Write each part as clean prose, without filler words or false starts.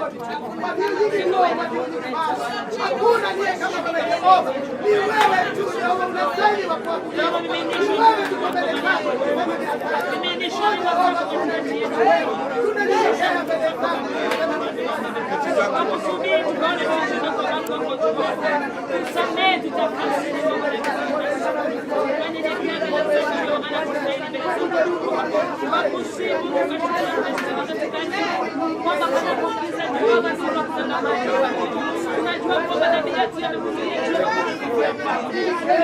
Wamiyo nyingi duong', wamiyo nyingi pak. Hakuna aliye kama wewe Jehova. Ni wewe tu Jehova unastahili wa kuabudiwa. Ni wewe tuko mbele zako tunasema ni asante. Oh Jehova, tunanyenyekea wewe. Tunanyenyekea mbele zako tunasema ni asante. Tukusubiri tukaone matendo yako Jehova. Tusamehe, tutakase tunanyenyekea mbele zako Jehova na kustahili mbele zako Jehova. Tunakusifu tukashukuru katika nchi kwamba panapogiza Jehova sisi kutangamana. Tunajua kwamba dhambi yetu yamekuzuia Jehova kufikia kwako.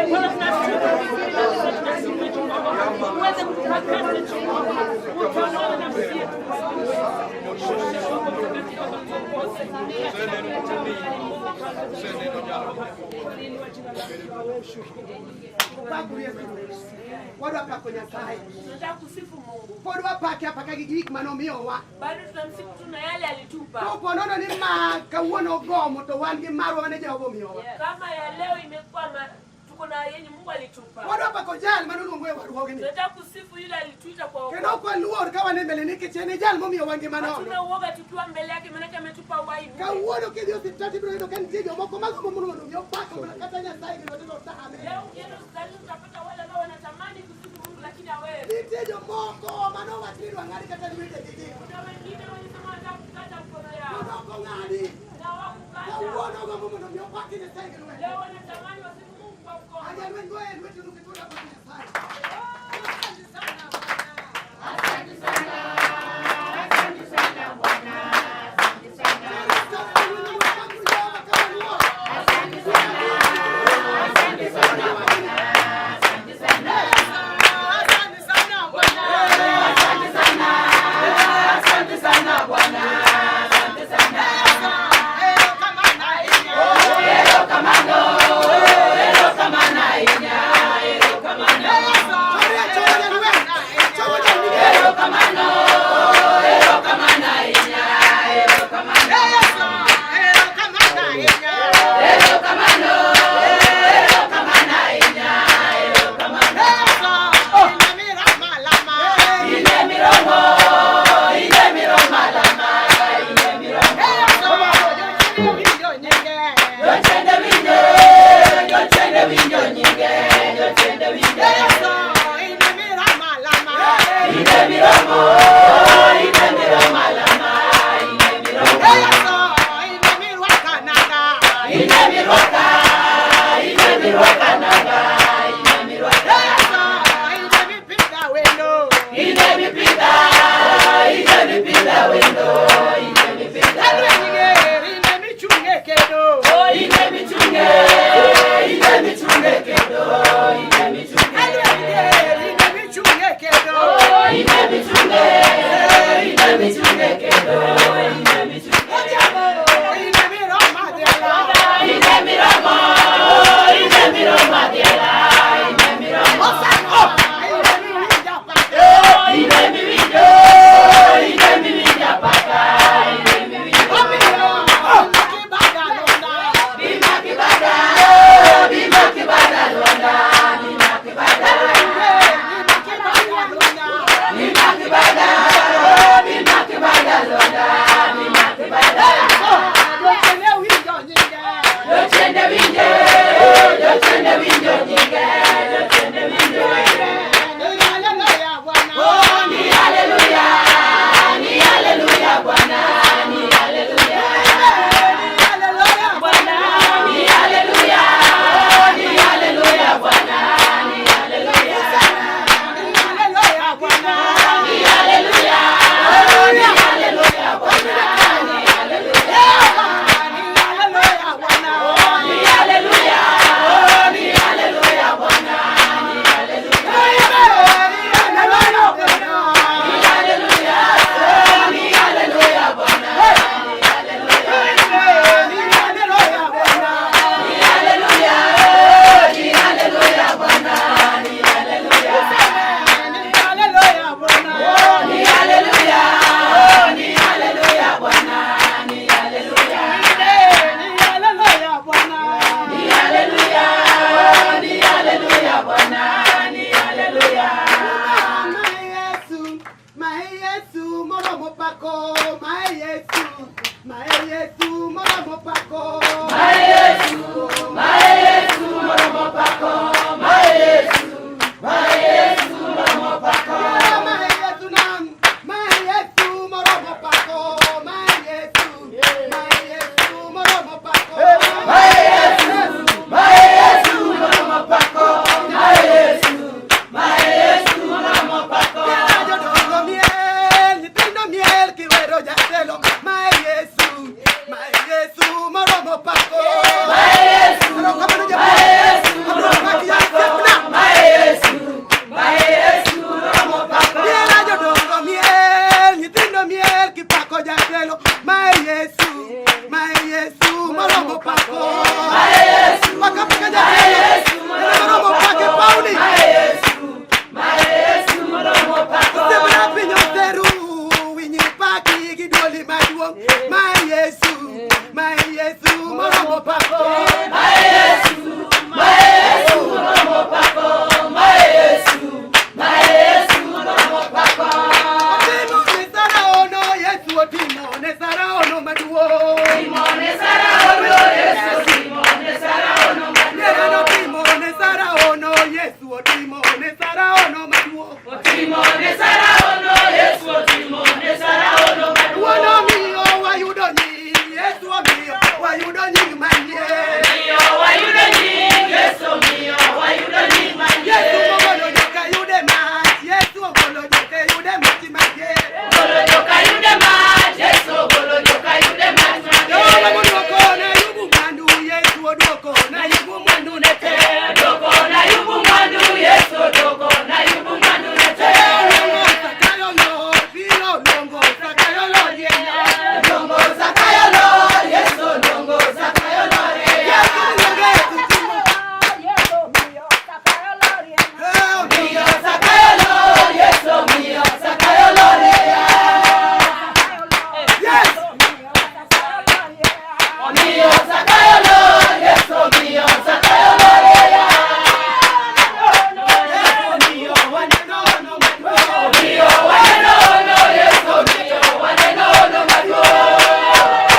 Bwana tunatubu vizuri kabisa, tunasifu Jehova. Uweze kututakasa Jehova. Utawale nafsi yetu kwa uweza. Roho Mtakatifu akatuongoze katika kila jambo. Liinue jina lako. Pak Yesu. Wadwa pako Nyasaye. Tunataka kusifu Mungu. Pod wapake apaka gi gik manomiyowa. Bado tunamsifu tu na yale alitupa. Kopo nono ni ma kawuono ogomo to wan gi marwa mane Jehova omiyowa. Kama ya leo imekuwa tuko na yenye Mungu alitupa. Wadwa pako jal manoluongo e warruogni. Tunataka kusifu yule alituita kwa Kendo wokovu. ok waluor ka wan e mbele nikech en e jal momiyowa ngima Hatuna nono. uoga tukiwa mbele yake, maanake ametupa uhai bure. Kawuono kidhi osiptal tibiro yudo ka nitie jomoko magombo mondo omi opak mana kata Nyasaye gi lwete to otame. Leo ukienda hospitalini utapata wale ambao wanatamani kusifu Mungu lakini hawezi. Nitie jomoko manowach ni idwa ng'adi kata lwetegi gi. Kuna wengine walisema wanataka kukata mkono To yao ok ong'adi. na hawakukata. Kawuono ogombo mondo omi opak Nyasaye gi lwete. Leo wanatamani wasifu Mungu kwa mkono. Ajalweny go e lwetenu kendo udwa Nyasaye. Asante sana Bwana. Asante sana, asante sana Bwana, asante sana. Asante sana, asante sana Bwana, asante sana. Asante sana Bwana. Asante sana, asante sana Bwana, asante sana. Erokamano ahinya. Erokamano. jatelo. Mae Yesu, mae Yesu moromo pako. Erokamano japuonj. Abiro paki ya osiepna. Miel a jodongo miel, nyithindo miel kipako jatelo. Mae Yesu, mae Yesu moromo pako. Paka paka jatelo. Moromo pake Pauli. Osiepna piny oseru, winyi paki gi dwoli maduong'. Mae Yesu, mae Yesu moromo pako. Otimo ne Sara ono, Yesu otimo ne Sara ono maduong'. Nera notimo ne Sara ono, Yesu otimo ne Sara ono maduong'. Wuon omiyo wayudo nying, Yesu omiyo wayudo nying manyien. Yesu ogolo joka yude mach, Yesu ogolo joka yude mach manyien. Jehova moduoko na Ayubu mwandu, Yesu oduoko na Ayubu mwandu ne te. Luongo Zakayo lor, biro luongo Zakayo lor yenya. Yesu luonge tutimo. Eh, omiyo Yes! Yesu omiyo waneno ono maduong'.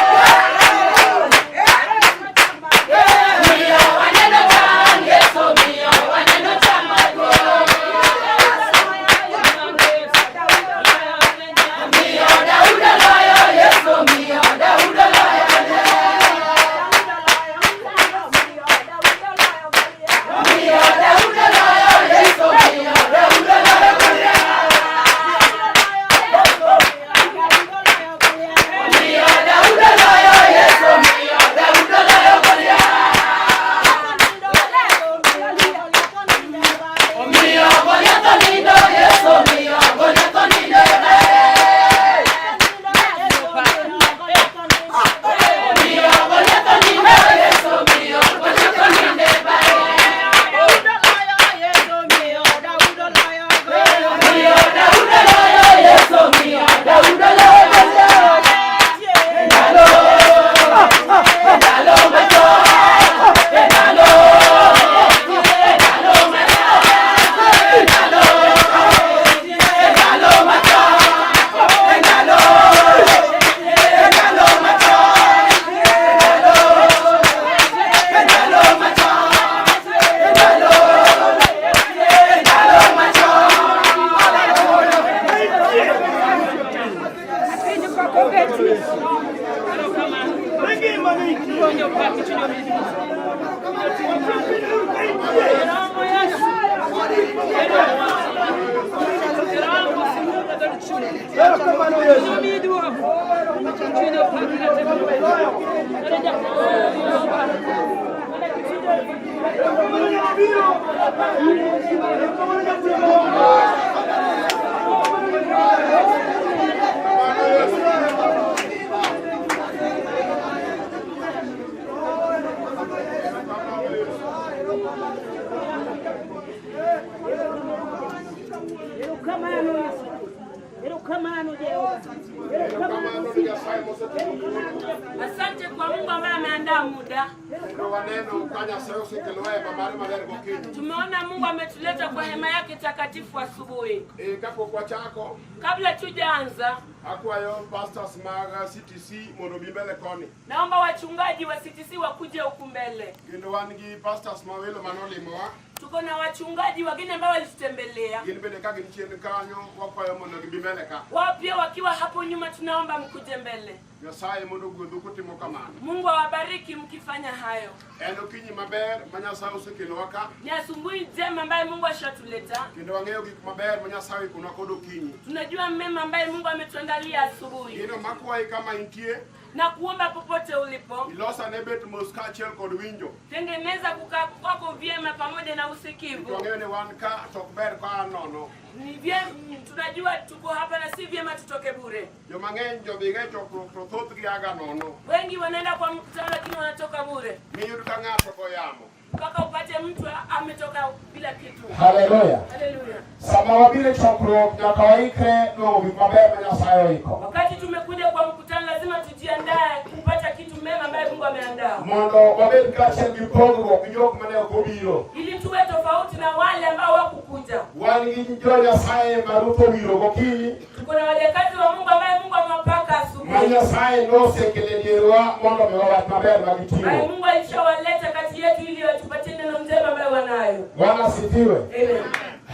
Asante kwa Mungu ambaye ameandaa muda. Kendo waneno ka Nyasaye osekelo hema mare maler gokinyi. Tumeona Mungu ametuleta kwa hema yake takatifu asubuhi. Eh, kapok wachako, Kabla tujaanza, akwayo pastors mag CTC mondo obi mbele koni. naomba wachungaji wa CTC wakuje huku mbele, Kendo wan gi pastors ma welo manolimowa. Tuko na wachungaji wageni ambao walitutembelea. Gin bende ka gin chien kanyo wakwayo mondo gibi mbele ka. Wao pia wakiwa hapo nyuma, tunaomba mkuje mbele. Nyasaye mondo ogwedhu kutimo kamano. Mungu awabariki mkifanya hayo. En okinyi maber ma Nyasaye osekelowa ka. Ni asubuhi njema ambaye Mungu ashatuleta. Kendo wang'eyo gik maber ma Nyasaye oikonwa kod okinyi. Tunajua mema ambaye Mungu ametuandalia asubuhi, Gino makwayi kama intie, na kuomba popote ulipo, ilos ane bet mos kaachiel kod winjo. tengeneza kukaa kwako vyema pamoja na To usikivu. wang'eyo ni wan ka to ok ber ka an nono. Ni vyema, tunajua tuko hapa na si vyema tutoke bure. Joma ng'eny jodhiga e chokruok to thothgi aga nono. Wengi wanaenda kwa mkutano lakini wanatoka bure, Miyud ka ng'ato go yamo. mpaka upate mtu ametoka bila kitu. Haleluya. Haleluya! Sama wabiro e chokruok nyaka waikre nwang'o gik maber ma Nyasaye oiko. Wakati tumekuja kwa mkutano, lazima tujiandae kupata kitu mema ambaye Mungu ameandaa, Mondo wabed kaachiel gi pogruok gi jok mane ok obiro. ili tuwe tofauti na wale ambao hawakukuja. Wan gi jo Nyasaye ma Ruth owiro gokinyi, Tuko na wajakazi wa Mungu ambaye Mungu amewapaka ma asubuhi, Nyasaye nosekelo e dierwa mondo omiwa wach maber ma ambaye giting'o. Mungu alishawaleta kati yetu ili watupatie neno njema ambayo wanayo. Bwana asifiwe. Amen.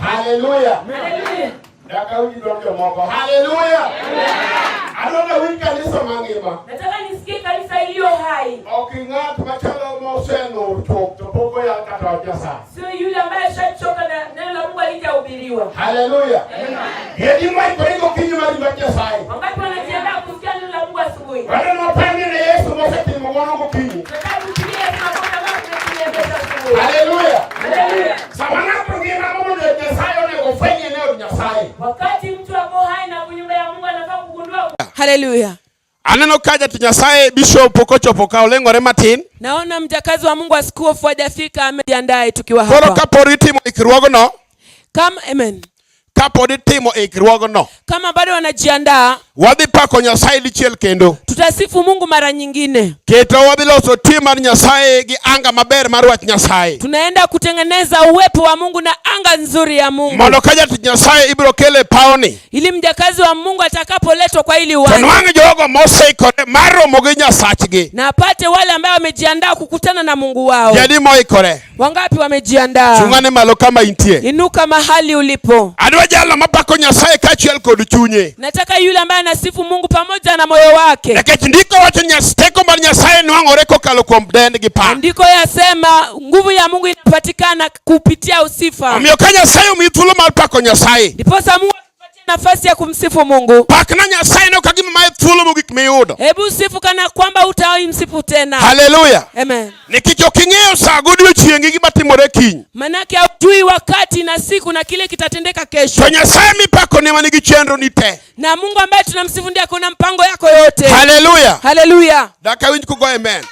Haleluya. Haleluya. Nyaka winj dwond jomoko. Haleluya. Adwa nawinj kanisa mangima. Nataka nisikie kanisa iliyo hai, Ok ng'at machalo mosenur chuth to pok oyal kata wach Nyasaye. sio yule ambaye ashachoka na neno la Mungu halijahubiriwa. Haleluya. Gedi moikore gokinyi mar wach Nyasaye. Wakati wanajiandaa kusikia neno la Mungu asubuhi, Waneno mapandi ne Yesu mosetimo ng'wono gokinyi. nataka kusikia Yesu makosa ambayo tumetueleza asubuhi. Haleluya. Haleluya. Sama ng'ato ngima mondo Nyasaye onego ofwenye ne od Nyasaye. Wakati mtu ako hai na nyumba ya Mungu anafaa kugundua. Haleluya. Aneno ka jatich Nyasaye Bishop pok ochopo ka oleng'ore matin. Naona mjakazi wa Mungu askofu hajafika, amejiandae tukiwa Koro hapa. kapod itimo ikruogno, Kama amen. kapod itimo ikruogno, Kama bado wanajiandaa, wadhi pako Nyasaye dichiel kendo. tutasifu Mungu mara nyingine. Keto wadhi loso tim mar Nyasaye gi anga maber mar wach Nyasaye. Tunaenda kutengeneza uwepo wa Mungu na anga nzuri ya Mungu, Mondo ka jatich Nyasaye ibiro kelo e pawni, ili mjakazi wa Mungu atakapoletwa kwa hili to uwanja nwang' jogo moseikore mar romo gi Nyasachgi. na apate wale ambao wamejiandaa kukutana na Mungu wao. Jadi moikore. Wangapi wamejiandaa? Chung'ane malo kama intie. Inuka mahali ulipo. Adwa jalno mapako Nyasaye kaachiel kod chunye. Nataka yule ambaye anasifu Mungu pamoja na moyo wake. Nikech ndiko wacho teko mar Nyasaye nwang'ore kokalo kuom dend gi pak. Andiko yasema nguvu ya Mungu inapatikana kupitia usifa. Omiyo ka Nyasaye omiyi thuolo mar pako Nyasaye, Ndiposa Mungu atupatie nafasi ya kumsifu Mungu. pakna Nyasaye no ka gima mae thuolo mogik miyudo. Hebu sifu kana kwamba hutawahi msifu tena. Haleluya. Amen. Nikech ok ing'eyo sa godiechieng' gi gima timore kiny. Manake haujui wakati na siku na kile kitatendeka kesho. To Nyasaye mipako ne manigi chenro ni te. Na Mungu ambaye tunamsifu ndiye akona mpango yako yote. Haleluya. Haleluya. Dak awinj kugo amen.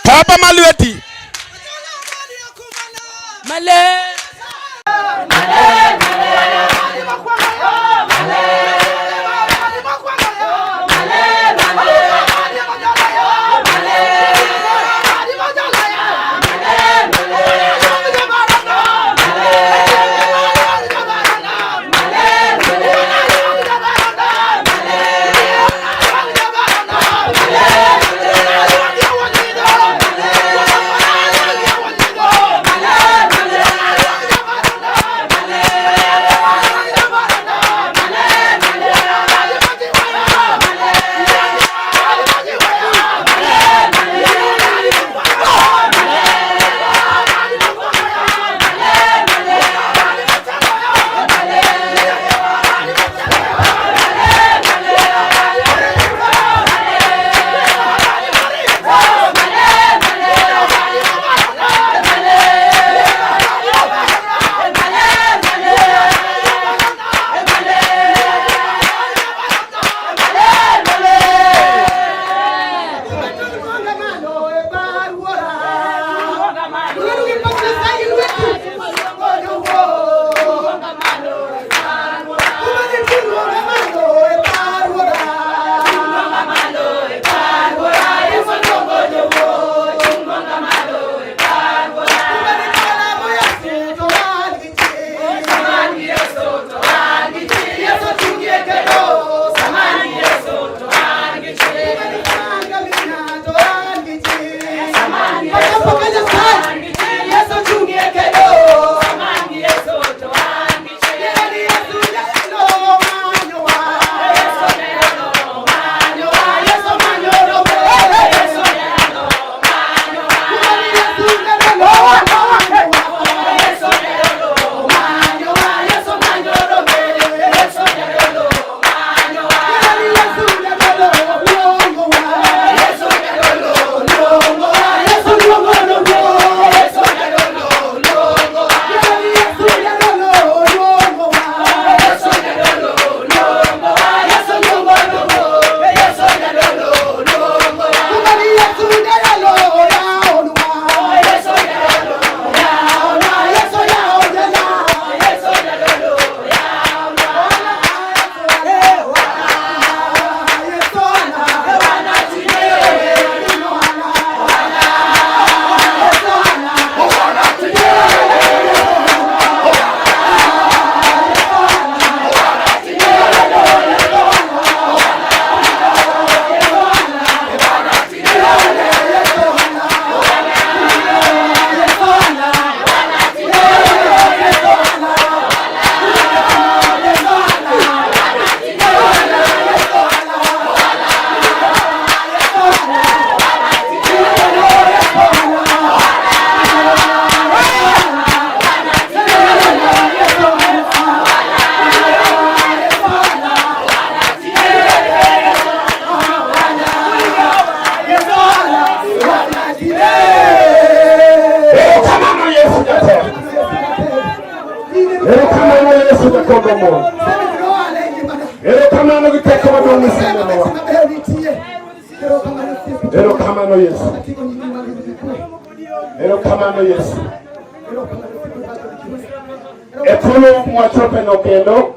Papa malweti. Male. Yeah. Erokamano gi teko maduong' misemedowa. Erokamano Yesu. Erokamano Yesu. E thuolo mwachopeno kendo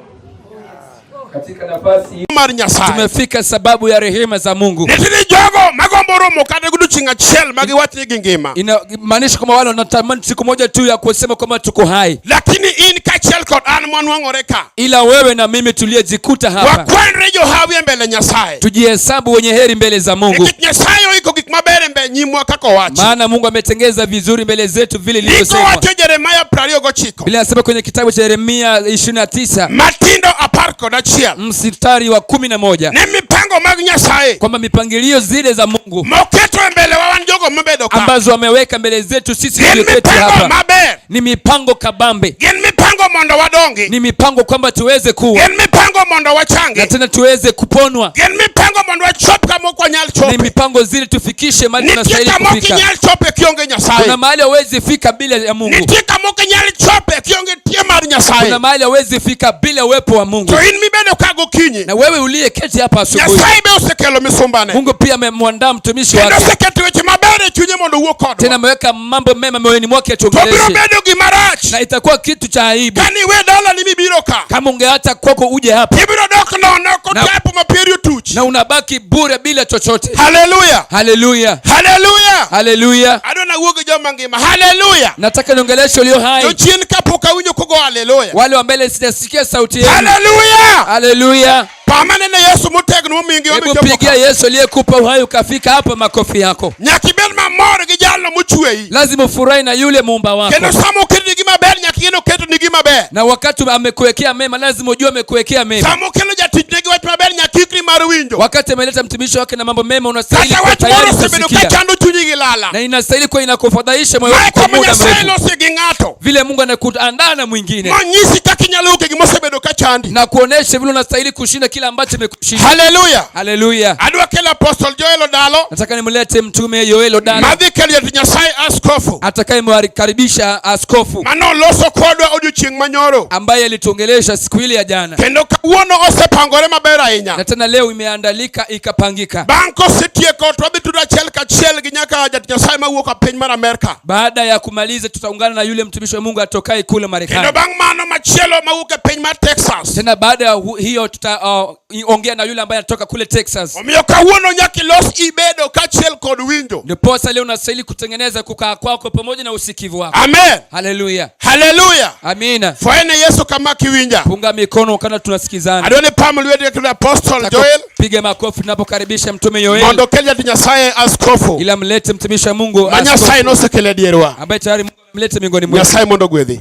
Katika nafasi hii mar Nyasaye. Tumefika sababu ya rehema za Mungu. Nitiere jogo magombo romo kata godiochieng' achiel ma giwach ni gingima. Inamaanisha kwamba wale wanatamani siku moja tu ya kusema kwamba tuko hai, Lakini in kaachiel kod an mwanwang'ore ka. Ila wewe na mimi tuliyejikuta hapa Wakwanre johawi e mbele Nyasaye. Tujihesabu wenye heri mbele za Mungu, Nikech Nyasaye oiko gik maber e mbele nyimwa kaka owacho. Maana Mungu ametengeza vizuri mbele zetu vile Ndiko ilivyosemwa. wacho Jeremia 29. Biblia inasema kwenye kitabu cha Yeremia 29 Matindo 11. Mstari wa 11 Ne mipango mag Nyasaye kwamba mipangilio zile za Mungu moketo e mbele wa wan jogo mobedo ka ambazo ameweka mbele zetu sisi gin tulioketi mipango hapa maber, ni mipango kabambe, gin mipango mondo wadongi, ni mipango kwamba tuweze kuwa gin mipango mondo wachangi, na tena tuweze kuponwa, gin mipango mondo wachop kama ok wanyal ni chope. mipango zile tufikishe mahali Nitie tunastahili kama ok kufika. inyal chope kionge Nyasaye. Kuna mahali hauwezi fika bila ya Mungu. Nitie kama ok inyal chope kionge tie mar Nyasaye. Kuna mahali hauwezi fika bila uwepo wa Mungu. To in mibedo ka gokinyi, Na wewe uliyeketi hapa asubuhi, Nyasaye be osekelo misumbane. Mungu pia amemwandaa mtumishi Kendo wake, oseketo weche maber e chunye mondo owuo tena kodwa. ameweka mambo mema moyoni mwake To biro atuongeleshe, bedo gima rach na itakuwa kitu cha aibu ka niwe dalani mibiro ka. Kama ungeacha kwako uje hapa Ibiro dok nono kotapo ma pieri otuch. Na unabaki bure bila chochote. Haleluya. Haleluya. Haleluya. Haleluya. Adwa nawuo gi joma ngima. Haleluya. Nataka niongeleshe ulio hai. Jochien kapok awinjo kogo haleluya. Wale wa mbele sijasikia sauti yenu. Haleluya. Haleluya. Pamane ne Yesu motegno momiyo ngima Hebu michopo pigia ka. Yesu aliyekupa uhai ukafika hapa makofi yako. Nyaka ibed mamor gi jalno mochweyi. Lazima ufurahi na yule muumba wako. Kendo sama oketoni gima ber nyaka ing'e ni oketoni gima ber. Na wakati amekuwekea mema lazima ujue amekuwekea mema. Sama okelo jatichne gi wach maber nyaka ikri mar winjo. Wakati ameleta mtumishi wake na mambo mema unastahili Kata kuwa wach tayari moro osebedo ka kusikia. chando chunyi gi lala. Na inastahili kuwa inakufadhaisha moyo Mae wako kwa kama muda Nyasaye mrefu. lose gi ng'ato. Vile Mungu anakuandaa na mwingine. Monyisi kaka inyalo wuok e gima osebedo ka chandi. Na kuonesha vile unastahili kushinda kila ambacho imekushinda. Haleluya. Haleluya. Adwa kelo Apostle Joel Odalo. Nataka nimlete mtume Yoel Odalo. Madhi kelo jatich Nyasaye askofu. Atakayemkaribisha askofu. Mano loso kodwa odiochieng' manyoro. Ambaye alituongelesha siku ile ya jana. Kendo kawuono osepangore maber ahinya. Na tena leo imeandalika ikapangika. Bang' kosetieko to wadhi tudo achiel kachiel gi nyaka jatich Nyasaye mawuok e piny mar Amerka. Baada ya kumaliza tutaungana na yule mtumishi wa Mungu atokaye kule Marekani. Kendo bang' mano machielo mawuok e piny mar Texas. Tena baada ya hiyo tutaongea na yule ambaye anatoka kule Texas. Omiyo kawuono nyaka ilos ibedo kaachiel kod winjo. Ndiposa leo unastahili kutengeneza kukaa kwako pamoja na usikivu wako. Amen. Haleluya. Haleluya. Amina. Fwene Yesu kama kiwinja. Punga mikono kana tunasikizana. Adwa ni pam lweti kod Apostle Joel. Piga makofi tunapokaribisha mtume Yoel. Mondo okel jatich Nyasaye askofu. Ila mlete mtumishi wa Mungu Ma Nyasaye askofu. nosekelo e dierwa. Ambaye tayari Mungu amemleta miongoni mwetu. Nyasaye mondo ogwedhi.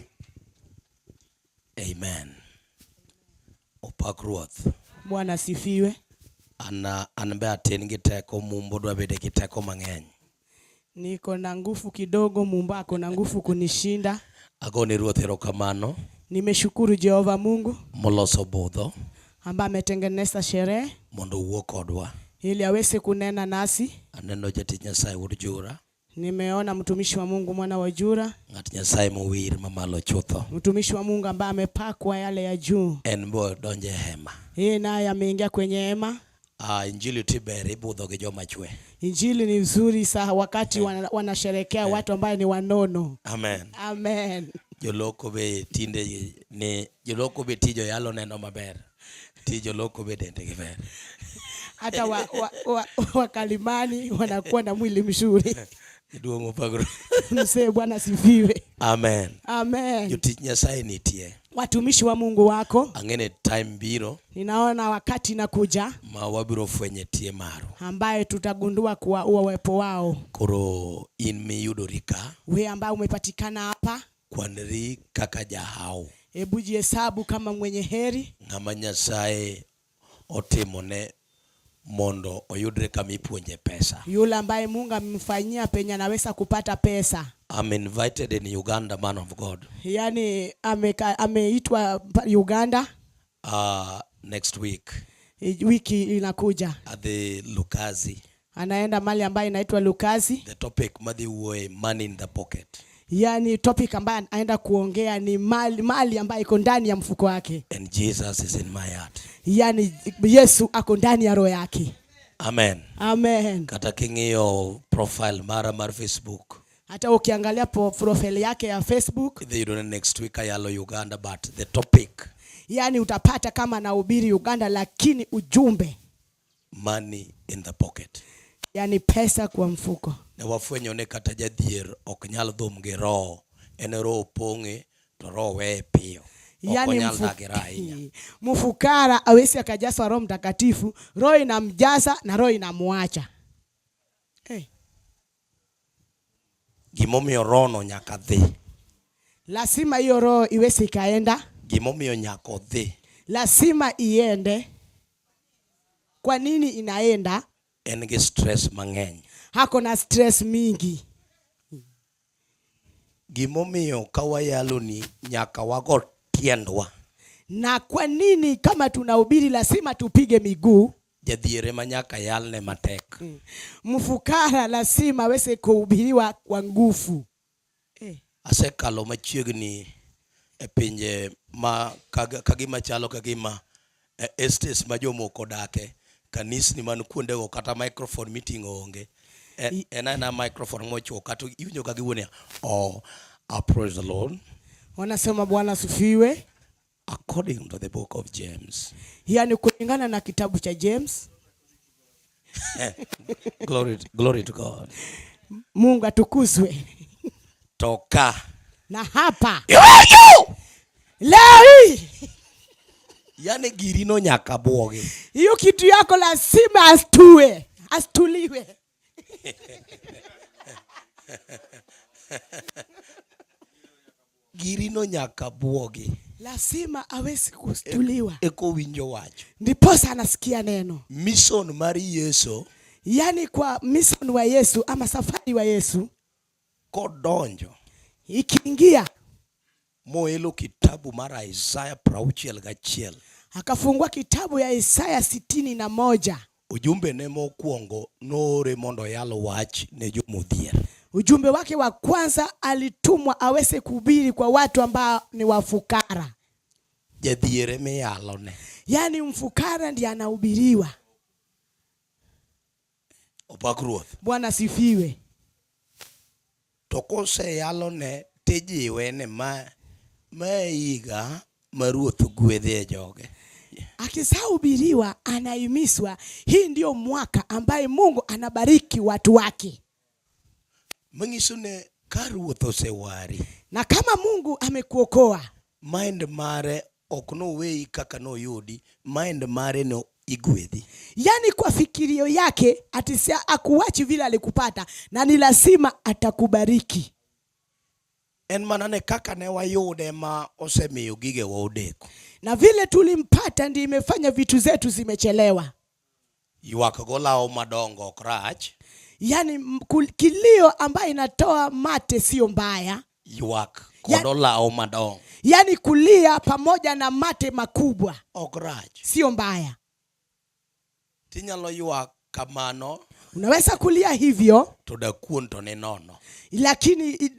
Amen. Opak Ruoth. Bwana asifiwe. An, an be atin gi teko Mumbo dwa bedo gi teko mang'eny. Niko na nguvu kidogo, Mumba ako na nguvu kunishinda. Agone Ruoth erokamano. Nimeshukuru Jehova Mungu Moloso budho. Ambaye ametengeneza sherehe Mondo owuo kodwa. Ili aweze kunena nasi. Aneno jatich Nyasaye wuod Jura. Nimeona mtumishi wa Mungu mwana wa Jura. Ng'at Nyasaye mowir mamalo chutho. Mtumishi wa Mungu ambaye amepakwa yale ya juu. En bo odonjo e hema. Yeye naye ameingia kwenye hema. Injili ti ber ibudho gi joma chwe. Injili ni nzuri saa wakati wanasherekea watu ambao ni wanono. Amen. Amen. Joloko be tinde ni joloko be tijo yalo neno maber. Ti joloko be dendgi ber. Hata wakalimani wanakuwa na mwili mzuri. Duong' opagro. Mzee Bwana asifiwe. Amen. Amen. Jotich Nyasaye nitie. Watumishi wa Mungu wako. Ang'e time biro. Ninaona wakati inakuja. Ma wabiro fwenye tie maru. Ambaye tutagundua kuwa uwepo wao. Koro in miyudori ka. Wewe ambaye umepatikana hapa. Kwanri kaka jahau. Hebu jihesabu kama mwenye heri. Ng'ama Nyasaye otimone mondo oyudre kama ipuonje pesa. Yule ambaye Mungu amemfanyia penye anaweza kupata pesa. I'm invited in Uganda, man of God. Yani ameitwa Uganda. Next week. Wiki inakuja. At the Lukazi. Anaenda mahali ambayo inaitwa Lukazi. The topic madhi wuoye, money in the pocket. Yaani topic ambayo anaenda kuongea ni mali, mali ambayo iko ndani ya mfuko wake. And Jesus is in my heart. Yaani Yesu ako ndani ya roho yake. Amen. Amen. Kata king'iyo profile mara mar Facebook, Hata ukiangalia profile yake ya Facebook, idhi yudo ni next week ayalo Uganda, but the topic yaani utapata kama anahubiri Uganda, lakini ujumbe money in the pocket. Yaani pesa kwa mfuko. Ne wafwenyo ni kata jadhier ok nyal dhum gi roho, en roho pong'e to roho weye piyo. Ok Yaani onyal dagre ahinya. Mfukara awezi akajazwa Roho Mtakatifu, roho inamjaza na roho inamwacha. Hey. Gimomiyo roho no nyaka dhi. Lazima hiyo roho iweze ikaenda. Gimomiyo nyaka odhi. Lazima iende. Kwa nini inaenda? En gi stress mang'eny. Hako na stress mingi. Gimomiyo ka wayalo ni nyaka wago tiendwa. Na kwa nini kama tunahubiri lazima tupige miguu? Jadhier ema nyaka yalne matek. Mfukara lazima aweze kuhubiriwa kwa nguvu. Asekalo machiegni e pinje ma kagima chalo kagima e estates ma jomoko odake, kanisni man kuondego kata microphone miting'o onge. En aena microphone mochuo kata iwinjo ka giwuoyo niya, oh, I praise the Lord. Wanasema Bwana asifiwe. According to the book of James. Yaani kulingana na kitabu cha James. Glory, glory to God. Mungu atukuzwe. Toka. Na hapa. Yo! Leo hii. Yaani girino nyaka buogi. Hiyo kitu yako lazima astue, astuliwe. Girino nyaka buogi. Lazima aweze kustuliwa. Eko winjo wach. Ndiposa anasikia neno. Mission mar Yesu. Yaani kwa mission wa Yesu ama safari wa Yesu. Kodonjo. Ikiingia. Moelo kitabu mar Isaya prauchiel gachiel. Akafungua kitabu ya Isaya 61. Ujumbe ne mokwongo noore mondo oyal wach ne jomodhier. Ujumbe wake wa kwanza alitumwa aweze kuhubiri kwa watu ambao ni wafukara. Jadhier emiyalone. Yaani mfukara ndiye anahubiriwa. Opak Ruoth. Bwana asifiwe. To koseyalone tijiwe ni ma higa ma Ruoth gwedhie joge. Akishahubiriwa anahimizwa, hii ndio mwaka ambaye Mungu anabariki watu wake. Manyiso ne ka Ruoth osewari. Na kama Mungu amekuokoa, mind mare ok noweyi kaka noyudi, mind mare no igwedhi. Yaani kwa fikirio yake atisia akuachi vile alikupata, na ni lazima atakubariki. En mana ne kaka ne wayude ma osemiyo gigewa odeko. Na vile tulimpata ndiyo imefanya vitu zetu zimechelewa. Ywak golawo madongo ok rach. Yaani kilio ambayo inatoa mate sio mbaya. Ywak kod olawo madongo. Yaani kulia pamoja na mate makubwa ok rach. Sio mbaya. Tinyalo ywak kamano. Unaweza kulia hivyo. To dakuon to ni nono. Lakini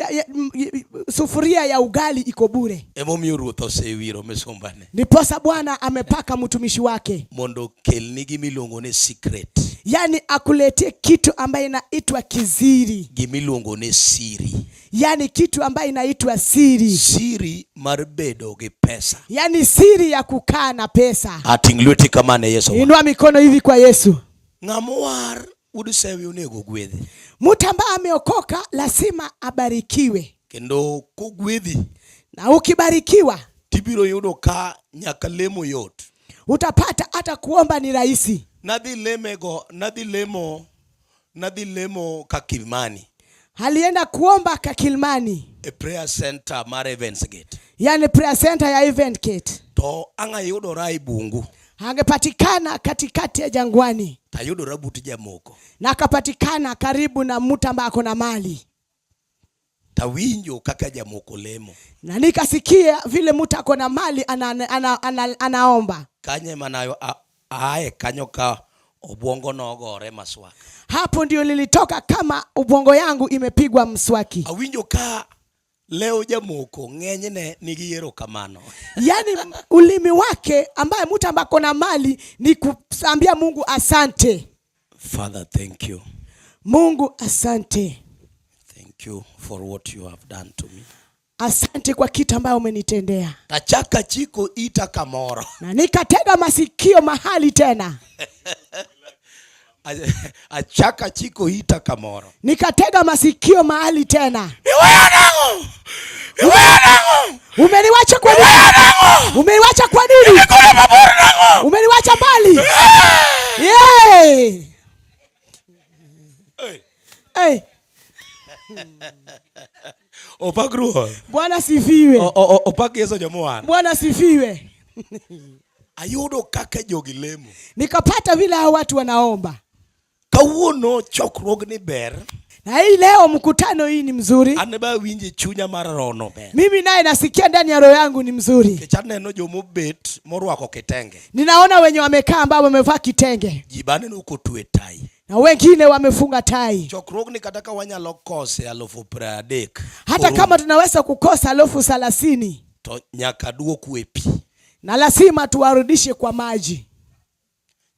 sufuria ya ugali iko bure. Emomiyo Ruoth osewiro misumbane. Ndiposa Bwana amepaka mtumishi wake. Mondo okelni gimiluongo ni secret. Yaani akuletee kitu ambaye inaitwa kiziri. Gimiluongo ni siri. Yaani kitu ambaye inaitwa siri. Siri mar bedo gi pesa. Yaani siri ya kukaa na pesa. Ating' lweti kama ne Yesu. Inua mikono hivi kwa Yesu. Ng'ama owar wuod Sewi onego gwedhi. Mtu ambaye ameokoka lazima abarikiwe. Kendo kogwedhi. Na ukibarikiwa, tibiro yudo ka nyaka lemo yot. Utapata hata kuomba ni rahisi. Nadhi lemego, nadhi lemo, nadhi lemo Kakimani. Alienda kuomba Kakilmani. E prayer center mar Events Gate. Yaani prayer center ya Event Gate. To ang' ayudora e bungu. Angepatikana katikati ya jangwani. Tayudora but jamoko. Na akapatikana karibu na mtu ambaye ako na mali. Tawinjo kaka jamoko lemo. Na nikasikia vile mtu ako na mali anaomba. Kanye manayo ae kanyo ka obwongo nogore maswak. Hapo ndio lilitoka kama ubongo yangu imepigwa mswaki. Awinjo ka Leo jamoko ng'enyne nigi erokamano. Yaani ulimi wake ambaye mtu ambaye ako na mali ni kuambia Mungu asante. Father, thank you. Mungu asante. Thank you for what you have done to me. Asante kwa kitu ambayo umenitendea. Tachaka chiko ita kamoro. Na nikatega masikio mahali tena. Achaka chiko ita kamoro. Nikatega masikio mahali tena. Iweya nang'o? Iweya nang'o? Umeniwacha kwa nini? Iweya nang'o? Umeniwacha kwa nini? Nikule mabor nang'o? Umeniwacha mbali. Yeah. Hey. Hey. Opak Ruoth. Bwana sifiwe. Opak Yesu jomowar. Bwana sifiwe. Ayudo kaka jogi lemo. Nikapata vile hao watu wanaomba. Kawuono chokruogni ber. Na hii leo mkutano hii ni mzuri. An be awinje chunya mar rono ber. Mimi naye nasikia ndani ya roho yangu ni mzuri. Nikech aneno jomobet morwako kitenge. Ninaona wenye wamekaa ambao wamevaa kitenge. Ji be aneno kotwe tai. Na wengine wamefunga tai. Chokruogni kata ka wanyalo kose 30,000. Hata kama tunaweza kukosa 30,000. To nyaka duoku e pi. Na lazima tuwarudishe kwa maji.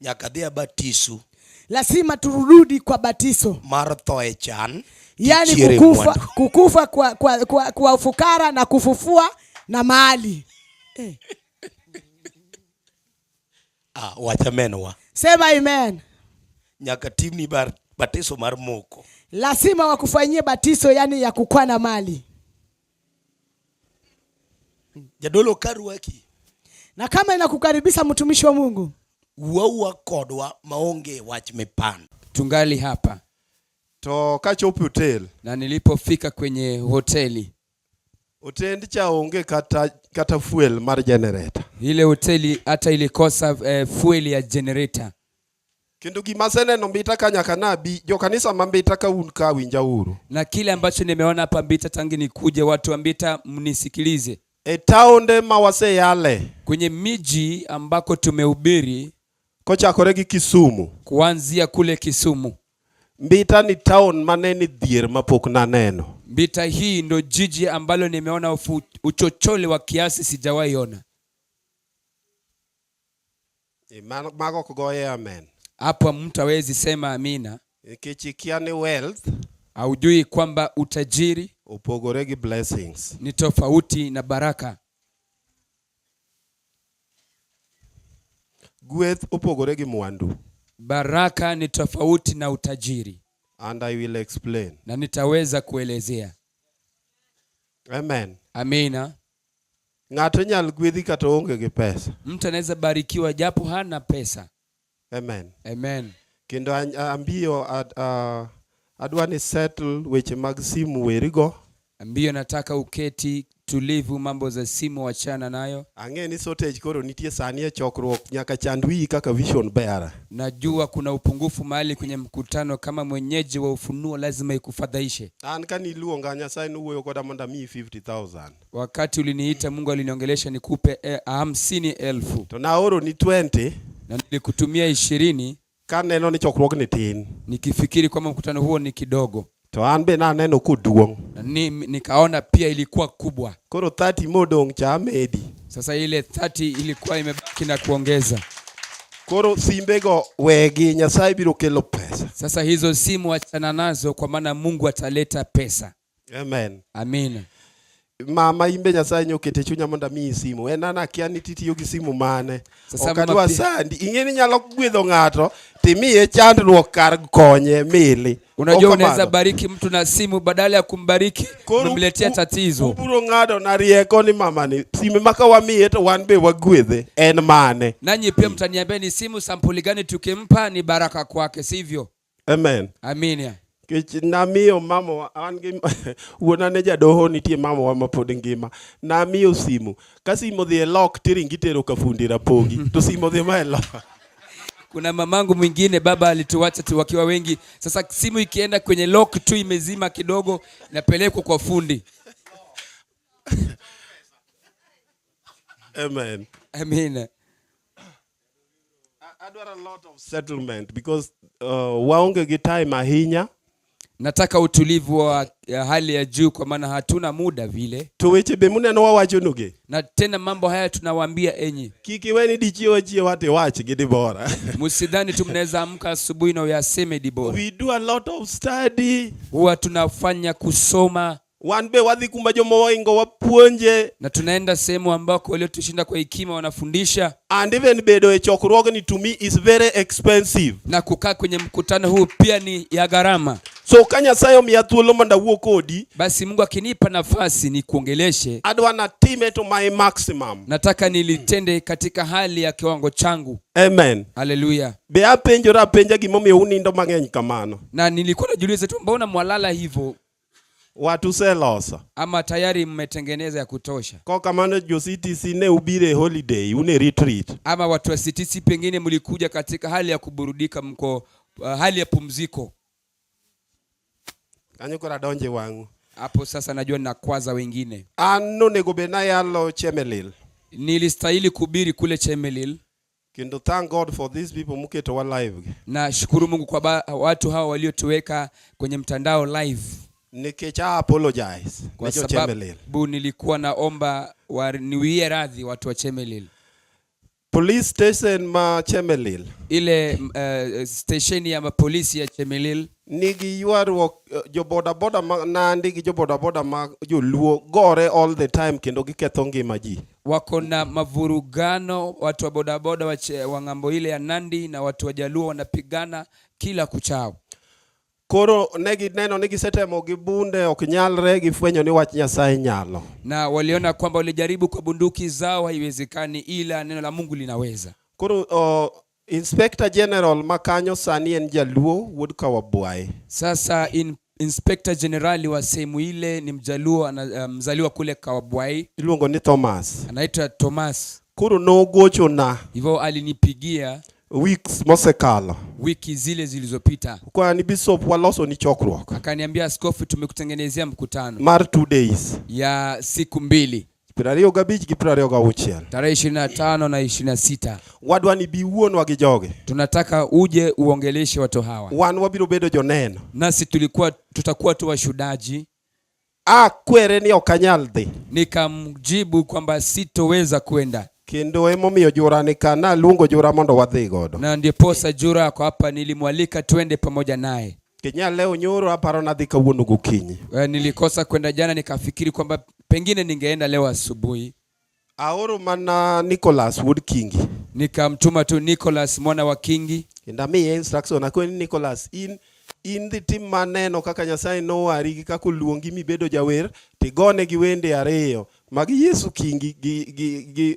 Nyaka dhi abatisu. Lazima turudi kwa batizo. Mar tho e chan. Yaani Tichiere mwandu. kukufa kwa ufukara na kufufua na mali. Ah, wach amen wa. Sema amen. Nyaka timni batiso mar moko. Lazima wakufanyie batizo yani ya kukua na mali. Jadolo karwaki. Na kama inakukaribisha mtumishi wa Mungu. Wuowa kodwa maonge wach mipando. Tungali hapa. To kachopo hotel. Na nilipofika kwenye hoteli. Hotend cha onge kata fuel mar generator. Ile hoteli hata ilikosa fuel ya generator. Kendo gima aseneno Mbita ka nyaka nabi, jo kanisa ma Mbita ka un ka winja uru. Na kile ambacho nimeona hapa Mbita tangu nikuje, watu wa Mbita mnisikilize. E taonde ma waseyale. Kwenye miji ambako tumehubiri. Kochakore gi Kisumu. Kuanzia kule Kisumu. Mbita ni town mane ni dhier mapok naneno. Mbita hii ndo jiji ambalo nimeona uchochole wa kiasi sijawahi ona. Mago ok goye amen. Hapo mtu hawezi sema amina. Nikech ikia ni wealth. Haujui kwamba utajiri opogore gi blessings. Ni tofauti na baraka. Gweth opogore gi mwandu. Baraka ni tofauti na utajiri. And I will explain. Na nitaweza kuelezea. Amen. Amina. Ng'ato nyal gwedhi kata oonge gi pesa. Mtu anaweza barikiwa japo hana pesa. Amen. Amen. Kendo ambio adwa ni settle weche mag simu werigo. Ambio nataka uketi tulivu, mambo za simu wachana nayo. Ang'e ni shortage koro nitie sani e chokruok nyaka chand wiyi kaka vision bearer. Najua kuna upungufu mahali kwenye mkutano, kama mwenyeji wa ufunuo lazima ikufadhaishe. An ka niluonga Nyasaye nowuoyo koda mondo amiyi 50,000. Wakati uliniita Mungu aliniongelesha nikupe 50,000. To naoro ni 20. Na nilikutumia 20. Kaneno ni chokruok ni tin. Nikifikiri kwamba mkutano huo ni kidogo. To an be naneno koduong'. Na nikaona pia ilikuwa kubwa. Koro 30 modong' cha amedi. Sasa ile 30 ilikuwa imebaki na kuongeza. Koro simbego wegi, Nyasaye biro kelo pesa. Sasa hizo simu achana nazo kwa maana Mungu ataleta pesa. Amen. Amina. Mama imbe Nyasaye nyokete chunya mondo amiyi simu. En an akia ni titiyo gi simu mane. Sasa Ok mama adwa pi- sandi. Ing'e ni nyalo gwedho ng'ato timiye chandruok kar konye mili. Unajua Ok unaweza kamano. bariki mtu na simu, badala ya kumbariki Koro umemletea tatizo. Ubiro ng'ado na rieko ni mama ni sime maka wamiye to wan be wagwedhe en mane. Nanyi pia mtaniambia ni simu sampuli gani tukimpa ni baraka kwake, sivyo? Amen. Amina. Kech namiyo mama an gi wuona ne jadoho nitie mama wa mapod ngima. Namiyo simu. Ka simu odhi e lock tiringi tero ka fundi Rapogi. To simu odhi ma e lock. Kuna mamangu mwingine baba alituacha tu wakiwa wengi. Sasa simu ikienda kwenye lock tu imezima kidogo, inapelekwa kwa fundi. Amen. Amina. Adwaro a lot of settlement because waonge gi time ahinya. Nataka utulivu wa ya hali ya juu, kwa maana hatuna muda vile. To weche be muneno wawachonugi. Na tena mambo haya tunawaambia enyi, Kik iwe ni dichiew achiewa to iwach gi Dibora. msidhani tu mnaweza amka asubuhi na uyaseme Dibora. We do a lot of study. Huwa tunafanya kusoma Wan be wadhi kuma joma oingo wapuonje. na tunaenda sehemu ambako waliotushinda kwa hekima wanafundisha, And even bedo e chokruogni to me is very expensive. na kukaa kwenye mkutano huu pia ni ya gharama. So ka Nyasaye omiya thuolo mondo awuo kodi, Basi Mungu akinipa nafasi nikuongeleshe, adwa natime to my maximum. nataka nilitende katika hali ya kiwango changu. Amen. Haleluya! Be apenjora apenja gimomiyo unindo mang'eny kamano. Na nilikuwa najiuliza tu, mbona mwalala hivyo, Watu useloso. ama tayari mmetengeneza ya kutosha? Kok kamano jo CTC ne ubiro e holiday, un e retreat. Ama watu wa CTC pengine mlikuja katika hali ya kuburudika, mko hali ya pumziko. Kanyo koro adonjo e wang'u. Hapo sasa najua ninakwaza wengine. An nonego bed nayalo Chemelil. Nilistahili kuhubiri kule Chemelil. Kendo thank God for these people muketowa live gi. Na shukuru Mungu kwa watu hawa waliotuweka kwenye mtandao live, Nikech I apologize kwa ne jo Chemelil. sababu nilikuwa naomba niwie radhi watu wa Chemelil. Police station ma Chemelil Ile stesheni ya mapolisi ya Chemelil nigi ywaruok jo bodaboda ma Nandi gi jo bodaboda ma joluo gore all the time kendo giketho ngima ji. wako na mavurugano, watu wa bodaboda wa ng'ambo ile ya Nandi na watu wa Jaluo wanapigana kila kuchao. Koro ne gineno ni gisetemo gi bunde ok nyalre, gifwenyo ni wach Nyasaye nyalo. Na waliona kwamba walijaribu kwa bunduki zao haiwezekani, ila neno la Mungu linaweza. Koro Inspector General ma kanyo sani en Jaluo wuod Kawabwae. Sasa Inspector Generali wa sehemu ile ni Mjaluo, mzaliwa kule Kawabwai, Iluongo ni Thomas. anaitwa Thomas. Koro nogochona Hivyo alinipigia weeks mosekalo. wiki zile zilizopita, Kwa ni bishop waloso ni chokruok akaniambia, askofu, tumekutengenezea mkutano mar 2 days. ya siku mbili, 25 gi 26. tarehe 25 na 26. Wadwa ni bi wuonwa gi jogi. Tunataka uje uongeleshe watu hawa. Wan wabiro bedo joneno. Nasi tutakuwa tu washuhudaji. Akwere ni ok anyal dhi. Nikamjibu kwamba sitoweza kwenda. Kendo emomiyo Jura ni ka, naluongo Jura mondo wadhi godo. Na ndiposa Jura ako hapa, nilimwalika twende pamoja naye. Kinyal leo nyoro aparo nadhi kawuono gokinyi. Nilikosa kwenda jana, nikafikiri kwamba pengine ningeenda leo asubuhi. Aoro mana Nicholas wuod Kingi. Nikamtuma tu Nicholas mwana wa Kingi. Kendo amiye instruction akoni Nicholas in dhi tim maneno kaka Nyasaye nowari gi kaka oluongi mibedo jawer tigone gi wende ariyo mag Yesu Kingi gi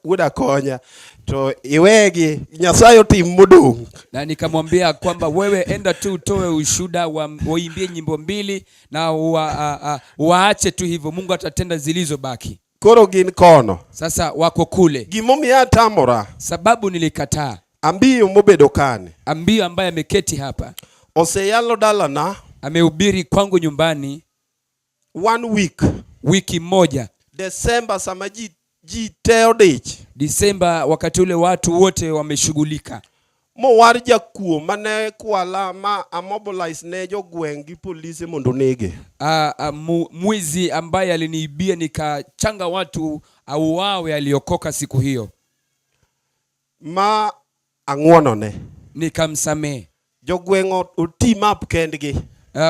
wuoda konya to iwegi Nyasaye otim modong'. Na nikamwambia kwamba wewe enda tu utoe ushuhuda, waimbie nyimbo mbili na waache tu hivyo, Mungu atatenda zilizobaki. Koro gin kono. Sasa wako kule. Gimomiyo atamora. Sababu nilikataa. Ambiyo mobedo kane. Ambiyo ambaye ameketi hapa. Oseyalo dalana. Amehubiri kwangu nyumbani. 1 week. Wiki moja. December sama ji te odich. December wakati ule watu wote wameshughulika. Mowar jakuo mane kwala ma amobilize ne jogweng' gi polise mondo onege. Mwizi ambaye aliniibia nikachanga watu auawe, aliokoka siku hiyo. Ma ang'wonone. Nikamsamehe. Jogweng' oteam up kendgi.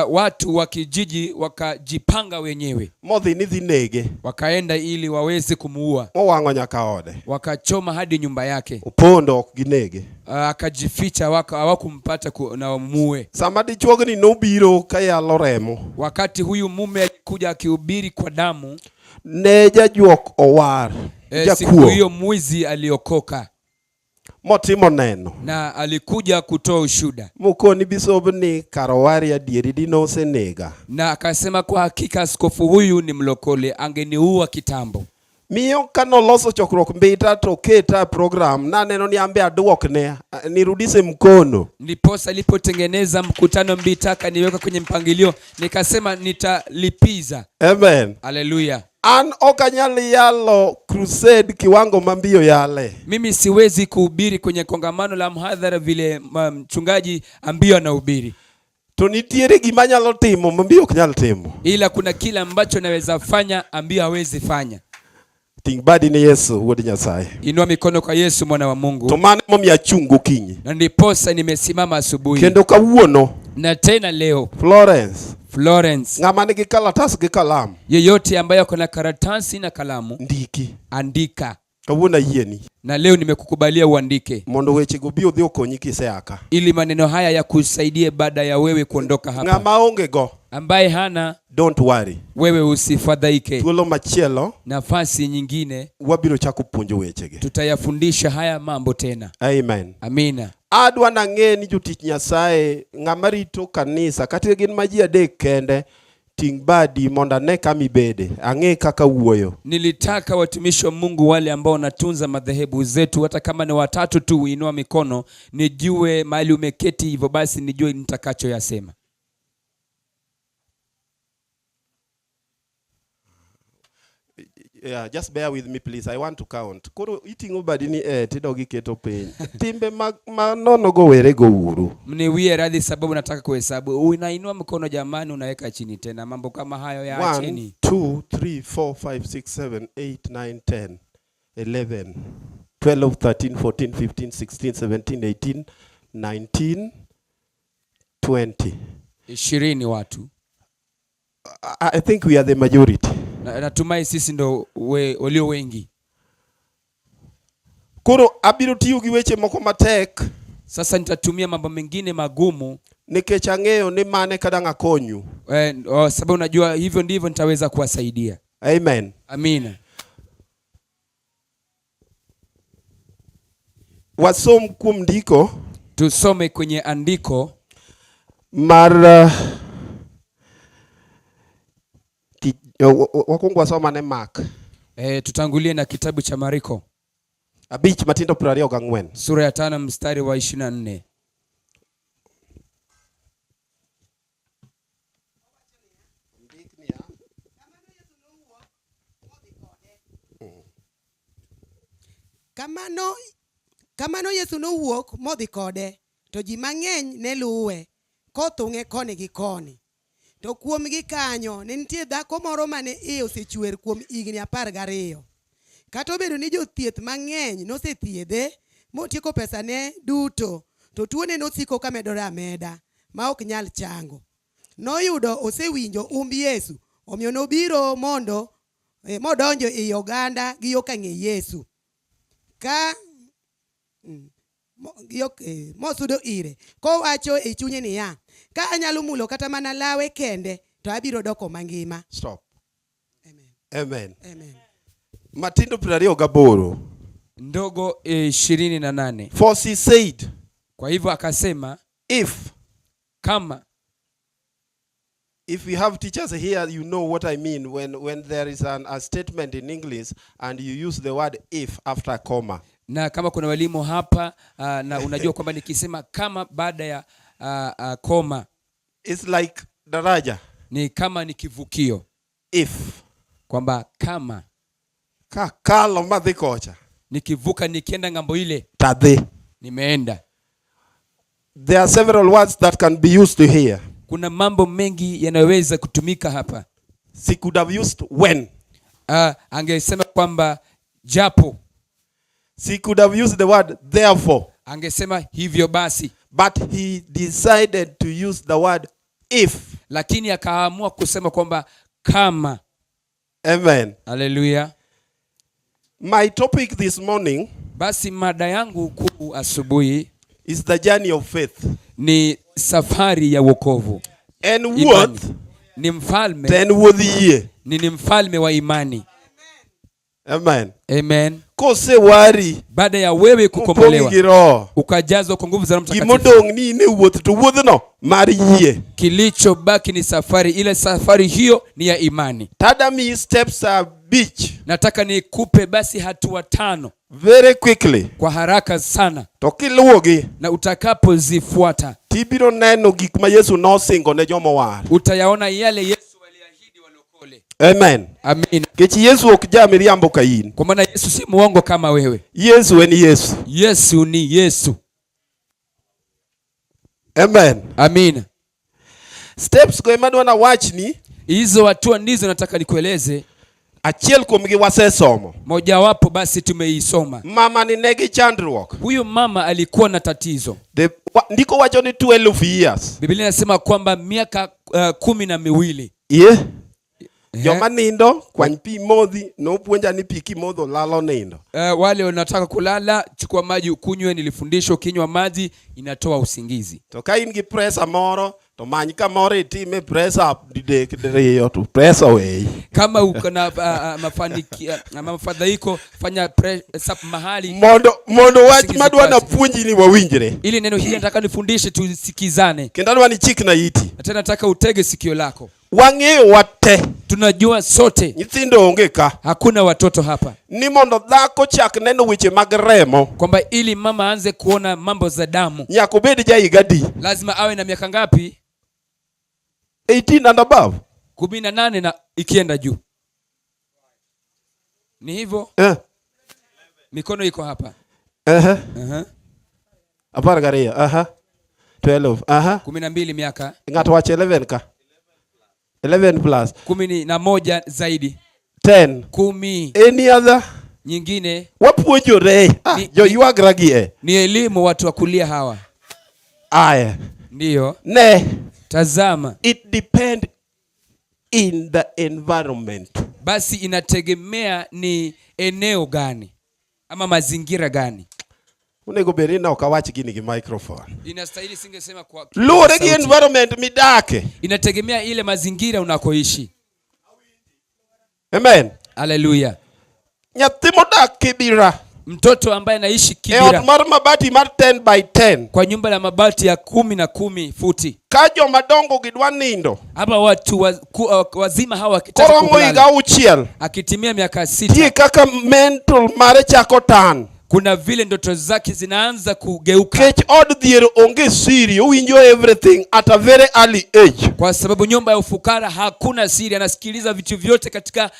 Watu wa kijiji wakajipanga wenyewe. Modhi ni dhi nege. Wakaenda ili waweze kumuua. Mowang'o nyaka ode. Wakachoma hadi nyumba yake. Opondo ok ginege. Akajificha, hawakumpata na wamuue. Sama dichuogni nobiro kayalo remo. Wakati huyu mume alikuja akihubiri kwa damu. Ne jajuok owar. Siku Jakuo. hiyo mwizi aliokoka. Motimo neno. Na alikuja kutoa ushuhuda. Mokoni bisob ni karowari adieri dino osenega. Na akasema kwa hakika askofu huyu ni mlokole, angeniua kitambo. Miyo kanoloso chokruok Mbita to keta program naneno ni ambe aduokne nirudise mkono. Ndiposa alipotengeneza mkutano Mbita akaniweka kwenye mpangilio, nikasema nitalipiza. Amen. Haleluya. An ok anyal yalo crusade kiwango ma Mbiyo yale. Mimi siwezi kuhubiri kwenye kongamano la mhadhara vile mchungaji Ambiyo anahubiri. To nitiere gima anyalo timo ma mbi ok nyal timo. Ila kuna kile ambacho naweza fanya ambayo hawezi fanya. Ting' badi ni Yesu wuod Nyasaye. Inua mikono kwa Yesu mwana wa Mungu. To mano emomiyo achung' gokinyi. Na ndiposa nimesimama asubuhi. Kendo kawuono. Na tena leo. Florence. Florence. Ng'ama nigi kalatas gi kalam. Yeyote ambaye ako na karatasi na kalamu. Ndiki. Andika. Kawuono ayieni. Na leo nimekukubalia uandike. Mondo wechego obi odhi okonyi kisea ka. Ili maneno haya yakusaidie baada ya wewe kuondoka hapa. Ng'ama onge go. Ambaye hana. Don't worry. Wewe usifadhaike. Thuolo machielo. Nafasi nyingine. Wabiro chako puonjo wechegi. Tutayafundisha haya mambo tena. Amen. Amina. Adwa nang'e ni jotich Nyasaye ng'ama rito kanisa kata gin ma ji adek kende ting' badi mondo ane kama ibede ang'e kaka wuoyo. Nilitaka watumishi wa Mungu wale ambao wanatunza madhehebu zetu, hata kama ni watatu tu, uinua mikono nijue mahali umeketi, hivyo basi nijue nitakachoyasema. Yeah, just bear with me please. I want to count. Koro iting'o badi ni eh tidog iketo piny. Timbe mag manono go were go uru. Mniwie radhi sababu nataka kuhesabu. Unainua mkono jamani, unaweka chini tena. Mambo kama hayo ya chini. 1 2 3 4 5 6 7 8 9 10 11 12 13 14 15 16 17 18 19 20. 20 watu. I think we are the majority. Na, natumai sisi ndo walio wengi. Koro abiro tiyo gi weche moko matek. Sasa nitatumia mambo mengine magumu. Nikech ang'eyo ni mane kadang' akonyu. Oh, sababu unajua hivyo ndivyo nitaweza kuwasaidia. Amen. Amina. Wasom kuom ndiko. Tusome kwenye andiko mar wakwongo wasom ane Mark. Tutangulie na kitabu cha Mariko 5 matindo 24. Sura ya 5 mstari wa 24. Kamano Yesu nowuok modhi kode, to ji mang'eny ne luwe, kothung'e koni gi koni. To kuomgi kanyo ne nitie dhako moro mane iye osechwer kuom higni 12. Kata obedo ni jothieth mang'eny nosethiedhe, motieko pesane duto, to tuone nosiko kamedore ameda, ma ok nyal chango. Noyudo osewinjo umb Yesu, omiyo nobiro mondo modonjo ei oganda gi yo ka ng'e Yesu. Ka mosudo ire, kowacho e chunye niya, ka anyalo mulo kata mana lawe kende, to abiro doko mangima. Stop. Amen. Amen. Amen. Matindo 28. Ndogo 28. For she said, Kwa hivyo akasema, if kama If we have teachers here, you know what I mean when there is a statement in English and you use the word if after a comma. Na kama kuna walimu hapa, na unajua kwamba nikisema kama baada ya koma, It's like daraja. Ni kama ni kivukio. If. Kwamba kama Ka kalo madhi kocha. Nikivuka nikienda ng'ambo ile, Tadhi. Nimeenda. There are several words that can be used here. Kuna mambo mengi yanayoweza kutumika hapa. She could have used when. Angesema kwamba japo. She could have used the word therefore. Angesema hivyo basi. But he decided to use the word if. Lakini akaamua kusema kwamba kama. Amen. Hallelujah. My topic this morning Basi mada yangu kuu asubuhi is the journey of faith. Ni safari ya wokovu. And Imani. what? Ni mfalme. Then what year? Ni mfalme wa imani. Amen. Amen. Kose wari. Baada ya wewe kukombolewa, Upongi gi roho. ukajazwa kwa nguvu za Roho Mtakatifu. Gimodong' ni ne wuoth to wuodhno mar yie. Kilichobaki ni safari, ile safari hiyo ni ya imani. Tada mi steps are beach. Nataka nikupe basi hatua 5. Very quickly. Kwa haraka sana. To kiluwogi. Na utakapozifuata, Tibiro neno gik ma Yesu nosingo ne joma owar. Utayaona yale Yesu aliahidi walokole. Amen. Amen. Nikech Yesu ok ja miriambo ka in. Kwa maana Yesu si muongo kama wewe. Yesu en Yesu. Yesu ni Yesu. Amen. Amen. Steps go ema dwa nawachni. Hizo hatua ndizo nataka nikueleze. Achiel kuomgi wasesomo. Mojawapo basi tumeisoma. Mama ni negi chandruok. Huyu mama alikuwa na tatizo. Ndiko wacho ni 12 years. Biblia inasema kwamba miaka 12. Yeah. Joma nindo kwany pi modhi nopuonja ni pi kimodho lalo nindo. Wale wanataka kulala, chukua maji ukunywe. Nilifundishwa ukinywa maji inatoa usingizi. To ka in gi presa moro to many kamoro itime presa didek diriyo to presa weyi. Kama uko na mafadhaiko, fanya press up mahali. Mondo wach Usingizi madwa kwasi. napuonji ni wawinjre. Ili neno hili nataka nifundishe tusikizane. Kendo adwa ni chikna iti. Na tena nataka utege sikio lako. Wang'eyo wate. Tunajua sote. Nyithindo onge ka. Hakuna watoto hapa. Ni mondo dhako chak neno weche mag remo. Kwamba ili mama aanze kuona mambo za damu. Nyaka obed ja higa adi? Lazima awe na miaka ngapi? 18 and above. 18 na ikienda juu. Ni hivyo? Mikono iko hapa. Apar gariyo. 12. 12 miaka. Ng'ato wacho 11 ka. 11 plus. 11 zaidi. 10. 10. Any other? Nyingine. Wapuonjore. Jo ywagra gi e. Ni elimu watu wa kulia hawa. Aya. Ndiyo. Ne. Tazama. It depend in the environment. Basi inategemea ni eneo gani ama mazingira gani. Onego bed ni ok awach gini gi microphone. Inastahili singesema kwa Luwore gi sauti. environment midake. Inategemea ile mazingira unakoishi. Amen. Hallelujah. Nyathi modak Kibira. Mtoto ambaye anaishi E Kibira. ot mar mabati mar 10 by 10. Kwa nyumba la mabati ya 10 na 10 futi. Ka joma dongo gidwa nindo. Hapa watu wazima hawa wakitaka Koro kulala. higa auchiel. Akitimia miaka 6. Tie kaka mental mare chako tan. Kuna vile ndoto zake zinaanza kugeuka. Kech od dhier onge siri, owinjo everything at a very early age. Kwa sababu nyumba ya ufukara hakuna siri, anasikiliza vitu vyote katika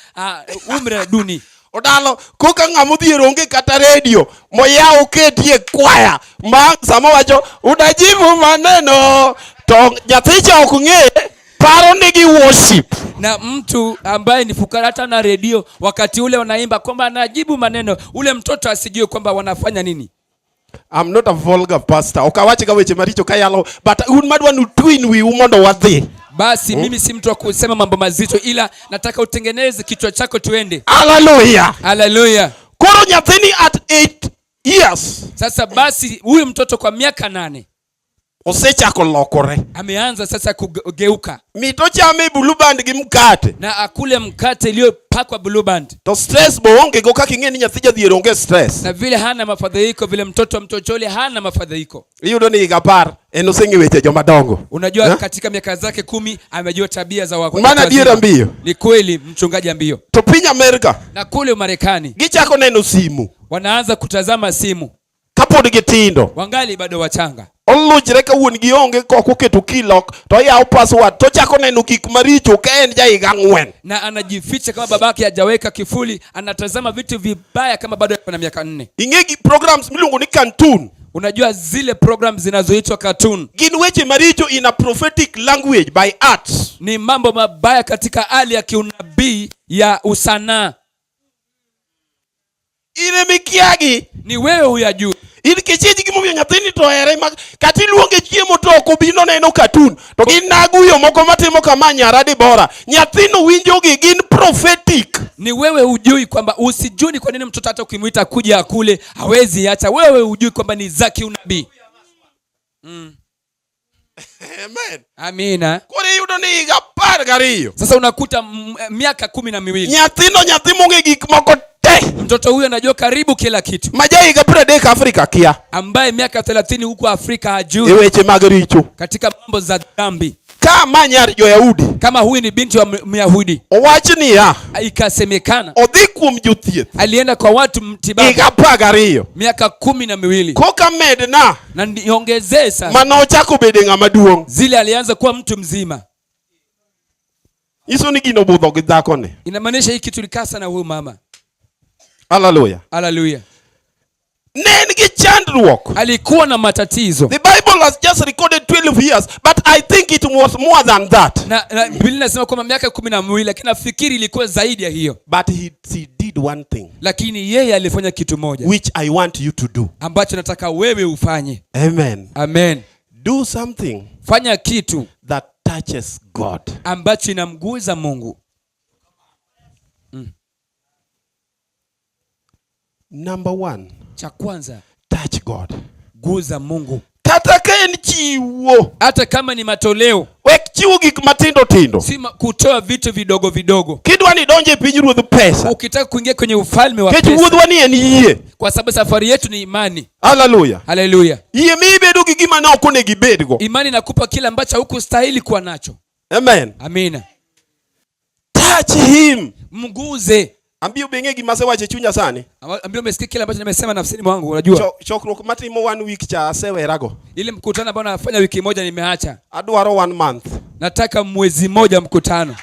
umri na duni. Odalo, koka ng'ama odhier onge kata radio, moyaw ketie kwaya, ma sama wacho, unajibu maneno, to nyathi cha ok ng'e, paro ni gi worship. Na mtu ambaye ni fukara hata na redio, wakati ule wanaimba kwamba anajibu maneno, ule mtoto asijue kwamba wanafanya nini. I'm not a vulgar pastor. Ok awach ga weche maricho kayalo, but un madwa ni utwin wiu mondo wadhi. Basi mimi si mtu wa kusema mambo mazito, ila nataka utengeneze kichwa chako tuende. Hallelujah. Hallelujah. Koro nyathini at 8 years. Sasa basi huyu mtoto kwa miaka 8 osechako lokore. Ameanza sasa kugeuka. Mito chame blue band gi mkate. Na akule mkate iliyopakwa blue band. To stress bo onge go kaka ing'e ni nyathi jadhier onge stress. Na vile hana mafadhaiko, vile mtoto wa mtochole hana mafadhaiko. Iyudo ni higa 10 en oseng'e weche joma dongo. Unajua katika miaka zake 10 amejua tabia za watu Maana wazima. adiera mbio. Ni kweli mchungaji mbio. To piny Amerika. Na kule Marekani. Gichako neno simu. Wanaanza kutazama simu. Kapod gitindo. Wangali bado wachanga. Oluchre ka wuon gi onge kok oketo key lock to oyawo password to chako neno gik maricho ka en ja higa 4. Na anajificha kama babake hajaweka kifuli, anatazama vitu vibaya kama bado yuko na miaka 4. Ing'e gi programs miluongo ni cartoon. Unajua zile programs zinazoitwa cartoon. Gin weche maricho in a prophetic language by arts. Ni mambo mabaya katika hali ya kiunabii ya usanaa. In emikiagi. Ni wewe huyajui. In kichiji gimomiyo nyathini to here ma kata iluonge chiemo to ok obi noneno cartoon. To gin naguyo moko matimo kama nyara Debora. Nyathino winjo gi gin prophetic. Ni wewe hujui kwamba usijui ni kwa nini mtoto hata ukimuita kuja akule hawezi acha. Wewe hujui kwamba ni za kiunabii. Amen. Amina. Koro iyudo ni higa 12. Sasa unakuta miaka 12. Nyathino nyathi mong'e gik moko te. Mtoto huyo anajua karibu kila kitu. Ma ja higa 30 Afrika kia. Ambaye miaka 30 huko Afrika hajui. E weche mag richo. Katika mambo za dhambi. Kama nyar jo-Yahudi. Kama huyu ni binti wa Myahudi. Owach niya. Ikasemekana. Odhi kuom jothieth. Alienda kwa watu mtibabu. Higa 12. Miaka 12. Koka medna. Na niongezee sasa. Mane ochako bedo ng'ama duong'. Zile alianza kuwa mtu mzima. Nyiso ni gino budho gi dhakoni. Inamaanisha hii kitu likaa sana huyu mama. Hallelujah. Hallelujah. Ne en gi chandruok. chandruok. Alikuwa na matatizo. The Bible has just recorded 12 years, but I think it was more than that. Na Biblia inasema kwamba miaka 12, lakini nafikiri ilikuwa zaidi ya hiyo. But he did one thing. Lakini yeye alifanya kitu moja. Which I want you to do. Ambacho nataka wewe ufanye. Amen. Amen. Do something. Fanya kitu that touches God. Ambacho inamguza Mungu. Number one. Cha kwanza. Touch God. Guza Mungu. Kata ka en chiwo. Hata kama ni matoleo. Wek chiwo gik matindo tindo. Si kutoa vitu vidogo vidogo. Kidwa ni donje piny ruodh pesa. Ukitaka kuingia kwenye ufalme wa Nikech pesa. wuodhwa ni en yie. Kwa sababu safari yetu ni imani. Hallelujah. Hallelujah. Yie miyi ibedo gi gima ne ok onego ibedgo. Imani inakupa kile ambacho hukustahili kuwa nacho. Amen. Amina. Touch him. Mguze. Ambio be ing'e gima asewacho e chunya sani. Ambio umesikia kile ambacho nimesema nafsini mwangu, unajua. Chokruok matimo 1 week cha asewerago. Ile mkutano ambao nafanya wiki moja nimeacha. Adwaro 1 month. Nataka mwezi mmoja mkutano.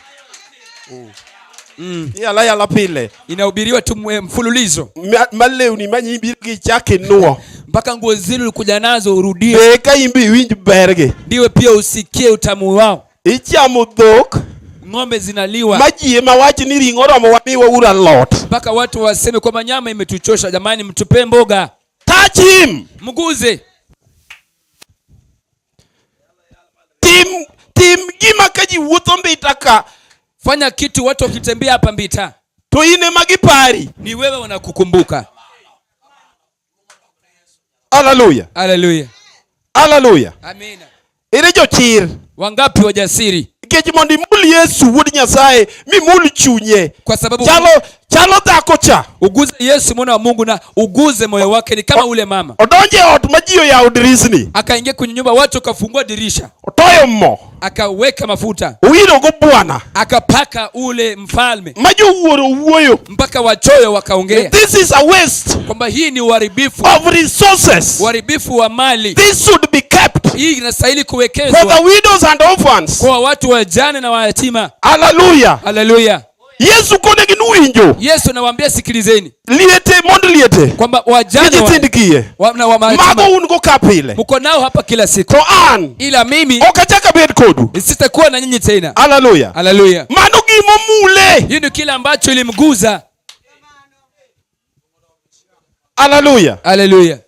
Yala yala pile. Inahubiriwa tu mfululizo. Malewni manyimbi gi chak inuo. Mpaka nguo zile ulikuja nazo urudie. Be ka in be iwinj bergi. Ndiwe pia usikie utamu wao. Ichamo dhok. Ng'ombe zinaliwa. Ma ji ema wach ni ring'o oromo wamiwa uru alot. Mpaka watu waseme kwamba nyama imetuchosha, jamani mtupe mboga. Touch him. Mguze. Tim gima ka ji wuotho Mbita ka. Fanya kitu watu wakitembea hapa Mbita. To in ema gipari. Ni wewe wanakukumbuka. Hallelujah. Hallelujah. Hallelujah. Amina. Ere jochir. Wangapi wajasiri? Nikech mondo imul Yesu wuod Nyasaye mimul chunye. Kwa sababu chalo dhako cha. Uguze Yesu mwana wa Mungu na uguze moyo wake ni kama ule mama. Odonje ot ma ji oyawo dirisni. Akaingia kwenye nyumba watu wakafungua dirisha. Otoyo mo. Akaweka mafuta. Owiro go bwana. Akapaka ule mfalme. Ma jowuoro wuoyo. Mpaka wachoyo wakaongea. This is a waste. Kwamba hii ni uharibifu. Of resources. Uharibifu wa mali. This should be kept. Hii inastahili kuwekezwa. For the widows and orphans. Kwa watu wajane na wayatima. Hallelujah. Hallelujah. Yesu kone gi nuwinjo. Yesu anawaambia sikilizeni. Liete mondo liete. Kwamba wajane Gi nyithind kiye. na wa mayatima. Mago un go ka pile. Mko nao hapa kila siku. To an. Ila mimi Ok achak abed kodu. Sitakuwa na nyinyi tena. Hallelujah. Hallelujah. Mano gimomule. Hiyo ndio kile ambacho ilimguza. Hallelujah. Hallelujah.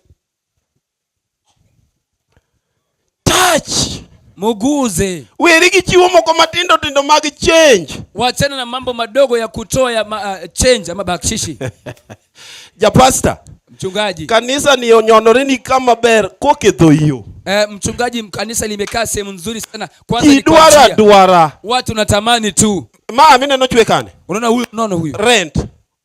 Touch. Muguze. Weri gi chiwo moko matindo tindo mag change. Wachana na mambo madogo ya kutoa ya change ama bakshishi. Ja pastor. Mchungaji. Kanisa ni onyonore ni kama ber koketho yo. Mchungaji, kanisa limekaa sehemu nzuri sana. Kwanza ni Idwara kwa njia. dwara. Watu natamani tu. Ma mineno chwe kane. Unaona huyu, unaona huyu. Rent.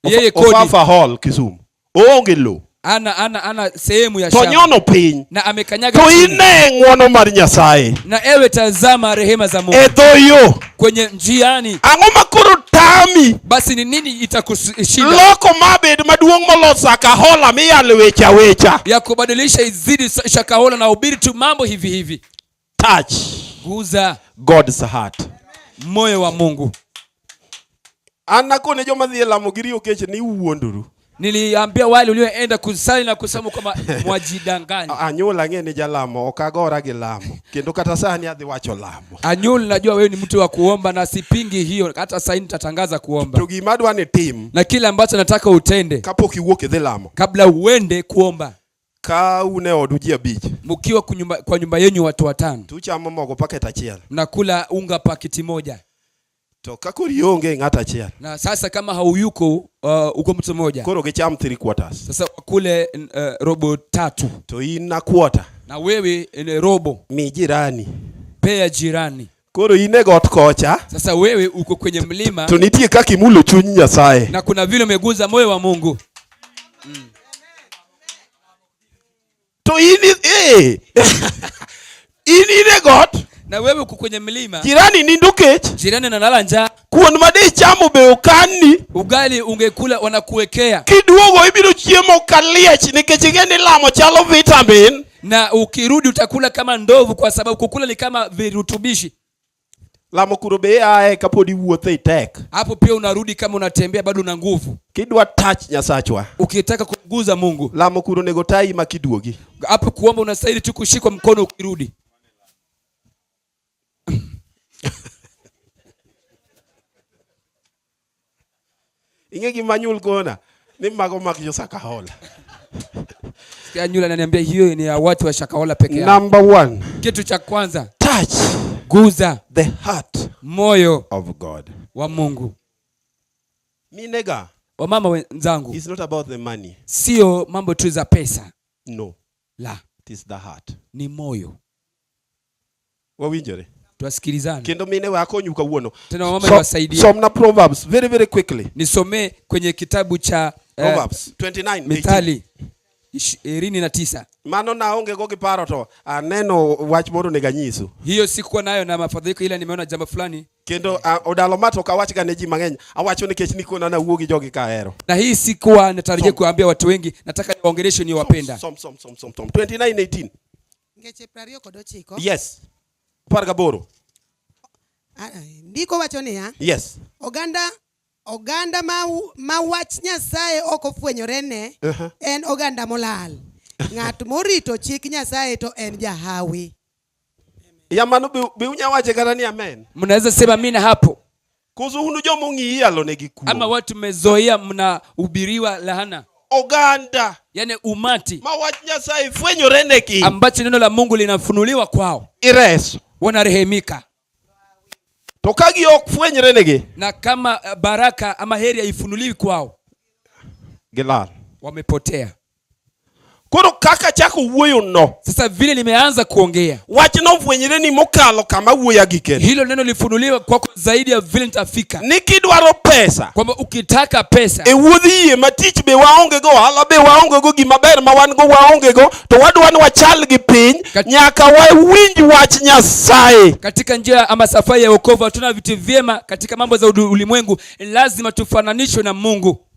Yeye kodi. Ofafa Hall Kisumu. Oonge lo. Ana sehemu ya To shamba. nyono piny. Na amekanyaga To chini. ine ng'wono mar Nyasaye. Na ewe tazama rehema za Mungu. E dho yo. Kwenye njiani. Ang'o ma koro tami? Basi ni nini itakushinda? Loko mabed maduong' moloso Shakahola miyalo weche awecha. Ya kubadilisha izidi Shakahola na ubiri tu mambo hivi hivi. Touch. Guza. God's heart. Moyo wa Mungu. An nakone joma dhi e lamo gi riyo kech ni uwuondoru. Niliambia wale walioenda kusali na kusema kwamba mwajidanganya. Anyuol ang'e ni jalamo, ok agora gi lamo. Kendo kata sani adhi wacho lamo. Anyuol, najua wewe ni mtu wa kuomba na sipingi hiyo, hata sasa nitatangaza kuomba. To gima adwa ni tim. Na kile ambacho nataka utende. Kapok iwuok idhi lamo. Kabla uende kuomba. Ka un e odu ji abich. Mkiwa kwa nyumba yenu watu watano. Tuchamo mogo paket achiel. Mnakula unga pakiti moja. To ka koro ionge ng'ato achiel. Na sasa kama hauyuko uko mtu mmoja. Koro gicham 3 quarters. Sasa kule robo tatu. To in na quarter. Na wewe ni robo. Mi jirani. Pea jirani. Koro in e got kocha. Sasa wewe uko kwenye mlima. To nitie kaka imulo chuny Nyasaye. Na kuna vile umeguza moyo wa Mungu. To in in e got. Na wewe uko kwenye mlima. Jirani nindo kech. Jirani analala njaa. Kuon ma de chamo be okanni. Ugali ungekula wanakuwekea. Kiduogo ibiro chiemo kaliech nikech ing'e ni lamo chalo vitamin. Na ukirudi utakula kama ndovu kwa sababu kukula ni kama virutubishi. Lamo kuro be iae kapod iwuotho itek. Hapo pia unarudi kama unatembea bado una nguvu. Kidwa touch Nyasachwa. Ukitaka kumguza Mungu. Lamo kuro onego tayi ma kiduogi. Hapo kuomba unastahili tu kushikwa mkono ukirudi. Ing'e gima nyul kona ni mago mag jo Shakahola. Sikia Nyula ananiambia hiyo ni ya watu wa Shakahola peke yao. Number one. Kitu cha kwanza. Touch. Guza. The heart moyo of God. wa Mungu. Minega. Wamama wenzangu. It's not about the money. Sio mambo tu za pesa. No. La. It is the heart. Ni moyo. Wawinjore. Tuwasikilizane. Kendo mine we akonyu kawuono. Tena wamama niwasaidie. Somna Proverbs very very quickly. Nisomee kwenye kitabu cha Proverbs 29:18. Mithali 29. Mano naonge go gi paro to aneno wach moro onego anyisu. Hiyo sikuwa nayo na mafadhaiko, ila nimeona jambo fulani. Kendo odalo ma to ok awach ga ne ji mang'eny, awacho nikech nikona nawuo gi jogi ka ahero. Na hii sikuwa natarajia kuambia watu wengi, nataka niwaongeleshe niwapenda. Som, som, som, som, som. 29:18. Ngeche 29. Yes. 18. Ndiko wacho niya. Yes. Oganda ma wach Nyasaye ok ofwenyorene en oganda molal. Ng'at morito chik Nyasaye to en jahawi. Ya mano be unya wache kata ni amen. Mnaweza sema amina hapo. Koso unu joma ong'i iyalo negi kuo. Ama watu mmezoea mnahubiriwa lahana. Oganda. Yani umati. Ma wach Nyasaye fwenyore negi. Ambacho neno la Mungu linafunuliwa kwao. Ires. Wanarehemika. To ka gi ok fwenyre negi. Na kama baraka ama heri haifunuliwi kwao. Gilal. Wamepotea. Koro kaka chako wuoyo no. Sasa vile nimeanza kuongea. Wach no fwenyre ni mokalo kama wuoya gi kendo. Hilo neno lifunuliwa kwako zaidi ya vile nitafika. Ni kidwaro pesa. Kwamba ukitaka pesa. E wuodh yie ma tich be waonge go, ohala be waonge go, gima ber ma wan go waonge go, to wadwa ni wachal gi piny, nyaka wawinj wach Nyasaye. Katika njia ama safari ya wokovu hatuna vitu vyema katika mambo za ulimwengu, lazima tufananishwe na Mungu.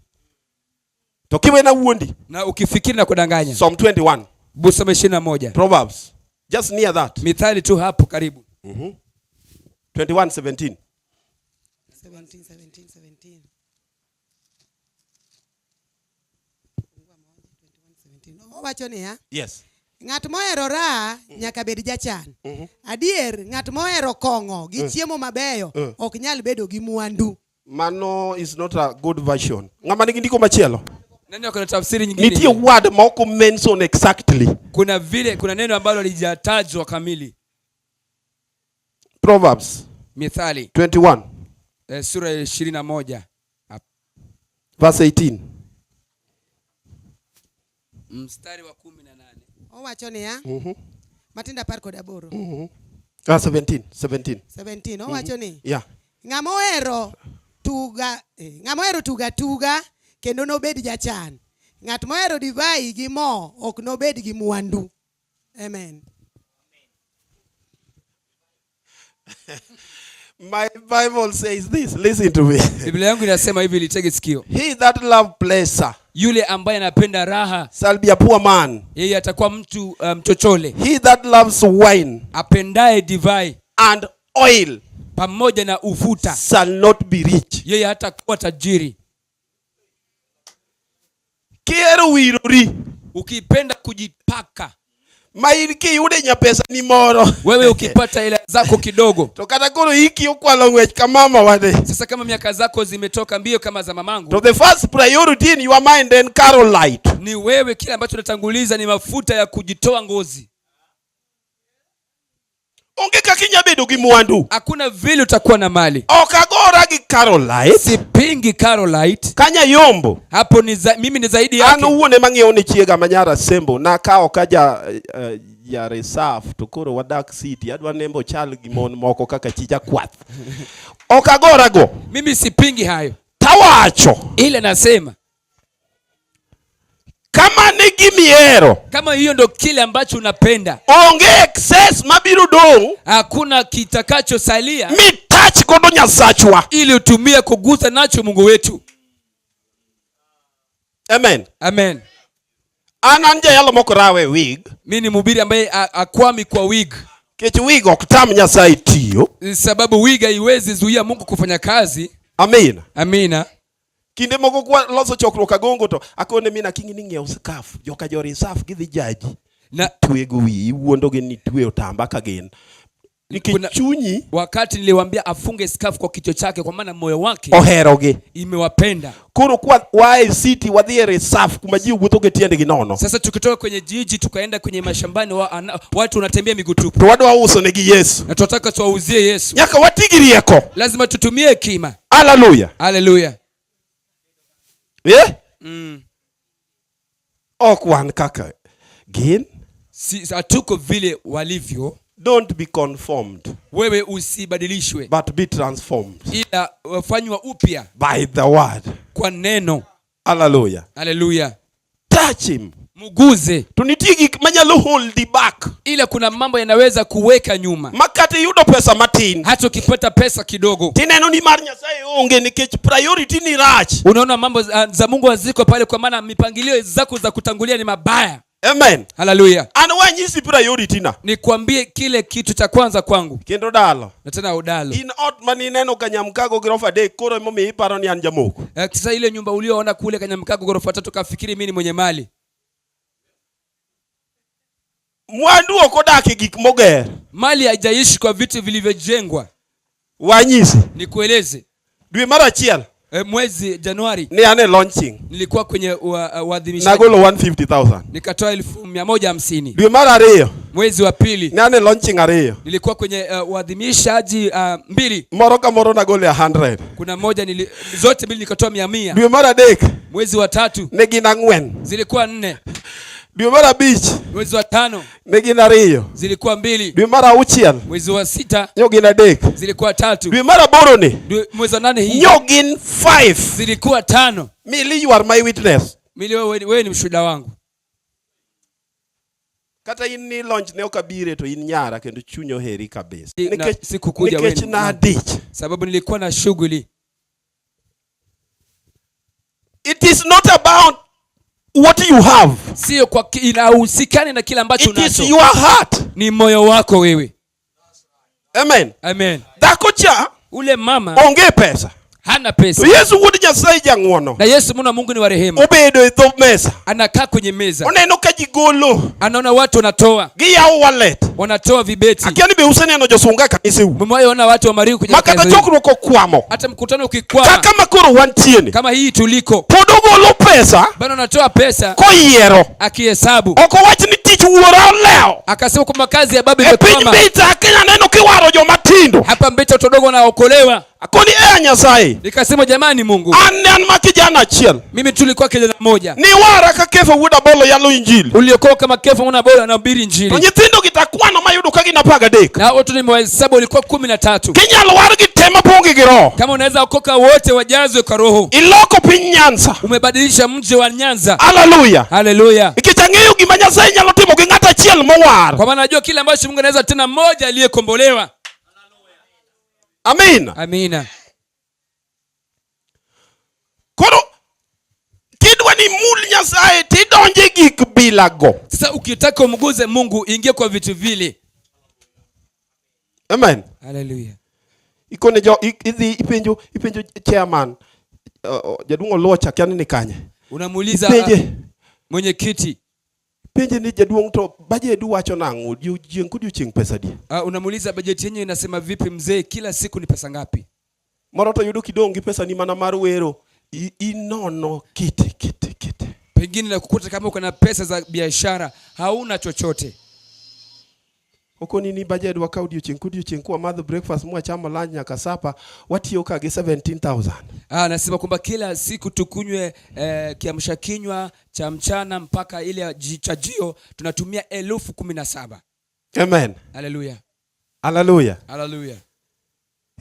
To kiwe na wuondi. Na ukifikiri na kudanganya. Psalm 21. Busoma 21. Proverbs. Just near that. Mithali tu hapo karibu. 21:17. 17, 17, 17. Owacho niya? Yes. Ng'at mohero raha nyaka bed jachan. Adier, ng'at mohero kong'o gi chiemo mabeyo ok nyal bedo gi mwandu. Mano is not a good version. Ng'ama nigi ndiko machielo? Neno kuna tafsiri nyingine. Nitie word ma ok mention exactly. Kuna vile, kuna neno ambalo halijatajwa kamili. Proverbs. Mithali. 21. Sura ya 21. Verse 18. Mstari wa 18. Owacho niya? Matindo 18. 17, 17. 17. Owacho ni? Yeah. Ng'ama ohero tuga, ng'ama ohero tuga tuga kendo nobed jachan. Ng'at mohero divai gi mo ok nobed gi mwandu. Amen. My Bible says this. Listen to me. Biblia yangu inasema hivi, litege sikio. He that love pleasure, yule ambaye anapenda raha, shall be a poor man. Yeye atakuwa mtu mchochole. He that loves wine, apendaye divai, and oil, pamoja na ufuta, shall not be rich. Yeye hatakuwa tajiri. Kihero wirori, ukipenda kujipaka, ma in kiyude nyapesa ni moro. Wewe ukipata hela zako kidogo. To kata koro hiki okwalo ng'wech ka mama wade. Sasa kama miaka zako zimetoka mbio kama za mamangu. To the first priority in your mind then Carolite. Ni wewe kile ambacho unatanguliza ni mafuta ya kujitoa ngozi. Onge kaka inyalo bedo gi mwandu. Hakuna vile utakuwa na mali. Ok agora gi Carolite. Sipingi Carolite. Kanya yombo. Hapo ni mimi ni zaidi yake. An owuon ema ng'iewo ne chiega ma nyara Sembo. Nakawo ka ja reserve to koro wadak city. Adwa nembo chal gi mon moko kaka chi jakwath. Ok agora go. Mimi sipingi hayo. Tawacho. Ile nasema. Kama ni gimihero. Kama hiyo ndo kile ambacho unapenda. Onge excess mabiro dong'. Hakuna kitakachosalia. Mi touch godo Nyasachwa. Ili utumie kugusa nacho Mungu wetu. Amen. Amen. An an jayalo mok rawe wig. Mimi ni mhubiri ambaye akwami kwa wig. Kech wig ok tam Nyasaye tiyo. Sababu wig haiwezi zuia Mungu kufanya kazi. Amina. Amina. Kinde moko kwa loso chokruok agongo to akone mina kingi ni ng'iew scarf joka jo reserve gidhi jaji Na twego wiyi iwuondogi ni twe otamba ka gin nikech Kuna- chunyi wakati niliwaambia afunge skafu kwa kichwa chake, kwa maana moyo wake oherogi imewapenda. koro kwa waa e city wadhi e reserve kuma ji wuotho gi tiendgi nono Sasa tukitoka kwenye jiji tukaenda kwenye mashambani watu wanatembea miguu tupu, to wadwa uso negi Yesu na tunataka tuwauzie Yesu. nyaka wati gi rieko Lazima tutumie hekima. haleluya Haleluya! yeah? Ok wan kaka gin. Si hatuko vile walivyo. Don't be conformed Wewe usibadilishwe, but be transformed ila wafanywa upya by the word. kwa neno. Haleluya. Haleluya! Touch him. Muguze, To nitie gik manyalo holdi back ila kuna mambo yanaweza kuweka nyuma. ma kata iyudo pesa matin Hata ukipata pesa kidogo, tineno ni mar Nyasaye onge nikech priority ni rach. unaona mambo za Mungu haziko pale, kwa maana mipangilio zako za kutangulia ni mabaya. Amen. Haleluya! An wanyisi priority na Nikwambie kile kitu cha kwanza kwangu, kendo dalo na tena udalo. in ot manineno ka Nyamkago gorofa adek koro emomiyo iparo ni an jamoko. Sasa ile nyumba ulioona kule Kanyamkago ghorofa tatu, kafikiri mimi ni mwenye mali. Mwandu ok odak e gik moger. Mali haijaishi kwa vitu vilivyojengwa. Wanyisi Nikueleze, dwe mar achiel mwezi Januari ni an e launching nilikuwa kwenye uadhimishaji, nagolo 150,000. nikatoa 150,000. Dwe mar ariyo Mwezi wa pili ne an e launching ariyo nilikuwa kwenye uadhimishaji mbili, moro ka moro nagolo e 100. kuna moja zote mbili nikatoa 100. Dwe mar adek Mwezi wa tatu ne gin ang'wen. zilikuwa 4. Dwe mar abich Mwezi wa tano ne gin ariyo. zilikuwa 2. Dwe mar auchiel Mwezi wa sita nyo gin adek. zilikuwa 3. Dwe mar aboro ni Mwezi wa nane hii nyo gin 5. zilikuwa 5. Mili, you are my witness. Mili, wewe ni mshuhuda wangu. Kata in ni launch ne ok abire to in nyara kendo chuny oheri kabisa. Sikukuja Nikech wewe. nadich. Sababu nilikuwa na shughuli. It is not about what you have. Sio kwa inahusikani na kile ambacho It is unacho. your heart. Ni moyo wako wewe. Amen. Amen. Dhako cha Ule mama onge pesa. hana pesa. To Yesu wuod Nyasaye jang'uono Na Yesu mwana wa Mungu ni wa rehema. obedo e dho mesa. Anakaa kwenye meza. Oneno ka ji golo. Anaona watu wanatoa. Giyawo wallet. Wanatoa vibeti. Akia ni be useneno josunga e kaniseu. Mmewahi ona watu wa Mariu kwenye Ma kata kanisa hili? chokruok okwamo. Hata mkutano ukikwama. Kaka ma koro wantie ni. Kama hii tuliko. Pod ogolo pesa. Bado anatoa pesa. Koyiero. Akihesabu. Ok owach ni tich wuora olewo. Akasema kwamba kazi ya baba E piny imekwama. Mbita Kenya neno kiwaro joma tindo. Hapa Mbita watu wadogo wanaokolewa. Akoni e Nyasaye. Nikasema jamani Mungu. An ne an ma kijana achiel. Mimi tulikuwa kijana mmoja. Ni wara ka Kefa wuod Abolo yalo injili. Uliokoa kama Kefa mwana Abolo anahubiri injili. To nyithindo gi takwano mayudo ka gin 13. Na watu nimewahesabu walikuwa 13. Kinyalo war gi te mapong' gi roho. Kama unaweza okoka wote wajazwe kwa roho. Iloko piny Nyanza. Umebadilisha mji wa Nyanza. Haleluya. Haleluya. Nikech ang'eyo gima Nyasaye nyalo timo gi ng'at achiel mowar. Kwa maana najua kile ambacho Mungu anaweza tena mmoja aliyekombolewa. Amina. Amina. Koro kidwa ni mul Nyasaye tidonje gik bilago. Sasa ukitaka umguze Mungu ingie kwa vitu vile. Amen. Haleluya. Ikone jo idhi ipenjo chairman jaduong' Oluocha kia ni kanye. Unamuuliza Ipenje. mwenyekiti. Penje ni jaduong' to budget wacho nang'o? Odiochieng' kodiochieng' pesa di? Unamuuliza bajeti yenyewe inasema vipi mzee, kila siku ni pesa ngapi? Moro to yudo kidong' gi pesa ni mana mar wero. Inono kiti kiti kiti. Pengine nakukuta kama uko na pesa za biashara hauna chochote. Okoni ni budget wa ka odiochieng' kodiochieng' kwa madho breakfast mwachamo lunch nyaka sapa watiyo ka gi 17,000. Anasema kwamba kila siku tukunywe kiamsha kinywa cha mchana mpaka ile chajio tunatumia 17,000. Amen. Haleluya. Haleluya. Haleluya.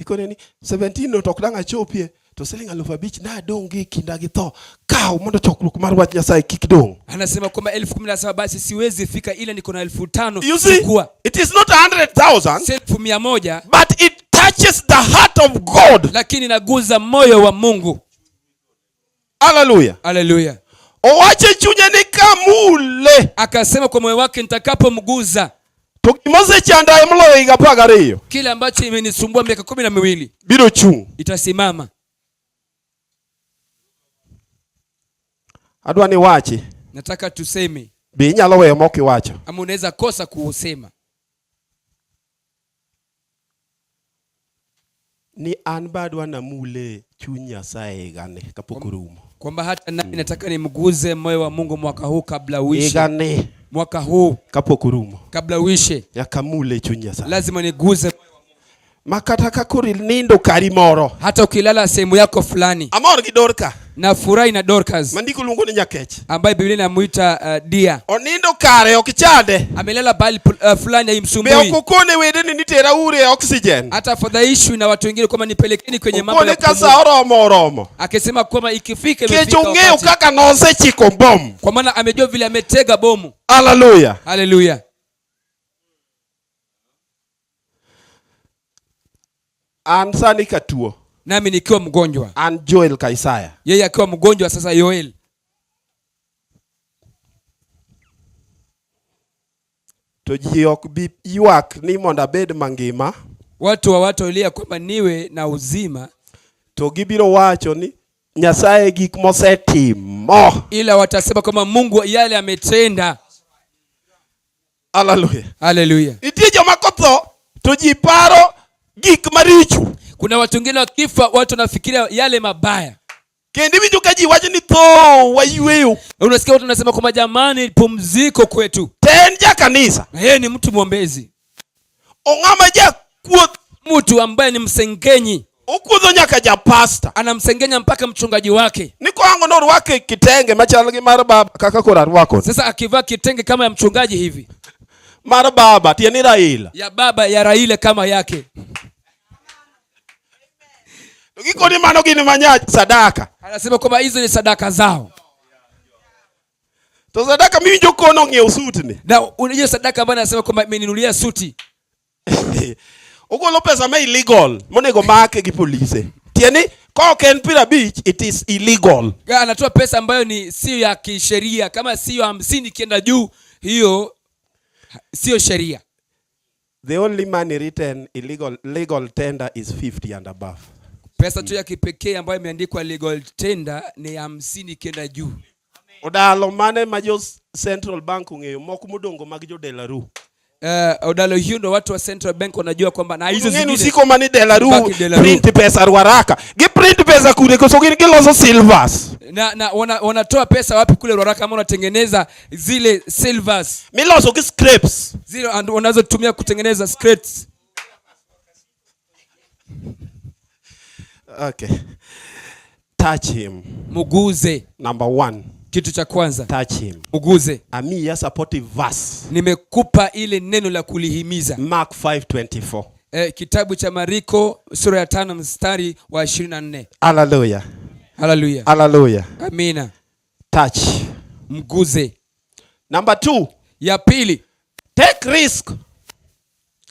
Ikone ni 17 no to ok dang' achopie to siling 5,000 na adong' gi kinda gi tho. Kaw mondo chokruok mar wach Nyasaye kik dong'. Anasema kwamba 17,000 basi siwezi fika ila niko na 5,000. You see, Chukua. it is not 100,000, Si 100,000, but it touches the heart of God. Lakini naguza moyo wa Mungu. Hallelujah. Hallelujah. Owache chunye ni kamule. Akasema kwa moyo wake nitakapomguza. To gima osechanda moloyo higa 12 Kile ambacho imenisumbua miaka 12 biro chung'. itasimama. Adwa ni wachi. Nataka tuseme. Be inyalo weyo mok iwacho. Ama unaweza kosa kuusema. Ni an be adwa namule chuny Nyasaye higani kapok orumo. Kwamba hata nami nataka nimguze moyo wa Mungu mwaka huu kabla uishe. Higani Mwaka huu kapok orumo. kabla uishe. Nyaka amule chuny Nyasaye. Lazima niguze. Ma kata ka koro inindo kari moro. Hata ukilala sehemu yako fulani. Amor gi Dorka. Na furahi na Dorcas. Ma ndiko luongo ni Nyakech. Ambaye Biblia inamuita Dia. Onindo kare ok chande. Amelala pahali fulani haimsumbui. Be ok okone wedeni ni tera ure e oxygen. Hata afadhaishwi na watu wengine kwamba nipelekeni kwenye mambo ya Okone ka kupumua. sa oromo oromo. Akisema kwamba ikifika Kech imefika ong'eyo wakati. kaka nosechiko bom. Kwa maana amejua vile ametega bomu. Hallelujah. Hallelujah. An sani katuo. Nami nikiwa mgonjwa. An Joel Kaisaya. Yeye akiwa mgonjwa sasa Yoel. To ji ok bi ywak ni mondo abed mangima. Watu hawatolia kwamba niwe na uzima. To gibiro wacho ni Nyasaye gik mosetimo. Ila watasema kwamba Mungu yale ametenda. Hallelujah. Hallelujah. Nitie joma kotho to ji paro gik maricho. Kuna watu wengine wakifa watu wanafikiria yale mabaya. Kendo iwinjo ka ji wacho ni tho wayweyo. Unasikia watu wanasema kwamba jamani pumziko kwetu. To en ja kanisa. Na yeye ni mtu mwombezi. Ong'ama jakuoth. Mtu ambaye ni msengenyi. Okuodho nyaka ja pastor. Anamsengenya mpaka mchungaji wake. Ni koango norwake kitenge machal gi mar baba kaka koro arwako. Sasa akivaa kitenge kama ya mchungaji hivi. Mar baba tie ni Raila. Ya baba ya Raila kama yake. To gikoni mano gin manyach sadaka. Anasema kwamba hizo ni sadaka zao. To sadaka miwinjo kono ng'iew suit ni. Na unajua sadaka ambayo anasema kwamba imeninunulia suti. Ogolo pesa ma illegal monego make gi polise. Tie ni ka ok en 50 it is illegal. Anatoa pesa ambayo ni sio ya kisheria, kama sio 50 ikienda juu hiyo sio sheria. The only money written illegal, legal tender is 50 and above. Pesa tu ya kipekee ambayo imeandikwa legal tender ni 50 ikienda juu. Odalo mane ma jo Central Bank ong'eyo moko modongo mag jo Delaru. Odalo hiyo ndo watu wa Central Bank wanajua kwamba na hizo Ung'eni zingine usiko mani Delaru Baki Delaru. print pesa Ruaraka. Gi print pesa kure koso gin giloso silvers. Na wanatoa pesa wapi kule Ruaraka kama wanatengeneza zile silvers? Miloso gi scrapes. Zile wanazotumia kutengeneza scrapes. Okay. Touch him. Muguze. Number 1. Kitu cha kwanza. Touch him. Muguze. Amiya supportive verse. Nimekupa ile neno la kulihimiza. Mark 5:24. Kitabu cha Mariko sura ya 5 mstari wa 24. Hallelujah. Hallelujah. Hallelujah. Amina. Touch. Mguze. Number 2. Ya pili. Take risk.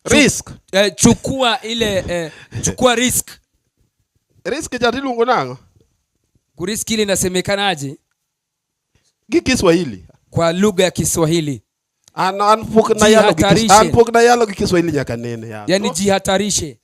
Risk. Chukua ile chukua risk. Risk cha iluongo nang'o? Kuriski ile inasemekanaje? Gi Kiswahili. Kwa lugha ya Kiswahili. An pok na yalo gi Jihatarishe. an pok na yalo gi Kiswahili nyaka nene ya. Yani jihatarishe.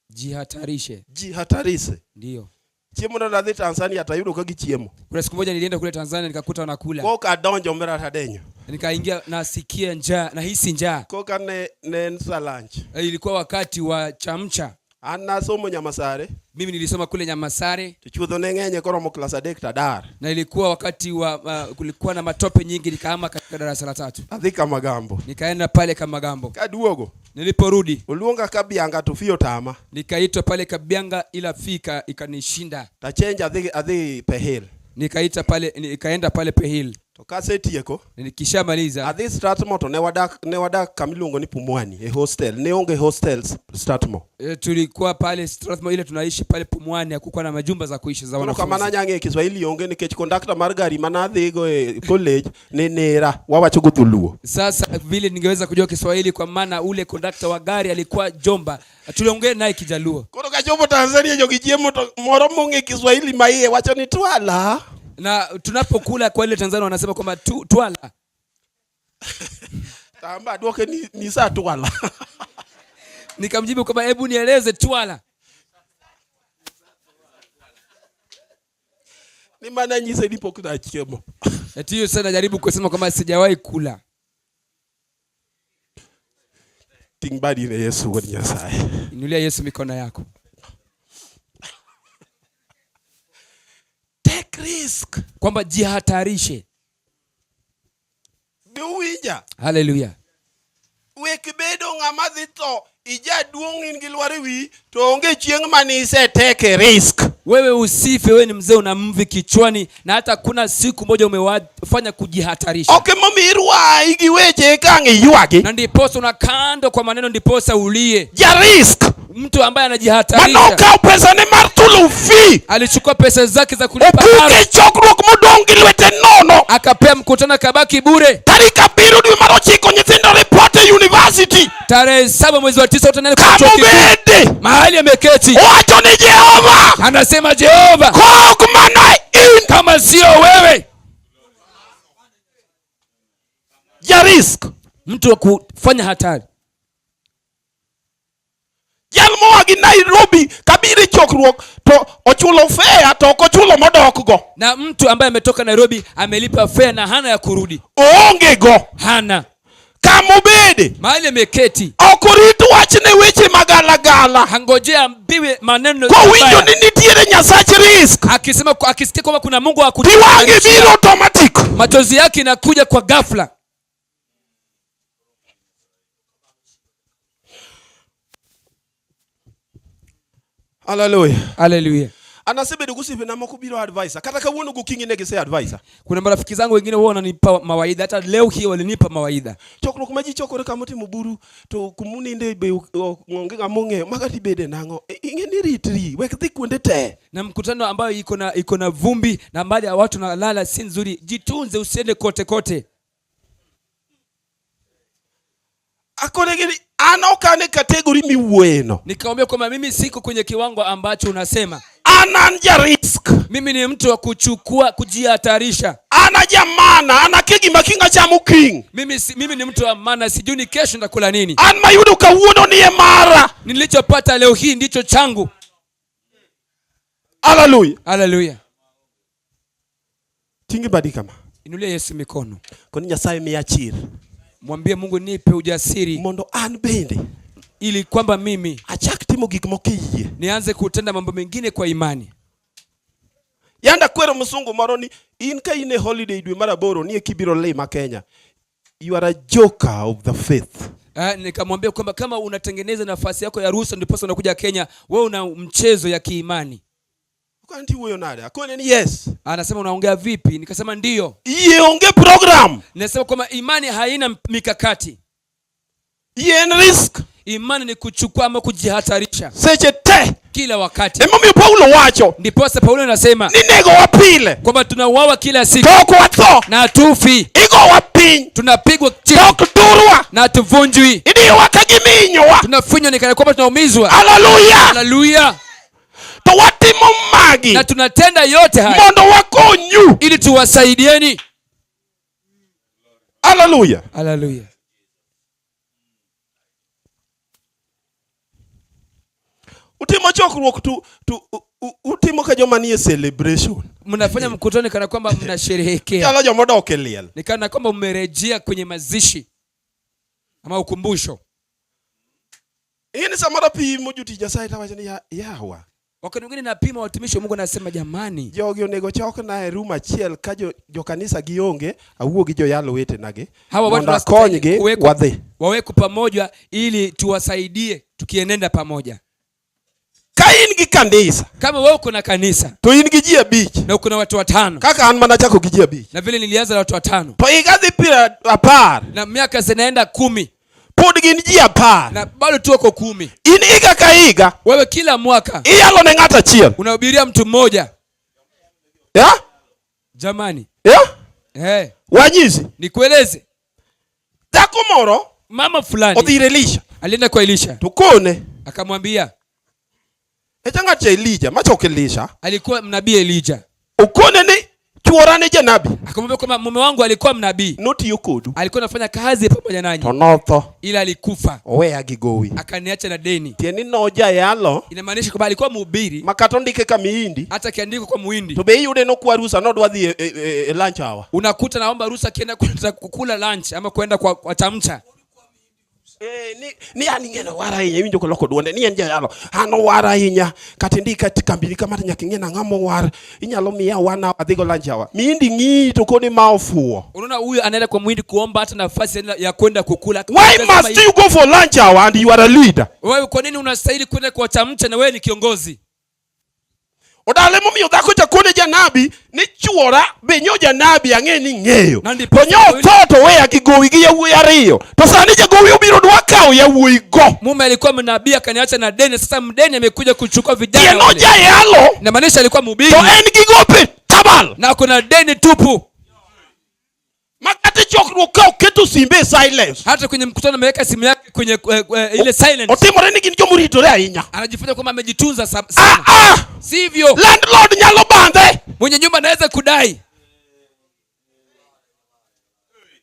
Jihatarishe. Jihatarishe. Ndio. Chiemo no nadhi Tanzania tayudo ka gichiemo. Kuna siku moja nilienda kule Tanzania nikakuta wanakula. Koka adonjo mera tadenyo. Nikaingia nasikia njaa, nahisi njaa. Koka ne en sa lunch. Ilikuwa wakati wa chamcha. An nasomo Nyamasare. Mimi nilisoma kule Nyamasare. To chuodho ne ng'eny koromo klas 3 tadar. Na ilikuwa wakati wa kulikuwa na matope nyingi, nikahama katika darasa la 3. Adhi Kamagambo. Nikaenda pale Kamagambo. Kaduogo. Niliporudi. Oluonga Kabianga to fio tama. Nikaitwa pale Kabianga ila fika ikanishinda. Ta change adhi Pehil. Nikaita pale, nikaenda pale Pehil. To kasetieko. Nikishamaliza. Adhi Strathmore to ne wadak kama iluongo ni Pumwani e hostel. Ne onge hostels Strathmore. Tulikuwa pale Strathmore ile tunaishi pale Pumwani, hakukuwa na majumba za kuishi za Koro wanafunzi. kama nanyang'e Kiswahili onge nikech conductor mar gari manadhigo e college ne nera wawacho go Dholuo. Sasa vile ningeweza kujua Kiswahili kwa maana ule conductor wa gari alikuwa Jomba. Tuliongea naye Kijaluo. Koro kachopo Tanzania jogi chiemo to moro mong'e Kiswahili maiye wacho ni twala. Na tunapokula kwa ile Tanzania wanasema kwamba twala. Tamba dwoke ni nyisa twala. Nikamjibu kwamba hebu nieleze twala. Ni mana nyise ni pok nachiemo. Eti hiyo sasa najaribu kusema kwamba sijawahi kula. Ting' badi ne Yesu wuod Nyasaye. Inulia Yesu mikono yako. Take risk. Kwamba jihatarishe. Be uwinja? Haleluya. Wek bedo ng'ama dhi tho ijaduong' in gi lwar e wiyi to onge chieng' mane iseteke risk. Wewe usife, wewe ni mzee una mvi kichwani na hata kuna siku moja umefanya kujihatarisha. Ok emomiyo irwayi gi weche eka ang' iywagi. Na ndiposa unakandwa kwa maneno ndiposa ulie. Ja risk. Mtu ambaye anajihatarisha. Manokawo pesane mar chulo fee. Alichukua pesa zake za kulipa Opuke karo. chokruok modong' gi lwete nono. Akapea mkutano akabaki bure. Tarik 7 dwe mar 9 nyithindo report e university. Tarehe 7 mwezi wa 9 watu wanaenda kwa chuo kikuu. Kamobede. Mahali ameketi. Owacho ni Jehova. Anasema Jehova. Kok mana in. Kama sio wewe. Ja risk. Mtu wa kufanya hatari. Jal moa gi Nairobi kabiro e chokruok to ochulo fare to ok ochulo modok go. Na mtu ambaye ametoka Nairobi amelipa fare na hana ya kurudi. Oonge go. Hana. Kamobede. Mahali ameketi. Ok orit wachne weche magalagala. Hangojea ambiwe maneno Kowinjo mabaya. ni nitiere Nyasach risk. Akisema, akisikia kwamba kuna Mungu wa Pi wang'e kujihatarisha. biro automatic. Machozi yake inakuja kwa ghafla. Hallelujah. Hallelujah. An asebedo gosiepena moko biro advice. Kata kawuono gokinyi ne gise advice. Kuna marafiki zangu wengine wao wananipa mawaidha, hata leo hii walinipa mawaidha. Chokruok ma ji chokore kama otimo buru to kumuninde be onge ng'ama ong'eyo maga tibede nang'o? Ing'e ni ritri, wek dhi kuonde te. Na mkutano ambayo iko na vumbi na mbali ya watu nalala si nzuri. Jitunze, usiende kote kote. Akone gi an ok an e category miwuoyeno. Nikamwambia kwamba mimi siko kwenye kiwango ambacho unasema. An an ja risk. Mimi ni mtu wa kuchukua, kujihatarisha. An a jamana, an akia gima kiny achamo kiny. Mimi ni mtu wa maana, sijui ni kesho nitakula nini. An mayudo kawuono ni e mara. Nilichopata leo hii ndicho changu. Hallelujah. Hallelujah. Tingi badi kama. Inulia Yesu mikono. Koni Nyasaye miya chir. Mwambie Mungu nipe ujasiri. Mondo an bende. Ili kwamba mimi achak timo gik moko e yie. Nianze kutenda mambo mengine kwa imani. Yanda kwero msungu moro ni in ka in e holiday dwe mar 8 ni e kibiro lima Kenya. You are a joker of the faith. Nikamwambia kwamba kama unatengeneza nafasi yako ya ruhusa ndipo unakuja Kenya, wewe una mchezo ya kiimani. Kanti wuoyo nade? Akone ni yes. Anasema unaongea vipi? Nikasema ndio. Yie onge program. Nasema kwamba imani haina mikakati. Yie en risk. Imani ni kuchukua ama kujihatarisha. Seche te. Kila wakati. Emomiyo Paulo wacho. Ndiposa Paulo anasema ni nego wapile. Kwamba tunauawa kila siku. To ok watho. Na hatufi. Igowa piny. Tunapigwa chini. To ok turwa. Na hatuvunjwi. Idiyowa ka giminyowa. Tunafinywa ni kana kwamba tunaumizwa. Hallelujah. Hallelujah. To watimo magi. Na tunatenda yote haya. Mondo wakonyu. Ili tuwasaidieni. Hallelujah. Hallelujah. Utimo chokruok tu utimo ka joma nie celebration. Mnafanya mkutano kana kwamba mnasherehekea. Chalo joma odok e liel. Ni kana kwamba mmerejea kwenye mazishi ama ukumbusho. In samoro pimo jotich Nyasaye tawacho ni yawa. Wakati mwingine napima watumishi wa Mungu nasema jamani. Jogi onego chokna e room achiel ka jo kanisa gionge, awuo gi joyalo wetenagi. Hawa watu Mondo wanastahili akonygi wadhi. wawekwe pamoja ili tuwasaidie tukienenda pamoja. Ka in gi kanisa. Kama wewe uko na kanisa. To in gi ji 5. Na uko na watu 5. Kaka an mana chako gi ji 5. Na vile nilianza na watu 5. To higa dhi piero apar. Na miaka zinaenda 10. Pod gin ji 10. Na bado tu wako 10. In higa ka higa. Wewe kila mwaka. Iyalo ne ng'ato achiel. Unahubiria mtu mmoja. Ya? Jamani. Ya? Wanyisi. Nikueleze. Dhako moro. Mama fulani. Odhi ir Elisha. Alienda kwa Elisha. To kone. Akamwambia. Echa ng'at cha Elija, macho ok Elisha. Alikuwa mnabii Elija. Okone ni Chuora ne janabi. Akamwambia kwamba mume wangu alikuwa mnabii. Notiyo kodu. Alikuwa anafanya kazi pamoja nanyi. To notho. Ila alikufa. Oweya gi gowi. Akaniacha na deni. Tiende ni nojayalo. Inamaanisha kwamba alikuwa mhubiri. Ma kata ondike ka mihindi. Hata akiandikwa kwa muhindi. To be iyude nokwa rusa nodwa dhi e lunch hour. Unakuta naomba ruhusa akienda kukula lunch ama kwenda kwa chamcha. Ni an ing'e owara ahinya iwinjo koloko duonde ni en jayalo an owara ahinya kata indika e kambini kama to nyaka ing'e nang'ama owar inyalo miya one hour adhigo lunch hour mihindi ng'iyi to koni ma ofuwo. Unaona huyu anaenda kwa muhindi kuomba hata nafasi ya kwenda kukula. Why must you go for lunch hour and you are a leader? Wewe kwa nini unastahili kwenda kwa chamcha na wewe ni kiongozi? Odala emomiyo dhako cha kone janabi ni chuora be nyo janabi ang'e ni ng'eyo. Na To ndiposa nyo wawili- tho to weya gi gowi gi yawuoyi ariyo. To sani jagowi obiro dwa kawo yawuoyi go. Mume alikuwa mnabii akaniacha na deni, sasa mdeni amekuja kuchukua vijana Tiende wale. ojayalo. Inamaanisha alikuwa mhubiri. To en gi gope tabal. Na kuna deni tupu. Ma kata chokruok ka oketo simbe e silence. Hata kwenye mkutano ameweka simu yake kwenye ile silence. Otimore ni gin jomoritore ahinya. Anajifanya kwamba amejitunza sana. Sivyo. Landlord nyalo bandhe. Mwenye nyumba anaweza kudai.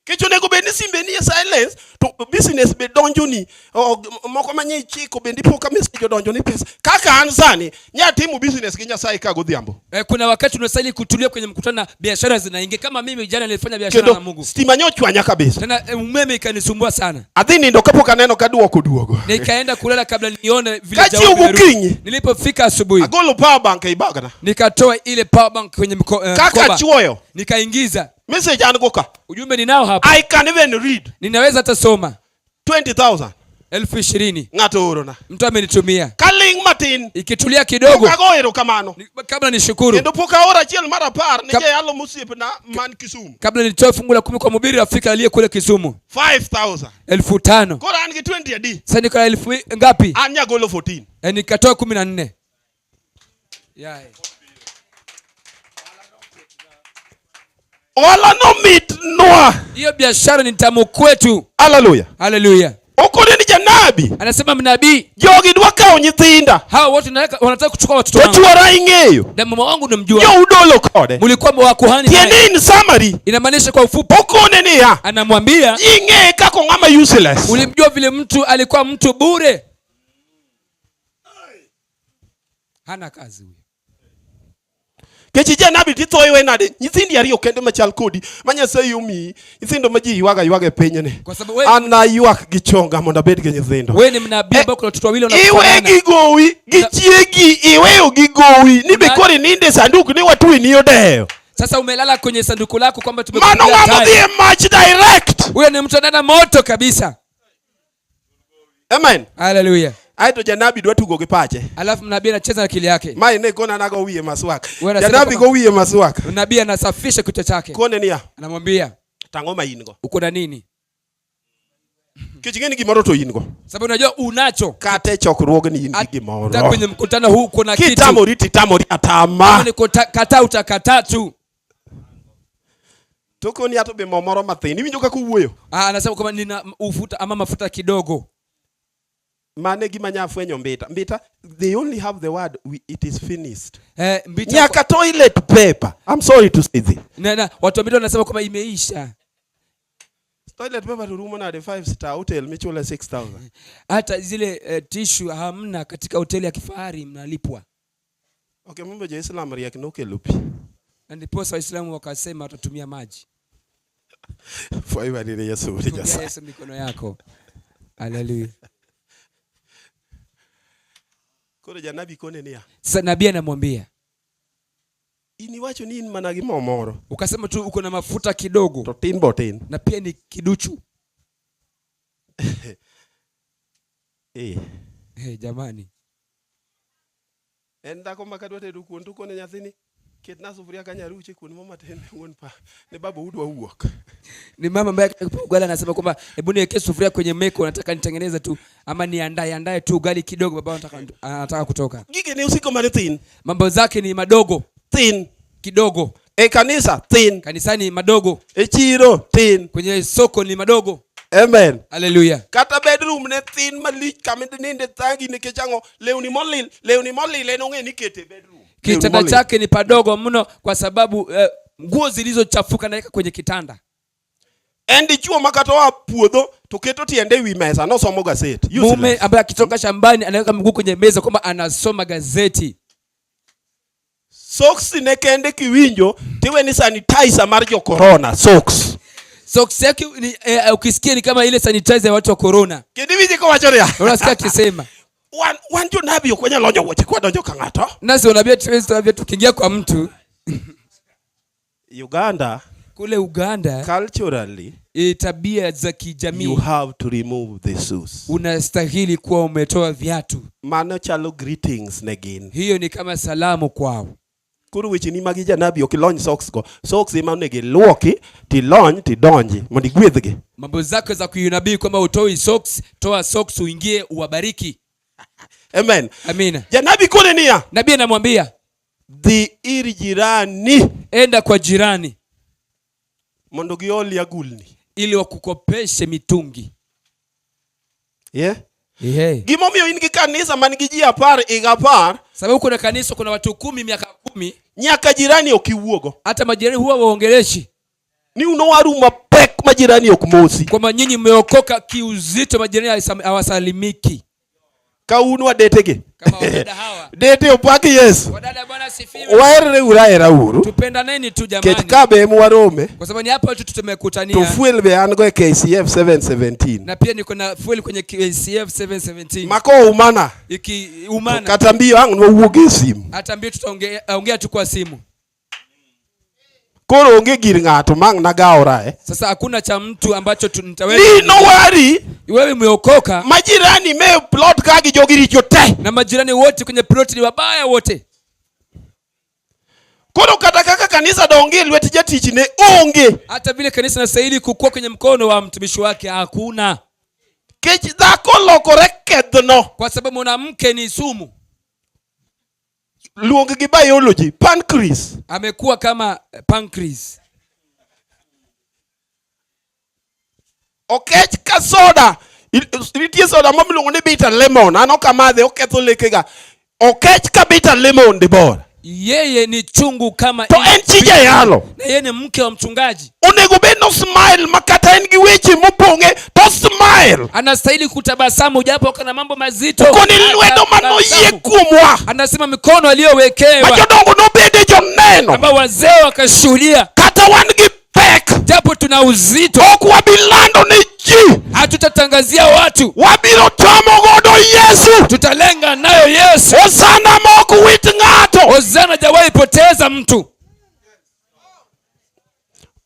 Kech onego bed ni simbe ni e silence to business be donjoni. Moko ma nyi chiko bende ipo ka message odonjo ni pesa. Kaka an sani nya timo business gi Nyasaye ka godhiambo. Kuna wakati unastahili kutulia kwenye mkutano na biashara zinaingia. Kama mimi jana nilifanya biashara Kendo na Mungu. Stima nyochwanya kabisa. Tena umeme ikanisumbua sana. Adhi nindo kapok aneno ka duoko duogo. Nikaenda kulala kabla nione vile Kachiew jawabu limerudi. gokinyi. Nilipofika asubuhi. Agolo power bank ei bagna. Nikatoa ile power bank kwenye Kaka mkoba. chuoyo. Nikaingiza. Message an go ka. Ujumbe ninao hapa. I can even read. Ninaweza hata soma. 20,000. 20,000. Ng'ato oorona. Mtu amenitumia. Kaling matin. Ikitulia kidogo. Pok ago erokamano. Kabla nishukuru. Kendo pok aoro achiel mar 10 ne jayalo mosiepna man Kisumu. Kabla nitoe fungu la 10 kwa mhubiri rafiki aliye kule Kisumu. 5,000. 5,000. Koro an gi 20 adi? Sasa niko na elfu ngapi? An nyagolo 14. Nikatoa 14. Yai. Ohala no mitnwa. Hiyo biashara ni tamu kwetu. Hallelujah. Hallelujah. Okone ni janabi. Anasema mnabii. Jogi dwa kawo nyithinda. Hawa wote wanataka kuchukua watoto To wangu. chuora ing'eyo. Na mama wangu namjua. Jo udolo kode. Mlikuwa wa kuhani naye. Tiende in summary. Inamaanisha kwa ufupi. Okone niya. Anamwambia. Ing'e kako ng'ama useless. Ulimjua vile mtu alikuwa mtu bure. Hana kazi huyo. Kechi janabi titho iwe nade? Nyithindi ariyo kende machal kodi ma Nyasaye omiyi. Nyithindo ma ji ywaga ywaga e pinyni. Kwa sababu wewe An naywak gi chonga mondo abed gi nyithindo. Wewe ni mnabii ambao kuna watoto wawili wanakufanana. Iwe gi gowi, gi chiegi, iweyo gi gowi. Ni be koro ininde e sanduk ni watwe ni odeyo. Sasa umelala kwenye sanduku lako kwamba tumekupigia Mano ng'ama tai. dhi e mach direct. Huyo ni mtu anaenda moto kabisa. Amen. Hallelujah. Aeto janabi dwa tugo gi pache. Alafu mnabii anacheza na akili yake. Mae ne kona nago wiye maswak. Wewe unasema Janabi kama go wiye maswak. Nabii anasafisha kichwa chake. Kone niya. Anamwambia, Tang'o ma in go? Uko na nini? Kech ing'e ni gimoro to in go. Sababu unajua unacho. Kata e chokruogni in gi gimoro. Hata kwenye mkutano huu kuna kitu. Kitamori titamori atama. Kama ni kataa utakataa tu. To koni ato be mo moro mathin. Iwinjo kaka owuoyo? Anasema kwamba nina ufuta ama mafuta kidogo. Mane gima nya fwenyo Mbita. Mbita, they only have the word, it is finished. Mbita Nyaka toilet paper. I'm sorry to say this. Na, na, watu wa Mbita wanasema kwamba imeisha. Toilet paper to rumo nade 5 star hotel michule 6,000. Hata zile tissue hamna katika hoteli ya kifahari mnalipwa. Okay, mumbe jo Islam riek nokelo pi. Na ndiposa Waislamu wakasema watatumia maji. Fwai ni Yesu ni Tumia Nyasaye. Yesu mikono yako. Hallelujah. Koro janabi kone niya. Sasa nabii anamwambia, In iwacho ni in mana gi mo moro. Ukasema tu uko na mafuta kidogo. To tin bo tin. Na pia ni kiduchu. Jamani. En dhako ma kadwa tedo kuon to kone nyathini, ketna sufuria ka nyaruche kuon mo matin wuon pa ne baba udwa wuok. Ni mama ambaye akipika ugali anasema kwamba hebu niweke sufuria kwenye meko, nataka nitengeneze tu ama niandae andae tu ugali kidogo, baba anataka kutoka. Gige ne usiko mane thin. Mambo zake ni madogo. Thin. Kidogo. E kanisa thin. Kanisani madogo. E chiro thin. Kwenye soko ni madogo. Amen. Hallelujah. Kata bedroom ne thin malich kama ninde thangi nikech ang'o? Lewni molil, lewni molil en ong'e ni kete bedroom. Kitanda Lewni molil. chake ni padogo mno kwa sababu Nguo zilizochafuka anaweka kwenye kitanda. En dichuo ma kata oa puodho to keto tiende e wi mesa nosomo gaset. Mume Useless. ambaye akitoka shambani anaweka mguu kwenye meza kwamba anasoma gazeti. Socks ne kende kiwinjo tiwe ni sanitizer mar jo corona socks. Socks yake ni, ukisikia ni kama ile sanitizer ya watu wa corona. Kendo iwinje kowacho niya. Unasikia akisema Wan jonabi ok wanyal lonyo wuoche kwadonjo ka ng'ato. Nasi unaambia tuwezi tukiingia kwa mtu. Uganda, kule Uganda, culturally, tabia za kijamii, you have to remove the shoes. Unastahili kuwa umetoa viatu. Mano chalo greetings ne gin. Hiyo ni kama salamu kwao. Koro wecheni magi janabi ok ilony socks go. Socks ema onego iluoki, tilony, tidonji mondo igwedhgi. Mambo zako za kiunabii kwamba utoi socks, toa socks uingie uwabariki. Amen. Amina. Janabi kone niya. Nabii anamwambia dhi ir jirani. Enda kwa jirani. Mondo gioli agulni. Ili wakukopeshe mitungi. Yeah? Yeah. Gimomiyo in gi kanisa man gi ji 10 higa 10. Sababu kuna kanisa kuna watu 10 miaka 10. Nyaka jirani ok iwuogo. Hata majirani huwa waongeleshi. Ni unowaru mapek ma jirani ok mosi. Kwamba nyinyi mmeokoka kiuzito, majirani hawasalimiki. Ka un wadetegi. Kama wadada hawa. Dete opaki Yesu. Wadada Bwana asifiwe. Waherre uru ahera uru. Tupendaneni tu jamani. Ket ka be mwarome. Kwa sababu ni hapa tu tumekutania. To fuel be an go e KCF 717. Na pia niko na fuel kwenye KCF 717. Mako umana. Iki umana. Kata mbio ang' nwawuog e simu. Hata mbio tutaongea, ongea tu kwa simu. Koro onge gir ng'ato mang' nagawora, eh. Sasa hakuna cha mtu ambacho nitaweza. Ni nowari. Wewe umeokoka. Majirani me plot ka gi jogi richo te. Na majirani wote kwenye plot ni wabaya wote. Koro kata kaka kanisa donge lwet jatich ne onge. Hata vile kanisa linastahili kukua kwenye mkono wa mtumishi wake hakuna. Kech dhako lokore kedhno. Kwa sababu mwanamke ni sumu. Luong gi biology, pancreas. Amekuwa kama pancreas. Okech ka soda. Nitie soda mo miluongo ni bitter lemon. An ok amadhe, oketho lekega. Okech ka bitter lemon Debora. Yeye ni chungu kama To en chi jayalo. Na yeye ni mke wa mchungaji. Onego bed no smile makata en gi weche mopong'e to smile. Anastahili kutabasamu japo kana mambo mazito. Koni lwedo manoyie kuomwa. Anasema mikono aliyowekewa. Ma jodongo nobede joneno. Ambao wazee wakashuhudia. Kata wan gi pek. Japo tuna uzito. Ok wabilando ne ji. Hatutatangazia watu. Wabiro tamo godo Yesu. Tutalenga nayo Yesu. Hosana ma ok wit ng'ato. Hosana hajawahi poteza mtu.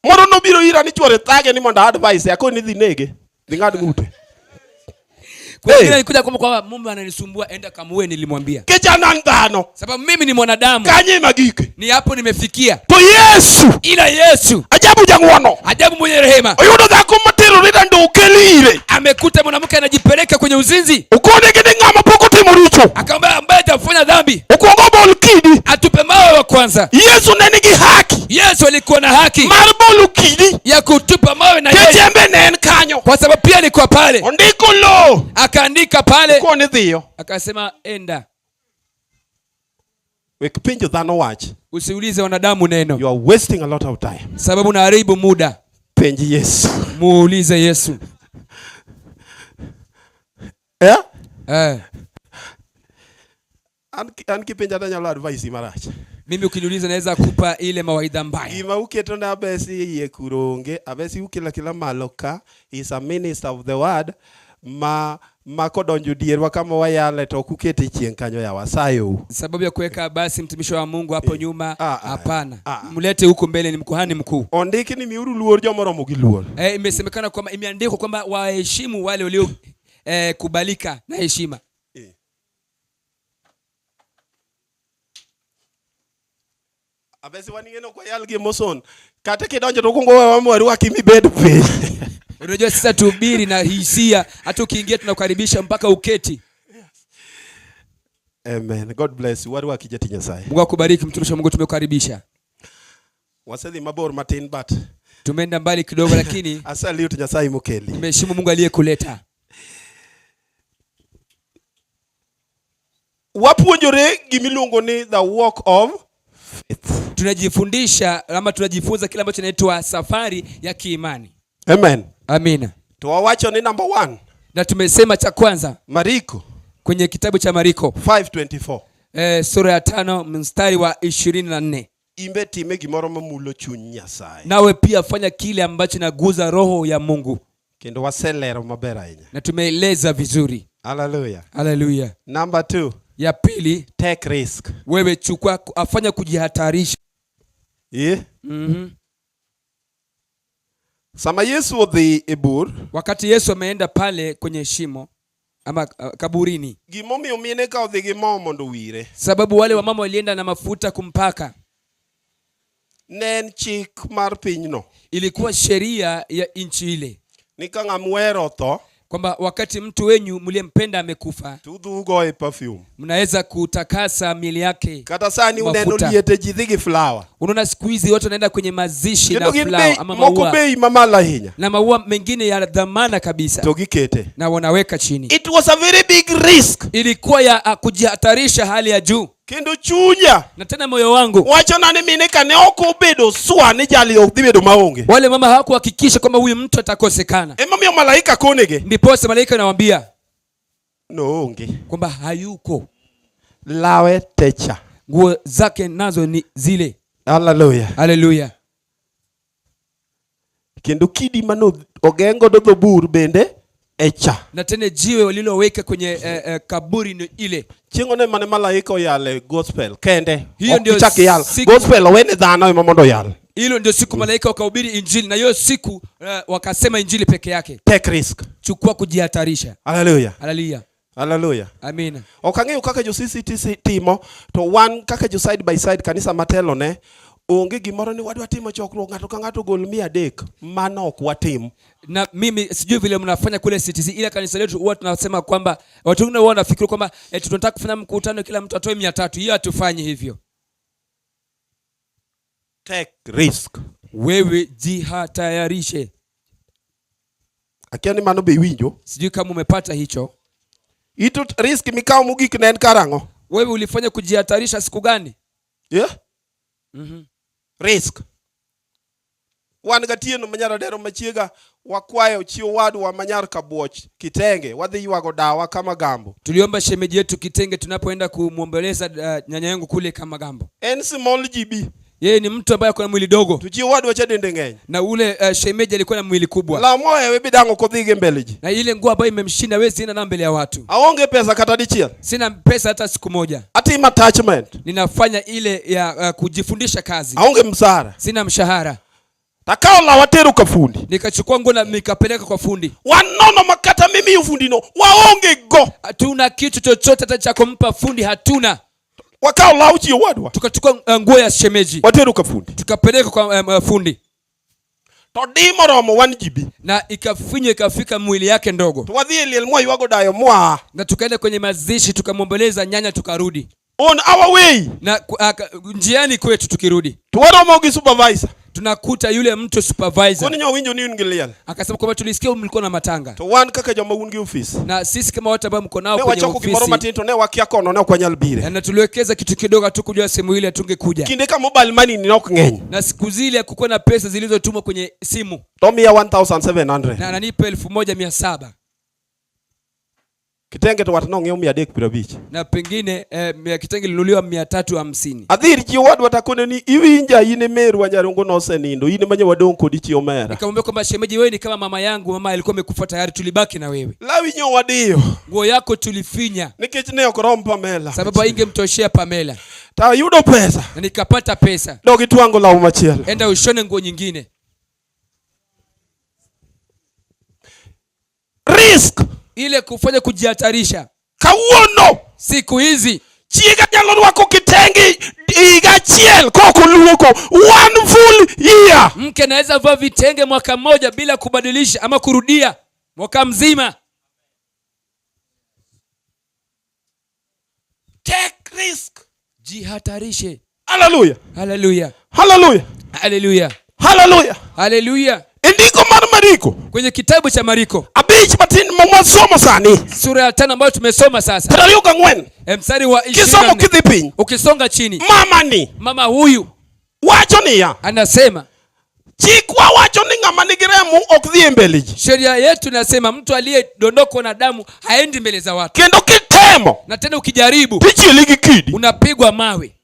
Moro nobiro ira ni chwore thage ni mondo advice akoni dhi nege. Dhi ng'ad ng'ute. Kwa hiyo nilikuja kwamba mume ananisumbua, enda kamuue, nilimwambia. Kech an an dhano. Sababu mimi ni mwanadamu. Kanye magike. Ni hapo nimefikia. To Yesu. Ila Yesu. Ajabu jang'wono. Ajabu mwenye rehema. Oyudo dhako materore dando okeli ire. Amekuta mwanamke anajipeleka kwenye uzinzi. Okone gi ni ng'ama pok otimo richo. Akamwambia ambaye hajafanya dhambi. Okuongo bol kidi. Atupe mawe wa kwanza. Yesu ne nigi haki. Yesu alikuwa na haki. Mar bolo kidi. Ya kutupa mawe na yeye. Kechembe ne en kanyo. Kwa sababu pia alikuwa pale. Ondiko lo. Akaandika pale. Okone dhiyo. Akasema enda. Wek penjo dhano wach. Usiulize wanadamu neno. You are wasting a lot of time. Sababu unaharibu muda. Penj Yesu. Muulize Yesu. Yeah? An kipenja tanyalo advice marach. Mimi ukiniuliza naweza kupa ile mawaidha mbaya. Gima uketo ne Abesi e iye kuro onge. Abesi ukelo akela malo ka is a minister of the word ma kodonjo dierwa kama wayale to ok ukete chieng' kanyo yawa. Asayou. Sababu ya kuweka basi mtumishi wa Mungu hapo nyuma, hapana. Mlete huku mbele, ni mkuhani mkuu. Ondiki ni miuru luor joma oromo gi luor. Imesemekana kwamba, imeandikwa kwamba waheshimu wale walio kubalika na heshima. Abesi wan ing'e ni ok wayal gi emotion. Kata kidonjo to kuongo wewa mwarwaki mibed piny. Unajua sasa tuhubiri na hisia, hata ukiingia tunakukaribisha mpaka uketi. Amen. God bless you. Warwaki jatich Nyasaye. Mungu akubariki mtumishi wa Mungu, tumekukaribisha. Wasedhi mabor matin but tumeenda mbali kidogo lakini asalute Nyasaye mokeli. Tumeheshimu Mungu aliyekuleta. Wapuonjore gimiluongo ni the walk of faith. Tunajifundisha ama tunajifunza kile ambacho inaitwa safari ya kiimani. Amen. Amina. To wawacho ni number 1. Na tumesema cha kwanza Mariko, kwenye kitabu cha Mariko 5:24. Sura ya 5 mstari wa 24. Imbe time gimoro mamulo chuny Nyasaye. Nawe pia fanya kile ambacho inaguza roho ya Mungu. Kendo waselero maber ahinya. Na tumeeleza vizuri. Hallelujah. Hallelujah. Number 2. Ya pili, take risk. Wewe chukua, afanya kujihatarisha. Sama Yesu odhi e bur, wakati Yesu ameenda pale kwenye shimo ama kaburini, gimomiyo mine ka odhi gi mo mondo owire, sababu wale wamama walienda na mafuta kumpaka, ne en chik mar pinyno, ilikuwa sheria ya nchi ile, ni ka ng'ama uhero otho, kwamba wakati mtu wenyu mliyempenda amekufa, to udhi ugoye perfume, mnaweza kutakasa miili yake. Kata sani uneno mafuta. liete ji dhi gi flower. Unaona siku hizi watu wanaenda kwenye mazishi Kendo na gin flower bei ama moko maua. bei mamalo ahinya. Na maua mengine ya dhamana kabisa. To gikete. Na wanaweka chini. It was a very big risk. Ilikuwa ya kujihatarisha hali ya juu. Kendo chunya. Na tena moyo wangu. Wacho na ni mine ka ne ok obedo swa ni jali ok dhi bedo maonge. Wale mama hawakuhakikisha kwamba huyu mtu atakosekana. Emomiyo malaika konege. Ndiposa malaika anawaambia Noonge. kwamba hayuko. Lawe techa. Nguo zake nazo ni zile. Hallelujah. Hallelujah. Kendo kidi mano ogengo do dho bur bende echa. Na tena jiwe waliloweka kwenye kaburi ni ile. Chieng'o ne mane malaika oyale gospel kende. Hiyo Ok ndio gichak giyal. siku Gospel owene dhano ema mondo oyal. Hilo ndio siku malaika wakahubiri injili, na hiyo siku wakasema injili peke yake. Take risk. Chukua kujihatarisha. Hallelujah. Hallelujah. Hallelujah. Amina. Ok ang'eyo kaka jo CCTC timo, to wan kaka jo side by side kanisa matelo ne onge gimoro ni wadwa timo chokruok ng'ato ka ng'ato gol 300, mano ok watim. Na mimi sijui vile mnafanya kule CTC, ila kanisa letu huwa tunasema kwamba watu wengine huwa wanafikiri kwamba tunataka kufanya mkutano kila mtu atoe 300. Hiyo hatufanyi hivyo. Take risk. Wewe jihatayarishe. Akia ni mano be iwinjo? Sijui kama umepata hicho. Ito risk mikao mogik ne en karang'o? Wewe ulifanya kujihatarisha siku gani? Yeah? Risk. Wan gatieno manyar adero machiega wakwayo chi owadwa manyar kabuoch kitenge wadhi ywago dawa kama gambo. Tuliomba shemeji yetu kitenge tunapoenda kumuomboleza nyanya yangu kule kama gambo. En small GB. Yeye ni mtu ambaye ako na mwili dogo. To chi owadwa cha dende ng'eny. Na ule shemeji alikuwa na mwili kubwa. La moyo we bidango kodhi gi mbele ji. Na ile nguo ambayo imemshinda wewe sina na mbele ya watu. Aonge pesa kata dichiel. Sina pesa hata siku moja. Atim attachment. Ninafanya ile ya kujifundisha kazi. Aonge msara. Sina mshahara. Takao la watero ka fundi. Nikachukua nguo na nikapeleka kwa fundi. Wanono makata mimi fundi no. Waonge go. Hatuna kitu chochote hata cha kumpa fundi, hatuna. Wakao la uchi owadwa. Tukachukua nguo ya shemeji. Watero ka fundi. Tukapeleka kwa fundi. To di moromo 1 GB. Na ikafinywa ikafika mwili yake ndogo. To wadhi e liel mwa ywago dayo mwa. Na tukaenda kwenye mazishi tukamwomboleza nyanya tukarudi. On our way. Na njiani kwetu tukirudi. To waromo gi supervisor. Tunakuta yule mtu supervisor. Koni nyo winjo ni un gi liel. Akasema kwamba tulisikia mlikuwa na matanga. To wan kaka joma un gi office. Na sisi kama watu ambao mko nao Ne kwenye wachoko gimoro ofisi. matin to ne wakia kono ne ok wanyal bire. Na tuliwekeza kitu kidogo hatukujua sehemu ile tungekuja. Kinde ka mobile money ni ok ng'eny. Na siku zile hakukuwa na pesa zilizotumwa kwenye simu. To miya 1700. Na ananipa 1700. Kitenge to wat nong'iew mia adek piero abich. Na pengine kitenge linunuliwa mia tatu hamsini. Adhir chi owadwa takone ni iwinja in e merwa nyarongo nosenindo, in ema nyawadong' kodi chi omera. Nikamwambia kwamba shemeji wewe ni kama mama yangu, mama alikuwa amekufa tayari, tulibaki na wewe. Lawi nyo wadiyo. Nguo yako tulifinya. Nikech ne ok rom Pamela. Sababu haingemtoshea Pamela. Ta ayudo pesa. Na nikapata pesa. Dog itwango law machielo. Enda ushone nguo nyingine. Risk. Ile kufanya kujihatarisha. Kawuono. Siku hizi. Chiega nyalo rwako kitenge higa achiel kok oluoko 1 full year. Mke anaweza vaa vitenge mwaka mmoja bila kubadilisha ama kurudia mwaka mzima. Take risk. Jihatarishe. Hallelujah. Hallelujah. Hallelujah. Hallelujah. Hallelujah. Hallelujah. Ndiko mar Mariko. Kwenye kitabu cha Mariko. 5 matin mwasomo sani. Sura ya 5 ambayo tumesoma sasa. 24. Mstari wa Kisomo 24. kidhi piny. Ukisonga chini. Mama ni. Mama huyu. Wacho niya, Anasema chikwa wacho ni ng'ama nigi remo ok dhi e mbele ji. Sheria yetu inasema mtu aliyedondokwa na damu haendi mbele za watu. Kendo kitemo, na tena ukijaribu, tichieli gi kidi, unapigwa mawe.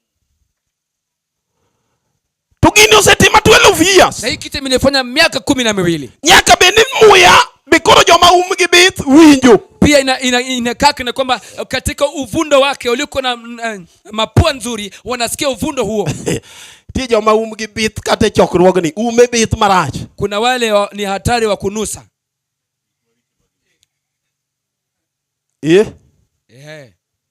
To gini osetima 12 years. Na hii kitu imenifanya miaka 12. Nyaka bed ni muya be koro joma umgi bith winjo. Pia inakaa kana kwamba katika uvundo wake uliko na mapua nzuri wanasikia uvundo huo. Tie joma umgi bith kata e chokruogni, ume bith marach. Kuna wale ni hatari wa kunusa.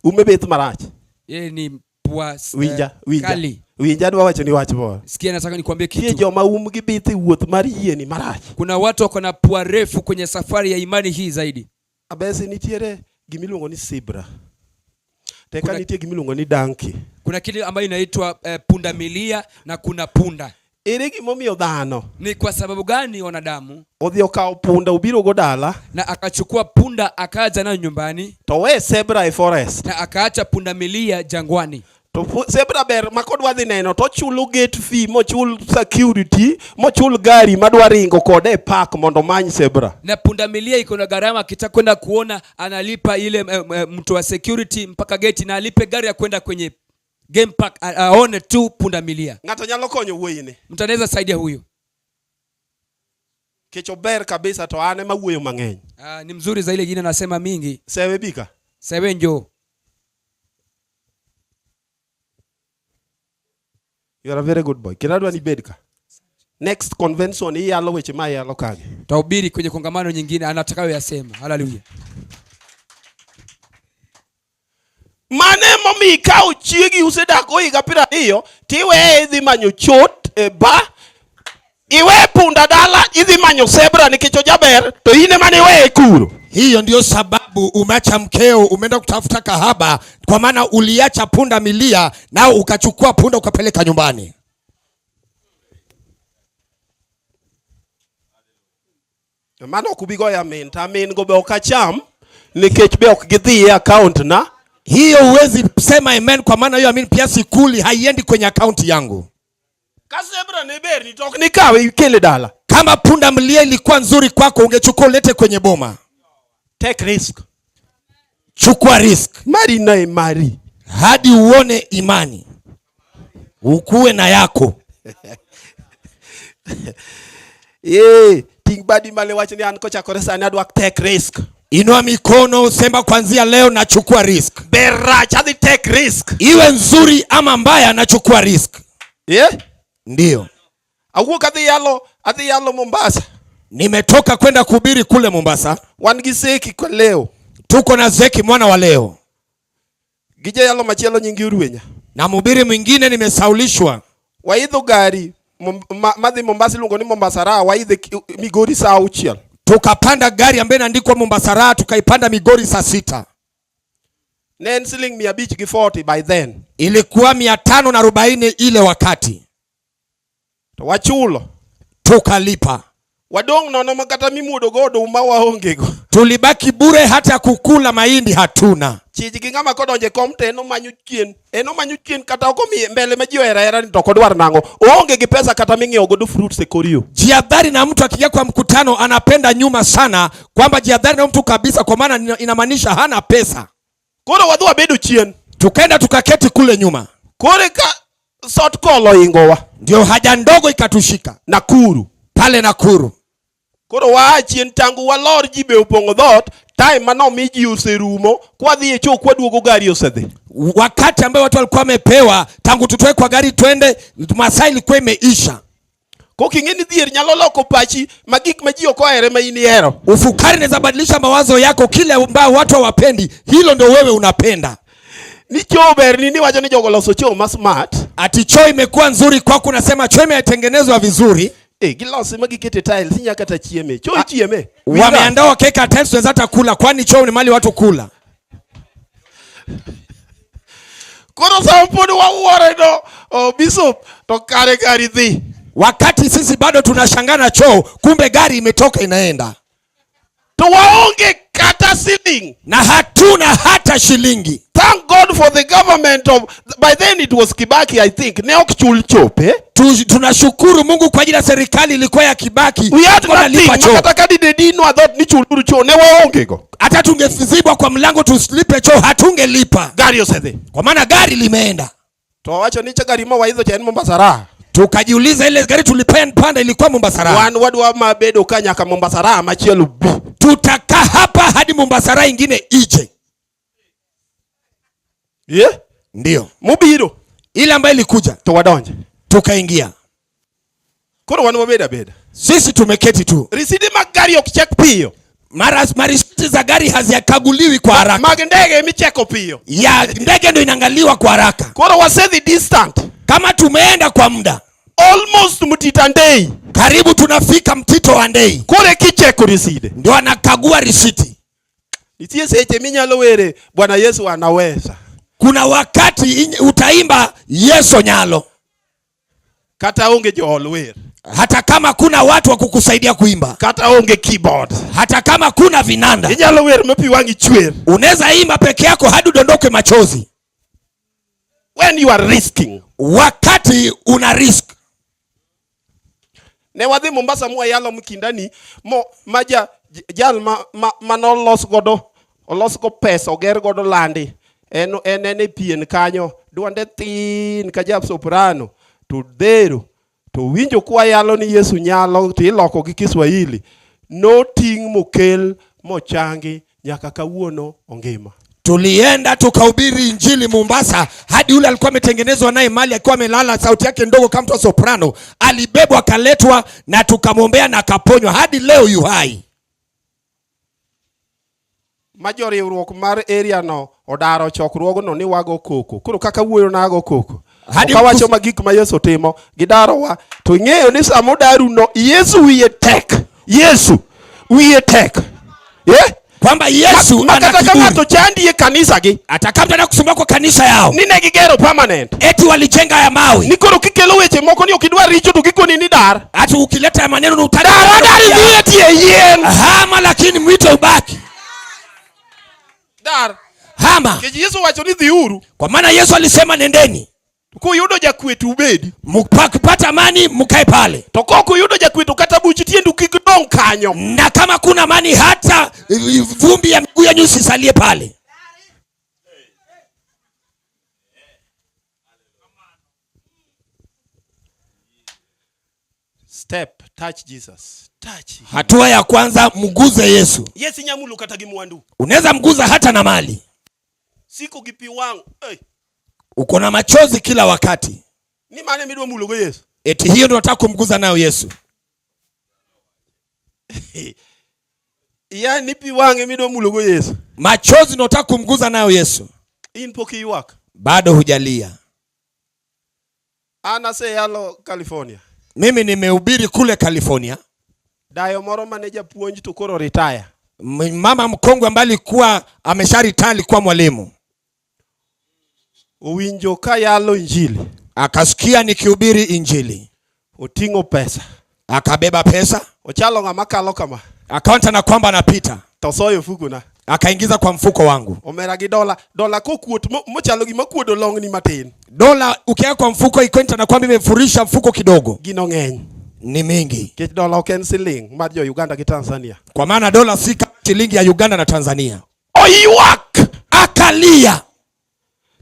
Ume bith marach. Yeye ni pua Winja, winja. kali. Winja adwa wacho ni wach moro. Sikia, nataka nikwambie Tie kitu. joma umgi bith e wuoth mar yie ni marach. Kuna watu wako na pua refu kwenye safari ya imani hii zaidi. Abesi nitiere gimiluongo ni zebra. Teka nitie gimiluongo ni donkey. Kuna kile ambayo inaitwa punda milia na kuna punda. Ere gimomiyo dhano? Ni kwa sababu gani wanadamu odhi okawo punda obiro go dala, na akachukua punda akaja nayo nyumbani, to we zebra e forest, na akaacha punda milia jangwani. To zebra ber ma kodwa dhi neno to ochulo gate fee, mochul security, mochul gari madwa ringo kode e park mondo omany zebra. Na punda milia iko na gharama, akitaka kwenda kuona analipa ile mtu wa security mpaka gate, na alipe gari ya kwenda kwenye game park aone tu punda milia. Ng'ato nyalo konyo wuoyini. Mtu anaweza saidia huyu. Kecho ber kabisa to an ema wuoyo mang'eny. Ni mzuri zaidi, jina nasema mingi. Sewe bika. Sewe njoo. You are a very good boy. Kendo ni bed ka. Next convention iyalo weche ma iyalo kage. Tahubiri kwenye kongamano nyingine anatakayo yasema. Hallelujah. Mane momiyo ikawo chiegi usedak go higa 20 tiweye idhi manyo chot e ba, iwe punda dala idhi manyo zebra nikech ojaber to in ema niweye kuro. Hiyo ndio sababu umeacha mkeo umeenda kutafuta kahaba, kwa maana uliacha punda milia na ukachukua punda ukapeleka nyumbani. Mano ok ubi goyo amin, to amin go be ok acham nikech be ok gidhi e account na. Hiyo huwezi sema amen, kwa maana hiyo amin pia sikuli, haiendi kwenye account yangu. Ka zebra ne ber ni to ok nikawe ikele dala. Kama punda mlia ilikuwa nzuri kwako ungechukua ulete kwenye boma. Take risk. Chukua risk. Mari na mari. Hadi uone imani. Ukuwe na yako. Ting badi male wach ni an kochakore sani adwa take risk. Inua mikono sema kuanzia leo nachukua risk. Ber rach adhi take risk. Iwe nzuri ama mbaya nachukua risk. Ndio. Awuok adhi yalo Mombasa. Nimetoka kwenda kuhubiri kule Mombasa. Wan gi Zeki kwa leo. Tuko na Zeki mwana wa leo. Gije yalo machielo nyingi Urwenya. Na mhubiri mwingine nimesaulishwa. Waidho gari madhi Mombasa iluongo ni Mombasa Raha, waidhe Migori saa 6. Tukapanda gari ambayo inaandikwa Mombasa Raha, tukaipanda Migori saa 6. Ne en siling mia abich gi 40 by then. Ilikuwa mia tano na arobaini ile wakati. To wachulo. Tukalipa. Wadong' nono ma kata mimuodo go oduma waonge go. Tulibaki bure, hata kukula mahindi hatuna. Chich gi ng'ama kodonje e kom to en omanyo chien. En omanyo chien kata ok omiye mbele ma ji ohero ahera ni to ok odwar nang'o. Oonge gi pesa kata ming'iewo godo fruits e kor yo. Jihadhari na mtu akija kwa mkutano anapenda nyuma sana, kwamba jihadhari na mtu kabisa, kwa maana inamaanisha hana pesa. Koro wadhi wabedo chien. Tukaenda tukaketi kule nyuma. Koro ka sot kolo ingowa. Ndio haja ndogo ikatushika. Nakuru. Pale Nakuru. Koro waa chien tangu walor ji be opong'o dhoot, time mane omi ji oserumo, kwadhi e choo kwaduogo gari osedhi. Wakati ambao watu walikuwa wamepewa tangu tutoe kwa gari twende, masaa ilikuwa imeisha. Kok ing'e ni dhier nyalo loko pachi ma gik ma ji ok ohere ma in ihero. Ufukari inaweza badilisha mawazo yako, kile ambao watu hawapendi, hilo ndio wewe unapenda. Ni choo ber ni niwacho ni jogo loso choo ma smart. Ati choo imekuwa nzuri kwako, unasema choo imetengenezwa vizuri. Gilose ma gikete tiles, inya kata chieme. Choo ichieme. Wameandaa wakeka tiles, tunaweza hata kula, kwani choo ni mali watu kula. Koro sama pod wawuore no, oh, bishop, to kare gari dhi. Wakati sisi bado tunashangaa na choo, kumbe gari imetoka inaenda. To waonge kata siling. Na hatuna hata shilingi. Thank God for the government of, by then it was Kibaki I think, ne ok chul chope. Tunashukuru Mungu kwa ajili ya serikali ilikuwa ya Kibaki. We had Wanalipa nothing. choo. Kata ka didedinwa dhoot ni chuluru choo, ne waonge go. Hata tungezibwa kwa mlango tusilipe choo hatungelipa. Gari osedhi. Kwa maana gari limeenda. To wawacho ni cha gari ma waidho cha en Mombasa Raha. Tukajiuliza ile gari tulipanda ilikuwa Mombasa Raha. Wan wadwa mabedo ka nyaka Mombasa Raha machielo bi. Tutakaa hapa hadi Mombasa Raha ingine ije. Yeah? Ndio. Mobiro. Ile ambayo ilikuja. To wadonje. Tukaingia. Koro wan wabedo abeda. Sisi tumeketi tu. Risidi mag gari ok chek piyo. Mara marisiti za gari hazikaguliwi kwa haraka. Mag ndege micheko piyo. Ya ndege ndio inaangaliwa kwa haraka. Koro wasedhi distant. Kama tumeenda kwa muda. Almost Mtito Ndei. Karibu tunafika Mtito wa Ndei. Koro kicheko riside. Ndio anakagua risiti. Nitie seche minyalo were Bwana Yesu anaweza. Kuna wakati utaimba Yesu nyalo. Kata onge jool wer. Hata kama kuna watu wa kukusaidia kuimba. Kata onge keyboard. Hata kama kuna vinanda. Inyalo wer ma pi wang'i chwer. Unaweza imba peke yako hadi udondoke machozi. When you are risking. Wakati una risk. Ne wadhi Mombasa mwayalo mkindani mo maja jal ma manolos godo olos go pesa oger godo landi en en e pien kanyo duonde thin ka jab soprano to dhero to winjo kwa yalo ni Yesu nyalo to iloko gi Kiswahili noting' mokel mochangi nyaka kawuono ongima. Tulienda tukahubiri injili Mombasa hadi yule alikuwa ametengenezwa naye mali akiwa amelala, sauti yake ndogo kama mtu wa soprano, alibebwa akaletwa na tukamwombea na akaponywa hadi leo yu hai. Ma joriwruok mar area no odaro chokruogno ni wago koko. Koro kaka wuoyo nago koko. Hadi Ok awacho ma gik ma Yesu timo, gidarowa. To ing'eyo ni sama odaru no, Yesu wiye tek. Yesu wiye tek. Yeah? Kwamba Yesu Ma ana kata ka kiburi. ng'ato chandi e kanisa gi. Hata kama anakusumbua kwa kanisa yao. Ni ne gigero permanent. Eti walijenga ya mawe. Ni koro kikelo weche moko ni ok idwar richo to gikoni ni dar. Hata ukileta maneno ni utaki. Dar adar idhi e tie yien. Hama lakini mwito ubaki. Dar. Hama. Nikech Yesu wacho ni dhiuru. Kwa maana Yesu alisema nendeni. Kuyudo jakwe to ubedi. Mkipata amani mkae pale. To kok uyudo jakwe to kata buch tiendu kik dong kanyo. Na kama kuna amani hata vumbi ya miguu yenu isisalie pale. Step, touch Jesus. Touch him. Hatua ya kwanza mguze Yesu. Yesu nyamulo kata gi mwandu. Unaweza mguza hata na mali. Siko gi pi wang'. Hey. Uko na machozi kila wakati. Ni mane midwa mulo go Yesu? Eti hiyo ndio nataka kumguza nayo Yesu. Yani pi wang'e midwa mulo go Yesu. Machozi ndio nataka kumguza nayo Yesu. In pok iywak. Bado hujalia. An aseyalo California. Mimi nimehubiri kule California. Dayo moro mane japuonj to koro retire. Mama mkongwe ambaye alikuwa amesha retire alikuwa mwalimu. Owinjo ka yalo injili. Akasikia nikihubiri injili. Oting'o pesa. Akabeba pesa. Ochalo ng'ama kalo kama. Akaona na kwamba anapita. To soyo fukuna. Akaingiza kwa mfuko wangu. Omera gi dola, dola kokuot mochalo gima kuodo long'ni matin. Dola ukiweka kwa mfuko ikwenda na kwamba imefurisha mfuko kidogo. Gino ng'eny. Ni mingi. Nikech dola ok en siling mar jo Uganda gi Tanzania. Kwa maana dola si kama shilingi ya Uganda na Tanzania. Oywak! Akalia.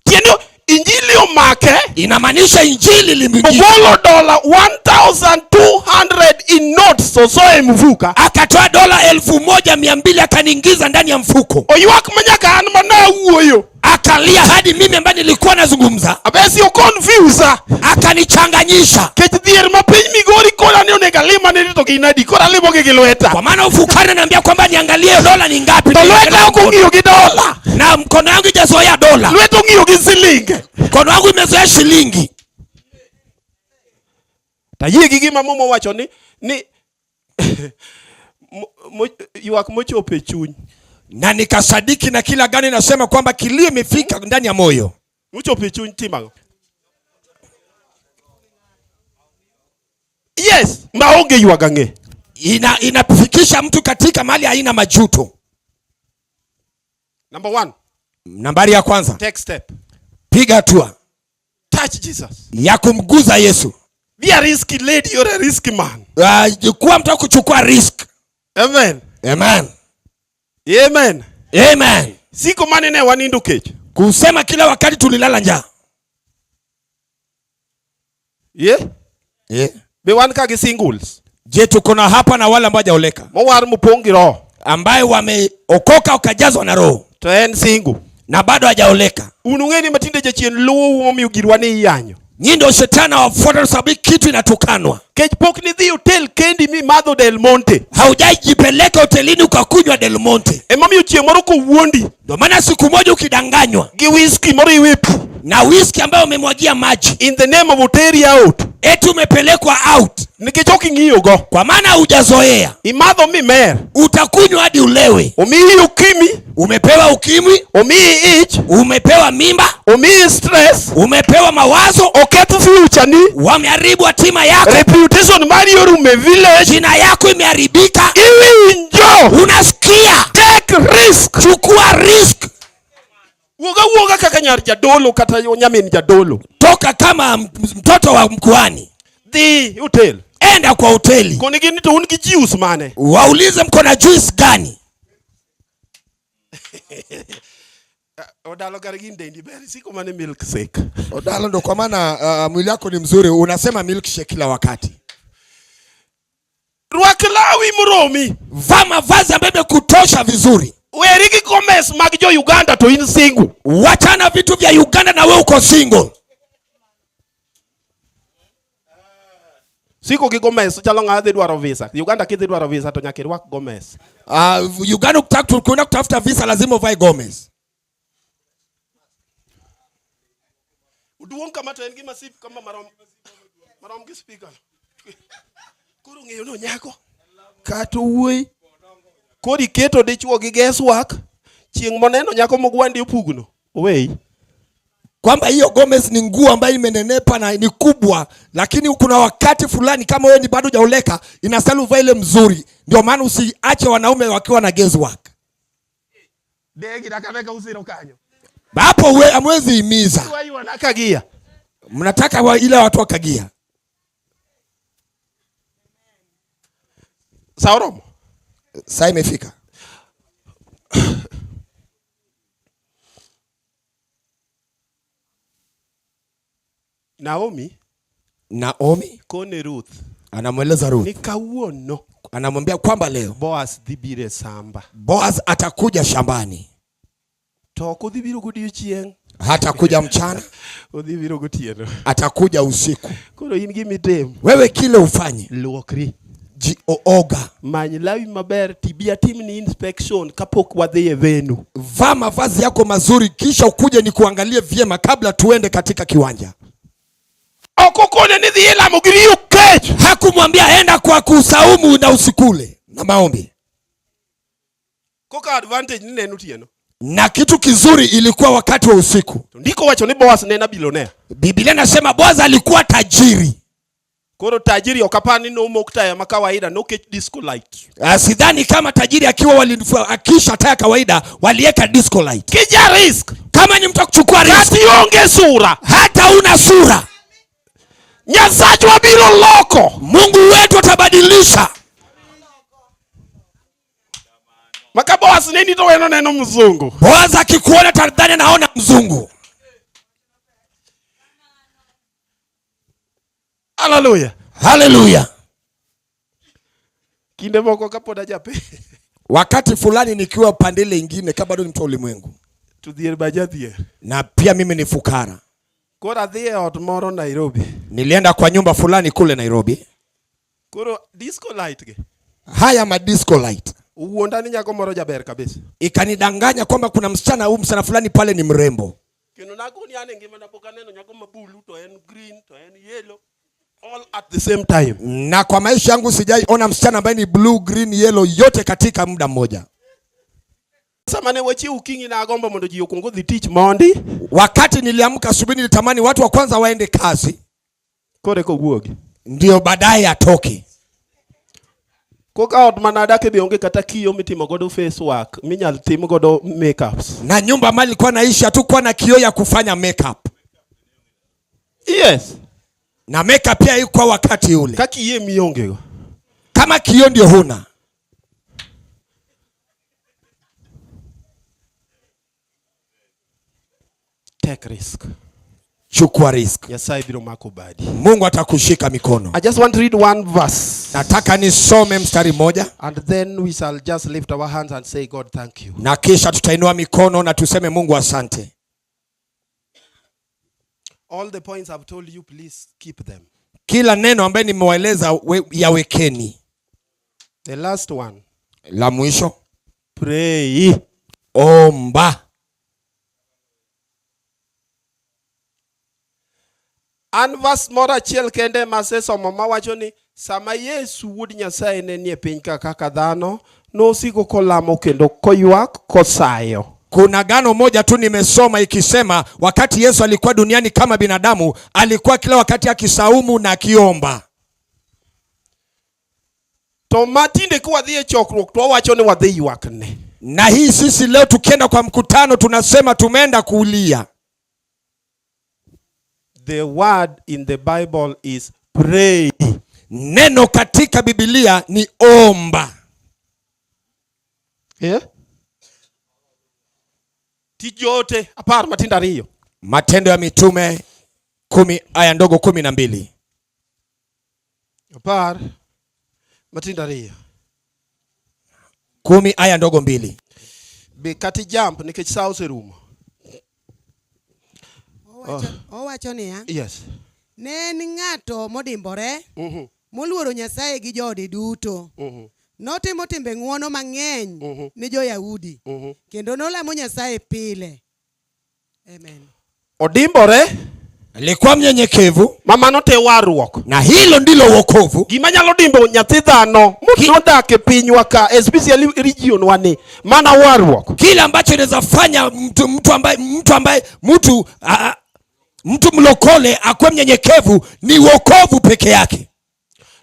Tiende injili omake. Inamaanisha injili limeingia. Ogolo dola 1200 in notes osoe mfuka. Akatoa dola 1200 akaniingiza ndani ya mfuko. Oywak manyaka an mana wuoyo. Akalia hadi mimi ambaye nilikuwa nazungumza. Abesi o confuse. Akanichanganyisha. Kech dhier ma piny Migori kora ni onego alima ni to gin adi, koro alimo gi lweta. Kwa maana ufukara ananiambia kwamba niangalie dola ni ngapi. To lweta ok ong'iyo gi dola. Na mkono wangu ijazoea dola. Lweta ong'iyo gi silinge. Mkono wangu imezoea shilingi. Tayie gi gima Muma wacho ni ywak mochopo e chuny. Na nikasadiki na kila gani nasema kwamba kilio imefika ndani ya moyo. Mochopo e chuny timo ang'o? Yes, maonge ywak ang'e. Inafikisha mtu katika mahali haina majuto. Number 1. Nambari ya kwanza. Take step. Piga hatua. Touch Jesus. Ya kumguza Yesu. Be a risky lady or a risky man. Kuwa mtu kuchukua risk. Amen. Amen. Amen. Amen. Siko manene wanindo kech. Kusema kila wakati tulilala njaa. Yeah? Yeah. Be wan ka gi singles. Je, tuko na hapa na wale ambao hawajaoleka? Mowar mopong' gi roho. Ambaye wameokoka wakajazwa na roho. To en single. Na bado hajaoleka. Un ung'e ni matinde jachien luwo momiyo girwa ni iyanyo. Nyinyi ndio shetani wafuata kwa sababu kitu inatukanwa. Kech pok ni dhi hotel kendi mi madho Del Monte. Haujajipeleka hotelini ukakunywa Del Monte. Emomiyo chieng' moro kowuondi. Ndio maana siku moja ukidanganywa gi whisky moro iwe pi. Na whisky ambayo umemwagia maji. In the name of hoteli out. Eti umepelekwa out. Nikech ok ing'iyo go. Kwa maana hujazoea. Imadho mi mer. Utakunywa hadi ulewe. Omiyi ukimwi. Umepewa ukimwi. Omiyi ich. Umepewa mimba. Omiyi stress. Umepewa mawazo. Oketh future ni. Wameharibu hatima yako. Reputation mari orumo e village. Jina yako imeharibika. Iwinjo. Unasikia. Take risk. Chukua risk. Wuoga wuoga kaka nyar jadolo kata nyamin jadolo. Toka kama mtoto wa mkuhani. Dhi hotel. Enda kwa hoteli. Koni gini to un gi juice mane? Waulize mko na juice gani? Odalo kar gin dendi ber siko mane milkshake. Odalo ndo kwa maana mwili wako ni mzuri unasema milkshake kila wakati. Rwak lawi moromi. Vaa mavazi ambayo yamekutosha vizuri. Weri gi Gomez mag jo Uganda to in single. Wachana vitu vya Uganda na wewe uko single. Siko gi Gomez chalo ng'a dhi dwaro visa. Uganda kidhi dwaro visa to nyaka irwak Gomez. Uganda ukitaka kwenda kutafuta visa lazima uvae Gomez. Uduong' kama to en gima sip kama marom gi speaker. Koro ng'eyo no nyako. Kata wuoyi. Koro iketo dichuo gi guesswork. Chieng' moneno nyako mogwandi opugno. Oweyi. Kwamba hiyo Gomez ni nguo ambayo imenenepa na ni kubwa, lakini kuna wakati fulani kama wewe ni bado hujaoleka inastahili uvae ile mzuri. Ndio maana usiache wanaume wakiwa na guesswork. Degi dakaveka usiro kanyo. Hapo we hamwezi himiza. Wanakagia. Mnataka ile watu wakagia. Sauromo. Saa imefika. Naomi. Naomi kone Ruth. Anamweleza Ruth. Ni kawuono. Anamwambia kwamba leo Boaz dhi biro samba. Boaz atakuja shambani. To ok odhi biro godiechieng'. Hatakuja mchana. Odhi biro gotieno. Atakuja usiku. Koro in gima itim. Wewe kile ufanye. Luokri. Jioga. Many lawi maber tibi atimni inspection kapok wadhi e venue. Vaa mavazi yako mazuri kisha ukuje nikuangalie vyema kabla tuende katika kiwanja. Ok okone ni dhi e lamo gi riyo kech. Hakumwambia enda kwa kusaumu na usikule na maombi. Koka advantage ni neno otieno. Na kitu kizuri ilikuwa wakati wa usiku. Ndiko wacho ni Boaz ne en bilionea. Biblia inasema Boaz alikuwa tajiri. Koro tajiri ok apar ni nomok taya ma kawaida, nokech disco light. Sidhani kama tajiri akiwa akisha taya kawaida walieka disco light. Kija risk. Kama ni mtu akuchukua risk. Kati onge sura. Hata una sura. Nyasachwa biro loko. Mungu wetu atabadilisha. Maka Boaz ne nito weno neno mzungu. Boaz akikuona tadhani anaona mzungu. Hallelujah. Hallelujah. Kinde moko kapod ajape. Wakati fulani nikiwa pande ile ingine kama bado ni mtu wa ulimwengu. To dhier ba jadhier. Na pia mimi ni fukara. Koro adhi e ot moro Nairobi. Nilienda kwa nyumba fulani kule Nairobi. Koro disco light ge. Haya ma disco light. Owuonda ni nyako moro jaber kabisa. Ikanidanganya kwamba kuna msichana huyu msichana fulani pale ni mrembo. Kendo nagoni ane ngimana pok aneno nyako ma blue to en green to en yellow. All at the same time. Na kwa maisha yangu sijaiona msichana ambaye ni blue, green, yellow yote katika muda mmoja. Sama ne wachiw kinyi na agombo mondo ji okuong odhi tich mondi. Wakati niliamka asubuhi nilitamani watu wa kwanza waende kazi. Kore kowuogi. Ndio baadaye atoke. Koka ot mana adake be onge kata kiyo mitimo godo face work, minyal tim godo makeups. Na nyumba ambayo nilikuwa naishi hatukuwa na kioo ya kufanya makeup. Yes. Na makeup pia haikuwa wakati ule. Kaka iye mionge go. Kama kioo ndio huna. Take risk. Chukua risk. Nyasaye biro mako badi. Mungu atakushika mikono. I just want to read one verse. Nataka nisome mstari mmoja. And then we shall just lift our hands and say, God, thank you. Na kisha tutainua mikono na tuseme Mungu asante. All the points I've told you, please keep them. Kila neno ambaye nimewaeleza yawekeni. The last one. La mwisho. Pray. Omba. An verse moro achiel kende masesomo mawacho ni sama Yesu wuod Nyasaye ne nie piny ka kaka dhano, nosiko kolamo kendo koywak kosayo. Kuna gano moja tu nimesoma ikisema wakati Yesu alikuwa duniani kama binadamu, alikuwa kila wakati akisaumu na akiomba. To matinde kwa dhi e chokruok to wawacho ni wadhi ywak ne. Na hii sisi leo tukienda kwa mkutano tunasema tumeenda kulia. The word in the Bible is pray. Neno katika Biblia ni omba. Yeah? Tij joote apar matindo ariyo. Matendo ya Mitume 10 aya ndogo 12. Apar matindo ariyo. 10 aya ndogo 2. Be kati jump nikech sa oserumo. Owacho niya. Yes. Ne en ng'ato modimbore, moluoro Nyasaye gi joode duto. Notimo timbe ng'wono mang'eny ne jo-Yahudi, kendo nolamo Nyasaye pile. Amen. Odimbore. Alikuwa mnyenyekevu. Mama te warruok. Na hilo ndilo wokovu. Gima nyalo dimbo nyathi dhano modak e pinywa ka, especially region wa ni, mana warruok. Kile ambacho inaweza fanya mtu mlokole akuwe mnyenyekevu ni wokovu peke yake.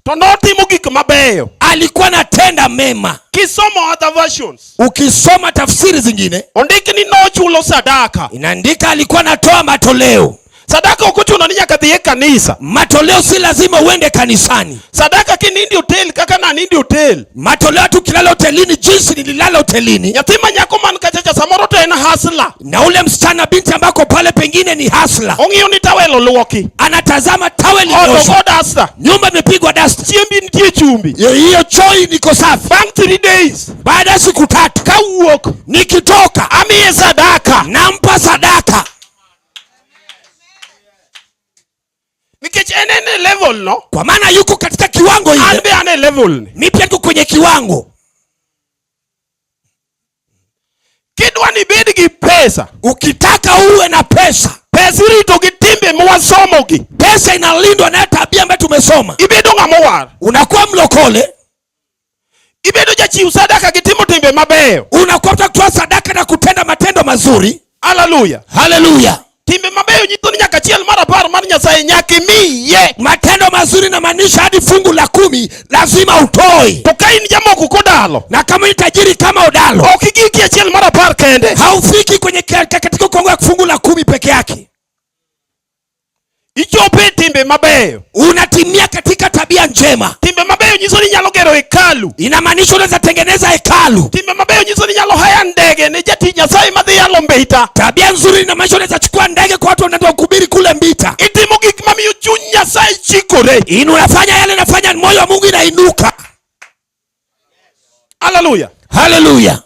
To notimo gik mabeyo. Alikuwa anatenda mema. Kisomo other versions. Ukisoma tafsiri zingine, ondik ni nochulo sadaka. Inaandika alikuwa anatoa matoleo. Sadaka ok ochuno ni nyaka dhi e kanisa. Matoleo si lazima uende kanisani. Sadaka kinindi hotel kaka na nindi hotel. Matoleo tu kilala hotelini jinsi nililala hotelini. Nyathi ma nyako man kachacha samoro to en hustler. Na ule msichana binti ambako pale pengine ni hustler. Ong'iyo ni tawel oluoki. Anatazama tawel Ot imeoshwa. ogo duster. Nyumba imepigwa duster. Chiembi nitie chumbi. Hiyo choi niko safi. Bang 3 days. Baada ya siku 3 kawuok nikitoka amiye sadaka. Nampa sadaka. Nikech en en e level no. Kwa maana yuko katika kiwango ile. An be an e level ni. Mi pia niko kwenye kiwango. Kidwa ni bed gi pesa. Ukitaka uwe na pesa. Pesa irito gi timbe mwasomo gi. Pesa inalindwa na tabia ambayo tumesoma. Ibedo ng'ama owar. Unakuwa mlokole. Ibedo jachiw sadaka gi timo timbe mabeyo. Unakuwa mtu wa kutoa sadaka na kutenda matendo mazuri. Hallelujah. Hallelujah. Timbe mabeyo nyiso ni nyaka achiel mar apar mar Nyasaye nyaka imiye. Matendo mazuri inamaanisha hadi fungu la 10 lazima utoe. To ka in jamoko kodalo. Na kama ni tajiri kama Odalo. Ok igiki achiel mar apar kende. Haufiki kwenye katika kiwango ya fungu la 10 peke yake. Ichopo e timbe mabeyo. Unatimia katika tabia njema. Timbe mabeyo nyiso ni nyalo gero hekalu. Inamaanisha unaweza tengeneza hekalu. Timbe mabeyo nyiso ni nyalo haya ndege ne jatich Nyasaye madhi yalo Mbita. Tabia nzuri inamaanisha unaweza chukua ndege kwa watu wanaenda kuhubiri kule Mbita. Itimo gik mamiyo chuny Nyasaye chikore. Inu unafanya yale inafanya moyo wa Mungu inainuka. Hallelujah. Hallelujah.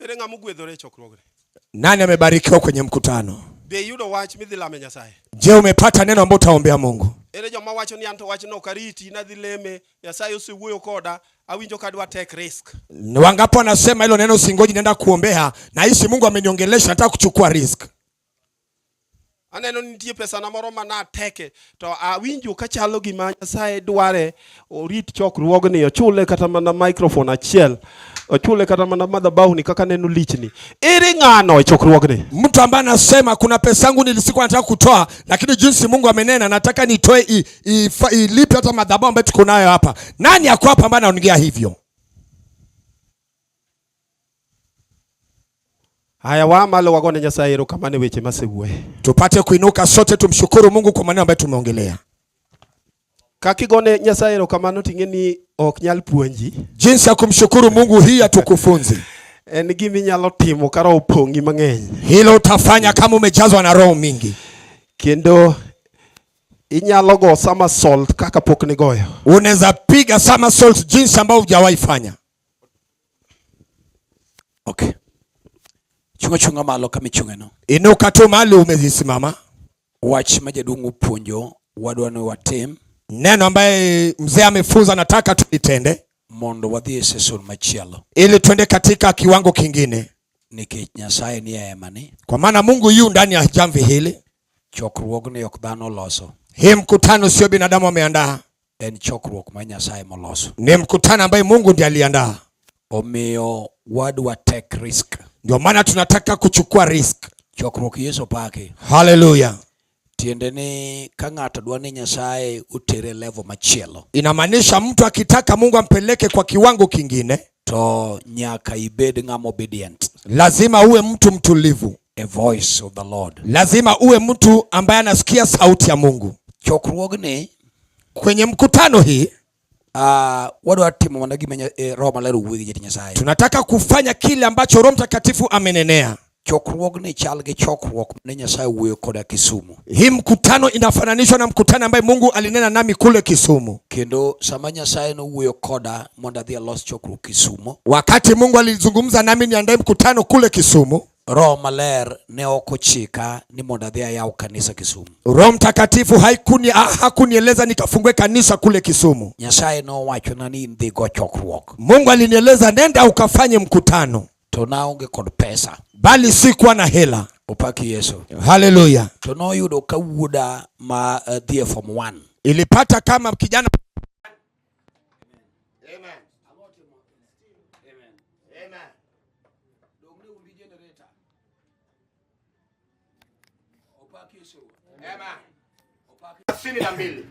Ere ng'ama ogwedhore e chokruogni? Nani amebarikiwa kwenye mkutano? Be iyudo wach midhi lame Nyasaye? Je, umepata neno ambalo utaombea Mungu? Ere joma wacho ni anto wachno ok ariti, nadhi leme, Nyasaye osewuoyo koda, awinjo ka adwa take risk. Ni wangapi wanasema hilo neno singoji naenda kuombea, na hisi Mungu ameniongelesha nataka kuchukua risk. Aneno ni nitie pesana moro ma nateke to awinjo ka chalo gima Nyasaye dware orit chokruogni ochule kata mana microphone achiel ochule kata mana madhabahuni kaka neno lichni. Ere ng'ano e chokruogni? Mtu ambaye anasema kuna pesa yangu nilisikuwa nataka kutoa, lakini jinsi Mungu amenena nataka nitoe ilipe hata madhabahu ambayo tuko nayo hapa. Nani ako hapa ambaye anaongea hivyo? Haya waa malo wagone Nyasaye erokamano e weche masewuoye. Tupate kuinuka sote tumshukuru Mungu kwa maneno ambayo tumeongelea. Kaka igone Nyasaye erokamano ting'e ni ok nyal puonji. Jinsi ya kumshukuru Mungu hii hatukufunzi. En gima inyalo timo ka roho opong'i mang'eny. Hilo utafanya kama umejazwa na roho mingi. Kendo inyalo go somersault kaka pok nigoyo. Unaweza piga somersault jinsi ambayo hujawahi fanya. Okay. Chunga chunga malo kama ichung'eno. Inuka tu mahali umezisimama. Wach ma jaduong' opuonjo wadwa ni watim. Neno ambaye mzee amefunza nataka tulitende. Mondo wadhi e seson machielo. Ili twende katika kiwango kingine. Nikech Nyasaye ni e hema ni. Kwa maana Mungu yu ndani ya jamvi hili. Chokruogni ok dhano oloso. Hii mkutano sio binadamu ameandaa. En chokruok ma Nyasaye moloso. Ni mkutano ambaye Mungu ndiye aliandaa. Omiyo wadwa take risk. Ndio maana tunataka kuchukua risk. Chokruok Yesu paki. Haleluya. Tiende ni ka ng'ato dwa ni Nyasaye otere level machielo. Inamaanisha mtu akitaka Mungu ampeleke kwa kiwango kingine, to nyaka ibed ng'ama obedient. Lazima uwe mtu mtulivu. A voice of the Lord. Lazima uwe mtu ambaye anasikia sauti ya Mungu. Chokruogni kwenye mkutano hii wadwa timo mana gima Roho Maler owuoyo gi jatich Nyasaye. Tunataka kufanya kile ambacho Roho Mtakatifu amenenea. Chokruogni chal gi chokruok mane Nyasaye owuoyo koda Kisumu. Hii mkutano inafananishwa na mkutano ambaye Mungu alinena nami kule Kisumu. Kendo sama Nyasaye nowuoyo koda mondo adhi alos chokruok Kisumu. Wakati Mungu alizungumza nami niandae mkutano kule Kisumu, Roho Maler ne ok ochika ni mondo adhi ayaw kanisa Kisumu. Roho Mtakatifu hakunieleza nikafungue kanisa kule Kisumu. Nyasaye nowachona ni idhi go chokruok. Mungu alinieleza nenda ukafanye mkutano. To naonge kod pesa. Bali sikuwa na hela. Opaki Yesu. Haleluya. To noyudo ka wuoda ma dhi e form 1. Ilipata kama kijana. Amen. Amen. Sitini na mbili.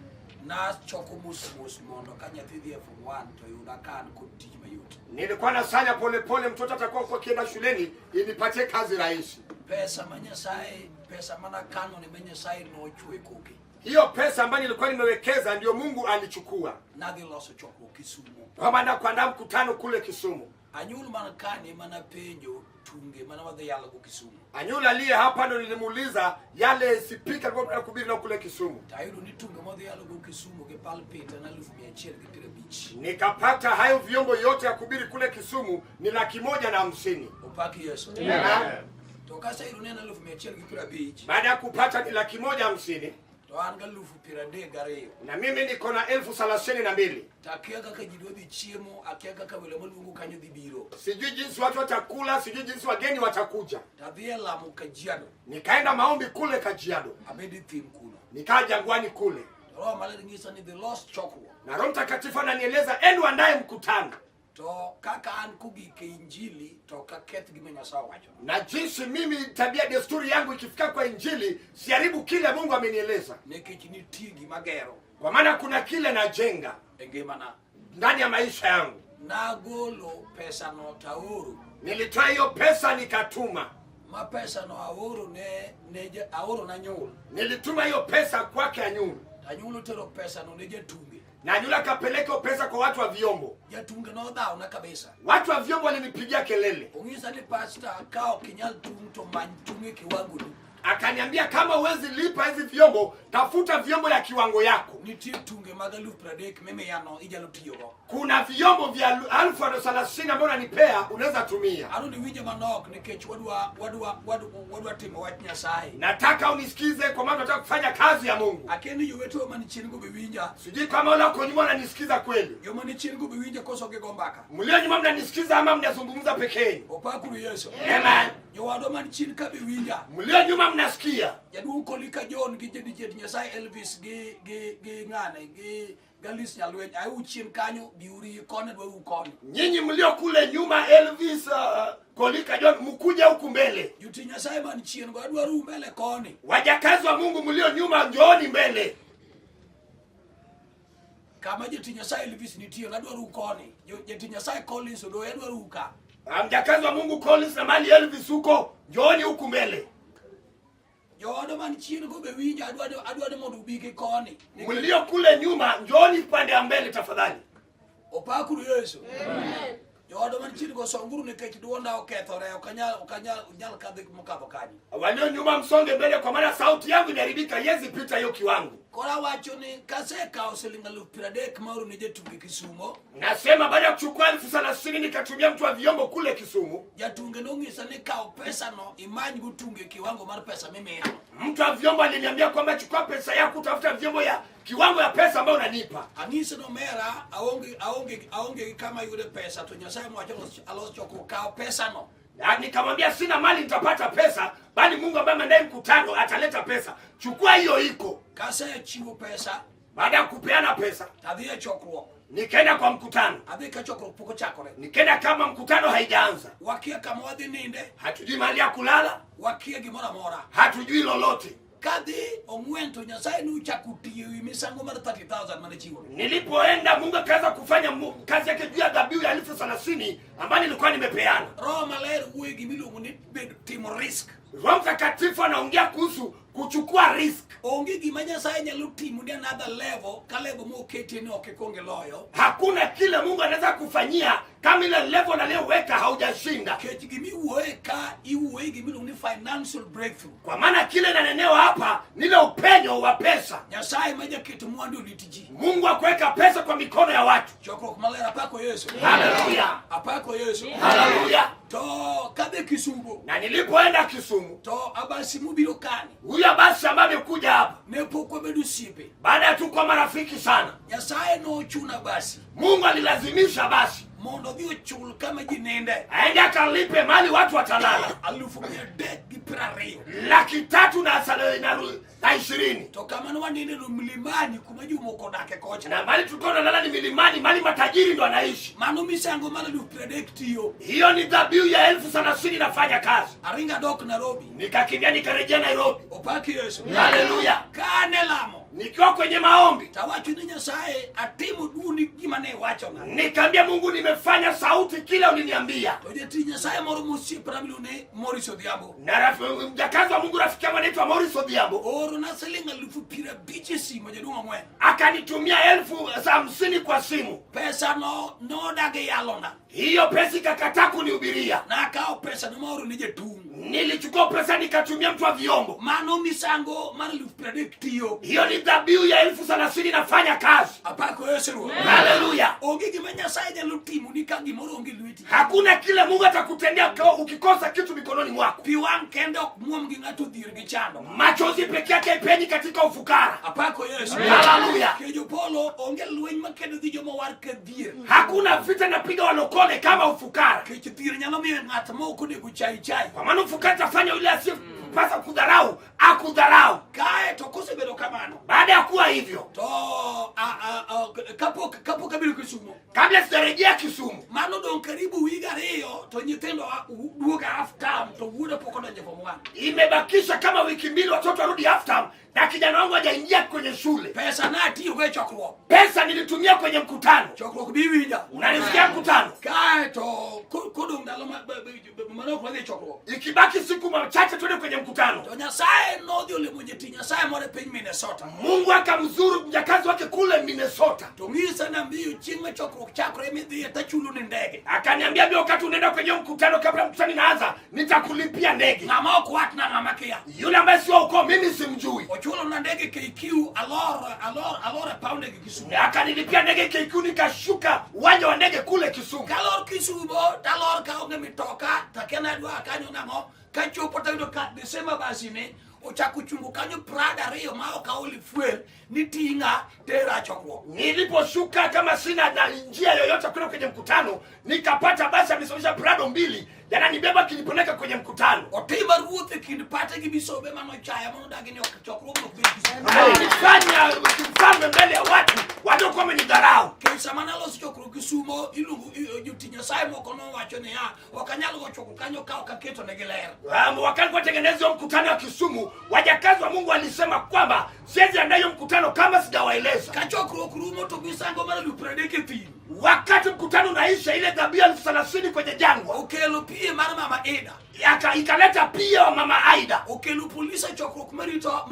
Nachoko mos mos mondo ka nyathi dhi e form 1 to yuda ka an kod tich mayot. Nilikuwa nasanya pole pole, mtoto atakuwa kwa kienda shuleni inipatie kazi rahisi. Pesa ma Nyasaye, pesa mana kano ni ma Nyasaye nochwe koke. Hiyo pesa ambayo nilikuwa nimewekeza ndio Mungu alichukua. Nadhi loso chokruok Kisumu. Kwamba na kuandaa mkutano kule Kisumu. Anyul man kani mana penjo tunge mana wadhi yalo go Kisumu. Anyul aliye hapa ndo nilimuuliza yale sipika alikuwa tunahubiri na kule Kisumu. Tayudo ni tunge modhi yalo go Kisumu gi pulpit en alufu mia achiel gi piero abich. Nikapata hayo vyombo yote ya kuhubiri kule Kisumu ni laki moja na hamsini. Opaki Yesu. Amen. To kaseyudo ni en alufu mia achiel gi piero abich. Baada ya kupata ni laki moja hamsini. To an gi alufu piero adek gariyo. Na mimi niko na elfu thelathini na mbili. To akia kaka ji dwa dhi chiemo, akia kaka welo maluongo kanyo dhi biro. Sijui jinsi watu watakula, sijui jinsi wageni watakuja. To adhi e lamo Kajiado. Nikaenda maombi kule Kajiado. Abedo e thim kuno. Nikaa jangwani kule. Roho Maler nyisa ni dhi los chokruok. Na Roho Mtakatifu ananieleza endo andaye mkutano. To kaka an kogik e Injili to ok aketh gima Nyasaye owacho. Na jinsi mimi tabia desturi yangu ikifika kwa Injili siharibu kile Mungu amenieleza. Nikech nitie gima gero. Kwa maana kuna kile najenga e ngimana. Ndani ya maisha yangu. Nagolo pesa no taoro. Nilitoa hiyo pesa nikatuma. Ma pesa no aoro ne, ne ja, aoro na Anyul. Nilituma hiyo pesa kwake Anyul. Anyul otero pesa no ne jatunge. Na Anyul akapeleka hiyo pesa kwa watu wa vyombo. Jatunge nodhawna kabisa. Watu wa vyombo walinipigia kelele. Onyisa ni pastor ka ok inyal tung' to many tung' e kiwango ni. Akaniambia kama huwezi lipa hizi vyombo, tafuta vyombo ya kiwango yako. Nitie tunge mag alufu piero adek mimiyano inyalo tiyogo. Kuna vyombo vya elfu thelathini ambavyo unanipea unaweza tumia. Ano niwinje manok nikech wadwa timo wach Nyasaye. Nataka unisikize kwa maana nataka kufanya kazi ya Mungu. Akia ni jowetewa man chien go be winja. Sijui kama wale wako nyuma wananisikiza kweli. Joma ni chien go be winja koso gigo mbaka. Mlio nyuma mnanisikiza ama mnazungumza peke yenu? Opakuru Yesu. Amen. Jowadwa man chien ka be winja. Mlio nyuma mnasikia. Jaduong' Kolika John gi Jedijet Nyasaye Elvis gi gi gi ng'ane gi Galis Nyalweny au chien kanyo biuri koni dwaru koni. Nyinyi mlio kule nyuma Elvis Kolika John mkuja huku mbele. Jotich Nyasaye man chien go adwaru mbele koni. Wajakazi wa Mungu mlio nyuma njooni mbele. Kama jotich Nyasaye Elvis nitie adwaru koni. Jotich Nyasaye Collins Odoyo adwaru ka. Mjakazi wa Mungu Collins na mali Elvis huko njooni huku mbele. Joodo man chien go be winjo adwa ni mondo ubi gi koni. Mlio kule nyuma njooni pande ya mbele tafadhali. Opakuru Yesu. Amen. Joodo man chien go songuru nikech duonda okethore ok anyal nyal kadhi mokadho kanyo. Walio nyuma msonge mbele kwa maana sauti yangu imeharibika, haiwezi pita hiyo kiwango. Koro awacho ni kasekawo siling 30,000 maoro ne jatunge Kisumo. Nasema baada ya kuchukua 30,000 nikatumia mtu wa vyombo kule Kisumu. Jatunge nong'isa ni kaw pesa no imany go tunge kiwango mar pesa mimiya. Mtu wa vyombo aliniambia kwamba chukua pesa yako utafuta vyombo ya kiwango ya pesa ambayo unanipa. Anyise no mera aonge gi kama yude pesa to Nyasaye mowacho alos chokruok kaw pesa no. Na nikamwambia sina mali nitapata pesa, bali Mungu ambaye ameandaa mkutano ataleta pesa. Chukua hiyo iko. Kasechiwo pesa. Baada ya kupeana pesa, Adhi e chokruok. Nikaenda kwa mkutano. Adhi ka chokruok pok ochakore. Nikaenda kama mkutano haijaanza. Wakia kama wadhi ninde. Hatujui mahali ya kulala. Wakia gimoro amora. Hatujui lolote. Kadhi ong'wen to Nyasaye nochako tiyo ewi misango mar 30,000 mane chiwo. Nilipoenda Mungu akaanza kufanya kazi yake juu ya dhabihu ya 30,000 ambayo nilikuwa nimepeana. Roho Maler wuoyo gima iluongo ni bedo timo risk. Roho Mtakatifu anaongea kuhusu kuchukua risk. Onge gima Nyasaye nyalo timo ni another level ka level moketie ni ok ikwong iloyo. Hakuna kile Mungu anaweza kufanyia kama ile level aliyoweka haujashinda. Nikech gima iwuoye ka iwuoye gima iluongo ni financial breakthrough. Kwa maana kile nanenewa hapa ni ile upenyo wa pesa. Nyasaye ma jaket mwandu e lwet ji. Mungu akuweka pesa kwa mikono ya watu. Chokruok maler apako Yesu. Haleluya. Apako Yesu. Haleluya. To kadhi Kisumu. Na nilipoenda Kisumu. To abasi mobiro kani. Huyu abasi ambaye amekuja hapa. Ne pok wabedo osiepe. Baada ya tu kuwa marafiki sana. Nyasaye nochuna basi. Mungu alilazimisha basi. Mondo odhi ochul kama ji ninde. Aende akalipe mali watu watalala. Alufu mia adek gi piero ariyo. Laki tatu na na ishirini. To kama ne waninde no milimani kuma jomoko odake kocha. Na mali tulikuwa tunalala ni milimani, mali matajiri ndo anaishi. Mano misango mar alufu piero adek tiyo. Hiyo ni dhabihu ya 30,000 inafanya kazi. Aringo adok Nairobi. Nikakimbia nikarejea Nairobi. Opaki Yesu. Haleluya. Kane lamo. Nikiwa kwenye maombi. Tawacho ni Nyasaye atimo duoni gima ne iwachona. Nikaambia Mungu nimefanya sauti kile uliniambia. To jatich Nyasaye moro mosiepna miluongo ni Maurice Odhiambo. Na mjakazi wa Mungu rafiki yangu anaitwa Maurice Odhiambo. Oorona siling alufu piero abich e simu jaduong' ang'wen. Akanitumia 50,000 kwa simu. Pesa no nodagi yalona. Hiyo pesa ikakataa kunihubiria. Nakawo pesa no maoro ne jatung'. Nilichukua pesa nikatumia mtu wa vyombo. Mano misango mar alufu piero adek tiyo. Hiyo ni dhabihu ya 30,000 inafanya kazi. Apako Yesu Ruoth. Haleluya. Onge gima Nyasaye nyalo timoni ka gimoro onge lweti. Hakuna kile Mungu atakutendea ukikosa kitu mikononi mwako. Pi wang' kende ok muom gi ng'ato dhier gi chando. Machozi peke yake haipenyi katika ufukara. Apako Yesu. Haleluya. Kejo polo onge lweny makedo gi joma war ka dhier. Hakuna vita inapiga walokole kama ufukara. Kech dhier nyalo miyo ng'at ma ok onego chai chai. Kwa maana ufukara itafanya yule asiyepasa kudharau akudharau. Kae to kosebedo kamano. Baada ya kuwa hivyo. To, kapok abiro Kisumu. Kabla sijarejea Kisumu. Mano dong karibu wig ariyo to nyithindo duogo half term to wuoda pok odonjo form 1. Imebakisha kama wiki mbili watoto warudi half term na kijana wangu hajaingia kwenye shule. Pesa na atiyogo e chokruok. Pesa nilitumia kwenye mkutano. Chokruok bi winja. Unanisikia mkutano? Kae to kodong ndalo manok wadhi e chokruok. Ikibaki siku machache twende kwenye mkutano. To Nyasaye nodhi olimo jatich Nyasaye moro e piny Minnesota. Mungu akamzuru mjakazi wake kule Minnesota. To ng'isa na mbiyo chieng' ma chokruok chakore midhiye tachulo ni ndege. Akaniambia mbio wakati unaenda kwenye mkutano, kabla mkutano inaanza nitakulipia ndege. Ng'ama ok watna ng'ama kia. Yule ambaye sio ukoo mimi simjui. Ochulo na ndege KQ alor e paw ndege Kisumu. Akanilipia ndege KQ nikashuka uwanja wa ndege kule Kisumu. Kalor Kisumu talor kaonge mitoka takena adwa kanyo nang'o kachopo tayudo ka the same basi ni Ochako chungo kanyo Prado ariyo ma ok aoli fuel ni ting'a tera chokruok. Niliposhuka kama sina na njia yoyote kwenda kwenye mkutano, nikapata basi amesimamisha Prado mbili yananibeba kinipeleka kwenye mkutano. Otima ruoth e kind pate gi bisobe manochaya manodagi ni ok chokruogno ok bed Kisumu. Alinifanya mfalme mbele ya watu waliokuwa wamenidharau. Nikech sama naloso chokruok Kisumo iluongo jotich Nyasaye moko nowacho niya ok anyal go chokruok kanyo ka ok aketo negi ler. Wakati kwa tengeneza hiyo mkutano wa Kisumu, wajakazi wa Mungu walisema kwamba siwezi andaa hiyo mkutano kama sijawaeleza. Ka chokruok rumo to misango mar alufu piero adek e thim. Wakati mkutano unaisha, ile dhabihu 30,000 kwenye jangwa okelo pie mar mama Ida. Ikaleta pia wa mama Aida. Okelo polisi e chokruok marito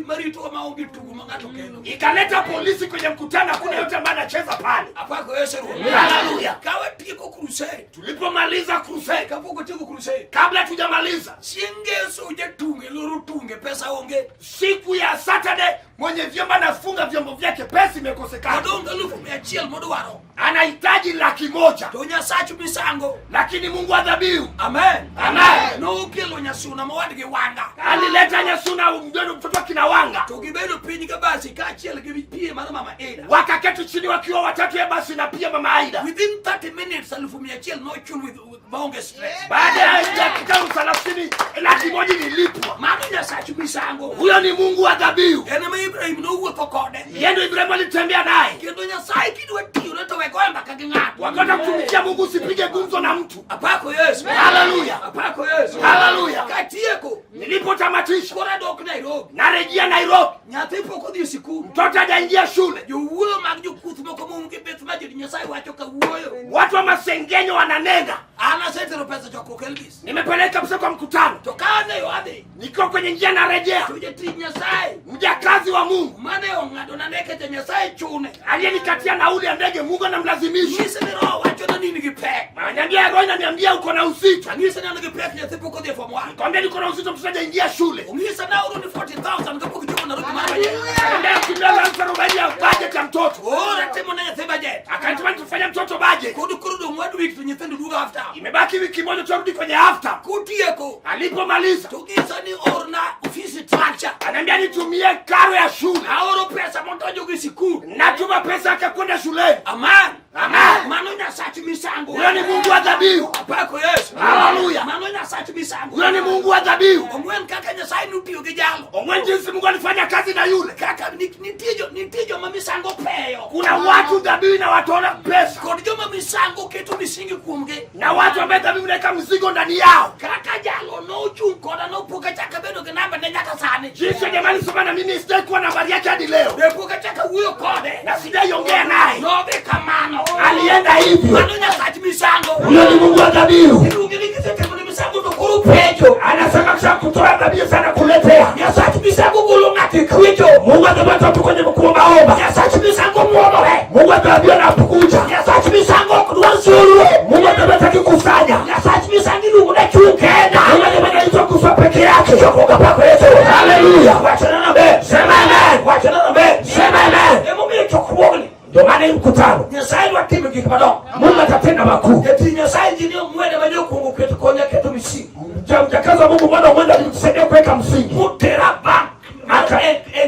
marito maonge tugo ma ng'ato kelo. Ikaleta polisi kwenye mkutano, hakuna yote ambaye anacheza pale. Apako Yesu Ruoth. Haleluya. Ka watieko crusade. Tulipomaliza crusade, Kapok watieko crusade. kabla tujamaliza, Chieng' ngeso jatunge loro tunge pesa onge. Siku ya Saturday mwenye vyombo anafunga vyombo vyake, pesa imekosekana. Odong' 100,000 modwaro. Anahitaji 100,000. To Nyasach misango. Lakini Mungu wa dhabihu. Amen. Amen. Nokelo Nyasuna mowadgi Wanga. Alileta Nyasuna mtoto kina Wanga. To gibedo piny ka basi kaachiel gi pie mar mama Ida. Wakaketi chini wakiwa watatu ya basi na pia mama Aida. Within 30 minutes 100,000 nochul with maonge stress. Baada ya dakika 30 100,000 ililipwa. Mano Nyasach misango. Huyo ni Mungu wa dhabihu. En ema Ibrahim nowuotho kode. Yeye ndio Ibrahim alitembea naye. Kendo Nyasaye kidwa tiyone to we goyo mbaka gi ng'ato. Wakati kutumikia Mungu usipige gumzo na mtu. Apako Yesu. Haleluya. Apako Yesu. Haleluya. Katieko. Nilipotamatisha. Koro adok Nairobi. Narejea Nairobi. Nyathi pok odhi e sikul. Mtoto hajaingia shule. Jowuoyo mag jokuth moko moonge beth ma jod Nyasaye wacho kawuoyo. Watu wa masengenyo wananena. An asetero pesa chokruok Elvis. Nimepeleka pesa kwa mkutano. To ka ne adhi. Niko kwenye njia narejea. To jatich Nyasaye. Mjakazi wa Mungu. Mane ong'adona ndege cha Nyasaye chune. Aliyenikatia nauli ya ndege Mungu anamlazimisha. Nyise ni roho wacho na nini gi pek. Ananiambia roho inaniambia uko na uzito. Anyise ni an gi pek nyathi pok odhi e form 1. Nikamwambia niko na uzito mtoto hajaingia shule. Onyisa na oro ni 40,000 kapok ichopo Nairobi mar budget. Akaendelea kutumia 40,000 ya budget ya mtoto. Ora timo ne nyathi budget. Akaniambia tufanye mtoto budget. Kod koro dong' one week to nyithindo duogo after. Imebaki wiki moja turudi kwenye after. Kutieko. Alipomaliza. To gisa ni orna ofisi structure. Ananiambia nitumie karo ya shule. Aoro pesa mondonjo gi sikul. Natuma pesa yake kwenda shuleni. Amen. Amen. Mano Nyasach misango. Huyo ni Mungu wa dhabihu. Apako Yesu. Haleluya. Mano Nyasach misango. Huyo ni Mungu wa dhabihu. Ong'wen kaka Nyasaye notiyo gi jalo. Ong'wen jinsi Mungu alifanya kazi na yule. Kaka nitie joma misango peyo. Kuna watu dhabihu inawatola pesa. Kod joma misango keto misingi kuomgi. Na watu ambao dhabihu inaweka mzigo ndani yao. Kaka jalo nochung' koda nopok achako bedo gi namba ne nyaka sani. Jinsi jamani soma na mimi sijai kuwa nambari yake hadi leo. Be pok achako wuoyo kode. Na sijaiongea naye. Nodhi kamano. Alienda hivyo. Mano Nyasach misango. Huyo ni Mungu wa dhabihu. Iluonge ni kisetimo ne misango to koro penjo. Anasema kisha kutoa dhabihu sana kuletea. Nyasach misango golo ng'ato e kwecho. Mungu atapata watu kwenye kuombaomba. Nyasach misango muonore. Mungu atawambia anakuja. Nyasach misango ok dwar sulwe. Mungu atawambia kusanya. Nyasach misango iluongo ni chung' kenda. Mungu atawambia anaitwa kufa peke yake. Chokruok apako Yesu. Haleluya. Wachana na be. Sema amen. Wachana na be. Sema amen. Emomiyo chokruogni. Ndio maana hii mkutano Nyasaye dwa timo gik madongo. Mungu atatenda makuu. Jatich Nyasaye injinia Omwende ma jokwongo keto konya keto misingi. Mjakazi wa Mungu mwana Omwende alitusaidia kuweka msingi. Motera bank mar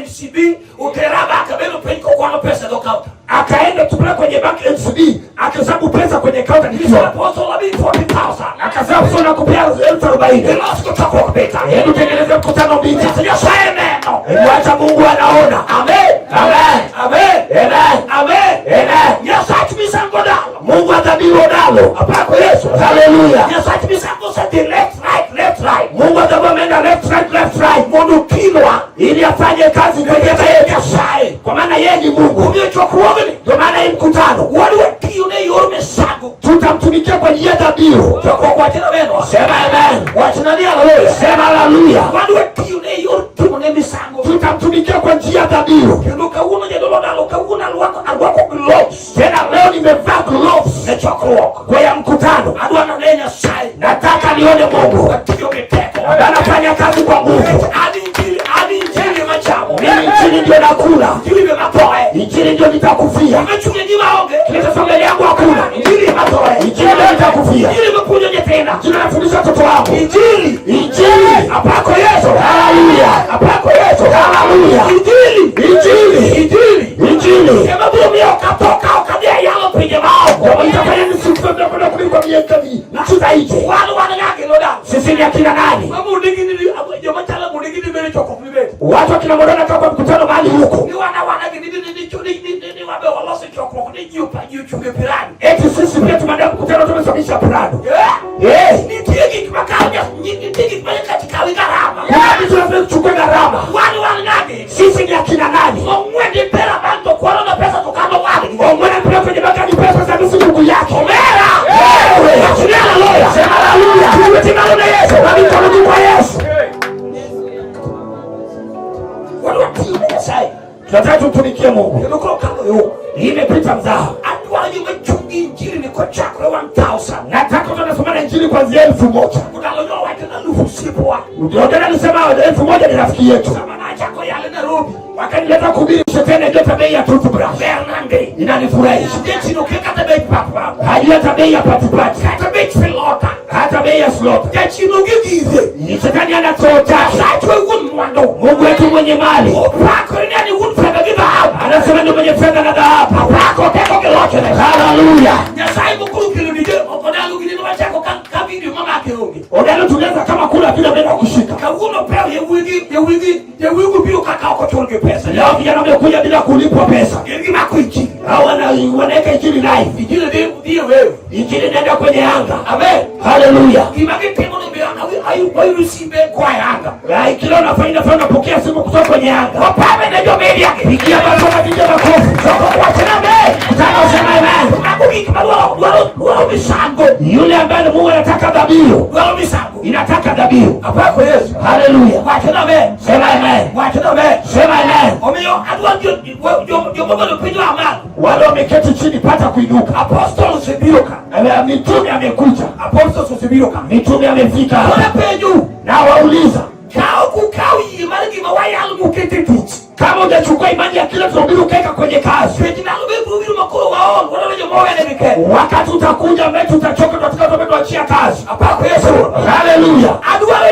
NCB otera bank abedo piny kokwano pesa e dho counter. Akaenda tupeleka kwenye bank NCB akahesabu pesa kwenye counter Nyiso apostle abi 40,000. Akasema apostle nakupea 40,000. Ilos go chokruok bita. Hebu tengeneze mkutano bita. Nyasaye neno. Hebu acha Mungu anaona. Amen. Amen. Amen. Amen. Amen. Amen. Nyasach misango dalo. Mungu adhabihu dalo. Apako Yesu. Haleluya. Nyasach misango osedhi left right left right. Mungu adhabihu ameenda left right left right. Mondo kilwa ili afanye kazi kwenye yetu. Nyasaye. Kwa maana yeye ni Mungu. Omiyo chokruogni. Ndio maana hii mkutano Wadwa tiyo ne yor misango. tutamtumikia kwa njia ya dhabihu. Chokruok wachna benwa. Sema amen. Wachna ni haleluya. Sema haleluya. Wadwa tiyo ne yor timo ne misango. Tutamtumikia kwa njia ya dhabihu. Kendo kawuono jadolo dalo kawuono arwako gloves. Tena leo nimevaa gloves Ne chokruok. kwa ya mkutano. Adwa nane Nyasaye. Nataka nione Mungu Atiyo gi teko. anafanya kazi kwa nguvu. An injili, an injili machamo. Mimi injili ndio nakula, Injili be mathoe. injili ndio nitakufia. Gima chung' e nyima onge. Kilicho mbele yangu hakuna, Injili ema thoe. injili ndio nitakufia. Injili mapuonjo nyithinda. Injili nafundisha watoto wangu, Injili. injili. Apako Yesu. Haleluya. e chokruok mibet. Watu akina Morana kama mkutano mahali huko. Ni wana wana gi ni wabe waloso chokruok ni ji opa ji ochung' e pirado. Eti sisi pia tumeandaa mkutano tumesongesha Prado. Eh? Eh. Nitie gik ma kawo nitie gik ma nyaka kawi gharama. Kuna vitu lazima tuchukue gharama. Wan wan ng'ani? Sisi ni akina nani? Ong'wen pera bang to kwalo na pesa to kano wadgi. Ong'wen pera kwenye baka ni pesa za nusu ndugu yake. Omera! Wewe! Achilia haleluya. Sema haleluya. Tuwete malo na Yesu. Na mikono juu kwa Yesu. Wadwa tiyo ne Nyasaye. Tunataka tumtumikie Mungu. Kendo koro kalo yo. Imepita mzaha. Adwaro joma chung' injili ni kochakore 1000. Nataka tunasoma na injili kuanzia 1000. Ndalo nyo wacho na lufu osiepewa. Ndio tena nisema 1000 ni rafiki yetu. Sama nachako yale Nairobi. Wakanileta kuhubiri shetani ajue hata bei ya toothbrush. Bernande. Inanifurahisha. Jechino kia kata bei papa. Hajui hata bei ya patipati. Kata bei slota. Hata bei ya slota. Jechino gi gire. Ni shetani ana choo chake. Nyasaye wuon mwandu. Mungu wetu mwenye mali. Opako ni nani wuon fedha gi dhahabu. Anasema ndio mwenye fedha na dhahabu. Opako teko gi lochne. Haleluya. Nyasaye mokoro kelo ni odalo gi neno wachako ka video mamake onge. Odalo tunaweza kama kula vile ameenda kushika. Kawuono pew yawuoyi biro kaka ok ochul gi pesa. Leo vijana wamekuja bila kulipwa pesa. Gin gimako injili. Hao wanaweka injili live. Injili dhi e wewe. Injili inaenda kwenye anga. Amen. Haleluya. Gima gitimo ni be wayudo simbe koa e anga. Lai kila unafanya unafanya unapokea simu kutoka kwenye anga. Wapame ne jomedia. Pigia makofi, pigia makofi. Soko wachana be. Mtano sema amen. Mago gik ma dwaro misango. Yule ambaye Mungu anataka dhabihu. Dwaro misango. Inataka dhabihu. Apako Yesu. Haleluya. Wachana be. Sema amen. Wachana be. Sema amen. Omiyo adwa jomobedo piny oa malo. Wale wameketi chini pata kuinuka. Apostles osebiro ka. Mitume amekuja. Apostles osebiro ka. Mitume amefika. Koro penju. Na wauliza. Ka ok ukaw yie mar gima wayalo mukete tich. Kama hujachukua imani ya kile tunahubiri ukaweka kwenye kazi. Penj ndalo be biro biro makoro waol. Waneno joma owenegi kende. Wakati utakuja mbele tutachoka tunataka tuachia kazi. Apako Yesu. Haleluya. Adwaro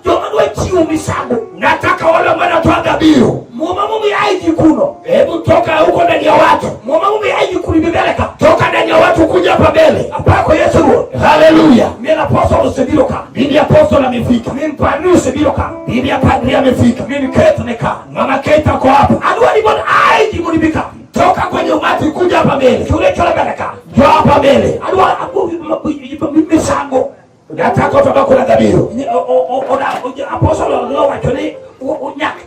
joma dwa chiwo misango. Nataka wale ambao wanatoa dhabihu. Muma mumi ai ji kuno. Hebu toka huko ndani ya watu. Muma mumi ai ji kuno mbele ka. Toka ndani ya watu kuja hapa mbele. Apako Yesu. Haleluya. Mimi apostle osebiro ka. Bibi apostle amefika. Mimi padri osebiro ka. Bibi padri amefika. Mimi Kate ni ka. Mama Kate ako hapa. Adwa ni mondo ai ji mondo ibi ka. Toka kwenye umati kuja hapa mbele. Chule chule mbele ka. Njoo hapa mbele. Adwa misango. Nataka watu ambao kuna dhabihu. Apostle nowacho ni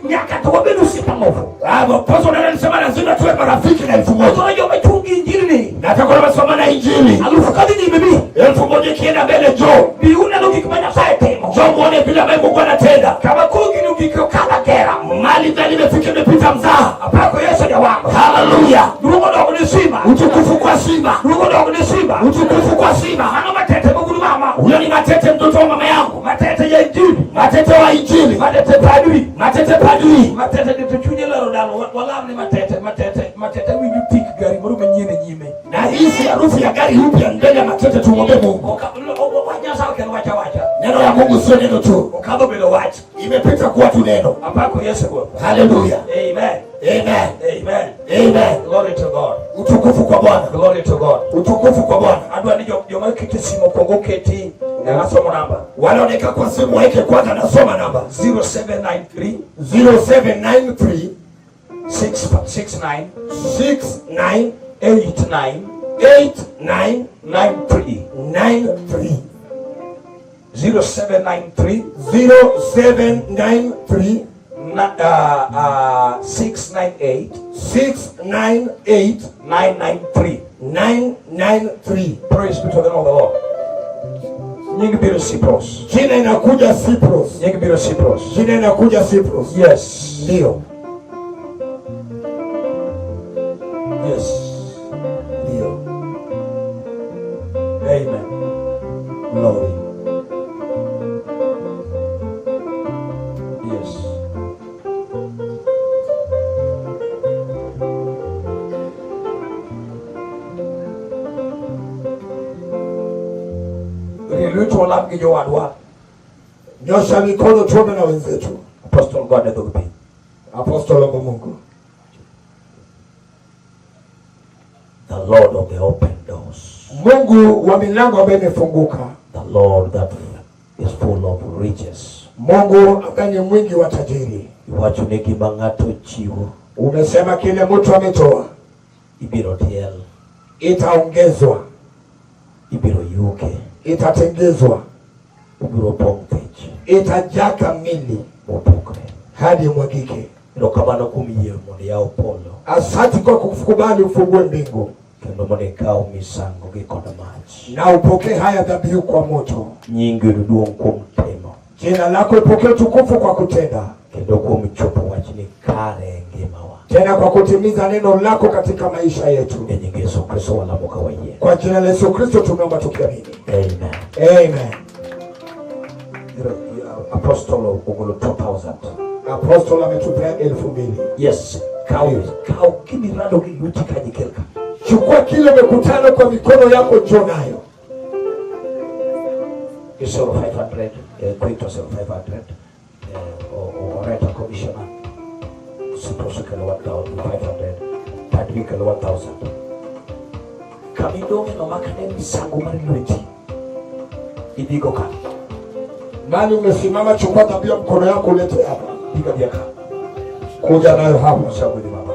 nyaka to wabed osiepe moko. Apostle alisema lazima tuwe marafiki na 1000. Adwaro joma chung' gi injili ni. Nataka wale wasoma na injili. 1000 kadhi nyime bi. 1000 ikienda mbele njoo. Bi uneno gik ma Nyasaye timo. Njoo muone vile ambavyo Mungu anatenda. Kama koro gino gik okadho kera. Mali ndani imefika imepita mzaha. Apako Yesu jawango. Haleluya. Duong' odok ne Simba. Utukufu kwa Simba. Duong' odok ne Simba. Utukufu kwa Simba. Mano Matete mawuod mama. Huyo ni Matete mtoto wa mama yangu. Matete ja injili. Matete wa injili. Matete padri. Matete padri. Matete ni to chunye lero dalo walam ni Matete Matete Matete winjo tik gari moro manyien e nyime. Na hisi harufu ya gari upya mbele ya Matete tumwombe Mungu. Wach Nyasaye ok en wach awacha. Neno la Mungu sio neno tu. Okadho bedo wach. Imepita kuwa tu neno. Apako Yesu Ruoth. Haleluya. Amen. Amen. Amen. Amen. Glory to God. Utukufu kwa Bwana. Glory to God. Utukufu kwa Bwana. Adwa ni joma keto simu okuongo oketi asomo namba. Wale wanaeka kwa simu waeke kwanza nasoma namba. 0793 0793 69 69 89 89 93 93 0793 0793 698 698 993. 993. Praise be to the name of the Lord. Nying biro Cyprus. Jina inakuja Cyprus. Nying biro Cyprus. Jina inakuja Cyprus. Yes. Ndio. Yes. Ndio. Amen. Glory. Yes. Rie lweti walam gi jowadwa. Nyosha mikono tuombe na wenzetu. Apostle God e dhog piny. Apostle wa Mungu. The Lord of the open doors. Mungu wa milango ambayo imefunguka. The Lord that is full of riches. Mungu ambaye ni mwingi wa tajiri, Iwacho ni gima ng'ato chiwo umesema kile mtu ametoa ibiro tiel, itaongezwa, ibiro yuke, itatengezwa, obiro pong' thich itajaa kamili mopukre. hadi imwagike. Erokamano kuom yie mondo iyaw polo Asante kwa kukubali ufungue mbingu kendo mondo ikaw misango gi kod mach. na upokee haya dhabihu kwa moto. Nyingi oyud duong' kuom timo Jina lako ipokee utukufu kwa kutenda, kendo kuom chopo wachni kare e ngimawa. tena kwa kutimiza neno lako katika maisha yetu. E nying Yesu Kristo walamo ka wayie. Kwa jina la Yesu Kristo tumeomba tukiamini, Amen. amen. Apostle ogolo 2000. Apostol ametupea 2000. Yes, kaw kaw gimirado gi lweti ka ikel ka. Chukua kile umekutana kwa mikono yako, njoo nayo. Isoro 500, Quinto osero 500, Oreta commissioner, Sipos okelo 1500, Padri okelo 1000. Kamidong'e no makane misango mar lweti, ibigo ka, Nani umesimama, chukua dhabihu ya mkono yako ulete hapa, biga biya ka. kuja nayo hapa. Sagwedhi baba.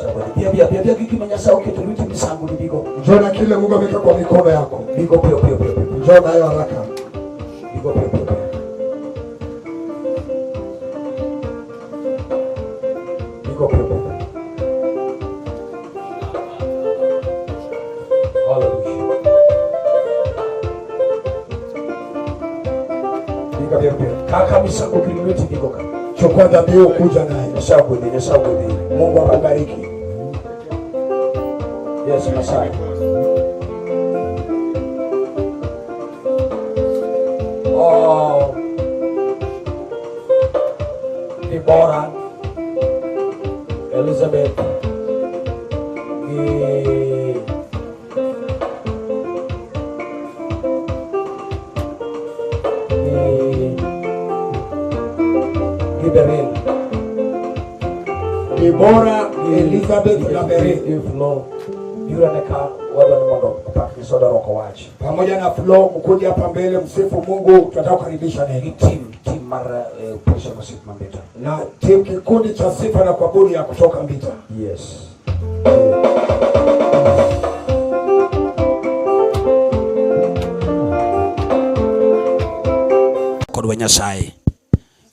Sagwedhi. Biya biya biya biya gi gima Nyasaye oketo lweti misango ni bigo. Njoo na kile Mungu ameweka kwa mikono yako, Bigo piyo piyo piyo piyo. njoo nayo haraka. Bigo piyo piyo piyo. Bigo piyo piyo piyo. Hallelujah. Biga piyo piyo. Kaka misango gi lweti bigo ka. Chukua dhabihu, kuja nayo. Nyasaye ogwedhi, Nyasaye ogwedhi. Mungu akubariki. Yes, Nyasaye. Oh, Deborah, Elizabeth, gi gi Beryl. Debora, Elizabeth na Beryl Gi Flo. Biro ne ka wadwa ni mondo opak gi soda roko wach. pamoja na Flo, mkuje hapa mbele, msifu Mungu. Tunataka kukaribisha Gi neno team mar Praise and Worship Mambita. na timu, kikundi cha sifa na kuabudu ya kutoka Mbita. Yes. Kodwa Nyasaye.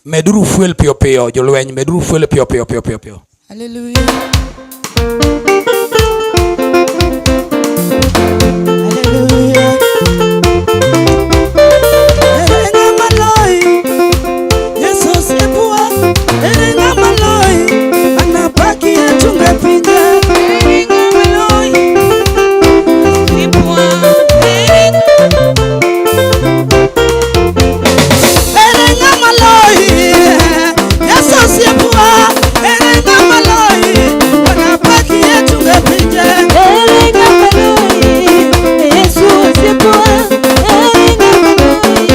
Meduru fuel piyo piyo jolweny, meduru fuel piyo piyo piyo piyo piyo. Hallelujah. Hallelujah. Ere ng'ama loyi, Yesu osiepewa. Ere ng'ama loyi, anapaki achunge pinje. Ere ng'ama loyi, osiepewa. Ere ng'ama loyi, Yesu osiepewa. Ere ng'ama loyi, anapaki achunge pinje. Ere ng'ama loyi, Yesu osiepewa. Ere ng'ama loyi,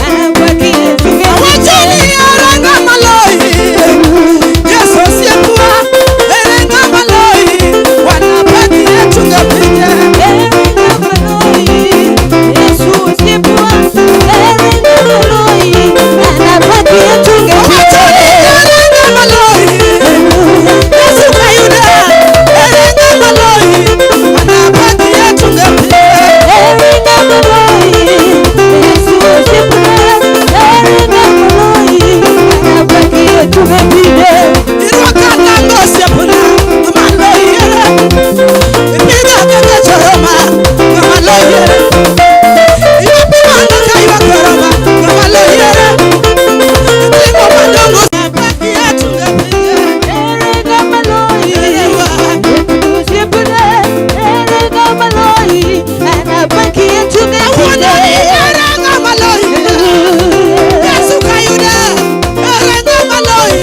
anapaki achunge Awacho ni ere ng'ama loyi, Yesu osiepewa. Ere ng'ama loyi, wanapaki achunge pinje. Ere ng'ama loyi, Yesu osiepewa. Ere ng'ama loyi, anapaki achunge Awacho ni ere ng'ama loyi, Yesu kayuda. Ere ng'ama loyi, wanapaki achunge pinje. Ere ng'ama loyi, Yesu osiepewa. Ere ng'ama loyi, anapaki achunge pinje. Irwaka nang'o osiepna, ng'ama loyi ere. Ibiro kaka choroma, ng'ama loyi ere. Iwapo wang'a ka ywak oroma, ng'ama loyi ere. Itimo madongo, apaki achunge pinje. Ere ng'ama loyi, Yesu osiepewa. Ere ng'ama loyi, anapaki achunge Awuono ni pinje. ere ng'ama loyi, Yesu kayuda. Ere ng'ama loyi,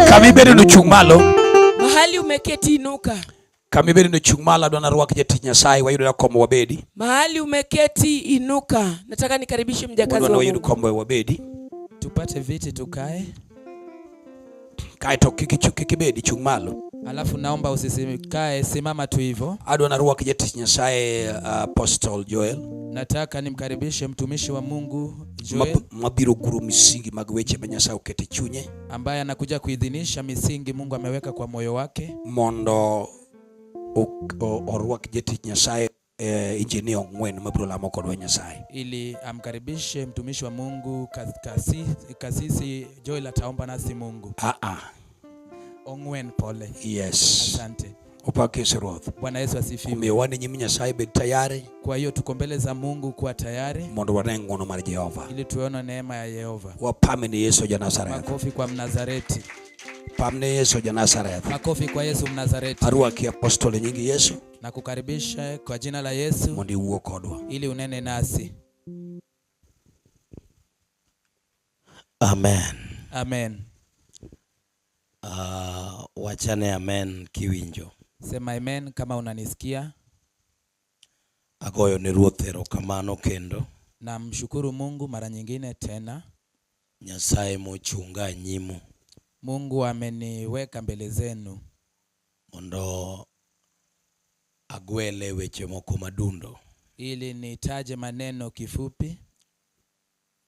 Kama ibedo no chung' malo. Mahali umeketi inuka. Kama ibedo no chung' malo adwa narwak jatich Nyasaye wayudo kombo wabedi. Mahali umeketi inuka. Nataka nikaribishe mjakazi Wadwa wa wayud Mungu. kombo wabedi. Tupate viti tukae, Kaeto kik ibedi chung' malo. alafu naomba usisikae, simama tu hivyo. Adwa narwak jatich Nyasaye Apostle Joel Nataka nimkaribishe mtumishi wa Mungu Joel mabiro guro misingi mag weche ma Nyasaye oketo e chunye ambaye anakuja kuidhinisha misingi Mungu ameweka kwa moyo wake mondo orwak jatich Nyasaye Engineer Ong'wen mabiro lamo kodwa Nyasaye. ili amkaribishe mtumishi wa Mungu kasisi Joel ataomba nasi Mungu. Ong'wen, pole. Yes. Asante. Opak Yesu Ruoth. Bwana Yesu asifiwe. Omiyo wan e nyim Nyasaye bed tayari Kwa hiyo tuko mbele za Mungu kuwa tayari mondo wane ng'wono mar Jehova. ili tuone neema ya Yehova. Wapame ne Yesu ja Nazareth. Makofi kwa Mnazareti. Pam ne Yesu ja Nazareth. Makofi kwa Yesu Mnazareti. Arwaki apostol e nying Yesu Na kukaribisha kwa jina la Yesu mondo iwuo kodwa. ili unene nasi. Amen. Amen. Wachane amen kiwinjo. Sema amen kama unanisikia. Agoyo ne Ruoth erokamano kendo. Namshukuru Mungu mara nyingine tena. Nyasaye mochunga nyimu. Mungu ameniweka mbele zenu Mondo agwele weche moko madundo. ili nitaje maneno kifupi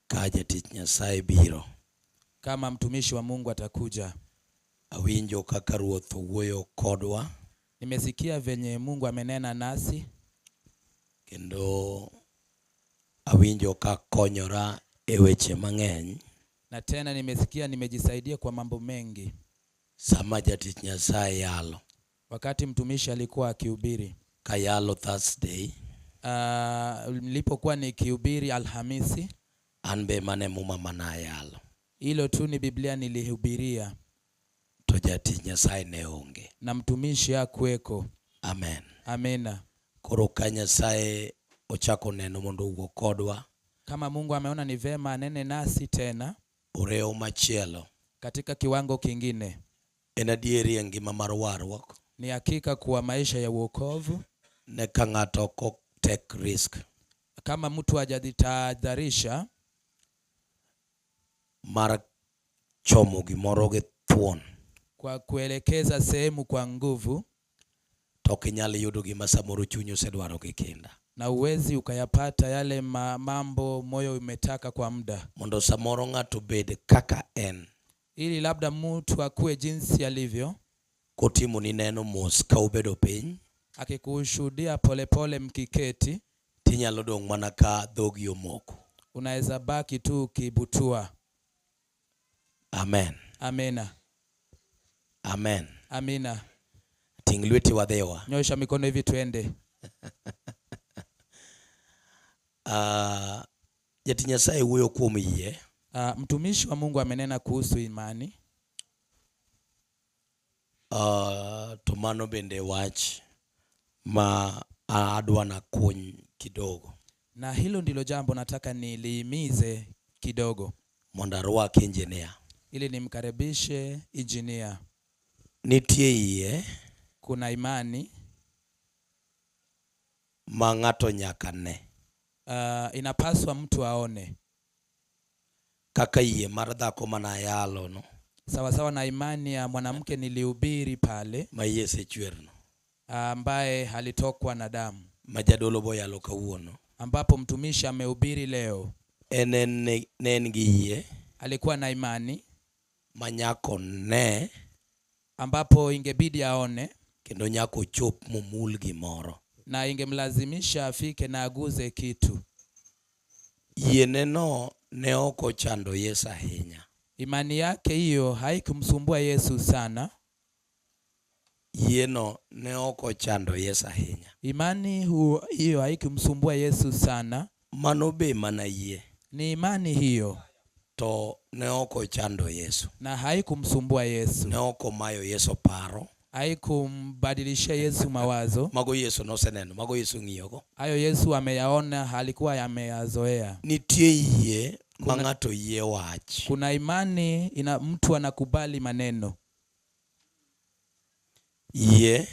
Ka jatich Nyasaye biro. kama mtumishi wa Mungu atakuja. Awinjo kaka Ruoth owuoyo kodwa. Nimesikia venye Mungu amenena nasi. Kendo awinjo ka konyora e weche mang'eny. Na tena nimesikia nimejisaidia kwa mambo mengi. Sama jatich Nyasaye yalo. Wakati mtumishi alikuwa akihubiri. Kayalo Thursday. Nilipokuwa nikihubiri Alhamisi. An be mane muma manayalo. Hilo tu ni Biblia nilihubiria. To jatich Nyasaye ne onge. Na mtumishi hakuweko. Amen. Amina. Koro ka Nyasaye ochako neno mondo owuo kodwa. Kama Mungu ameona ni vema anene nasi tena. Oreo machielo. Katika kiwango kingine. En adieri e ngima mar warruok. Ni hakika kuwa maisha ya wokovu. Ne ka ng'ato ok take risk. Kama mtu hajajitahadharisha mar chomo gimoro gi thuon. Kwa kuelekeza sehemu kwa nguvu. To ok inyal yudo gima samoro chunyi osedwaro gi kinda. Na uwezi ukayapata yale mambo moyo umetaka kwa muda. Mondo samoro ng'ato bed kaka en. Ili labda mtu akue jinsi alivyo. Kotimo ni neno mos ka ubedo piny. Akikushuhudia polepole mkiketi. Tinyalo dong' mana ka dhogi omoko. Unaweza baki tu ukibutua. Amen. Amina. Amen. Amina. Ting' lweti wadhiwa. Nyosha mikono hivi tuende. Jatich Nyasaye wuoyo kuom yie. Mtumishi wa Mungu amenena kuhusu imani. To mano bende wach ma adwa nakuny kidogo. Na hilo ndilo jambo nataka nilihimize kidogo. Mondo arwak engineer. Ili nimkaribishe engineer. Nitie yie. Kuna imani. Ma ng'ato nyaka ne. Inapaswa mtu aone. Kaka yie mar dhako manayalo no. Sawa sawa na imani ya mwanamke nilihubiri pale. Ma iye osechwerno. Ambaye alitokwa na damu. Ma jadolo boyalo kawuono. Ambapo mtumishi amehubiri leo. En ne en gi yie. Alikuwa na imani. Ma nyako ne. Ambapo ingebidi aone. Kendo nyako chop momul gimoro. Na ingemlazimisha afike na aguze kitu. Yieneno ne ok ochando Yesu ahinya. Imani yake hiyo haikumsumbua Yesu sana. Yieno ne ok ochando Yesu ahinya. Imani hiyo haikumsumbua Yesu sana. Mano be mana yie. Ni imani hiyo. To ne ok ochando Yesu. Na haikumsumbua Yesu. Ne ok omayo Yesu paro. Haikumbadilishia Yesu mawazo. Mago Yesu noseneno, mago Yesu ng'iyogo. Hayo Yesu ameyaona, alikuwa ameyazoea. Nitie yie ma ng'ato yie wach. Kuna imani ina mtu anakubali maneno. Yie ma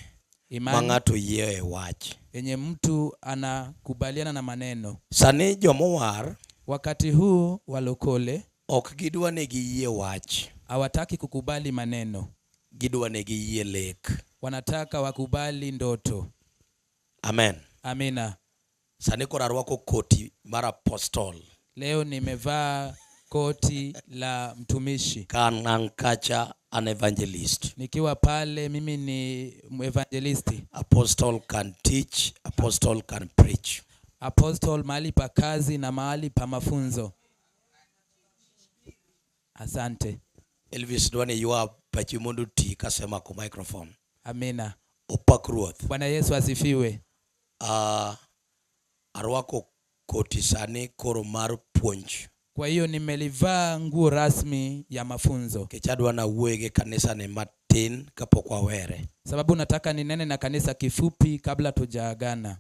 Imani ng'ato yie e wach. Yenye mtu anakubaliana na maneno. Sani jomowar wakati huu walokole ok gidwa ni giyie wach. Hawataki kukubali maneno. Gidwa ni giyie lek. Wanataka wakubali ndoto. Amen. Amina. Sani koro arwako koti mar apostol. Leo nimevaa koti la mtumishi. Ka an kacha an evangelist. Nikiwa pale mimi ni evangelisti. Apostle can teach, apostle can preach. Apostle mahali pa kazi na mahali pa mafunzo. Asante. Elvis dwa ni ywa pachi mondo ti kasema ko microphone. Amina. Opak Ruoth. Bwana Yesu asifiwe. Arwako koti sani koro mar puonj. Kwa hiyo nimelivaa nguo rasmi ya mafunzo. Nikech adwa nawuoye gi kanisa ni matin kapok wawere. Sababu nataka ninene na kanisa kifupi kabla tujaagana.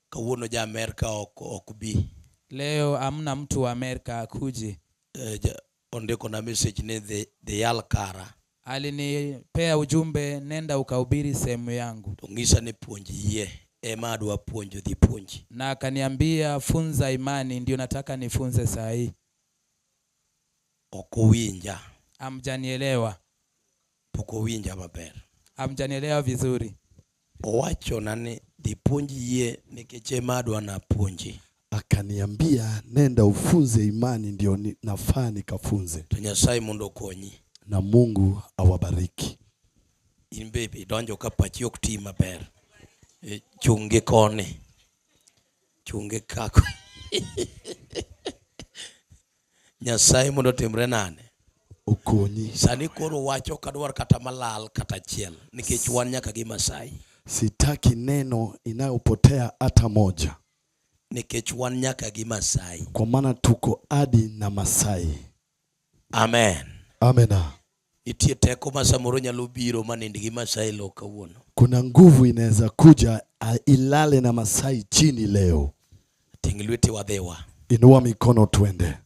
Kawuono ja Amerka ok bi. Leo hamna mtu wa Amerika akuje. Ondiko na message ni dhi yal kara. Alinipea ujumbe nenda ukahubiri sehemu yangu. To ng'isa ni puonj yie ema adwa puonjo dhi puonji. Na akaniambia funza imani ndio nataka nifunze saa hii. Ok uwinja. Hamjanielewa. Pok uwinja maber. Hamjanielewa vizuri. Owachona ni dhi puonj yie nikech ema adwa napuonji. Akaniambia nenda ufunze imani ndio nafaa nikafunze. To Nyasaye mondo okonyi. Na Mungu awabariki. In be idonjo ka pachi ok ti maber. Chung' gi koni. Chung' gi kako. Nyasaye mondo otimre nade? Okonyi. Sani koro wacho ok adwar kata malal kata achiel nikech wan nyaka gi Masai. Sitaki neno inayopotea hata moja. Nikech wan nyaka gi Masai. Kwa maana tuko hadi na Masai. Amen. Amena. Nitie teko ma samoro nyalo biro ma nind gi Masai lo kawuono. Kuna nguvu inaweza kuja ilale na Masai chini leo. Ting' lweti wadhiwa. Inua mikono twende.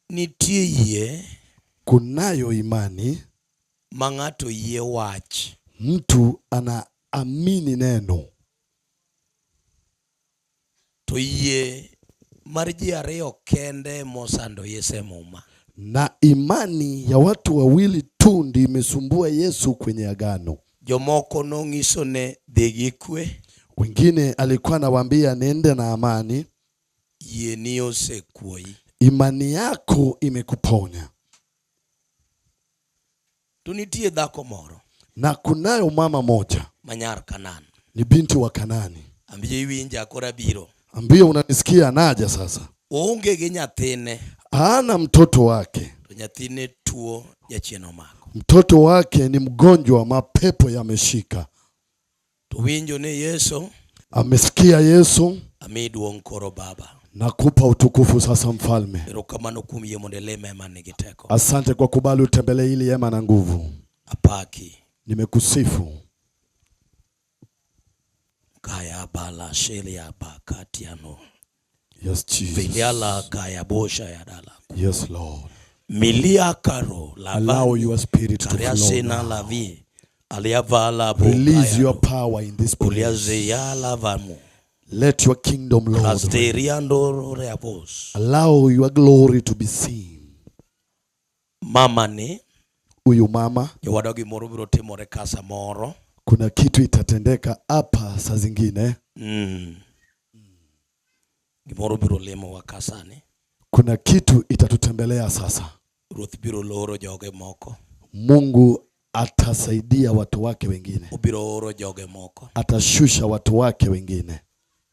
Nitie yie. Kunayo imani. Ma ng'ato yie wach. Mtu anaamini neno. To yie mar ji ariyo kende mosando Yesu e Muma. Na imani ya watu wawili tu ndi imesumbua Yesu kwenye agano. Jomoko nong'iso ne dhi gi kwe. Wengine alikuwa anawaambia nende na amani. Yie ni osekuoyi. Imani yako imekuponya. To nitie dhako moro. Na kunayo mama moja. Manyar Kanaan. Ni binti wa Kanani. Ambie iwinja koro abiro. Ambie unanisikia naja sasa. Oonge gi nyathine. Hana mtoto wake. To nyathine tuo jachien omako. Mtoto wake ni mgonjwa, mapepo yameshika. To winjo ni Yesu. Amesikia Yesu. Ami duong' koro Baba. Nakupa utukufu sasa mfalme. Erokamano kuom yie mondo ilime hema nigi teko. Asante kwa kubali utembelee hili hema na nguvu. Apaki. Nimekusifu. Kaya bala sheli ya bakatiano. Yes, Jesus. Viliala kaya bosha ya dala. Yes, Lord. Milia karo la Allow vani. your spirit to Karia flow sena now. la vi. Aliavala bo Release kaya your do. power in this place. Ulia zeya la vamo. Let your kingdom, Lord, Rasteriando reabos. Allow your glory to be seen. Mama ni Huyu mama, jowadwa gimoro biro timore ka samoro. Kuna kitu itatendeka hapa saa zingine. Gimoro biro limowa ka sani. Kuna kitu itatutembelea sasa. Ruoth biro loro joge moko. Mungu Atasaidia watu wake wengine. Obiro oro joge moko. Atashusha watu wake wengine.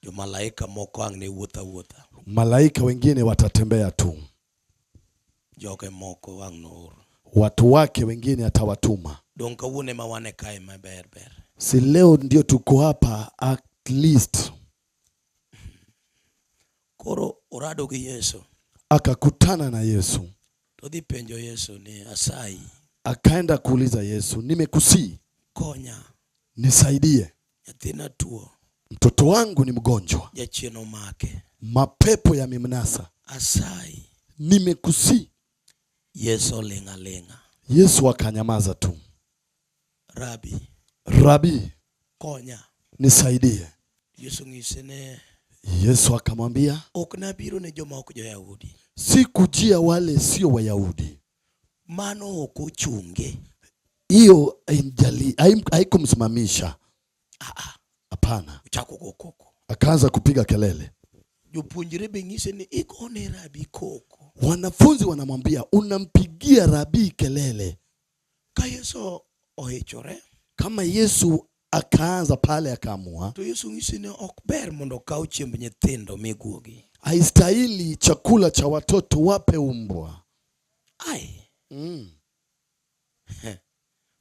Jomalaika moko ang' ne wuotho awuotha. Malaika wengine watatembea tu. Joge moko ang' noor. Watu wake wengine atawatuma. Dong kawuono ema wan e kae maber ber. Si leo ndio tuko hapa at least. Koro orado gi Yesu. Akakutana na Yesu. To dhi penjo Yesu ni asayi. Akaenda kuuliza Yesu, nimekusii. Konya. Nisaidie. Nyathina tuo. Mtoto wangu ni mgonjwa. Jachien omake. Mapepo yamemnasa. Asayi. Nimekusii. Yesu oling' aling'a. Yesu akanyamaza tu. Rabi. Rabi. Konya. Nisaidie. Yesu ng'ise ne. Yesu akamwambia, Ok nabiro ne joma ok jo-Yahudi. Sikujia wale sio Wayahudi. Mano ok ochunge. Hiyo haikumsimamisha. Hapana. Ochako go koko. Akaanza kupiga kelele. Jopuonjre be ng'ise ni igone rabi koko. Wanafunzi wanamwambia unampigia rabi kelele. Ka Yesu ohichore. Kama Yesu akaanza pale akaamua. To Yesu ng'ise ni ok ber mondo okaw chiemb nyithindo miguogi. Haistahili chakula cha watoto wape umbwa. Ai.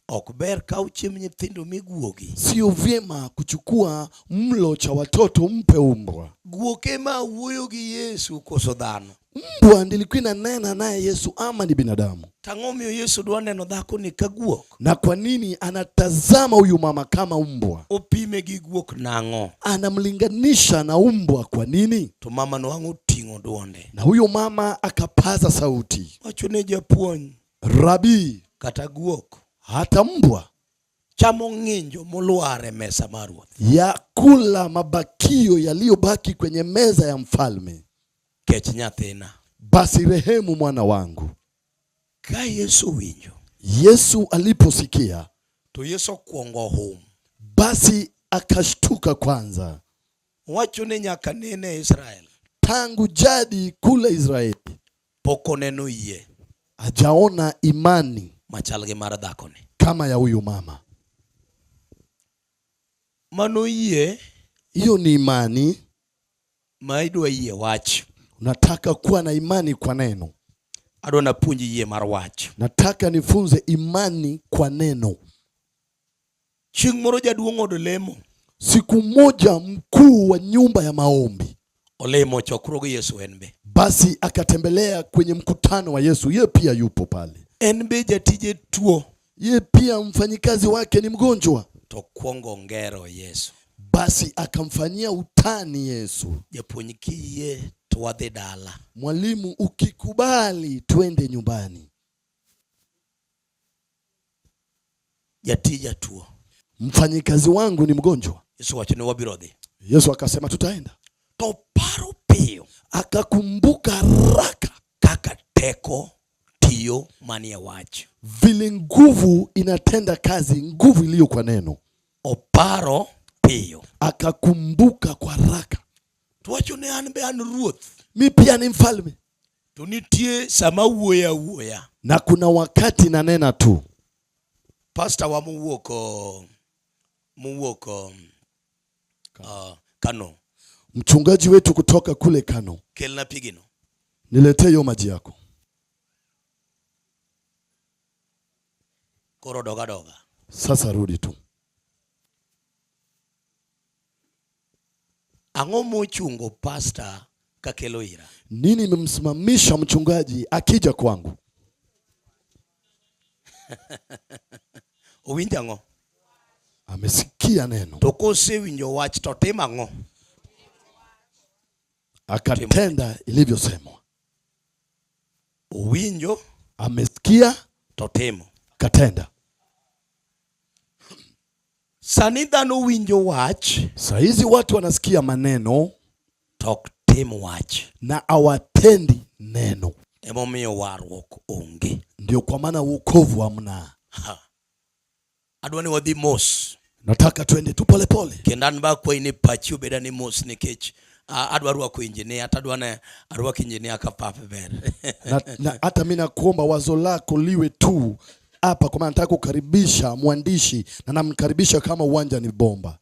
Ok ber kaw chiemb nyithindo miguogi. Sio vyema kuchukua mlo cha watoto mpe umbwa. Guok ema wuoyo gi Yesu koso dhano? Mbwa ndilikuwa inanena naye Yesu ama ni binadamu? Tang'o miyo Yesu dwa neno dhako ni ka guok? Na kwa nini anatazama huyu mama kama umbwa? Opime gi guok nang'o? Anamlinganisha na umbwa kwa nini? To mama no ang' oting'o duonde. Na huyo mama akapaza sauti. Wacho ne japuonj. Rabi. Kata guok. Hata mbwa. Chamo ng'injo molwar e mesa mar ruoth. Ya kula mabakio yaliyobaki kwenye meza ya mfalme. Kech nyathina. Basi rehemu mwana wangu. Ka Yesu winjo. Yesu aliposikia. To Yesu okwongo hum. Basi akashtuka kwanza. Wacho ni nyaka nene Israel. Tangu jadi kule Israeli. Pok oneno yie. Hajaona imani machal gi mar dhakoni. Kama ya huyu mama. Mano yie. Hiyo ni imani. Ma idwa yie wach. Unataka kuwa na imani kwa neno. Adwa napuonj yie mar wach. Nataka nifunze imani kwa neno. Chieng' moro jaduong' od lemo. Siku moja mkuu wa nyumba ya maombi olemo chokruog Yesu en be. Basi akatembelea kwenye mkutano wa Yesu, ye pia yupo pale. En be jatije tuo. Ye pia mfanyikazi wake ni mgonjwa. To kwongo ngero Yesu. Basi akamfanyia utani Yesu. Japuonj kiyie to wadhi dala. Mwalimu ukikubali twende nyumbani. Jatija tuo. Mfanyikazi wangu ni mgonjwa. Yesu wacho ni wabiro dhi. Yesu akasema tutaenda. To paro piyo. Akakumbuka haraka kaka teko tiyo manie wach. Vile nguvu inatenda kazi, nguvu iliyo kwa neno. Oparo piyo. Akakumbuka kwa haraka. To wacho ni an be an ruoth. Mi pia ni mfalme. To nitie sama wuoyo awuoya. Na kuna wakati nanena tu. Pastor wa mowuok Kano. Mchungaji wetu kutoka kule Kano. Kelna pigino. Niletee hiyo maji yako. Koro doga doga. Sasa rudi tu. Ang'o mochungo pastor kakelo ira? Nini imemsimamisha mchungaji akija kwangu? Owinjo ang'o? Amesikia neno. To kosewinjo wach to timo ang'o? Akatenda ilivyosemwa. Owinjo, amesikia, to timo. Katenda. Sani dhano winjo wach. Saizi watu wanasikia maneno, to ok tim wach. Na hawatendi neno. Emomiyo warruok onge. Ndio kwa maana wokovu hamna. Ha. Adwa ni wadhi mos. Nataka twende tu pole pole. Kendo an ba kwayi ni pachi obeda ni mos nikech adwa rwako injinia, to adwa ne arwak injinia ka pape ber. Na hata mimi nakuomba wazo lako liwe tu hapa, kwa maana nataka kukaribisha mwandishi na namkaribisha kama uwanja ni bomba.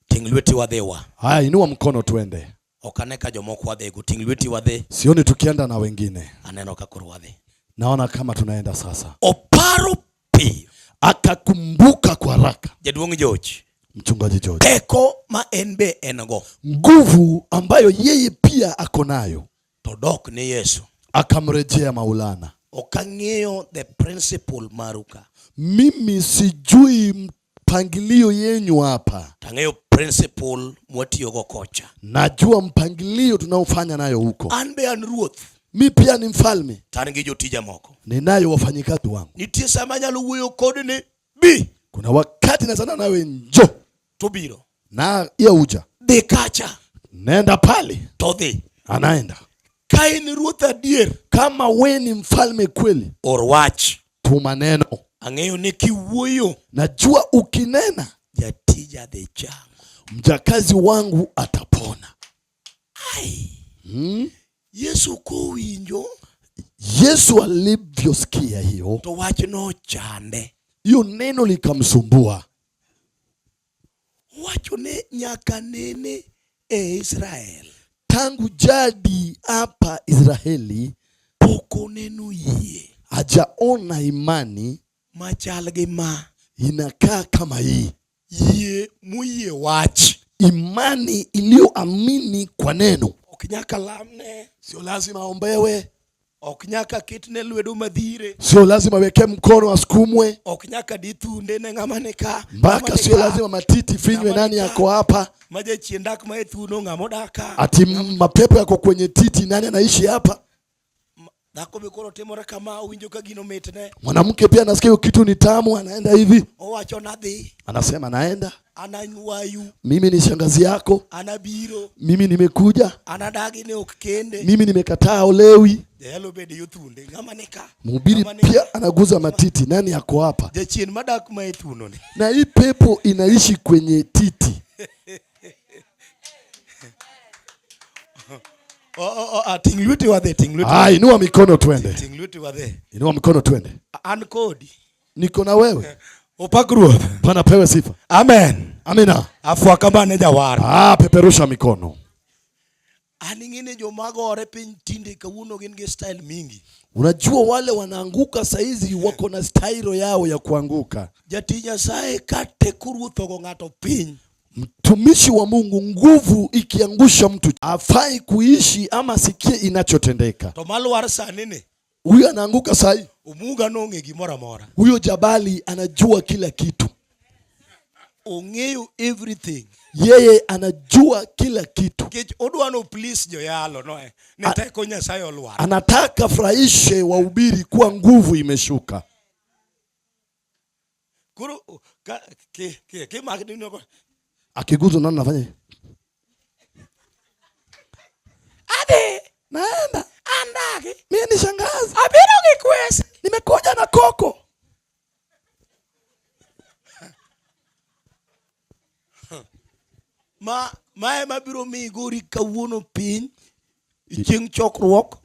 Ting lweti wadhiwa. Haya, inua mkono tuende. Ok ane ka jomoko wadhigo. Ting lweti wadhi. Sioni tukienda na wengine. Aneno ka koro wadhi. Naona kama tunaenda sasa. Oparo piyo. Akakumbuka kwa haraka. Jaduong' George. Mchungaji George. Teko ma en be en go. Nguvu ambayo yeye pia ako nayo. To dok ne Yesu. Akamrejea Maulana. Ok ang'eyo the principle maru ka. Mimi sijui mpangilio yenyu hapa. Tang'eyo principle mwatiyogo kocha. Najua mpangilio tunaofanya nayo huko. An be an ruoth. Mi pia ni mfalme. To an gi jotija moko. Ninayo wafanyikazi wangu. Nitie sama anyalo wuoyo kodi ni bi. Kuna wakati nasana nawe njo. To biro. Na iya uja. Dhi kacha. Nenda pale. To dhi. Anaenda. Ka in ruoth adier. Kama we ni mfalme kweli. Or wach. Tuma neno. Ang'eyo ni kiwuoyo. Najua ukinena. Jatija dhi chango. Mjakazi wangu atapona. Ai. Yesu kowinjo. Yesu alivyosikia hiyo. To wach nochande. Hiyo neno likamsumbua. Wacho ne nyaka nene e Israel. Tangu jadi hapa Israeli pok oneno yie. Hajaona imani machal gi ma. Inakaa kama hii. Yie moyie wach. Imani iliyoamini kwa neno. Ok nyaka lamne. Sio lazima aombewe. Ok nyaka ketne lwedo madhire. Sio lazima weke mkono asukumwe. Ok nyaka di thunde ne ng'ama ni ka. Mpaka Ng'ama ni sio ka. lazima matiti finywe Ng'ama ni nani ka. yako hapa. Ma jachien dak ma e thuno ng'ama odak ka. Ati mapepo yako kwenye titi, nani anaishi hapa? Dhako be koro timore kama, owinjo ka gino mitne. Mwanamke pia anasikia hiyo kitu ni tamu, anaenda hivi. Owacho nadhi. Anasema naenda. Ananywayu. Mimi ni shangazi yako. Anabiro. Mimi nimekuja. Anadagi ne ok kende. Mimi nimekataa olewi. Jayalo bede yo thunde. Ng'ama ni ka? Mhubiri Ng'ama ni ka? pia anaguza matiti. Nani yako hapa? Jachien madak ma e thuno ni. Na hii pepo inaishi kwenye titi. Ting lweti wadhi, ting lweti. Inua mikono twende. Ting lweti wadhi. Inua mikono twende. An kodi. Niko na wewe. Opak Ruoth. Bwana pewe sifa. Amen. Amina. Afwaka bane jawar. Peperusha mikono. An ing'e joma gore piny tinde kawuono gin gi style mingi. Unajua wale wanaanguka saizi wako na style yao ya kuanguka. Jatich Nyasaye ka teko ruoth ogo ng'ato piny. Mtumishi wa Mungu, nguvu ikiangusha mtu hafai kuishi ama asikie inachotendeka. To malwar sani ni. Huyu anaanguka sahi. Omuga nong'e gimoro amora. Huyo jabali anajua kila kitu. Ong'eyo everything. Yeye anajua kila kitu. Nikech odwa no please joyalo no. Ne teko Nyasaye olwar. Anataka furahishe wahubiri kuwa nguvu imeshuka. Koro, ka, ke, ke, ke mak ni no. Akiguzwa nani anafanya hivi? Adhi. Naenda. Andagi. Mimi ni shangazi. Abiro gi kwesi. Nimekuja na koko. Ma, mae mabiro miyi gori kawuono piny, chieng' chokruok,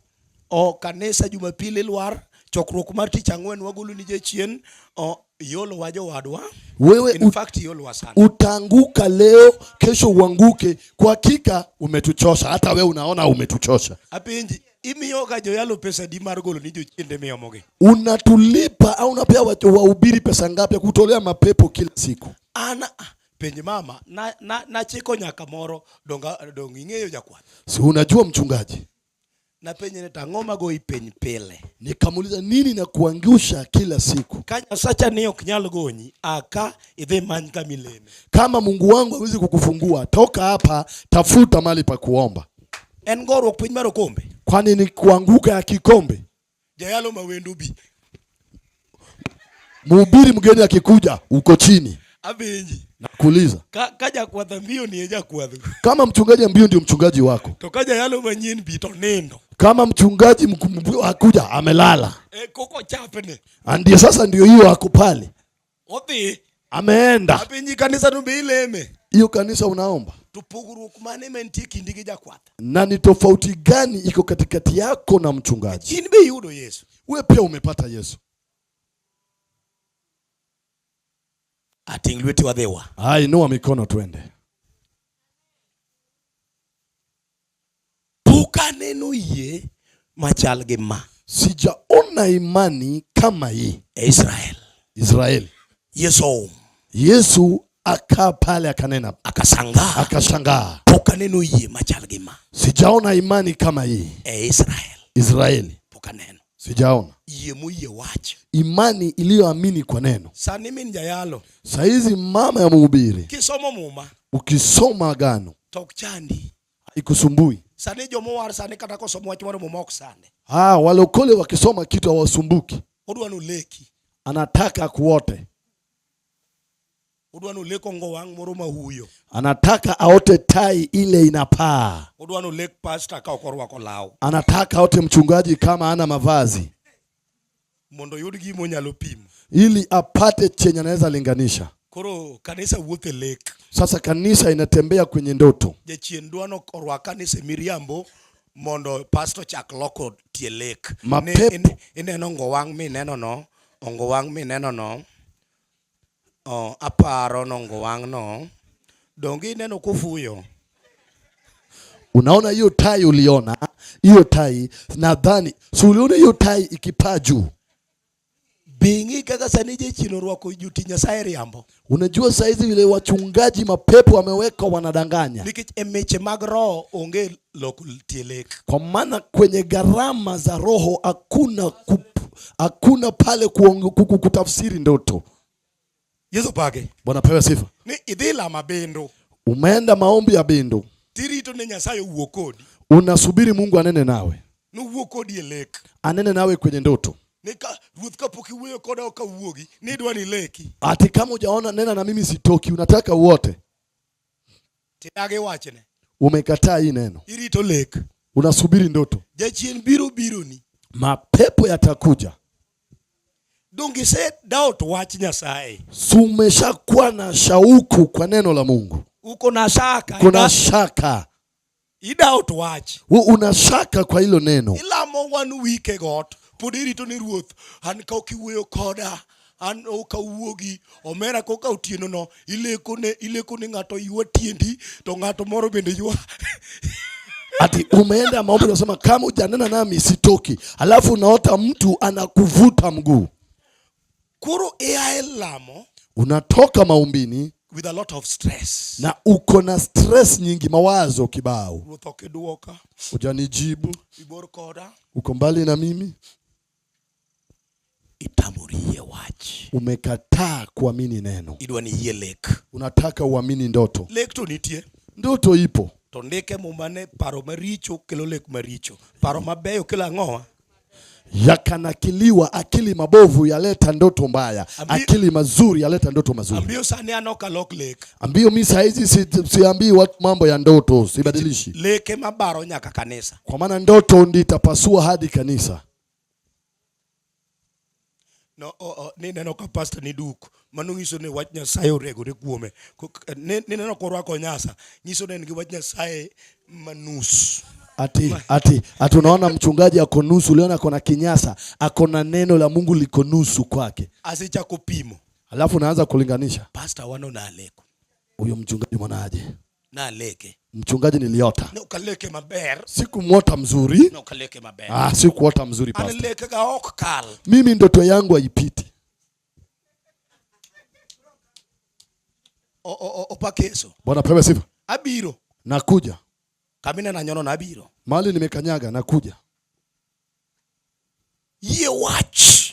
o kanisa Jumapili lwar, chokruok mar tich ang'wen wagolo ni jachien, o yolo wa jowadwa. Wewe In fact, yolo wa sana. Utaanguka leo, kesho uanguke. Kwa hakika umetuchosha. Hata wewe unaona umetuchosha. Apenji, imiyo ga joyalo pesa di mar golo ni jochiende miyomogi? Unatulipa au unapea wahubiri pesa ngapi ya kutolea mapepo kila siku? Ana penj mama, na chiko nyaka moro, dong ing'eyo jakwath. Si unajua mchungaji? Na penje ni tang'o magoyi piny pile? Nikamuuliza nini na kuangusha kila siku? Ka Nyasacha ni ok nyal gonyi, aka idhi many kama ileme. Kama Mungu wangu hawezi kukufungua, toka hapa, tafuta mahali pa kuomba. En goruok piny mar okombe? Kwani ni kuanguka ya kikombe? Jayalo mawendo bi. Mhubiri mgeni akikuja, uko chini. Apenji. Nakuuliza. Ka jakwath ambio ni e jakwadhu. Kama mchungaji ambio ndio mchungaji wako. To ka jayalo manyien bi to nindo. Kama mchungaji akuja amelala. Koko chapne. Ndiye sasa ndio hiyo ako pale. Odhi. Ameenda. Apenji kanisa no be ileme. Hiyo kanisa unaomba. To pogruok mane mantie kindi gi jakwath? Na ni tofauti gani iko katikati yako na mchungaji? In be iyudo Yesu. Wewe pia umepata Yesu. Ating' lweti wadhiwa. Ah, inua mikono twende. Pok aneno yie machal gi ma. Sijaona imani kama hii e Israel. Israeli. Yesu oum. Yesu akaa pale akanena, Akashangaa. akashangaa, Pok aneno yie machal gi ma sijaona imani kama hii e Israel. Israeli, Pok aneno. sijaona Yie moyie wach. imani iliyoamini kwa neno. Sani min jayalo. Saizi mama ya mhubiri, Kisomo muma ukisoma agano to ok chandi. haikusumbui. Sani jomowar sani kata kosomo wach mar muma ok sande. Ah, walokole wakisoma kitu hawasumbuki, Odwa noleki. anataka kuote, Odwa nolek ongo wang' moro mahuyo. anataka aote tai ile inapaa, Odwa nolek pasta ka ok orwako law. anataka aote mchungaji kama ana mavazi, Mondo oyud gima onyalo pimo. ili apate chenye anaweza linganisha. Koro kanisa wuotho e lek. Sasa kanisa inatembea kwenye ndoto. Jachien dwa no orwak kanisa e miriambo mondo pastor chak loko tie lek. Ni Mapepo. ineno ongo wang' mineno no, ongo wang' mineno no. Oh, aparo nongo wang' no. Donge ineno kofuyo? Unaona hiyo tai uliona, hiyo tai nadhani, si uliona hiyo tai ikipaa juu? Bing'i kaka sani jachien orwako jotich Nyasaye riambo. Unajua saizi vile wachungaji mapepo wameweka wanadanganya, Nikech e meche mag roho onge loko tie lek. kwa maana kwenye gharama za roho hakuna hakuna pale kutafsiri ndoto. Yesu pake. Bwana pewe sifa. Ni idhi lamo Abindo. Umeenda maombi ya Bindo, Tirito ne Nyasaye owuo kodi. unasubiri Mungu anene nawe, Nowuo kodi e lek. anene nawe kwenye ndoto. Ni ka ruoth kapok iwuoyo koda ok awuogi, nidwa ni leki. Ati kama hujaona nena na mimi sitoki, unataka uote. Tidagi wachne. Umekataa hii neno, Irito lek. unasubiri ndoto. Jachien biro bironi. Mapepo yatakuja. Donge ise doubt wach Nyasaye. Si umeshakuwa na shauku kwa neno la Mungu? Uko na shaka. Kuna shaka. I doubt wach. Una shaka kwa hilo neno. Ilamo 1 week e got. Pod irito ni ruoth. An ka ok iwuoyo koda. An ok awuogi. Omera koka otieno no. Ileko ne ng'ato ywa tiendi. To ng'ato moro bende ywa. Ati umeenda maombi unasema kama hujanena nami sitoki. Alafu unaota mtu anakuvuta mguu. Koro ia e lamo. Unatoka maombini with a lot of stress. Na uko na stress nyingi, mawazo kibao. Ruoth ok idwoka. Hujanijibu. Ibor koda. Uko mbali na mimi. Itamori yie wach. Umekataa kuamini neno. Idwa ni yie lek. Unataka uamini ndoto. Lek to nitie. Ndoto ipo. To ndike Muma ne paro maricho kelo lek maricho. Paro mabeyo kelo ang'owa? Yakanakiliwa, akili mabovu yaleta ndoto mbaya. Akili mazuri yaleta ndoto mazuri. Ambio sani an ok alok lek. Ambio mi saizi siambii watu mambo ya ndoto, sibadilishi. Leke mabaro nyaka kanisa. Kwa maana ndoto ndi itapasua hadi kanisa. No, ni neno ka pastor ni duk. Mano nyiso ni wach Nyasaye oregore kuome. Ni neno korwako nyasa, nyiso ni en gi wach Nyasaye manus. Ati unaona mchungaji ako nusu, uliona ako na kinyasa, ako na neno la Mungu liko nusu kwake. Asichako pimo. Alafu unaanza kulinganisha. Pastor wano na aleko. Huyo mchungaji mwanaje? Na aleke. Mchungaji niliota. Ne ukaleke maber. Sikumuota mzuri. Ne ukaleke maber. Sikuota mzuri pastor. Aleke ga ok kal. Mimi ndoto yangu haipiti. Opakeso. Bwana pewe sifa. Abiro. Nakuja. Kamina na nyono na abiro. Mahali nimekanyaga nakuja. Yie wach.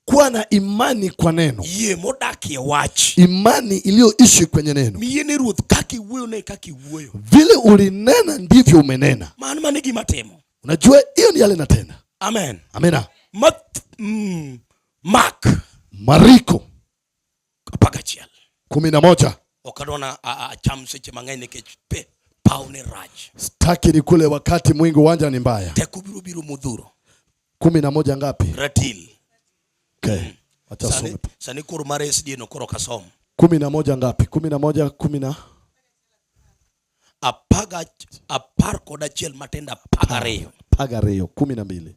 Kuwa na imani kwa neno. Yie modakie wach. Imani iliyoishi kwenye neno. Miyie ni ruoth kaka iwuoyo ne kaka iwuoyo. Vile ulinena ndivyo umenena. Mano mano e gima timo. Unajua hiyo ni yale natenda. Amen. Amina. Mark. Mariko. 11. 11. Ok adwa na acham seche mang'eny nikech paw ne rach. Sitaki nikule wakati mwingi, uwanja ni mbaya. Teko biro biro modhuro. 11 ngapi? Ratil. Okay. Acha some. Sani koro mar SDA no koro kasom. 11 ngapi? 11, kumi na Apar kod achiel matindo apar gariyo. Apar gariyo, kumi na mbili.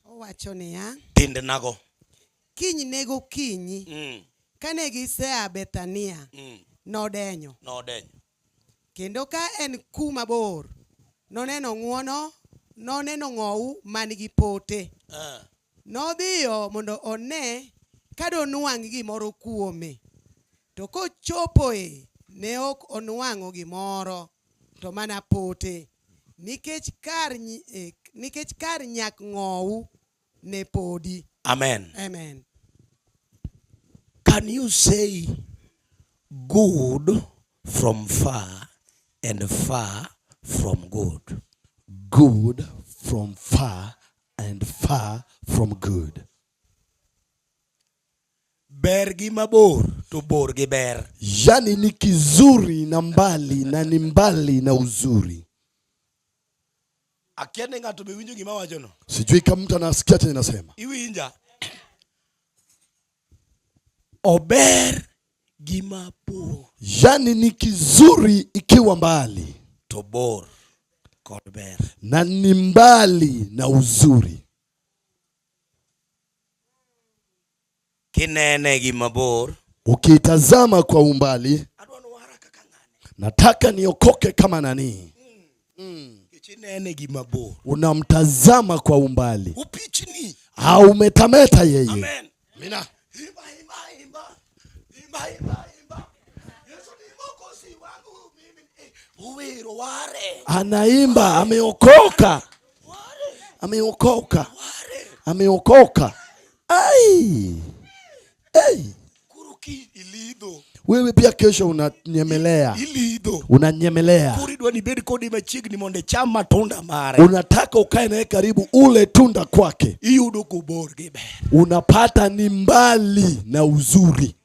Owacho niya, Tind nago. Kiny nego kinyi. Kane gisea Bethania, nodenyo. Nodenyo. Kendo ka en ku mabor, noneno ng'wono, noneno ng'owu man gi pote. Nodhiyo mondo one ka donwang' gimoro kuome. To kochopoe, ne ok onwang'o gimoro, to mana pote, nikech kar, nikech kar nyak ng'owu ne podi. Amen. Amen. Can you say good from far and far from good? Good from far and far from good. Ber gi mabor to bor gi ber. Yani ni kizuri na mbali na ni mbali na uzuri. Akia ni ng'ato be winjo gima awachono. Sijui kama mtu anasikia chenye nasema. Iwinja? Ober gi mabor. Yani ni kizuri ikiwa mbali to bor kod ber. Na ni mbali na uzuri. Kinene gi mabor, ukitazama kwa umbali, nataka niokoke kama nani. Kinene gi mabor, unamtazama kwa umbali, upichni au umetameta yeye. Amen. Amina. Imba, imba, imba. Imba, imba, imba. Yesu ni Mwokozi wangu mimi. Uwiro ware. Anaimba, ameokoka. Ameokoka. Ameokoka. Ai. Hey. Kuruki ilidho. Wewe pia kesho unanyemelea. Ilidho. Unanyemelea. Kuri dwa ni bed kodi machiegni mondo icham matunda mare. Unataka ukae naye karibu ule tunda kwake. Iyudo kobor gi ber. Unapata ni mbali na uzuri.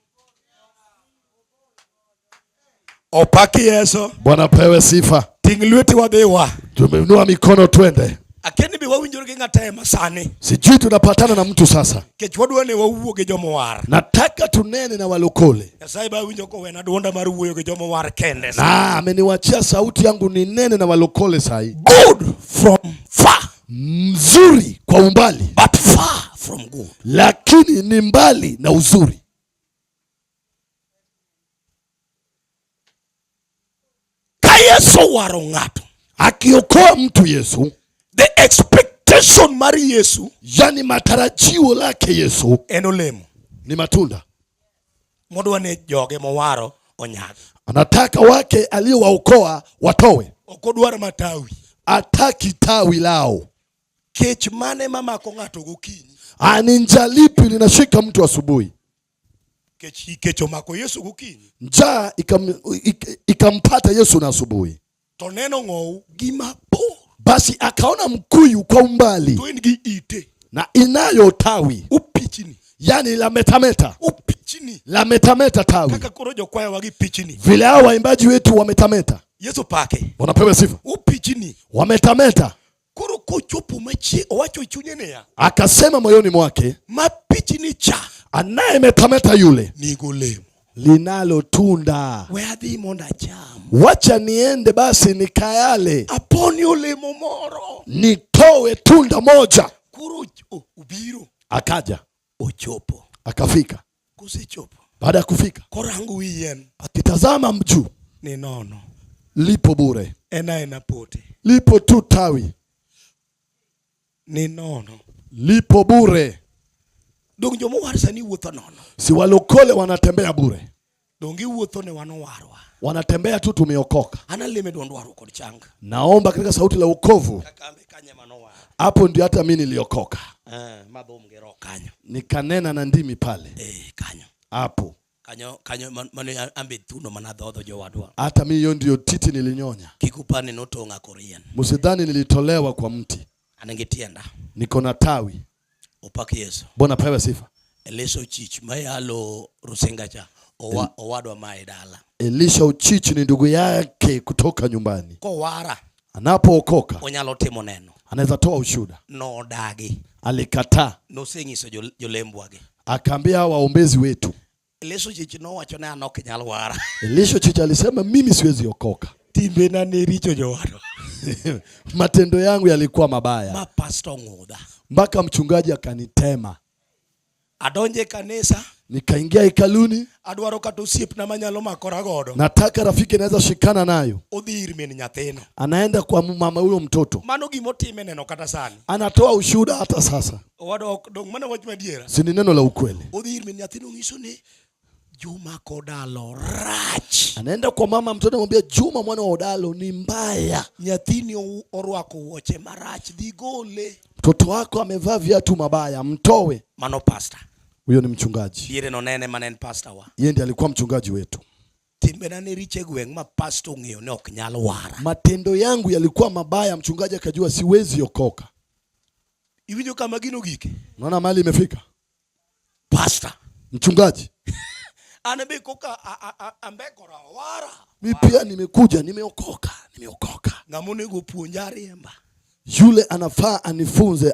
Opaki Yesu. Bwana pewe sifa. Ting' lweti wadhiwa. Tumeinua mikono twende. Akeni be wawinjore gi ng'at ema sani. Sijui tunapatana na mtu sasa. Kech wadwa ni wawuo gi jomowar. Nataka tunene na walokole. Nyasaye ba winjo kowena duonda mar wuoyo gi jomowar kende. Na ameniwachia sauti yangu ninene na walokole sahi. Good from far. Mzuri kwa umbali. But far from good. Lakini ni mbali na uzuri. Ka Yesu waro ng'ato, akiokoa mtu Yesu, the expectation mar Yesu, yani matarajio lake Yesu, en olemo, ni matunda. Modwa ni joge mowaro onyag. Anataka wake aliowaokoa watowe. Ok odwar matawi. Ataki tawi lao. Kech mane mamako ng'ato gokinyi? Ani njaa lipi linashika mtu asubuhi? Kech, kech omako Yesu gokinyi. Njaa ikampata Yesu na asubuhi. To neno ng'owu gima bor. Basi akaona mkuyu kwa umbali. To en gi ite. Na inayo tawi. Upichni. Yani la metameta. Upichni. La metameta tawi. Kaka koro jokwaya wagi pichni. Vile hao waimbaji wetu wametameta. Yesu pake. Wanapewa sifa. Upichni. Wametameta. Koro kochopo machie owacho chunye niya. Akasema moyoni mwake, ma pichni cha anayemetameta yule nigo olemo linalo tunda. We adhi mondo acham. Wacha niende basi nikayale. Aponi olemo moro. Nitowe tunda moja. Koro obiro. Akaja. Ochopo. Akafika. Kosechopo. Baada ya kufika, Korango wi yien. Akitazama mjuu. Ni nono. Lipo bure. En aena pote. Lipo tu tawi. Ni nono. Lipo bure. Dong jomowar sani wuotho nono. Si walokole wanatembea bure. Dong giwuotho ne wan owarwa. Wanatembea tu tumeokoka. An alemo e duond warruok kod chang. Naomba katika sauti la wokovu. Kaka ambe kanye manowar. Hapo ndio hata mimi niliokoka. Madhum gi roho kanyo. Nikanena na ndimi pale. Kanyo. Hapo. Kanyo, kanyo, mane ambe thuno mana dhodho jowadwa. Hata mimi hiyo ndio titi nilinyonya. Kik upar ni notong'a kor yien. Msidhani nilitolewa kwa mti. An gi tienda. Niko na tawi. Opak Yesu. Bwana pewe sifa. Elisha Ochich mayalo Rusinga cha owadwa ma e dala. Elisha Ochich ni ndugu yake kutoka nyumbani. Kowara. Anapookoka. Onyalo timo neno. Anaweza toa ushuhuda. Nodagi. Alikataa. Noseng'iso jolembwagi. Akaambia waombezi wetu. Elisha Ochich nowacho ne an ok nyal wara. Elisha Ochich alisema mimi siwezi okoka. Timbena ne richo jowadwa. Matendo yangu yalikuwa mabaya. Ma pastor ong'udha. Mpaka mchungaji akanitema. Adonjo e kanisa, Nikaingia hekaluni, adwaro kata osiepna manyalo makora godo. nataka rafiki naweza shikana nayo. Odhi ir min nyathino. Anaenda kwa mama huyo mtoto, Mano gimotime neno kata sani. anatoa ushuhuda hata sasa, Owadwa ok dong mano wach madiera. si ni neno la ukweli. Odhi ir min nyathino ng'iso ni Juma Kodalo rach. Anaenda kwa mama mtoto, anamwambia Juma mwana wa Odalo ni mbaya, Nyathini orwako wuoche marach, dhi gole. mtoto wako amevaa viatu mabaya, mtowe. Mano pastor. Huyo ni mchungaji, Diere no nene mane en pastor wa. yeye ndiye alikuwa mchungaji wetu. Timbena ne richo e gweng' ma pastor ong'eyo ni ok nyal wara. Matendo yangu yalikuwa mabaya, mchungaji akajua siwezi okoka. Iwinjo kama gino gike? Unaona mali imefika, Pastor. mchungaji. An be koka ambekora wara. Mi pia nimekuja, nimeokoka, nimeokoka. Ng'ama onego puonja riemba. Yule anafaa anifunze,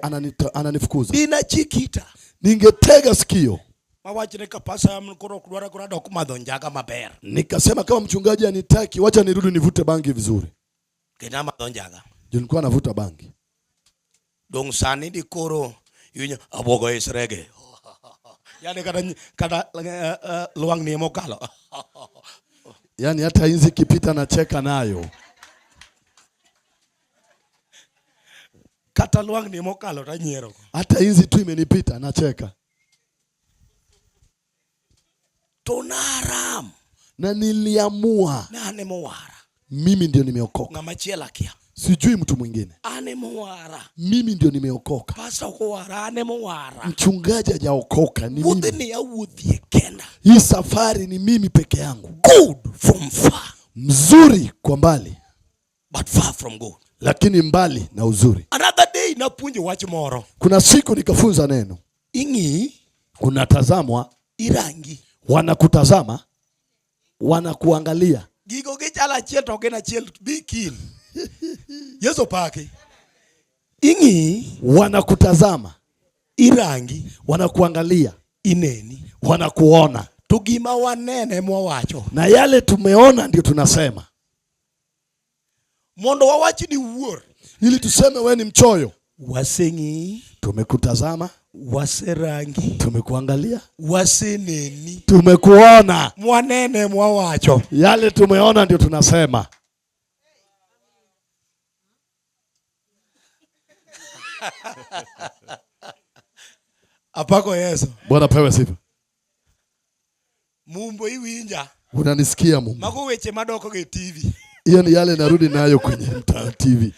ananifukuza. Dina chikita. Ningetega sikio Mawachne ka pastor am koro ok dwara koro adok madho njaga maber. nikasema, kama mchungaji anitaki, wacha nirudi nivute bangi vizuri. Kendo amadho njaga. Juu nilikuwa navuta bangi. Dong sani di koro iwinjo abwogo is rege. Yani kata lwang'ni emokalo. Yani hata inzi ikipita nacheka nayo. Kata lwang'ni emokalo tanyiero. Hata inzi tu imenipita nacheka. To naram. Na niliamua. Na an emowara. Mimi ndio nimeokoka. Ng'ama chielo akia. Sijui mtu mwingine. An emowara. Mimi ndio nimeokoka. Pastor ok owara, an emowara. Mchungaji hajaokoka, ni mimi. Wuodhni awuothie kenda. Hii safari ni mimi peke yangu. Good from far. Mzuri kwa mbali. But far from good. Lakini mbali na uzuri. Another day napuonjo wach moro. Kuna siku nikafunza neno. Ing'i. Unatazamwa. Irangi. Wanakutazama. Wanakuangalia. Gigo gichalo achiel to gin achiel, be keen. Yesu paki. Ing'i. Wanakutazama. Irangi. Wanakuangalia. Ineni. Wanakuona. To gima wanene mwawacho. Na yale tumeona ndio tunasema. Mondo wawach ni wuor. Ili tuseme we ni mchoyo. Waseng'i. Tumekutazama. Waserangi. Tumekuangalia. Waseneni. Tumekuona. Mwanene mwawacho. Yale tumeona ndio tunasema. Apako Yesu. Bwana pewe sifa. Mumbo iwinja. Unanisikia Mumbo? Mago weche madoko e TV. Hiyo ni yale narudi nayo kwenye mtaa TV.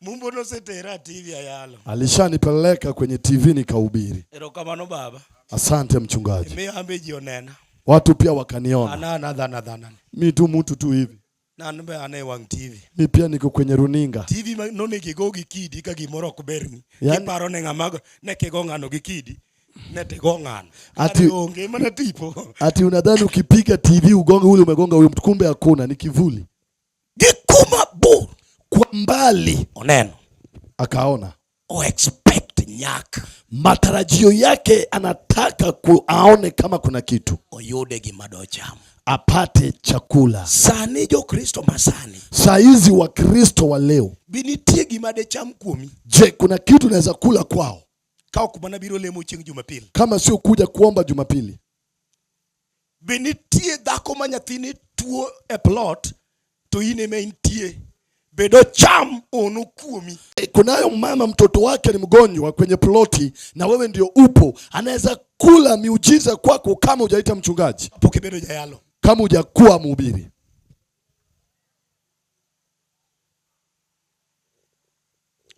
Mumbo nosetera TV ayalo. Alishanipeleka kwenye TV nikahubiri. Erokamano baba. Asante mchungaji. Miyo ambe ji onena. Watu pia wakaniona. Ana ana dhana dhana. Mi tu mtu tu hivi. Na an be an e wang' TV. Mi pia niko kwenye runinga. TV ma nonego igo gi kidi ka gimoro ok berni. Yani Iparo ne ng'ama ne kigo ng'ano gi kidi. Ne tigo ng'ano. Ati onge mana tipo. Ati unadhani ukipiga TV ugonge ule umegonga huyo mtu, kumbe hakuna, ni kivuli. Gi kuma bor. Kwa mbali. Oneno. Akaona. O expect nyak. Matarajio yake anataka aone kama kuna kitu. Oyude gima docham. Apate chakula. Sani jo Kristo masani. Saa hizi wa Kristo wa leo. Bi nitie gima decham kuomi? Je, kuna kitu unaweza kula kwao? Ka ok mana biro lemo chieng' Jumapili. Kama sio kuja kuomba Jumapili. Be nitie dhako ma nyathine tuo e plot to in ema intie. Bedo cham ono kuomi. Kunayo mama mtoto wake ni mgonjwa kwenye ploti na wewe ndio upo, anaweza kula miujiza kwako kama hujaita mchungaji. Pok ibedo jayalo. Kama hujakuwa mhubiri.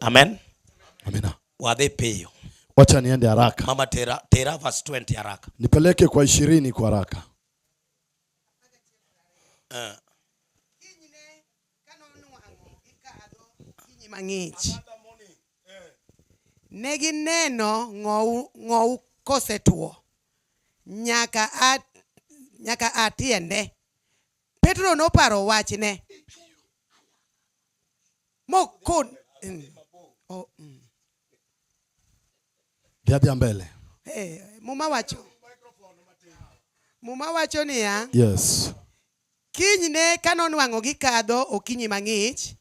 Amen. Amina. Wadhi piyo. Wacha niende haraka. Mama tera verse 20 haraka. Nipeleke kwa 20 kwa haraka. Mang'ich. Ne gineno ng'owu kosetuo nyaka a tiende. Petro noparo wachne. Mokon. Oh. Dhi adhiya mbele. Muma wacho. Muma wacho niya. Yes. Kinyne ka nonwang'o gikadho okinyi mang'ich,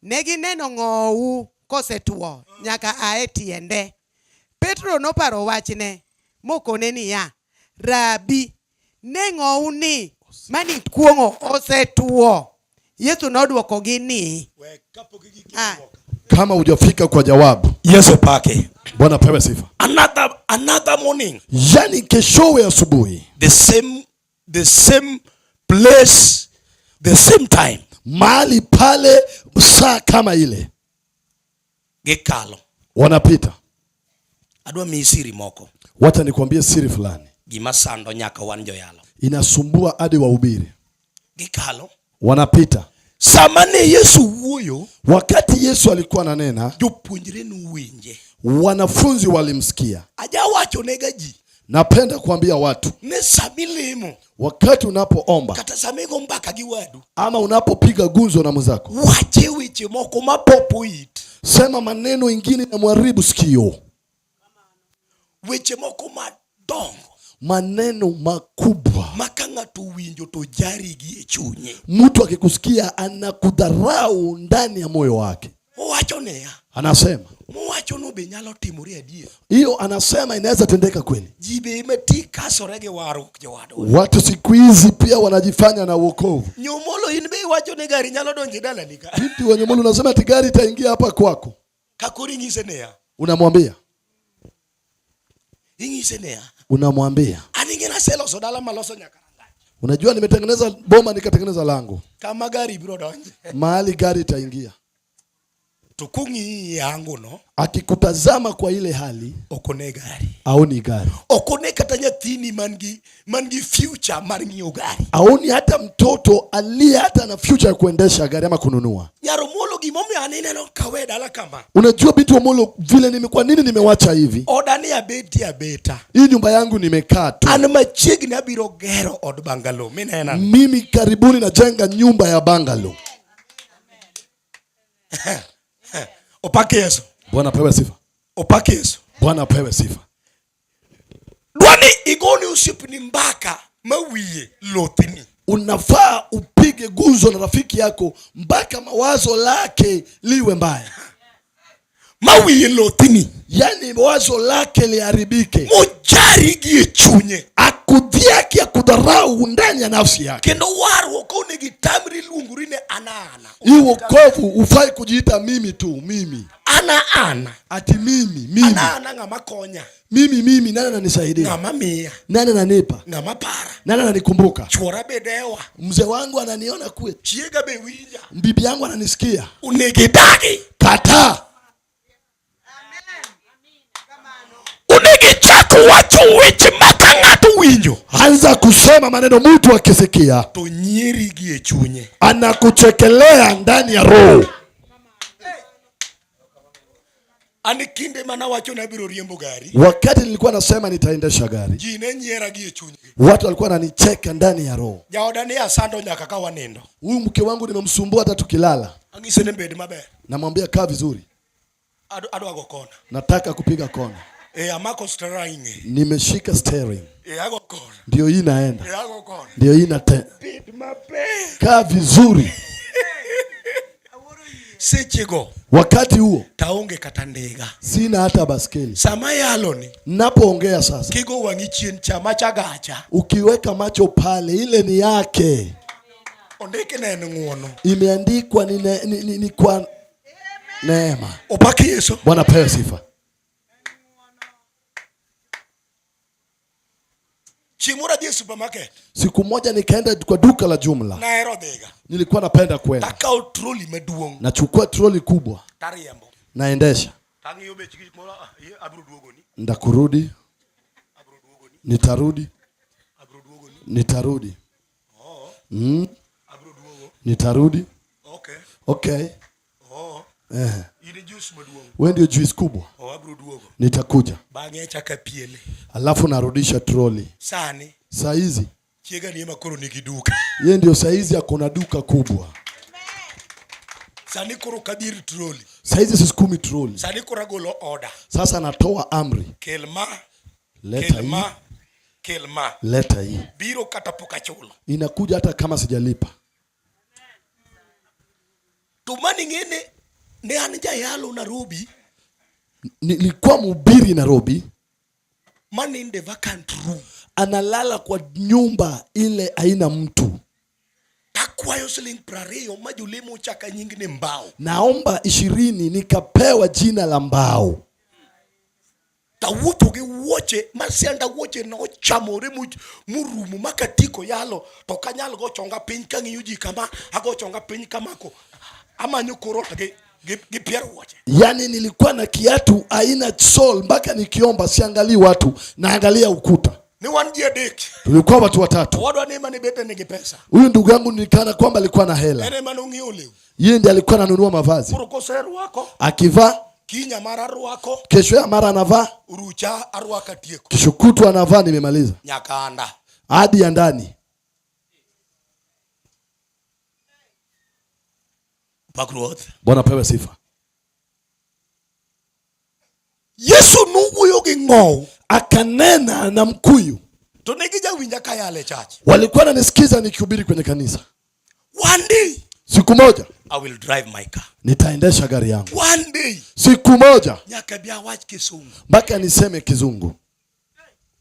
ne gineno ng'owu kosetuo nyaka a e tiende. Petro noparo wachne. mokone niya, Rabi, ne ng'owuni mane ikuong'o osetwo. Yesu nodwokogi ni, Ah, Kama hujafika kwa jawabu. Yesu pake. Bwana pewe sifa. Another morning. Yani keshowe asubuhi. The same place, the same time. Mahali pale saa kama ile. Gikalo. Wanapita. Adwa miyi siri moko. Wacha nikwambie siri fulani. Gima sando nyaka wan joyalo. Inasumbua hadi wahubiri. Gikalo. Wanapita. Sama ne Yesu wuoyo, wakati Yesu alikuwa ananena, jopuonjre nowinje. Wanafunzi walimsikia. Ajawacho nega ji. Napenda kuambia watu, ne sama ilemo, wakati unapoomba kata sama igo mbaka gi wadu, ama unapopiga gumzo na mwenzako, wache weche moko mapopo it, sema maneno ingine na mharibu sikio, weche moko madongo, maneno makubwa ma ka ng'ato owinjo to jari gi e chunye. Mtu akikusikia anakudharau ndani ya moyo wake. Owacho niya, Anasema mowacho no be nyalo timore adier. Hiyo anasema inaweza tendeka kweli. Ji be ema ti kasore gi warruok jowadwa. Watu siku hizi pia wanajifanya na wokovu. Nyomolo in be iwacho ni gari nyalo donjo e dalani ka. Binti wa Nyomolo unasema ati gari itaingia hapa kwako. Ka koro inyise niya. Unamwambia. Inyise niya. Unamwambia. An ing'e naseloso dala maloso nyaka rangach. Unajua nimetengeneza boma nikatengeneza lango. Kama gari biro donje. Mahali gari itaingia. To kong'iyi yango no, akikutazama kwa ile hali, ok one gari. Aoni gari. Ok one kata nyathini man gi future mar ng'iewo gari. Aoni hata mtoto aliye hata na future ya kuendesha gari ama kununua. Nyar Omolo, gimomiyo an ineno kawe dala kama. Unajua binti Omolo, vile nimekuwa nini nimewacha hivi. Oda ni abeti abeta. Hii nyumba yangu nimekaa tu. An machiegni abiro gero od bungalow. Minena. Mimi karibuni najenga nyumba ya bungalow. Opak Yesu. Bwana apewe sifa. Opak Yesu. Bwana apewe sifa. Dwani igoni osiepni mbaka ma wiye lothni. Unafaa upige gumzo na rafiki yako mpaka mawazo lake liwe mbaya. Ma wiye lothni. Yani wazo lake liharibike. Mojari gi e chunye. Akudhiaki akudharau ndani ya nafsi yake. Kendo warruok ka onego itamri luongori ne ana ana. Hii wokovu hufai kujiita mimi tu, mimi. Ana ana. Ati mimi, mimi. Ana ana ng'ama konya. Mimi, mimi, nani ananisaidia? Ng'ama miya. Nani ananipa? Ng'ama para. Nani ananikumbuka? Chuora be dewa. Mzee wangu ananiona kwe. Chiega be winja. Bibi yangu ananisikia. Onego idagi. Kataa. Onego ichak wacho weche ma ka ng'ato winjo. Anza kusema maneno mtu akisikia. To nyieri gi e chunye. Anakuchekelea ndani ya roho. An kinde mane awacho ni abiro riembo gari. Wakati nilikuwa nasema nitaendesha gari. Ji ne nyiera gi e chunygi. Watu walikuwa wananicheka ndani ya roho. Jaoda ni asando nyaka ka wanindo. Huyu mke wangu nimemsumbua hata tukilala. Ang'ise ni bed maber. Namwambia kaa vizuri. Adwa go kona. Nataka kupiga kona. Amako steering. Nimeshika steering. Ago kona. Ndio hii naenda. Ago kona. Ndio hii Bed maber. Kaa vizuri. Sechego. Wakati huo taonge kata ndiga. Sina hata baskeli. Sama yalo ni. Napoongea sasa. Kigo wang'i chien cha macha gacha. Ukiweka macho pale ile ni yake. Ondike ne en ng'uono. Imeandikwa ni kwa neema. Opak Yesu. Bwana pewe sifa. Chieng' moro adhi e supermarket. Siku moja nikaenda kwa duka la jumla. Nahero dhiga. Nilikuwa napenda kwenda. Takawo troli maduong'. Nachukua troli kubwa. Tariembo. Naendesha. Tang'iyo bech gik moro, abiro duogoni. Ndakurudi. Abiro duogoni. Nitarudi. Abiro duogoni. Nitarudi. Oh. Abiro duogo. Nitarudi. Okay. Okay. Oh. In juice maduong'. Wewe ndio juice kubwa. Oh, abiro duogo. Nitakuja. Bang'e achako apiele. Alafu narudisha troli. Sani. Saa hizi. Chiega ni ema koro nigi duka. Yeye ndio saa hizi ako na duka kubwa. Sani koro kabir troli. Saa hizi sisukumi troli. Sani koro agolo order. Sasa natoa amri. Kel ma. Leta Kel hii. ma. Kel ma. Leta hii. Biro kata pok achulo. Inakuja hata kama sijalipa. To mani ng'ene ne an jayalo Nairobi. Nilikuwa mhubiri Nairobi. Maninde vacant room. Analala kwa nyumba ile haina mtu. Takwayo siling 20 ma jolemo ochaka nying ni Mbao. Naomba 20 nikapewa jina la Mbao. Tawuotho gi wuoche ma sianda wuoche nochamore morumo ma katiko yalo to ok anyal go chonga piny kang'iyo ji kama ago chonga piny kamako amanyo kor ot gi pier wuoche. Yani nilikuwa na kiatu haina sole mpaka nikiomba siangalii watu naangalia ukuta. Ni wan ji adek. Tulikuwa watu watatu. Owadwa ni mane bete nigi pesa. Huyu ndugu yangu nilikana kwamba alikuwa na hela. En ema nong'iewo lewni. Yeye ndiye alikuwa ananunua mavazi. Koro koserwako, Akivaa, kinya mara arwako, kesho ya mara anavaa, rucha arwako atieko. Kesho kutwa anavaa nimemaliza. Nyaka anda. Hadi ya ndani. Pak Ruoth. Bwana pewe sifa. Yesu nowuoyo gi ng'owu. Akanena na mkuyu. To ne gijawinja ka yale church. Walikuwa wananisikiza nikihubiri kwenye kanisa. One day. Siku moja. I will drive my car. Nitaendesha gari yangu. One day. Siku moja. Nyaka bi awach Kisungu. Mpaka niseme Kizungu.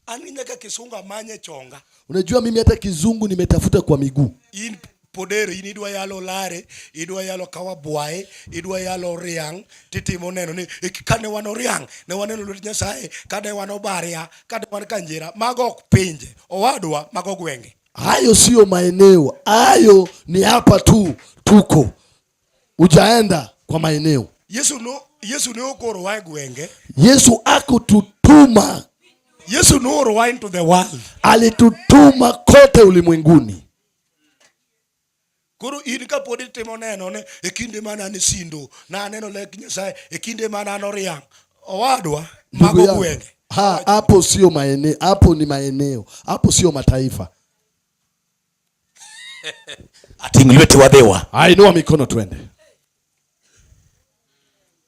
An nyaka Kisungu amanye chonga. Unajua mimi hata Kizungu nimetafuta kwa miguu. In podere in idwa yalo lare, idwa yalo kawabwae, idwa yalo riang, titimo neno ni kane wan oriang, ne waneno lwet Nyasaye, kane wan obaria, kane wan kanjira, mago ok pinje, owadwa mago gwenge. Hayo sio maeneo, hayo ni hapa tu tuko. Ujaenda kwa maeneo. Yesu no, Yesu ne okorowa e gwenge. Yesu akututuma. Yesu noorowa into the world. Alitutuma kote ulimwenguni. Koro in kapod itimo neno ne e kinde mane an Sindo, na aneno lek Nyasaye, e kinde mane an Oriang', owadwa Ndugu mago yangu, gwenge. ha, hapo sio maeneo, hapo ni maeneo, hapo sio mataifa. Ating' lweti wadhiwa. Ainua mikono twende.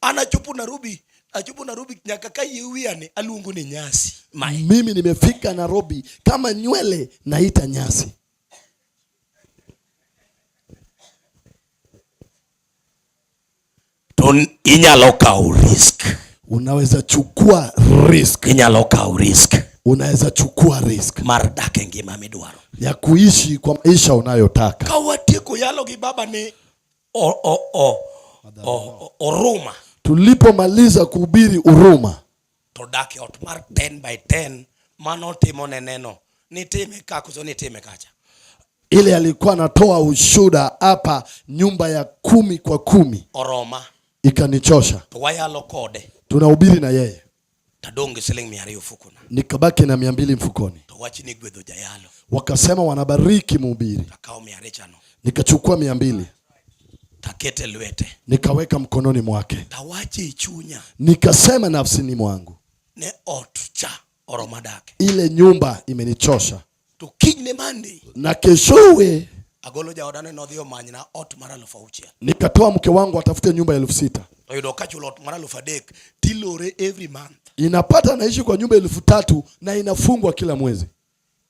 An achopo Nairobi, achopo Nairobi nyaka ka yie wiya ni aluongo ni nyasi. Mae. Mimi nimefika Nairobi kama nywele naita nyasi. To inyalo kawo risk. Unaweza chukua risk. Inyalo kawo risk. Unaweza chukua risk. Mar dak e ngima midwaro. Ya kuishi kwa maisha unayotaka. Ka watieko yalo gi baba ni Oruma. Tulipomaliza kuhubiri Huruma. To dak e ot mar 10 by 10 mano timo ne neno. Nitime ka koso nitime kacha. Ile alikuwa anatoa ushuhuda hapa nyumba ya 10 kwa 10. Oroma. Ikanichosha. To wayalo kode. Tunahubiri na yeye. Tadong' gi siling 200 ofukona. Nikabaki na 200 mfukoni. To wach ni gwedho jayalo. Wakasema wanabariki mhubiri. Takao mia ariyo chano. Nikachukua 200. Takete lwete. Nikaweka mkononi mwake. Tawache e chunya. Nikasema nafsini mwangu. Ne ot cha oroma dake. Ile nyumba imenichosha. To kinyne Monday. Na keshowe Agolo jaoda ne nodhi omanyna ot mar 6,000. Nikatoa mke wangu atafute nyumba ya 6,000. Oyudo kachulo ot mar 3,000 tilore every month. Inapata naishi kwa nyumba 3,000 na inafungwa kila mwezi.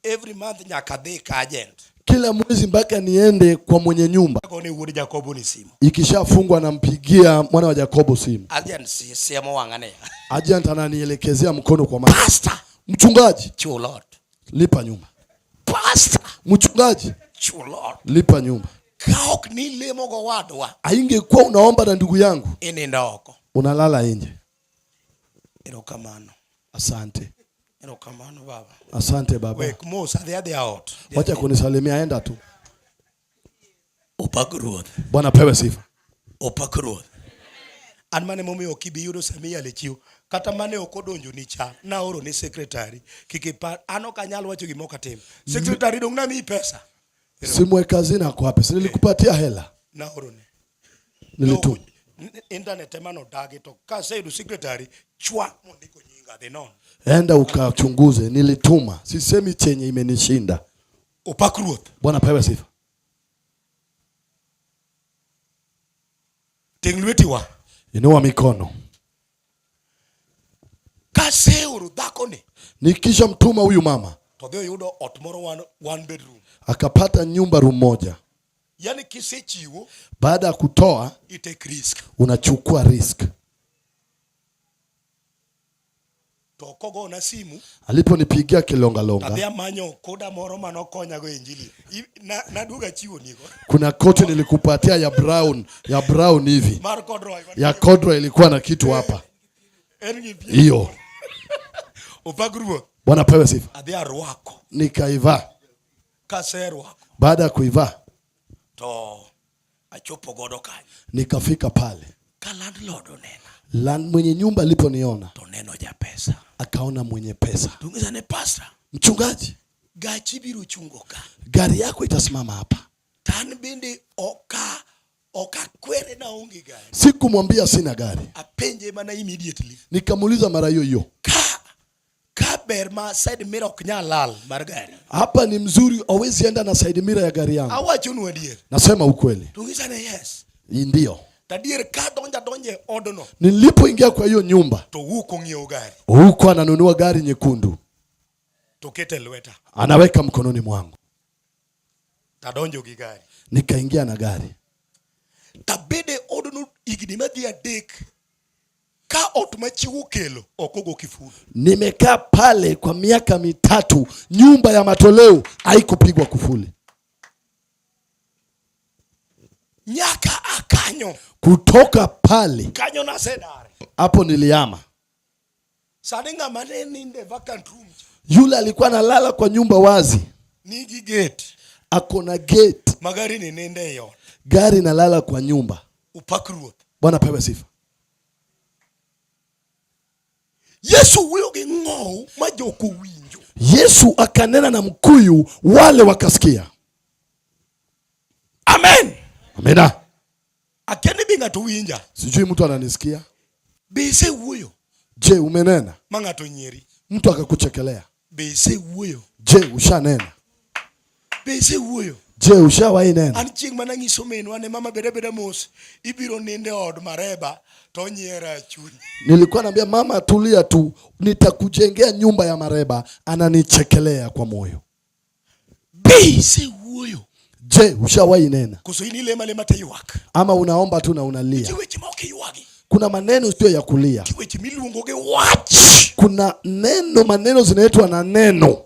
Every month nyaka dhi ka agent. Kila mwezi mpaka niende kwa mwenye nyumba. Agone wuod Jakobo ni simu. Ikishafungwa nampigia mwana wa Jakobo simu. Agent siemo wang'a niya. Agent ananielekezea mkono kwa macho. Pastor. Mchungaji. Chul ot. Lipa nyumba. Pastor. Mchungaji. Chul ot. Lipa nyumba. Ka ok ni lemo gowadwa. Haingekuwa unaomba na ndugu yangu. Inindo oko. Unalala nje. Erokamano. Asante. Erokamano baba. Asante baba. Wek mos adhi adhiya ot. Wacha kunisalimia, enda tu. Opak Ruoth. Bwana pewe sifa. Opak Ruoth. An mane momiyo ok ibi yudo sama iyalo e chiwo. Kata mane ok odonjo ni cha, naoro ni secretary. Kik ipar, an ok anyal wacho gima ok atim. Secretary dong' namiyi pesa. Simu kazini ako wapi? Si nilikupatia hela. Naoro ne. Nilituma. Internet ema nodagi to kaseyudo secretary chwa mondiko nyinga dhi nono. Enda ukachunguze, nilituma. Sisemi chenye imenishinda. Opak Ruoth. Bwana pewe sifa. Ting' lweti wa. Inua mikono. Kaseoro dhakoni. Nikisha mtuma huyu mama. To dhi oyudo ot moro one bedroom. Akapata nyumba room moja. Yani kisechiwo, baada ya kutoa, I take risk. Unachukua risk. To kogona simu Aliponipigia adhi kilongalonga, amanyo koda moro manokonyago e injili. Naduogo achiwo nigo. kuna koti nilikupatia ya brown, ya brown hivi Mar corduroy. ya corduroy ilikuwa na kitu hapa En gi pien. hiyo. Opak ruoth. Bwana pewe sifa. Adhi arwako. Nikaivaa. Kaserwako Baada ya kuivaa to achopo godo kanyo. nikafika pale. Ka landlord onena Lan, mwenye nyumba aliponiona to neno japesa. akaona mwenye pesa. To ng'isa ne pastor, Mchungaji, gachi biro chungo ka. gari yako itasimama hapa. To an bende okakwere na aonge gari. Sikumwambia sina gari, Apenje mana immediately. nikamuuliza mara hiyo hiyo, Ka ber ma side mirror ok nyal lal mar gari. hapa ni mzuri, hawezi enda na side mirror ya gari yangu. Awachonu adier. Nasema ukweli, To ng'isa ne yes. ndio. To adier ka donja donje e odno Nilipoingia kwa hiyo nyumba, to wuok ong'iewo gari. huko ananunua gari nyekundu, To kete lweta. anaweka mkononi mwangu. Tadonjo gi gari. Nikaingia na gari, Tabede odno higni madhi adek ka ot machiwo kelo ok ogo kiful. Nimekaa pale kwa miaka 3, nyumba ya matoleo haikupigwa kufuli. Nyaka akanyo. Kutoka pale Kanyo nasedare. hapo nilihama. Sani ng'ama ne ninde vacant room Yule alikuwa analala kwa nyumba wazi, nigi gate. ako na gate, Magari ni ninde e ot. gari nalala kwa nyumba. Upak ruoth. Bwana pewe sifa. Yesu wuoyo gi ng'owu ma jok owinjo. Yesu akanena na mkuyu, wale wakasikia. Amen. Amina. Akia ni bi ng'ato winja. Sijui mtu ananisikia. Be isewuoyo Je, umenena? ma ng'ato nyieri? Mtu akakuchekelea. Be isewuoyo? Je, ushanena? Be isewuoyo? Je, ushawahi nena? An chieng' mana nyiso minwa ne mama beda beda mos, ibiro ninde od mareba to nyiera chuny. Nilikuwa naambia mama, tulia tu, nitakujengea nyumba ya mareba. Ananichekelea kwa moyo. Be isewuoyo? Je, ushawahi nena? Koso in ilemo alema to ywak? Ama unaomba tu na unalia? Nitie weche ma ok iywagi. Kuna maneno sio ya kulia. Nitie weche miluongo gi wach. Kuna neno, maneno zinaitwa na neno.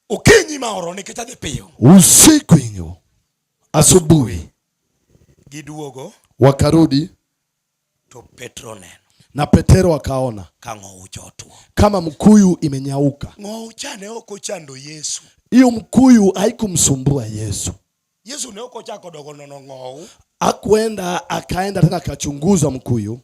Okinyi ma oro nikech adhi piyo. Usiku hiyo, asubuhi Giduogo. Wakarudi. To Petro neno. Na Petero akaona Ka ng'owu cha otwo. kama mkuyu imenyauka. Ng'owu cha ne ok ochando Yesu. Hiyo mkuyu haikumsumbua Yesu. Yesu ne ok ochako dogo nono ng'owu. Hakuenda akaenda tena akachunguza mkuyu.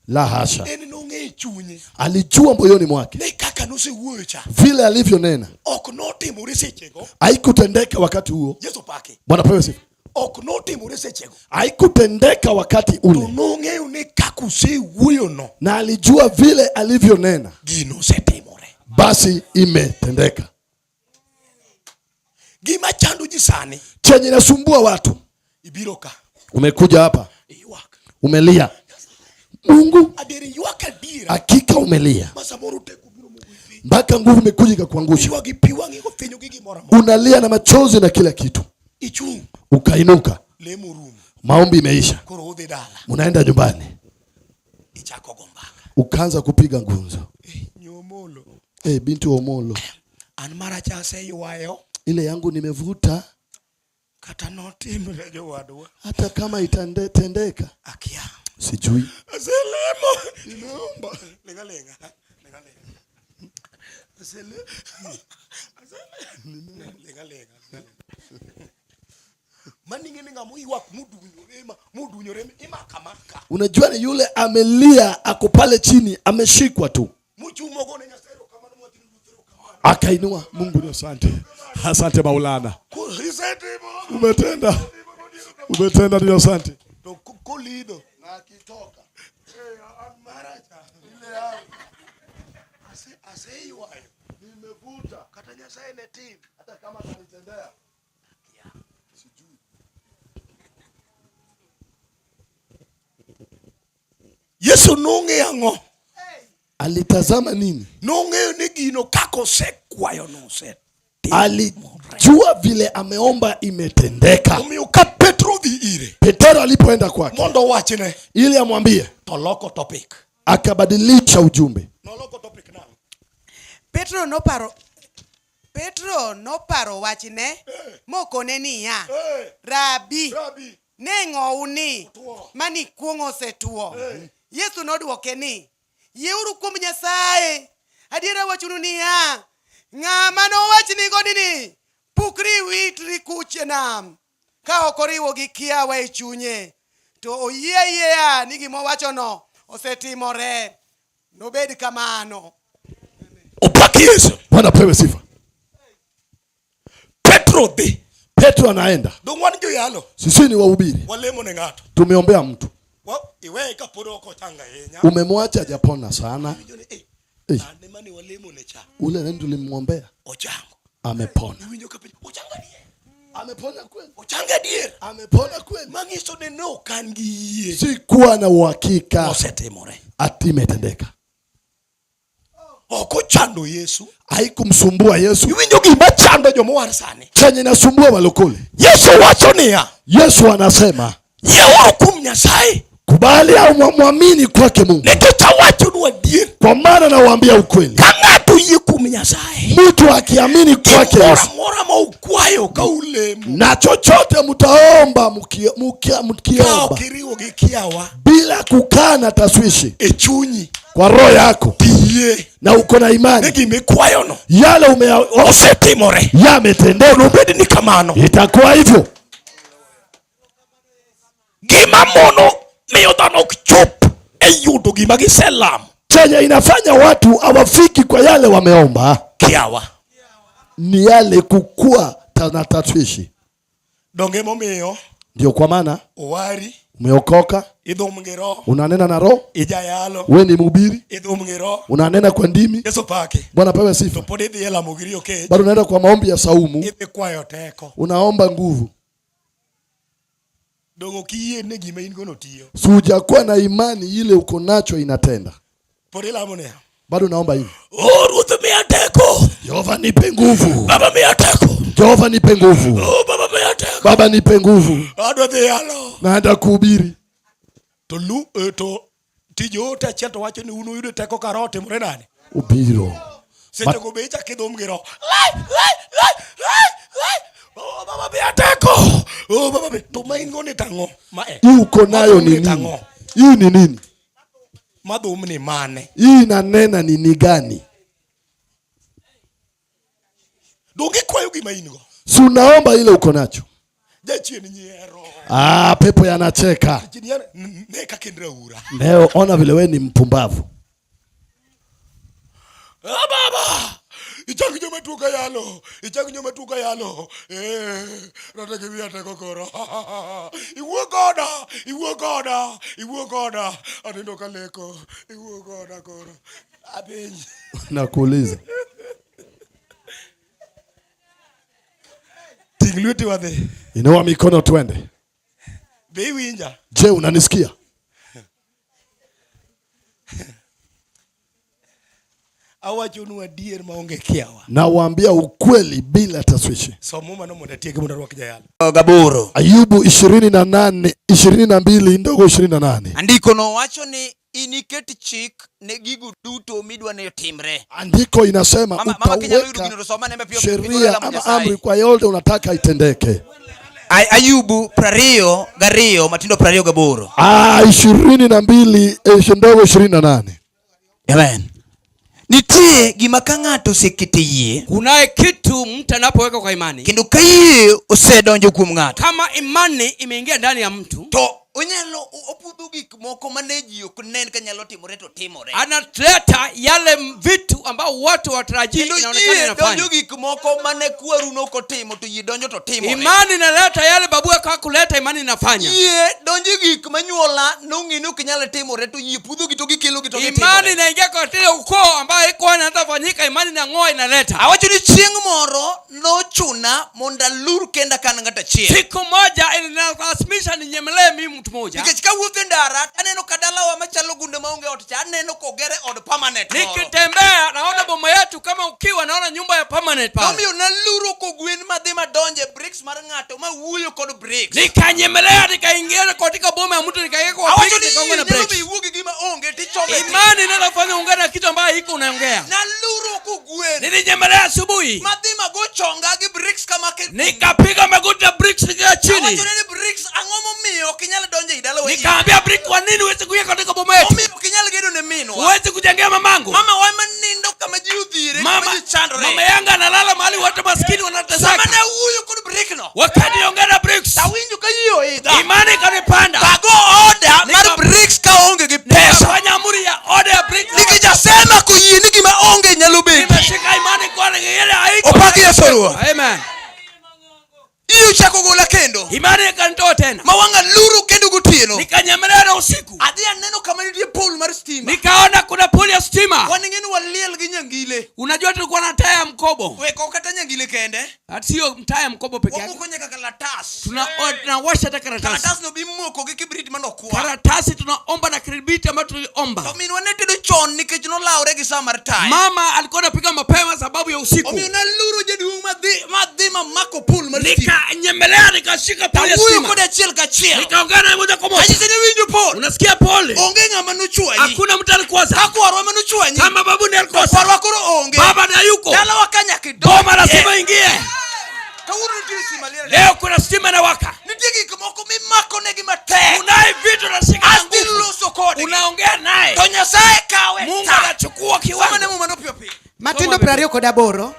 La hasha. En nong'eyo chunye. Alijua moyoni mwake. Ne kaka nosewuoyo cha. Vile alivyonena. Ok notimore sechego. Haikutendeka wakati huo. Yesu pake. Bwana pewe sifa. Ok notimore sechego. Haikutendeka wakati ule. To nong'eyo ni kaka osewuoyo no. Na alijua vile alivyonena. Gino osetimore. Basi imetendeka. Gima chando ji sani. Chenye inasumbua watu. Ibiro ka. Umekuja hapa. Iywak. Umelia. Mungu. Adieri ywak adiera. Hakika umelia. Ma samoro teko biro mogo e piny. Mpaka nguvu imekuja ikakuangusha. Iywak gi pi wang'i kofwenyo gi gimoro amora. Unalia na machozi na kila kitu. Ichung'. Ukainuka. Lemo rumo. Maombi imeisha. Koro udhi dala. Unaenda nyumbani. Ichako go mbaka. Ukaanza kupiga gumzo. Nyomolo. Binti wa Omolo. An mara cha aseywayo. Ile yangu nimevuta. Kata notimre jowadwa. Hata kama itatendeka. Akia. Sijui. Aselemo. Nimeomba. Lenga lenga. Lenga lenga. Asele. Asele. Lenga lenga. Maninge ni ng'ama oywak modunyore ma, modunyore ma, imaka maka. Unajua ni yule amelia ako pale chini ameshikwa tu. Mochung' ogone Nyasaye erokamano mowacho ni Ruoth erokamano. Akainua Mungu ni asante. Asante Maulana. Isetimo. Umetenda. Umetenda ni asante. To kolidho. Na akitoka. An maracha. Ile yangu. Aseywayo. Nimevuta. Kata Nyasaye ne tim. Hata kama atanitendea. Sijui. Yesu nong'eyo ang'o? Alitazama nini? Nong'eyo ni gino kaka osekwayo nosetimo. Alijua vile ameomba imetendeka. Omiyo ka Petro dhi ire. Petero alipoenda kwake mondo owachne ili amwambie, to loko topic. akabadilisha ujumbe. Noloko topic nang'o? Petro noparo Petro noparo wachne mokone niya, Rabi, ne ng'owni mani kuong'o osetuo. Yesu nodwoke ni, Yieuru kuom Nyasaye. Adiera awachonu niya, ng'ama nowachni godi ni, pukri iwitri kuch e nam, ka ok oriwo gi kiawa e chunye, to oyie ayieya ni gima owachono osetimore, nobed kamano. Opak Yesu. Bwana pewe sifa. Petro dhi. Petro anaenda. Dong wan joyalo. Sisi ni wahubiri, Walemo ne ng'ato. tumeombea mtu, Iweye kapod ok ochanga ahinya. umemwacha hajapona sana. Iwinjo ni, "Eh, Eh, ng'ane mane walemo ne cha ule nani tulimwombea ochango." amepona. Iwinjo ka penjo, ochango adier? Amepona kweli? Ochango adier? Amepona kweli? Manyiso ni ne ok an gi yie. Sikuwa na uhakika Osetimore. ati imetendeka. Ok ochando Yesu. Haikumsumbua Yesu. Iwinjo gima chando jomowar sani. Chenye inasumbua walokole, Yesu wacho niya, Yesu anasema yieuru kuom Nyasaye kubali au mwamini kwake Mungu, nikech awachonu adier, kwa maana nawaambia ukweli, ka ng'ato oyie kuom Nyasaye, mtu akiamini kwake gimoro Yesu amora ma ukwayo ka ulemo, na chochote mtaomba ka mkiomba ok iriwo gi kiawa bila kukaa na taswishi e chunyi, kwa roho yako tiyie na uko na ni imani, gimikwayono yale osetimore, yametendeka, nobed ni kamano. itakuwa hivyo. Gima mono miyo dhano ok chop e yudo gima giselamo, Chenye inafanya watu hawafiki kwa yale wameomba kiawa. ni yale kukua na taswishi. Donge momiyo Ndio kwa maana owari umeokoka, idhum gi roho, unanena na roho, ijayalo we ni mhubiri, idhum gi roho, unanena kwa ndimi. Yesu pake, Bwana pewe to sifa. pod idhi e lamo gi riyo kech, Bado unaenda kwa maombi ya saumu, idhi kwayo teko. unaomba nguvu. Donge ok iyie ni gima in go no tiyo? Si hujakuwa na imani ile uko nacho inatenda, Pod ilamo niya, bado unaomba hivi, o Ruoth miya teko, Jehova nipe nguvu, Baba miya teko, Jehova nipe nguvu, o Baba miya teko, Baba nipe nguvu, adwa dhi yalo. naenda kuhubiri. To lu to tij ote achiel to wacho ni un uyudo teko ka roho otimore nade? Ubiro Seche go be ichako idhum gi roho. Lai, lai, lai, lai, lai. O Baba miya teko. O Baba miya. To ma in go ni tang'o? Ma e. Hii uko nayo ni Madhum ni nini? tang'o? Hii ni nini? Madhum ni mane? Hii inanena nini gani? Donge ikwayo gima in go? Si unaomba ile uko nacho? Jachien nyiero. Ah, pepo yanacheka. Jachien nyiero. Ne kaka in raura. Leo ona vile wewe ni mpumbavu. Ah, baba. Ichak joma tuo ka yalo. Ichak joma tuo ka yalo. Eh, rateke miya teko koro. Iwuo koda, iwuo koda, iwuo koda. Anindo ka leko. Iwuo koda koro. Apenji. Nakuuliza. Ting' lweti wadhi. Inua mikono twende. Be iwinja? Je, unanisikia? Awachonu adier maonge kiawa. Nawaambia ukweli bila taswishi. Som Muma no mondo atieki mondo arwak jayalo. Gaboro. Ayubu 28 22 ndogo 28. Andiko no wacho ni iniket chik ne gigo duto midwa ni otimre. Andiko inasema Mama, mama kinyalo yudo utaweka gino to soma nembe piyo piyo sheria lamo ama Nyasaye. amri kwa yote unataka itendeke. Ayubu 22 matindo 28. 22 ndogo 28. Amen. Nitie gima ka ng'ato osekete yie, Kunaye kitu mtu anapoweka kwa imani, kendo ka yie osedonjo kuom ng'ato, kama imani imeingia ndani ya mtu, to onyalo opudho gik moko mane ji ok nen ka nyalo timore to timore. Analeta yale vitu ambao watu watarajii Kendo inaonekana yie inafanya. donjo gik moko mane kweru nokotimo to yie donjo to timore. Imani inaleta yale babu yako hakuleta, imani inafanya. Yie donjo gik manyuola nong'e ni ok nyal timore to yie pudho gi to gikelo gi to Imani gitimore. inaingia kwa kile ukoo ambayo iko inaanza fanyika, imani inang'oa inaleta. Awacho ni chieng' moro nochuna mondo alur kenda ka an ng'at achiel. Siku moja inalazimisha ninyemelee mimi mtu mmoja. Nikech kawuotho e ndara aneno ka dalawa machalo gunde maonge ot cha aneno kogere od permanent moro. Nikitembea naona boma yetu kama ukiwa, naona nyumba ya permanent pale. Nomiyo naluro kogwen madhi madonje bricks mar ng'ato ma wuoyo kod bricks. Nikanyemelea nikaingia katika boma ya mtu nikaingia kwa Awacho bricks ni nikaongea na yie nyalo bricks. be iwuo gi gima onge tichome. Imani inaweza ungana na kitu ambayo iko unaongea. Naluro kogwen. Nilinyemelea asubuhi. Madhi mago chonga gi bricks kama ke. Nikapiga magoti na bricks nikaa chini. Awacho ni bricks ang'o momiyo ok inyal donjo ei dalawa. Nikaambia brick kwa nini huwezi kuingia katika boma yetu? Omiyo ok inyal gedo ne minwa. Huwezi kujengea mamangu. Mama wa ema nindo kama ji odhiere, kama Mama, ji chandore. mama yangu analala mahali watu maskini Sama wanateseka. ne awuoyo kod brick no. Wakati niongea na bricks, Tawinjo ka yie oidha. imani ikanipanda. Tago order mar bricks ka onge gi pesa. Nikafanya amri ya order ya bricks. Nikech asema koyie ni gima onge nyalo bedo. Nimeshika imani kwa ile haiko. Opak Yesu Ruoth. Amen. Yie ochako gola kendo. Imani ikanitoa tena. Ma wang'a luro kendo gotieno. Nikanyemelea na usiku. Adhi aneno kama nitie pole mar stima. Nikaona kuna poli ya stima. Wan ing'e ni waliel gi nyangile. Unajua tulikuwa na taa ya mkobo. We ok kata nyangile kende. Hata sio taa ya mkobo peke yake. Wamoko nyaka kalatas. Tunawasha hata karatasi. Kalatas no bimoko gi kibrit manokwar. Karatasi tunaomba na kibiriti ambayo tuliomba. To minwa ne tedo chon nikech nolawre gi saa mar taya. Mama alikuwa anapika mapema sababu ya usiku. Omiyo naluro jaduong' madhi madhi mamako pole mar stima. Nikanyemelea nikashika pole ya Tawuoyo stima. kode achiel kachiel. Nikaongea naye moja kwa moja. Anyise ni winjo pole. Unasikia pole? Onge ng'ama nochwanyi. Hakuna mtu alikosa. Ka kwarwa ema nochwanyi. Kama babu ndiye To alikosa. kwarwa koro onge. Baba ndiye hayuko. Dalawa ka nyaka idonje. Boma lazima ingie. Kawuono nitie stima liel. Leo kuna stima inawaka. Nitie gik moko mimako negi matek. Kunaye vitu unashika na Asto nguvu. iloso kodgi. Unaongea naye. To Nyasaye kawe. Mungu ta. anachukua Soma ne kiwango. muma no piyo piyo. Matindo 28.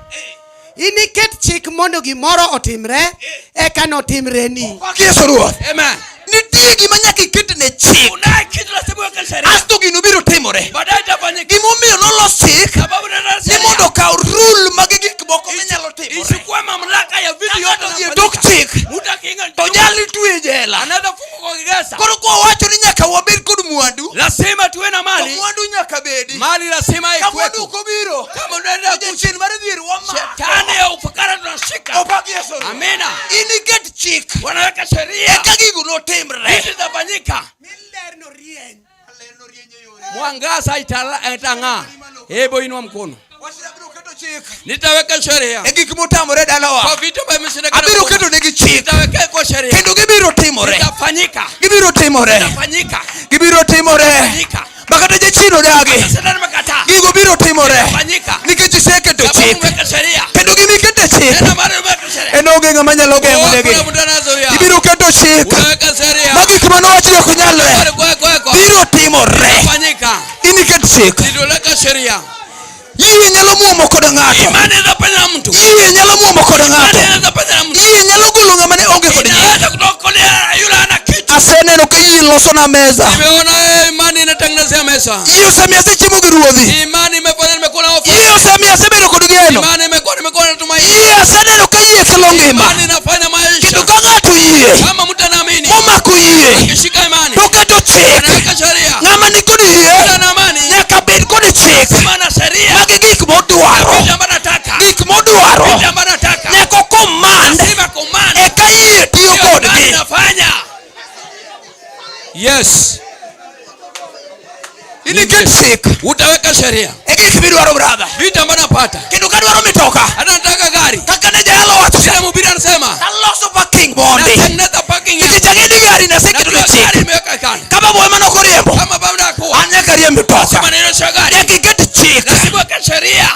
Iniket chik mondo gimoro otimre, eka notimreni. Pak Yesu Ruoth. Amen. Nitie gima nyaka iket ne chik. Kunaye kitu lazima uweke sheria. Asto gino biro timore. Baadaye itafanyika. Gimomiyo nolos chik Sababu ndio ni mondo okaw rule mag gik moko minyalo timore. Ichukue mamlaka ya vitu yote Ka ng'ato odhi e tok chik Mtu akiingia to nyal twe e jela. anaweza fungwa kwa gereza. Koro kwawacho ni nyaka wabed kod mwandu, Lazima tuwe na to mali. mwandu nyaka bedi. Mali lazima Ka mwandu ikuwepo. ok obiro, Kama unaenda to jachien mar dhier wamako. Shetani ya ufukara tunashika. Opak Yesu Ruoth. Amina. Iniket chik Wanaweka sheria. eka gigo notimre. Vitu zitafanyika. Mwangaza itang'aa. Hebu inua mkono. Wachna abiro keto chik Nitaweka sheria. e gik motamore dalawa. Kwa vitu ambavyo vimeshindikana. Abiro keto negi chik Nitaweka kwa sheria. kendo gibiro timore. Itafanyika. Gibiro timore. Itafanyika. Gibiro timore. Itafanyika. Makata jachien odagi. Shetani amekataa. Gigo biro timore Itafanyika. nikech iseketo Sababu chik. umeweka sheria. Kendo gimiketo chik Tena bado umeweka sheria. en onge ng'ama nyalo geng'o Oh, negi. hakuna mtu anazuia. Ibiro keto chik Unaweka sheria. ma gik manowach ni ok nyalre Bado kwa. biro timore. Itafanyika. Iniket chik. Nitaweka sheria. Yie nyalo muomo kod ng'ato. Imani inaweza penya na mtu. Yie nyalo muomo kod Imani ng'ato. inaweza penya na mtu. Yie nyalo golo ng'ama ne onge kod nying. Inaweza kutoka kule yule ana kitu. Aseneno ka yie losona meza. Nimeona imani inatengenezea meza. Yie osemiyo asechiemo gi ruodhi. Imani imefanya nimekuwa na hofu. Yie osemiyo asebedo kod geno. Imani imekuwa nimekuwa na tumaini. Yie aseneno ka yie kelo ngima. Imani inafanya maisha. Kendo ka ng'ato yie Kama mtu anaamini, momako yie akishika imani, to keto chik. anaweka sheria. Ng'ama nikod yie Mtu ana amani, nyaka bed kod chik. lazima ana sheria. Magi gik modwaro. Vitu ambavyo anataka. Gik modwaro Vitu ambavyo anataka. nyaka ocommand Lazima command. eka yie tiyo Ndio imani kodgi. inafanya. Yes. Iniket chik Utaweka sheria. e gik midwaro brother. Vitu ambavyo napata. Kendo kadwaro mitoka Hata nataka gari. kaka ne jayalo wacho cha Kila mhubiri anasema taloso parking mondi natengeneza parking yangu. nikech ang'e ni gari naseketo ne Najua gari chik nimeweka kando. kama boy mane ok oriembo Kama baba hakuwa. an nyaka riemb mitoka Lazima niendeshe gari. nyaka iket chik Lazima uweke sheria.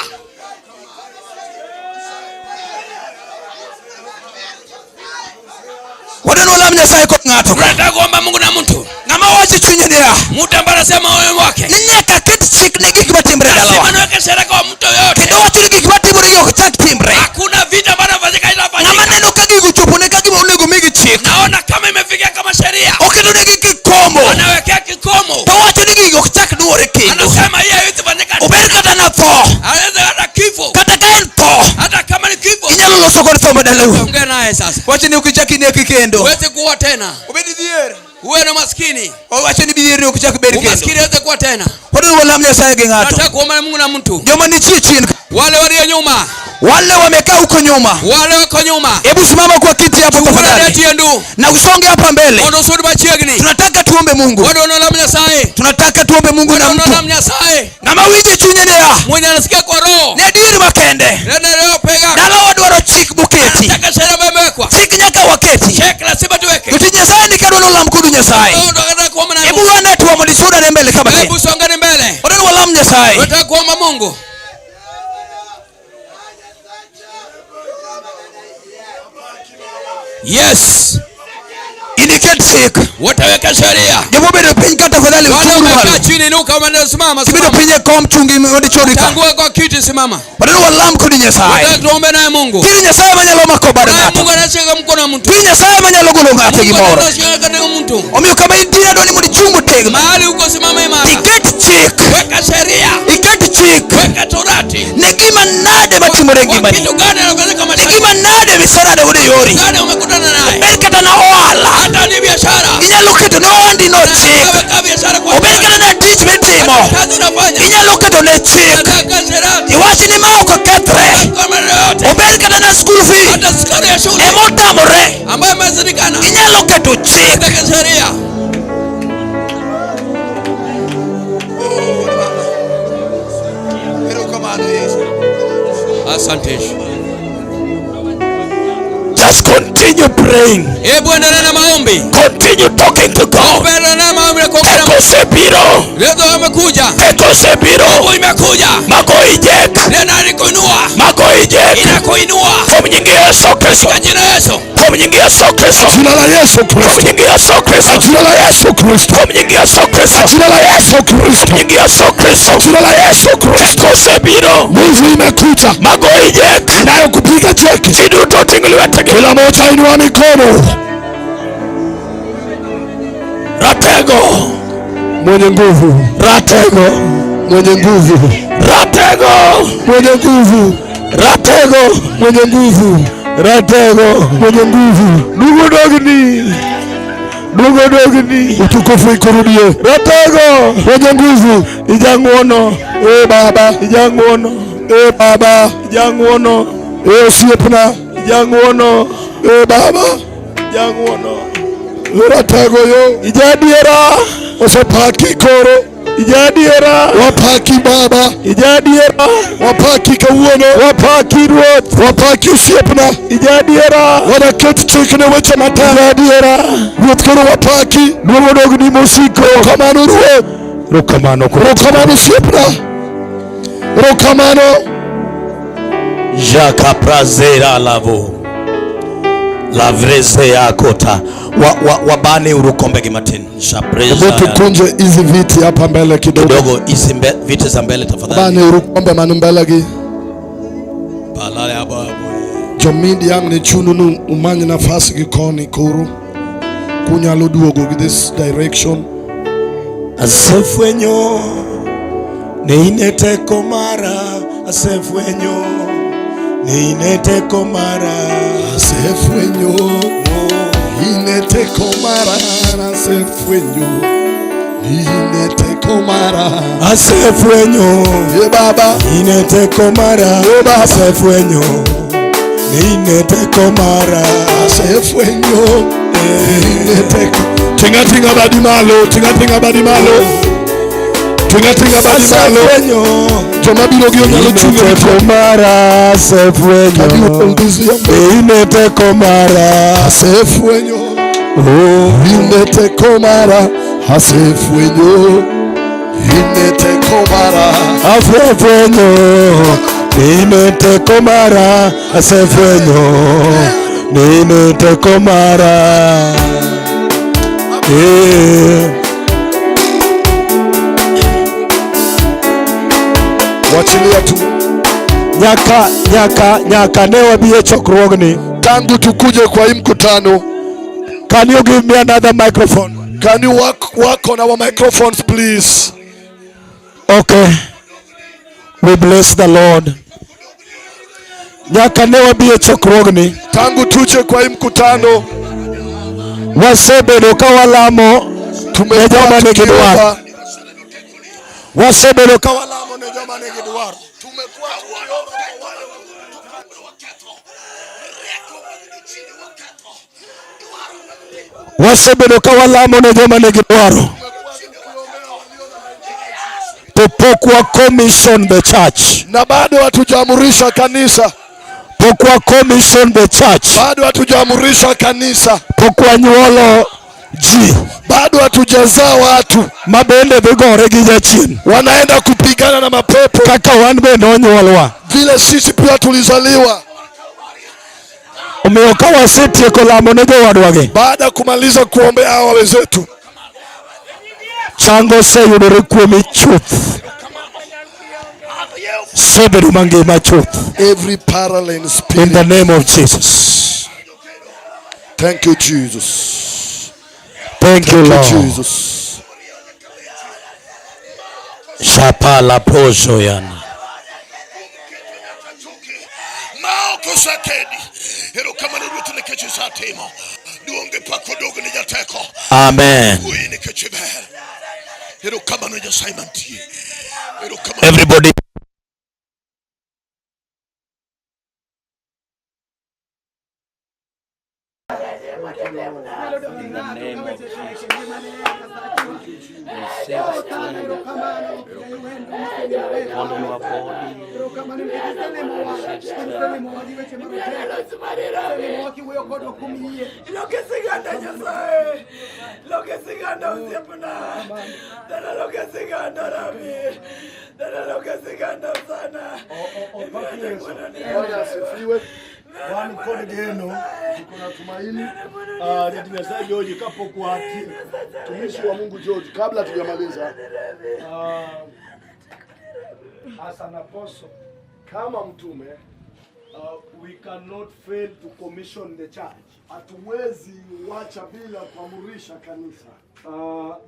Wadwaro walam Nyasaye kod ng'ato ka Unataka kuomba Mungu na mtu. ng'ama wacho e chunye niya Mtu ambaye anasema moyo wake. ni nyaka ket chik ne gik matimre Lazima dalawa niweke sheria kwa mtu yoyote. kendo wacho ni gik matimore gi ok chak timre Hakuna vita ambayo inafanyika ng'ama itafanyika. neno ka gigo ochopone ka gima onego migi chik Naona kama imefikia kama sheria. oketo negi kikomo Anawekea kikomo. to wacho ni gigo ok chak duore kendo Anasema hii haiwezi fanyika. obed kata na tho Anaweza hata kifo. kata ka en tho Hata kama ni kifo. inyalo loso kod tho madalau Ongea naye sasa. wacho ni ok ichak ineki kendo Huwezi kuwa tena. obed dhier Uwe na maskini. owacho ni dhier ni ok chak bed kendo Umaskini haiwezi kuwa tena. wadwaro walam Nyasaye gi ng'ato Nataka kuomba Mungu na mtu. joma nitie chien Wale walio nyuma. Wale wamekaa huko nyuma, Wale wako nyuma. hebu simama kwa kiti hapo tafadhali, Leti ndu. na usonge hapa mbele. Mondo usud machiegni. Tunataka tuombe Mungu, Wadwa lam Nyasaye. tunataka tuombe Mungu na Wadwa mtu lam Nyasaye. ng'ama winjo chunye niya Mwenye anasikia kwa roho. ni adier makende. Nene leo pega. Dala wadwaro chik moketi, Anataka sheria ambayo imewekwa. chik nyaka Nyasaye. Tunataka kuomba na Hebu Mungu. wane tuwa mondo isudane mbele kama tin. Hebu songeni mbele. Wadwani walam Nyasaye. Tunataka kuomba Mungu. Yes. Iniket chik. Wataweka sheria. Jomobedo piny ka tafadhali Wale uchung wamekaa malo. chini inuka, wamesimama. Kibedo Simama. piny e kom chungi mondo ichori ka. Tangua kwa kiti simama. Wadwani walam kodi Nyasaye. Tunataka tuombe naye Mungu. Tiri Nyasaye manyalo mako bad Naye ng'ato. Mungu anashika mkono wa mtu. Tiri Nyasaye manyalo golo ng'ato e Mungu gimoro. anashika katika mtu. Omiyo kama intie adwani mondo ichung motegno. Mahali uko simama imara. Iket chik. Weka sheria. Iket chik. Weka torati. Ne gima nade matimore e Kwa ngimani. kitu gani anafanyika Ne maishani? gima nade miserado godo e yori. Gani umekutana naye? Obed kata na ohala. Hata ni biashara. Inyalo keto ne ohandi no chik. Weka biashara kwa Obed kata na tich mitimo. kazi unafanya. Inyalo keto ne chik. Weka sheria. Iwach ni ma ok okethre. Kwa maneno yote. Obed kata na school fee. Hata skari ya shule Emotamore. ambayo imezidikana. Inyalo keto chik. Weka sheria. Asante Yesu. Just continue praying. Hebu endelea na maombi. Continue talking to God. Endelea na maombi na kuongea na Teko osebiro. Leo amekuja. Teko osebiro. Mungu imekuja. Mago ijek. Nena alikuinua. Mago ijek. Inakuinua. Kuom nying Yesu Kristo. Katika jina la Yesu. Kuom nying Yesu Kristo. Jina la Yesu Kuom Kristo. nying Yesu Kristo. Jina la Yesu Kristo. Kuom nying Yesu Kristo. Jina la Yesu Kristo. Kuom nying Yesu Kristo. Jina la Yesu Kristo. Teko osebiro. Nguvu imekuja Mago ijek. inayokupiga jeki. Ji duto oting' lwetgi. Kila moja inua mikono. Ratego. Mwenye nguvu, Ratego. mwenye nguvu, Ratego. mwenye nguvu, Ratego. mwenye nguvu, Ratego. mwenye nguvu. Dugo dogni. Dugo dogni. Utukufu ikurudie. Ratego. Mwenye nguvu, Ijang'uono. e Baba, Ijang'uono. e Baba, Ijang'uono. e osiepna, Ijang'uono. e Baba, Ijang'uono. ratego yo Ijadiera. osepaki koro, Ijadiera. wapaki Baba, Ijadiera. wapaki kawuono, Wapaki Ruoth. wapaki osiepna, Ijadiera. wanaket chik ne weche matek. Ijadiera. Ruoth koro wapaki, Duogo dogni mosiko. erokamano Ruoth, Erokamano. erokamano osiepna, erokamano. Jaka prazera lavo lavreze yakota wabane uru kombegi matin Hebu Shapreza tukunje hizi viti hapa mbele kidogo, kidogo hizi viti za mbele tafadhali. bane urukombe manu mbele gi Palale hapo hapo. jomindi yang ne chununu umany nafas gi koni koro kunyalo duogo gi this direction. Asefwenyo ne in e teko mara, asefwenyo ne in e teko mara. Asefwenyo in e teko mara, asefwenyo in e teko mara. Asefwenyo Ye Baba, in e teko mara, Ye Baba. asefwenyo ne in e teko mara. Asefwenyo in e teko. Tinga tinga badi malo, tinga tinga badi malo, tinga tinga badi malo. Asefwenyo Joma biro gi onyalo in e chung' e teko mara, Can you asefwenyo hold this young man? ne in e teko mara. Asefwenyo Oh. in teko mara, asefwenyo in teko mara. Asefwenyo nine teko mara, asefwenyo nine teko mara. Eh. Wachilia tu Nyaka nyaka nyaka ne wabi e chokruogni. tangu tukuje kwa hii mkutano. Can you give me another microphone? Can you work on our microphones please? Okay. We bless the Lord. Nyaka ne wabi e chokruogni. Tangu tuje kwa hii mkutano Wasebedo ka walamo ne tumekuwa joma nigi dwaro. tukiomba, Wasebedo ka walamo ne joma nigi dwaro. Wasebedo ka walamo ne joma nigi dwaro. To pok wa commission the church. na bado hatujaamurisha kanisa, Pok wa commission the church. bado hatujaamurisha kanisa, Pok wanyuolo ji Bado hatujazaa watu ma bende dhi gore gi jachien wanaenda kupigana na mapepo kaka wan bende onyuolwa. vile sisi pia tulizaliwa. Omiyo ka wasetieko lamo ne jowadwagi, Baada ya kumaliza kuombea hawa wenzetu, chango oseyudore kuomi chuth, sebedo mangima chuth. every parallel In spirit. the name of Jesus. Thank you Jesus. Thank you, Thank you Lord. Jesus. Shapala pozo yana. Maoko sakedi. Erokamano Ruoth nikech isetimo. Duong' gi pak odog ni jateko. Amen. Wuoyi nikech iber. Erokamano Nyasaye mantie. Erokamano. Everybody Loke siganda Nyasaye, loke siganda osiepna, dana loke siganda Rabi, dana loke siganda sana. Bwana asifiwe. Wan kod geno Tuko na tumaini. jatich Nyasaye George kapok watieko Mtumishi wa Mungu George, kabla tujamaliza, as an apostle kama mtume we cannot fail to commission the church. hatuwezi wacha bila kuamurisha kanisa.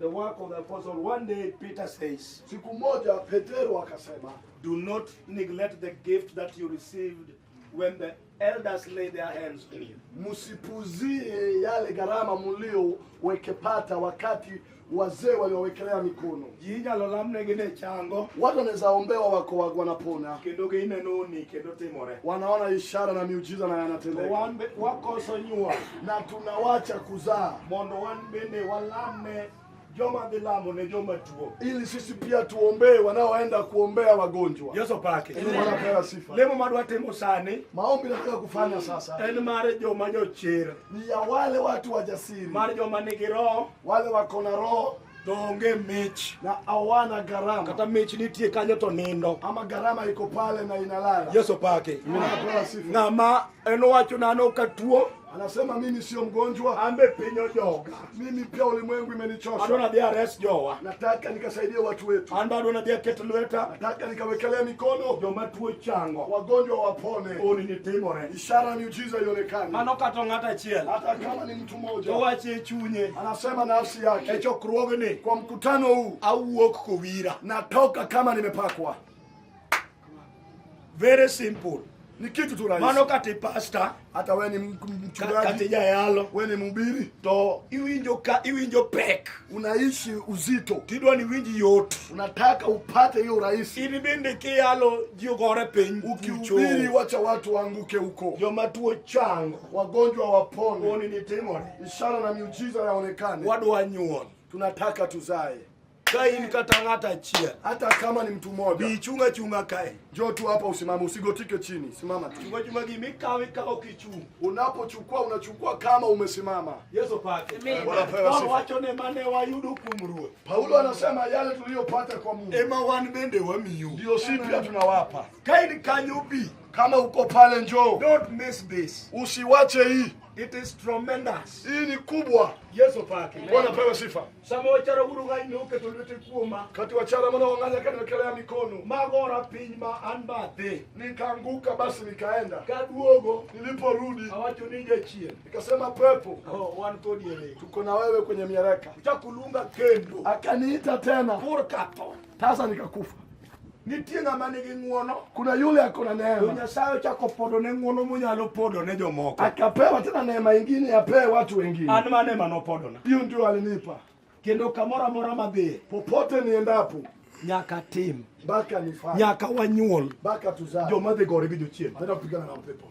The work of the apostle. One day Peter says, Siku moja Petero akasema, do not neglect the gift that you received when the elders lay their hands on you. msipuzie yale gharama mliowekepata wakati wazee waliowekelea mikono. Ji inyalo lamnegi ne chango Watu wanaweza ombewa wako wanapona, kendo gineno ni kendo timore. wanaona ishara na miujiza na To yanatendeka, wan be wakoso nyuol na tunawacha kuzaa mondo wan bende walamne joma dhi lamo ne joma tuo. ili sisi pia tuombee wanaoenda kuombea wagonjwa. Yesu pake. Bwana pewa sifa. Lemo madwa timo sani Maombi nataka kufanya sasa en mar joma jochir, ni ya wale watu wajasiri, mar joma nigi roho wale wako na roho to onge mich. na hawana gharama, Kata mich nitie kanyo to nindo. ama gharama iko pale na inalala. Yesu pake. Bwana pewa sifa. Ng'ama en owacho na an ok atuo, Anasema mimi sio mgonjwa, an be piny ojoga. mimi pia ulimwengu Adwa imenichosha. nadhi ares jowa. Nataka nikasaidie watu wetu, An be adwa nadhi aket lweta nataka nikawekelea mikono joma tuo chango. wagonjwa wapone, Honni ni timore. ishara ya miujiza ionekane, Mano kata ng'ato achiel hata kama ni mtu mmoja. to wacho e chunye Anasema nafsi e yake, chokruogni kwa mkutano huu awuok kowira. natoka kama nimepakwa. Very simple. Ni kitu tu rahisi. Mano kata pastor Hata wewe ni kata mchungaji, jayalo wewe ni mhubiri, to iwinjo ka iwinjo pek unaishi uzito, tidwa ni iwinj yot. unataka upate hiyo urahisi. In bende kiyalo ji ogore piny Ukihubiri, kucho. wacha watu waanguke huko, Joma tuo chango. wagonjwa wapone, Honni ni timore. ishara na miujiza yaonekane. Wadwa nyuol. Tunataka tuzae, Ka in kata ng'ato achiel hata kama ni mtu mmoja. bi ichung' achung'a kae. Njoo tu hapa, usimame, usigotike chini, simama tu. Chung' achung'a gima ikawo ikawo kichung'. Unapochukua unachukua kama umesimama. Yesu pake. Bwana pewa Paulo sifa. wacho ne mane wayudo kuom Ruoth Paulo anasema yale tuliyopata kwa Mungu ema wan bende wamiyu. ndio si pia tunawapa. Ka in kanyo bi, Kama uko pale, njoo, don't miss this. usiwache hii. It is tremendous. Hii ni kubwa. Yesu pake. Bwana pewe sifa. Sama wachara uru ng'any noketo lwete kuoma Kati wachara mana wang'anya kaniwekelea mikono, magora piny ma an bathe nikaanguka, basi nikaenda. kaduogo Niliporudi awacho ni jachien nikasema, pepo, oh, wan kodi e lek tuko na wewe kwenye mieleka. Ochakulunga kendo Akaniita tena, pur katho sasa nikakufa. Nitie ng'ama nigi ng'uono Kuna yule ako na to neema, Nyasaye ochako podo ne ng'uono monyalo podo ne jomoko. akapewa tena neema ingine apewe watu wengine. An mane manopodona Hiyo ndio alinipa. kendo kamoro amora madhiye Popote niendapo, nyaka tim mpaka nifanye, nyaka wanyuol mpaka tuzae. joma dhi gore gi jochien. Naenda kupigana na upepo.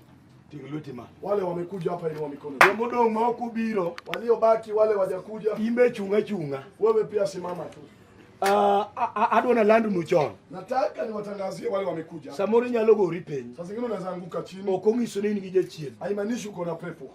Ting' lweti malo. Wale wamekuja hapa, inua mikono. Jomodong' ma ok obiro Waliobaki wale wajakuja, imbe chung' achung'a. wewe pia simama tu. Adwa nalandnu chon Nataka niwatangazie wale wamekuja. samoro inyalo gori piny Saa zingine unaweza anguka chini, ok ong'iso ni in gi jachien. haimaanishi uko na pepo.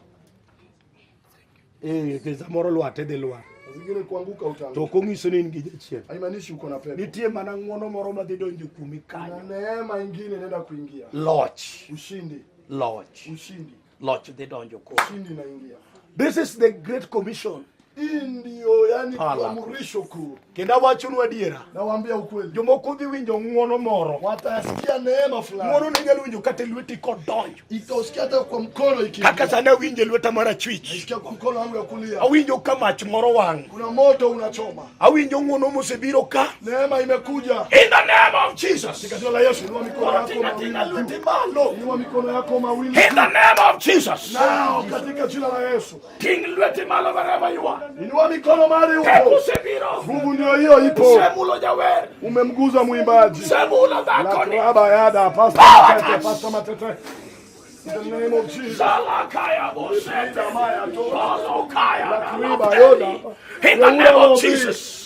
Eh, samoro lwar tidhi lwar. Zingine kuanguka utaanguka. To ok onyiso ni in gi jachien. Haimaanishi uko na pepo. Nitie mana ng'wono moro madhi donjo kuomi kanyo. Na neema ingine inaenda kuingia. Loch. Ushindi. Loch. Ushindi. Loch dhi donjo kuomi. Ushindi inaingia. This is the great commission. Hii ndio yani Pala. amrisho kuu. Kendo awachonu adiera. Nawaambia ukweli. Jomoko dhi winjo ng'wono moro. Watasikia neema fulani. Ng'wono ne nyalo winjo kata e lweti kodonjo. Itausikia hata kwa mkono ikiingia. Kaka sani awinjo e lweta mar achwich. Nasikia kwa mkono wangu ya kulia. Awinjo ka mach moro wang'. Kuna moto unachoma. Awinjo ng'wono mosebiro ka. Neema imekuja. In the name of Jesus. Katika jina la Yesu, inua mikono yako Tinga tinga mawili. lweti malo. Inua mikono yako mawili. In the name of Jesus. Nao katika jina la Yesu. Ting lweti malo wherever you are. Inua mikono mahali Teko upo. osebiro. Nguvu ndio hiyo ipo. Semulo jawer. Umemguza mwimbaji. Semulo dhakoni. Lakraba yada, Pastor Power Matete, touch. Pastor Matete. In the name of Jesus. Zalakaya bosete. Balokaya. Lakriba yoda. In the name of Jesus.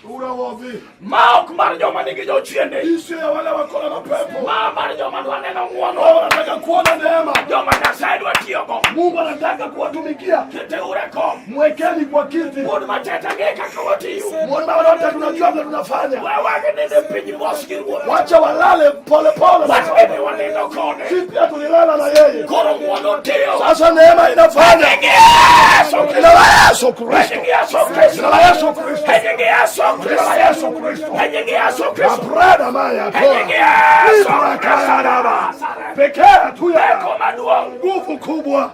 Ura wovi. Ma ok mar joma nigi jochiende. Isiyo ya wale wako na mapepo. Ma mar joma dwa neno ng'wono. Wao wanataka kuona neema. Joma Nyasaye dwa tiyogo. Mungu anataka kuwatumikia. Keteuru kom. Mwekeni kwa kiti. Wuod Matete ng'e kaka watiyo. Muone baba wote tunajua vile tunafanya. Wewagi nindo piny mos gi ruoth. Wacha walale pole pole. Wach bende wanindo kode. Sisi pia tulilala na yeye. Koro ng'wono tiyo. Sasa neema inafanya. Nying Yesu Jina Kristo. la Yesu Kristo. Nying Yesu Kristo. Jina la Yesu Kristo. Nying Yesu Jina la Kristo. Yesu Kristo. Nying Yesu Kristo. Mabrada maya toa. Nying Yesu Ibra kaya daba. Kristo. Pekee tu ya Teko maduong'. nguvu kubwa.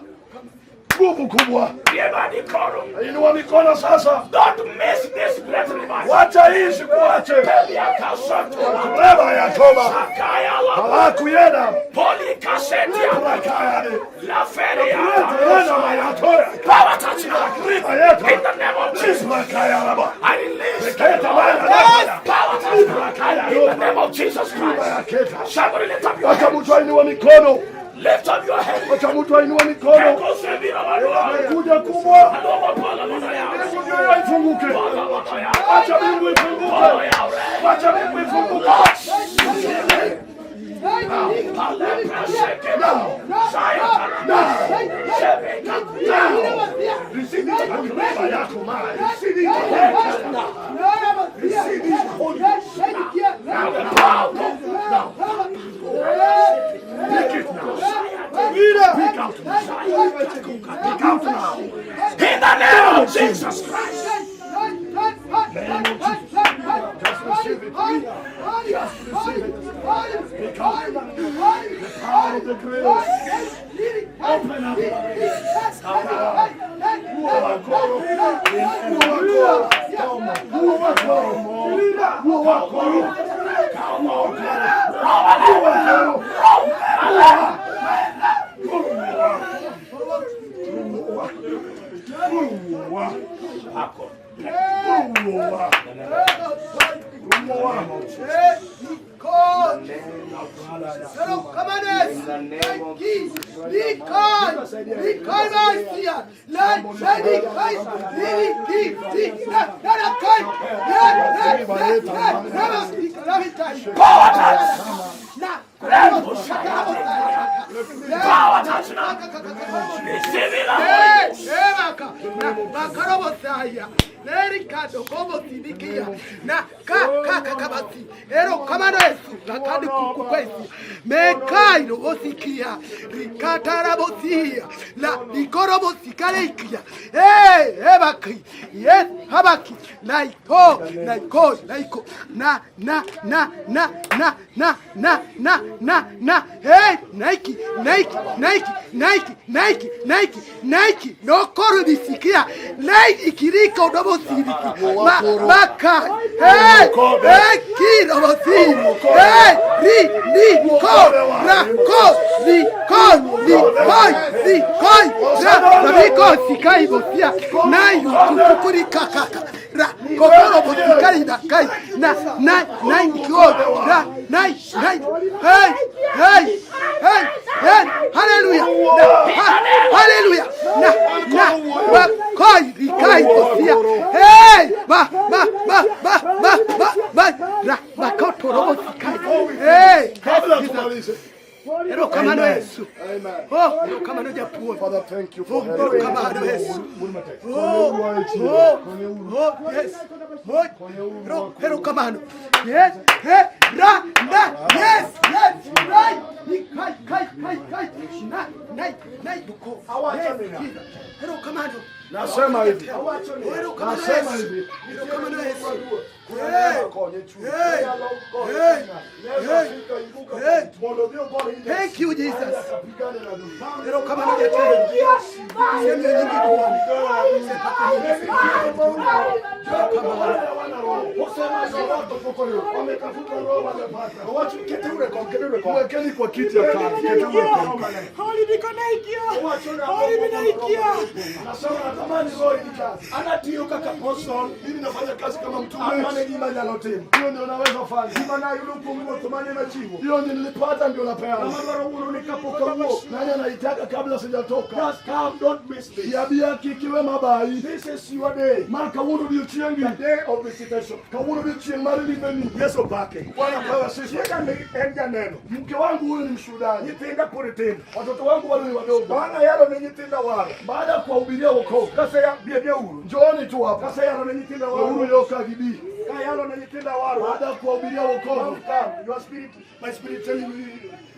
Nguvu kubwa. Rie badi koro. Inua mikono sasa. Don't miss this great revival. Wacha hii isikuache. Pelia kasoto. Reba ya toba. Sakaya la. Halaku yeda. Poli kasetia. Ibra kaya de. La feria. Yeda maya toa. Power touch now. Riba yetu. In the name of Jesus. Ibra kaya raba. I release Pekee maya. power touch now. In the name of Jesus Christ. Keta. Somebody lift up your Wacha hand. mtu ainue mikono. Lift up your hand. Wacha mtu ainue mikono. Teko osebiro maduong'. Kuja kubwa. Aluongo polo mondo oyawre. Mbingu ndio hiyo ifunguke. Polo mondo oyawre. Wacha mbingu ifunguke. Polo oyawre. Wacha mbingu ifunguke. Receive it. Reba yako maya. Receive it. Receive it. Holy Ghost. Now the power Now. Pick it now. Pick out now. Pick out now. In the name of Jesus Christ. Just receive it. Just receive it. Pick out the power of the grace. Open up. Power touch. Power touch now. Receive it. Makarobosaya nerikado kobosinikia na kakakabasi erokamano esu rakadi kukwesi mekairo bosikia rikatarabosia la likorobosikalekia ebaki yes habaki laiko laiko laiko na na na na na na na na na na hey Nike Nike Nike Nike Nike Nike Nike nokorobisikia Nike kiriko dobosiriki ma maka hey hey kirobosi hey ri ni ko ra ko ni ko ni koi ni koi ra ra ko sikai bosia nai kukuri kakaka ra kokoro bosikai da kai na na nai ko ra nai nai hey hey hey hey hallelujah na ha, hallelujah na na ba koi rikai bosia hey ba ba ba ba ba ba ba ra ba kotoro bosikai hey Kabla tumalize. Erokamano Yesu. Amen. Oh, erokamano japuonj. Father, Thank you for helping. Erokamano Yesu. Oh, oh, oh, yes. Oh, erokamano. Yes, he, ra, na, yes, yes, right. Ni, kai, kai, kai, kai. Na, nai, nai, buko. Awacho Yes, niya. Jesus. Erokamano. Nasema hivi. Erokamano Nasema Yesu. hivi. Erokamano Yesu. Kuna Hey, neema konye chuo. hey, Nyalo konye hey, chuo. Neza hey, fika ibuka hey. Mondo dhi ogore gi Thank you, Jesus. Aenda akapigane na adui. Erokamano jatelo. Sehemu nyingi duniani. Mwekeni kwa kiti ya kazi. Keti Nasema natamani roho inijaze. Anatiyo kaka apostle. Mimi nafanya kazi kama mtume. Amane gima nyalo timo. Hiyo ndio naweza fanya. Gima nayudo kuom Ruoth mane machiwo. Hiyo ndio nilipata ndio napeana. Ng'ama dwaro wuoro ni kapok awuok. Nani anaitaka kabla sijatoka? Just come, don't miss this. Yabi kikiwe mabai. This is your day. Ma kawuono odiechiengi. The day of visitation. Kawuono odiechieng' mar limeni. Yesu opake. Bwana pewe sifa. Chiega ni en janeno. Mke wangu huyu ni mshuhudaji. Nyithinda pod tindo. Watoto wangu bado ni wadogo. Bang' ayalo ne nyithinda waro. Baada ya kuwahubiria wokovu, Kase bieuru. njooni tu hapa. Kaseyalo ne nyithinda Weuru waro. yoka gibi. Kayalo ne nyithinda waro. Baada ya kuwahubiria wokovu, Come, your spirit, my spirit telling you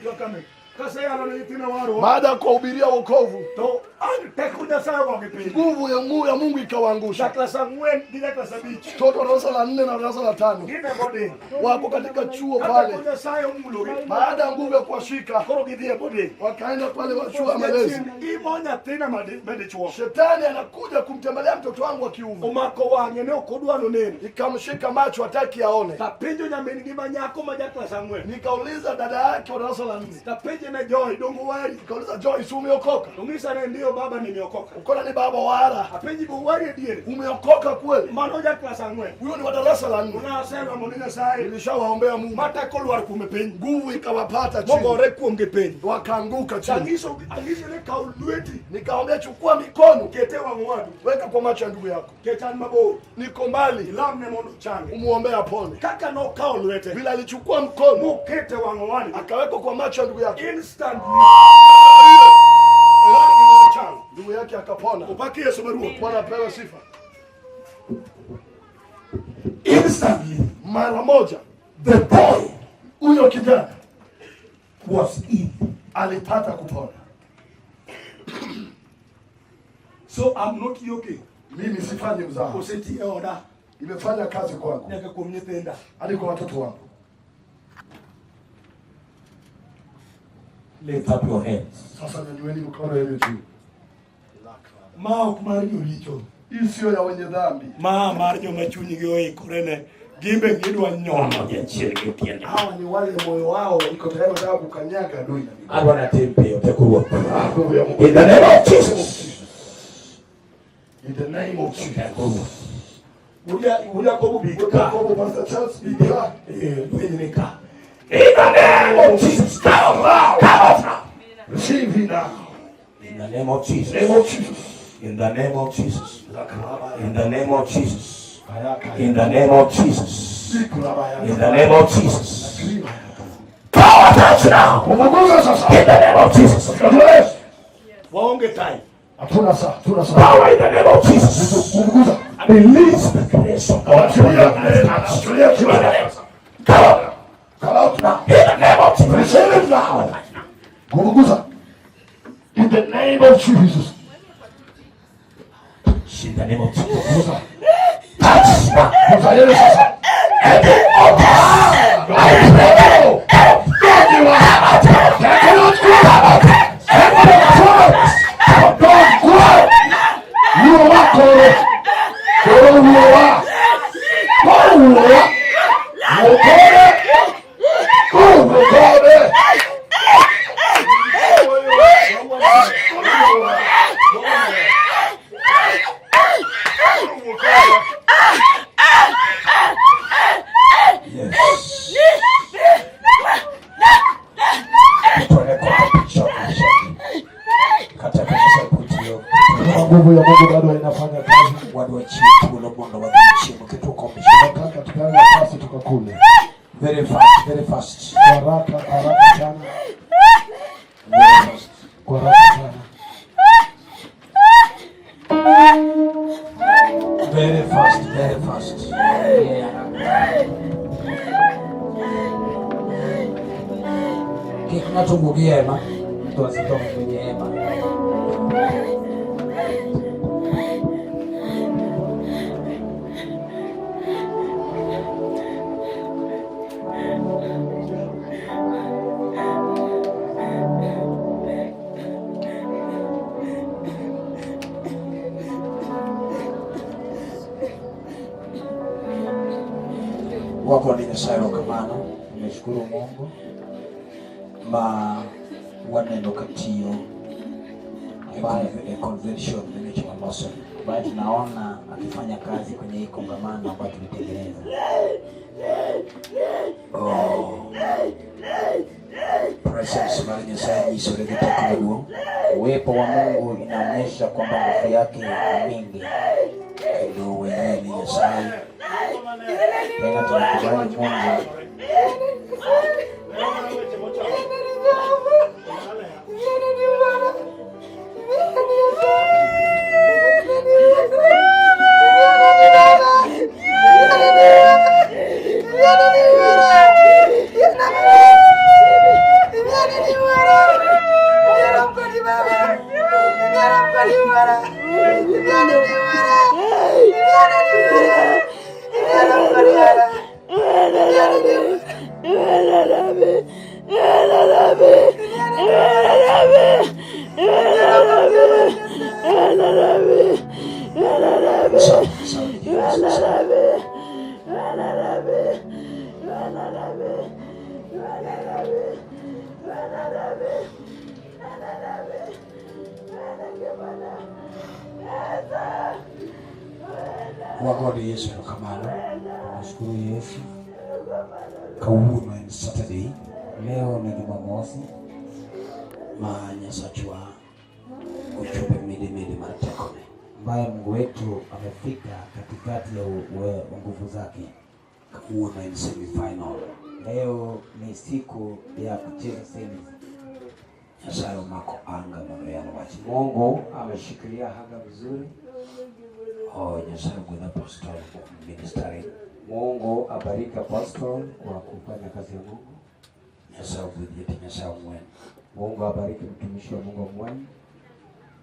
you are coming. Kaseyalo ne nyithinda waro. baada ya kuwahubiria wokovu, To an teko Nyasaye ogogi piny. nguvu ya Mungu ikawaangusha. Jaklas ang'wen gi jaklas abich. Mtoto wa darasa la 4 na darasa la 5 Gin e boarding. wako katika chuo Ka pale. teko Nyasaye omulogi. Baada ya nguvu ya kuwashika, Koro gidhi e boarding. wakaenda pale wa chuo ya malezi. Jachien imo nyathina madichuo. Shetani anakuja kumtembelea mtoto wangu wa kiume, Omako wang'e ne ok odwa noneno. ikamshika macho, hataki aone. Tapenjo nyamin gi ma nyako ma jaklas ang'wen. Nikauliza dada yake wa darasa la 4, Tapenje ne Joy, dongo wari. nikauliza Joy, si umeokoka? Ong'isa ne ndio baba nimeokoka. Ukona ni baba wara, Apenji bo wari adier. umeokoka kweli? Mano jaklas ang'wen. Huyo ni wa darasa la 4. Naselamo ni Nyasaye. Nilishawaombea Mungu, Ma teko lwar kuome piny. nguvu ikawapata chini, Mogore kuomgi piny. wakaanguka chini. Ang'iso ang'ise ni kaw lweti. Nikamwambia chukua mikono, Kete wang' owadu. weka kwa macho ya ndugu yako, Ket an mabor. niko mbali, Ilamne mondo ochange. umuombee apone. Kaka nokawo lwete. Vile alichukua mkono Mokete wang' owadgi. akaweka kwa macho ya ndugu yake, Instantly. Owadgi nochango. ndugu yake akapona. Opaki Yesu ma Ruoth. Bwana apewe sifa. Instantly. Mara moja The boy huyo kijana was healed. alipata kupona. So I'm not joking. Mimi sifanyi mzaha, Oseti e oda. imefanya kazi kwangu Nyaka kuom nyithinda. hadi kwa watoto wangu. Lift up your hands. Sasa nyanyueni mikono yenu juu. Ma ok mar joricho. Hii siyo ya wenye dhambi, Ma mar joma chunygi oikore ne gimbe gidwa nyono jachien gi tiende. hawa ni wale moyo wao iko tayari wanataka kukanyaga adui na miguu. Adwa natim piyo teko Ruoth. Nguvu ya Mungu. In the name of Jesus. In the name of Jesus. Teko Ruoth. Wuod Jakobo bi ka. Yakobo, Pastor Charles, bi ka. Winj ni ka. In the name of Jesus. Come out. Come out now. Receive it now. In the name of Jesus. Name of Jesus. In the name of Jesus. In the name of Jesus. In the name of Jesus. In the name of Jesus. Power touch now. Munguza sasa. In the name of Jesus. Yes. Waonge time. Hatuna saa, hatuna saa. Power in the name of Jesus. Munguza. Release the grace of God. Achilia neema, achilia In the kibali. name. Come out. Come out now. In the name of Jesus. Receive it now. Munguza. In the name of Jesus. In the name of Jesus. Munguza. Touch now. Guza yeye sasa. Every altar. I pray. Wuowa koro. Koro wuowa. Koro wuowa. Wuokore. Koro wuokore. Yes. Tupeleke picha picha. Kata kanisa kutio. Kama nguvu ya Mungu bado inafanya kazi. Wadwa chiwo thuolo mondo wadhi chiemo kendo komishon. Tunataka tupeane nafasi tukakule. Very fast, very fast. Kwa haraka, haraka sana. Very fast. Kwa haraka sana. Very fast. Kik ng'ato wuog e hema. Mtu asitoke kwenye hema. Wako ni Nyasaye erokamano. Nimeshukuru Mungu ma waneno katiyo e convention manyocha waloso, ambaye tunaona akifanya kazi kwenye hii kongamano ambayo tulitengeneza. Oh, presence mar Nyasaye nyisore gi teko maduong'. Uwepo wa Mungu inaonyesha kwamba nguvu yake ni mingi. Kendo wayie ni Nyasaye Tena tunakubali Mungu Wagone Yesu erokamano. Tunashukuru Yesu. Kawuono en Saturday. Leo ni Jumamosi ma Nyasachwa ochopo e midimidi mar tekone, ambaye Mungu wetu amefika katikati ya nguvu zake. Kawuono en semi-final. Leo ni siku ya kucheza semi. Nyasaye omako anga mondo oyal wachne. Mungu ameshikilia anga vizuri. Oh, Nyasaye ogwedh apostol kuom ministering. Mungu abariki apostol kwa kufanya kazi ya Mungu. Nyasaye ogwedh jatich Nyasaye Ong'wen Mungu abariki mtumishi wa Mungu Ong'wen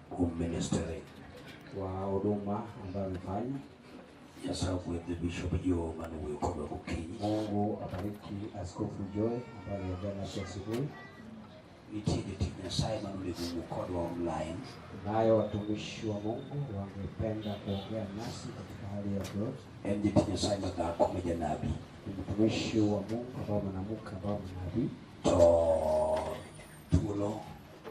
kuom ministering. kwa huduma ambayo amefanya. Nyasaye ogwedh Bishop Joe manowuoyo kodwa gokinyi. Mungu abariki Askofu Joy ambaye aliongea nasi asubuhi. Nitie jotich Nyasaye manonego wuo kodwa online. Nayo watumishi wa Mungu wangependa kuongea nasi katika hali ya sauti. En jatich Nyasaye madhako ma janabi. Ni mtumishi wa Mungu ambao mwanamke ambao ni nabii. To thuolo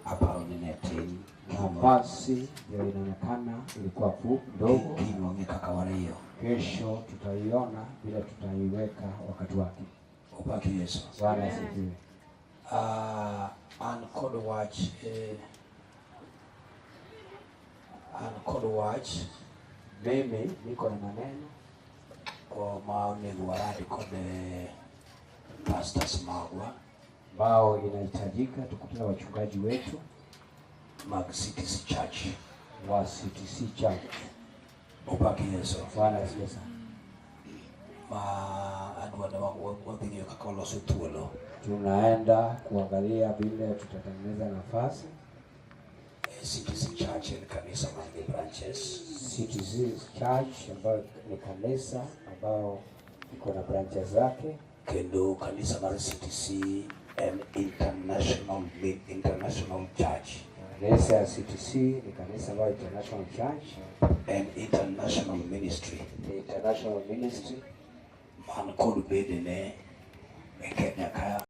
aparo ni ne tin. Nafasi ndio inaonekana ilikuwa fupi ndogo. Kiny wang'e kaka wariyo. Kesho tutaiona vile tutaiweka wakati wake. Opaki Yesu. Bwana asifiwe. An kod wach an kod wach. Mimi niko na maneno ma onego warad kod pastors magwa ambao inahitajika tukutane wachungaji wetu mag CTC Church wa CTC Church. Opaki Yesu. Bwana asifiwe sana. Ma adwa ni wadhi ng'iyo kaka waloso thuolo. Tunaenda kuangalia vile tutatengeneza nafasi. CTC Church en kanisa man gi branches. CTC Church ambayo ni kanisa ambayo iko na branches zake. Kendo kanisa mar CTC en international church. Kanisa ya CTC ni kanisa ambayo international church. En international ministry. Ni international ministry. Man kod bedene e Kenya ka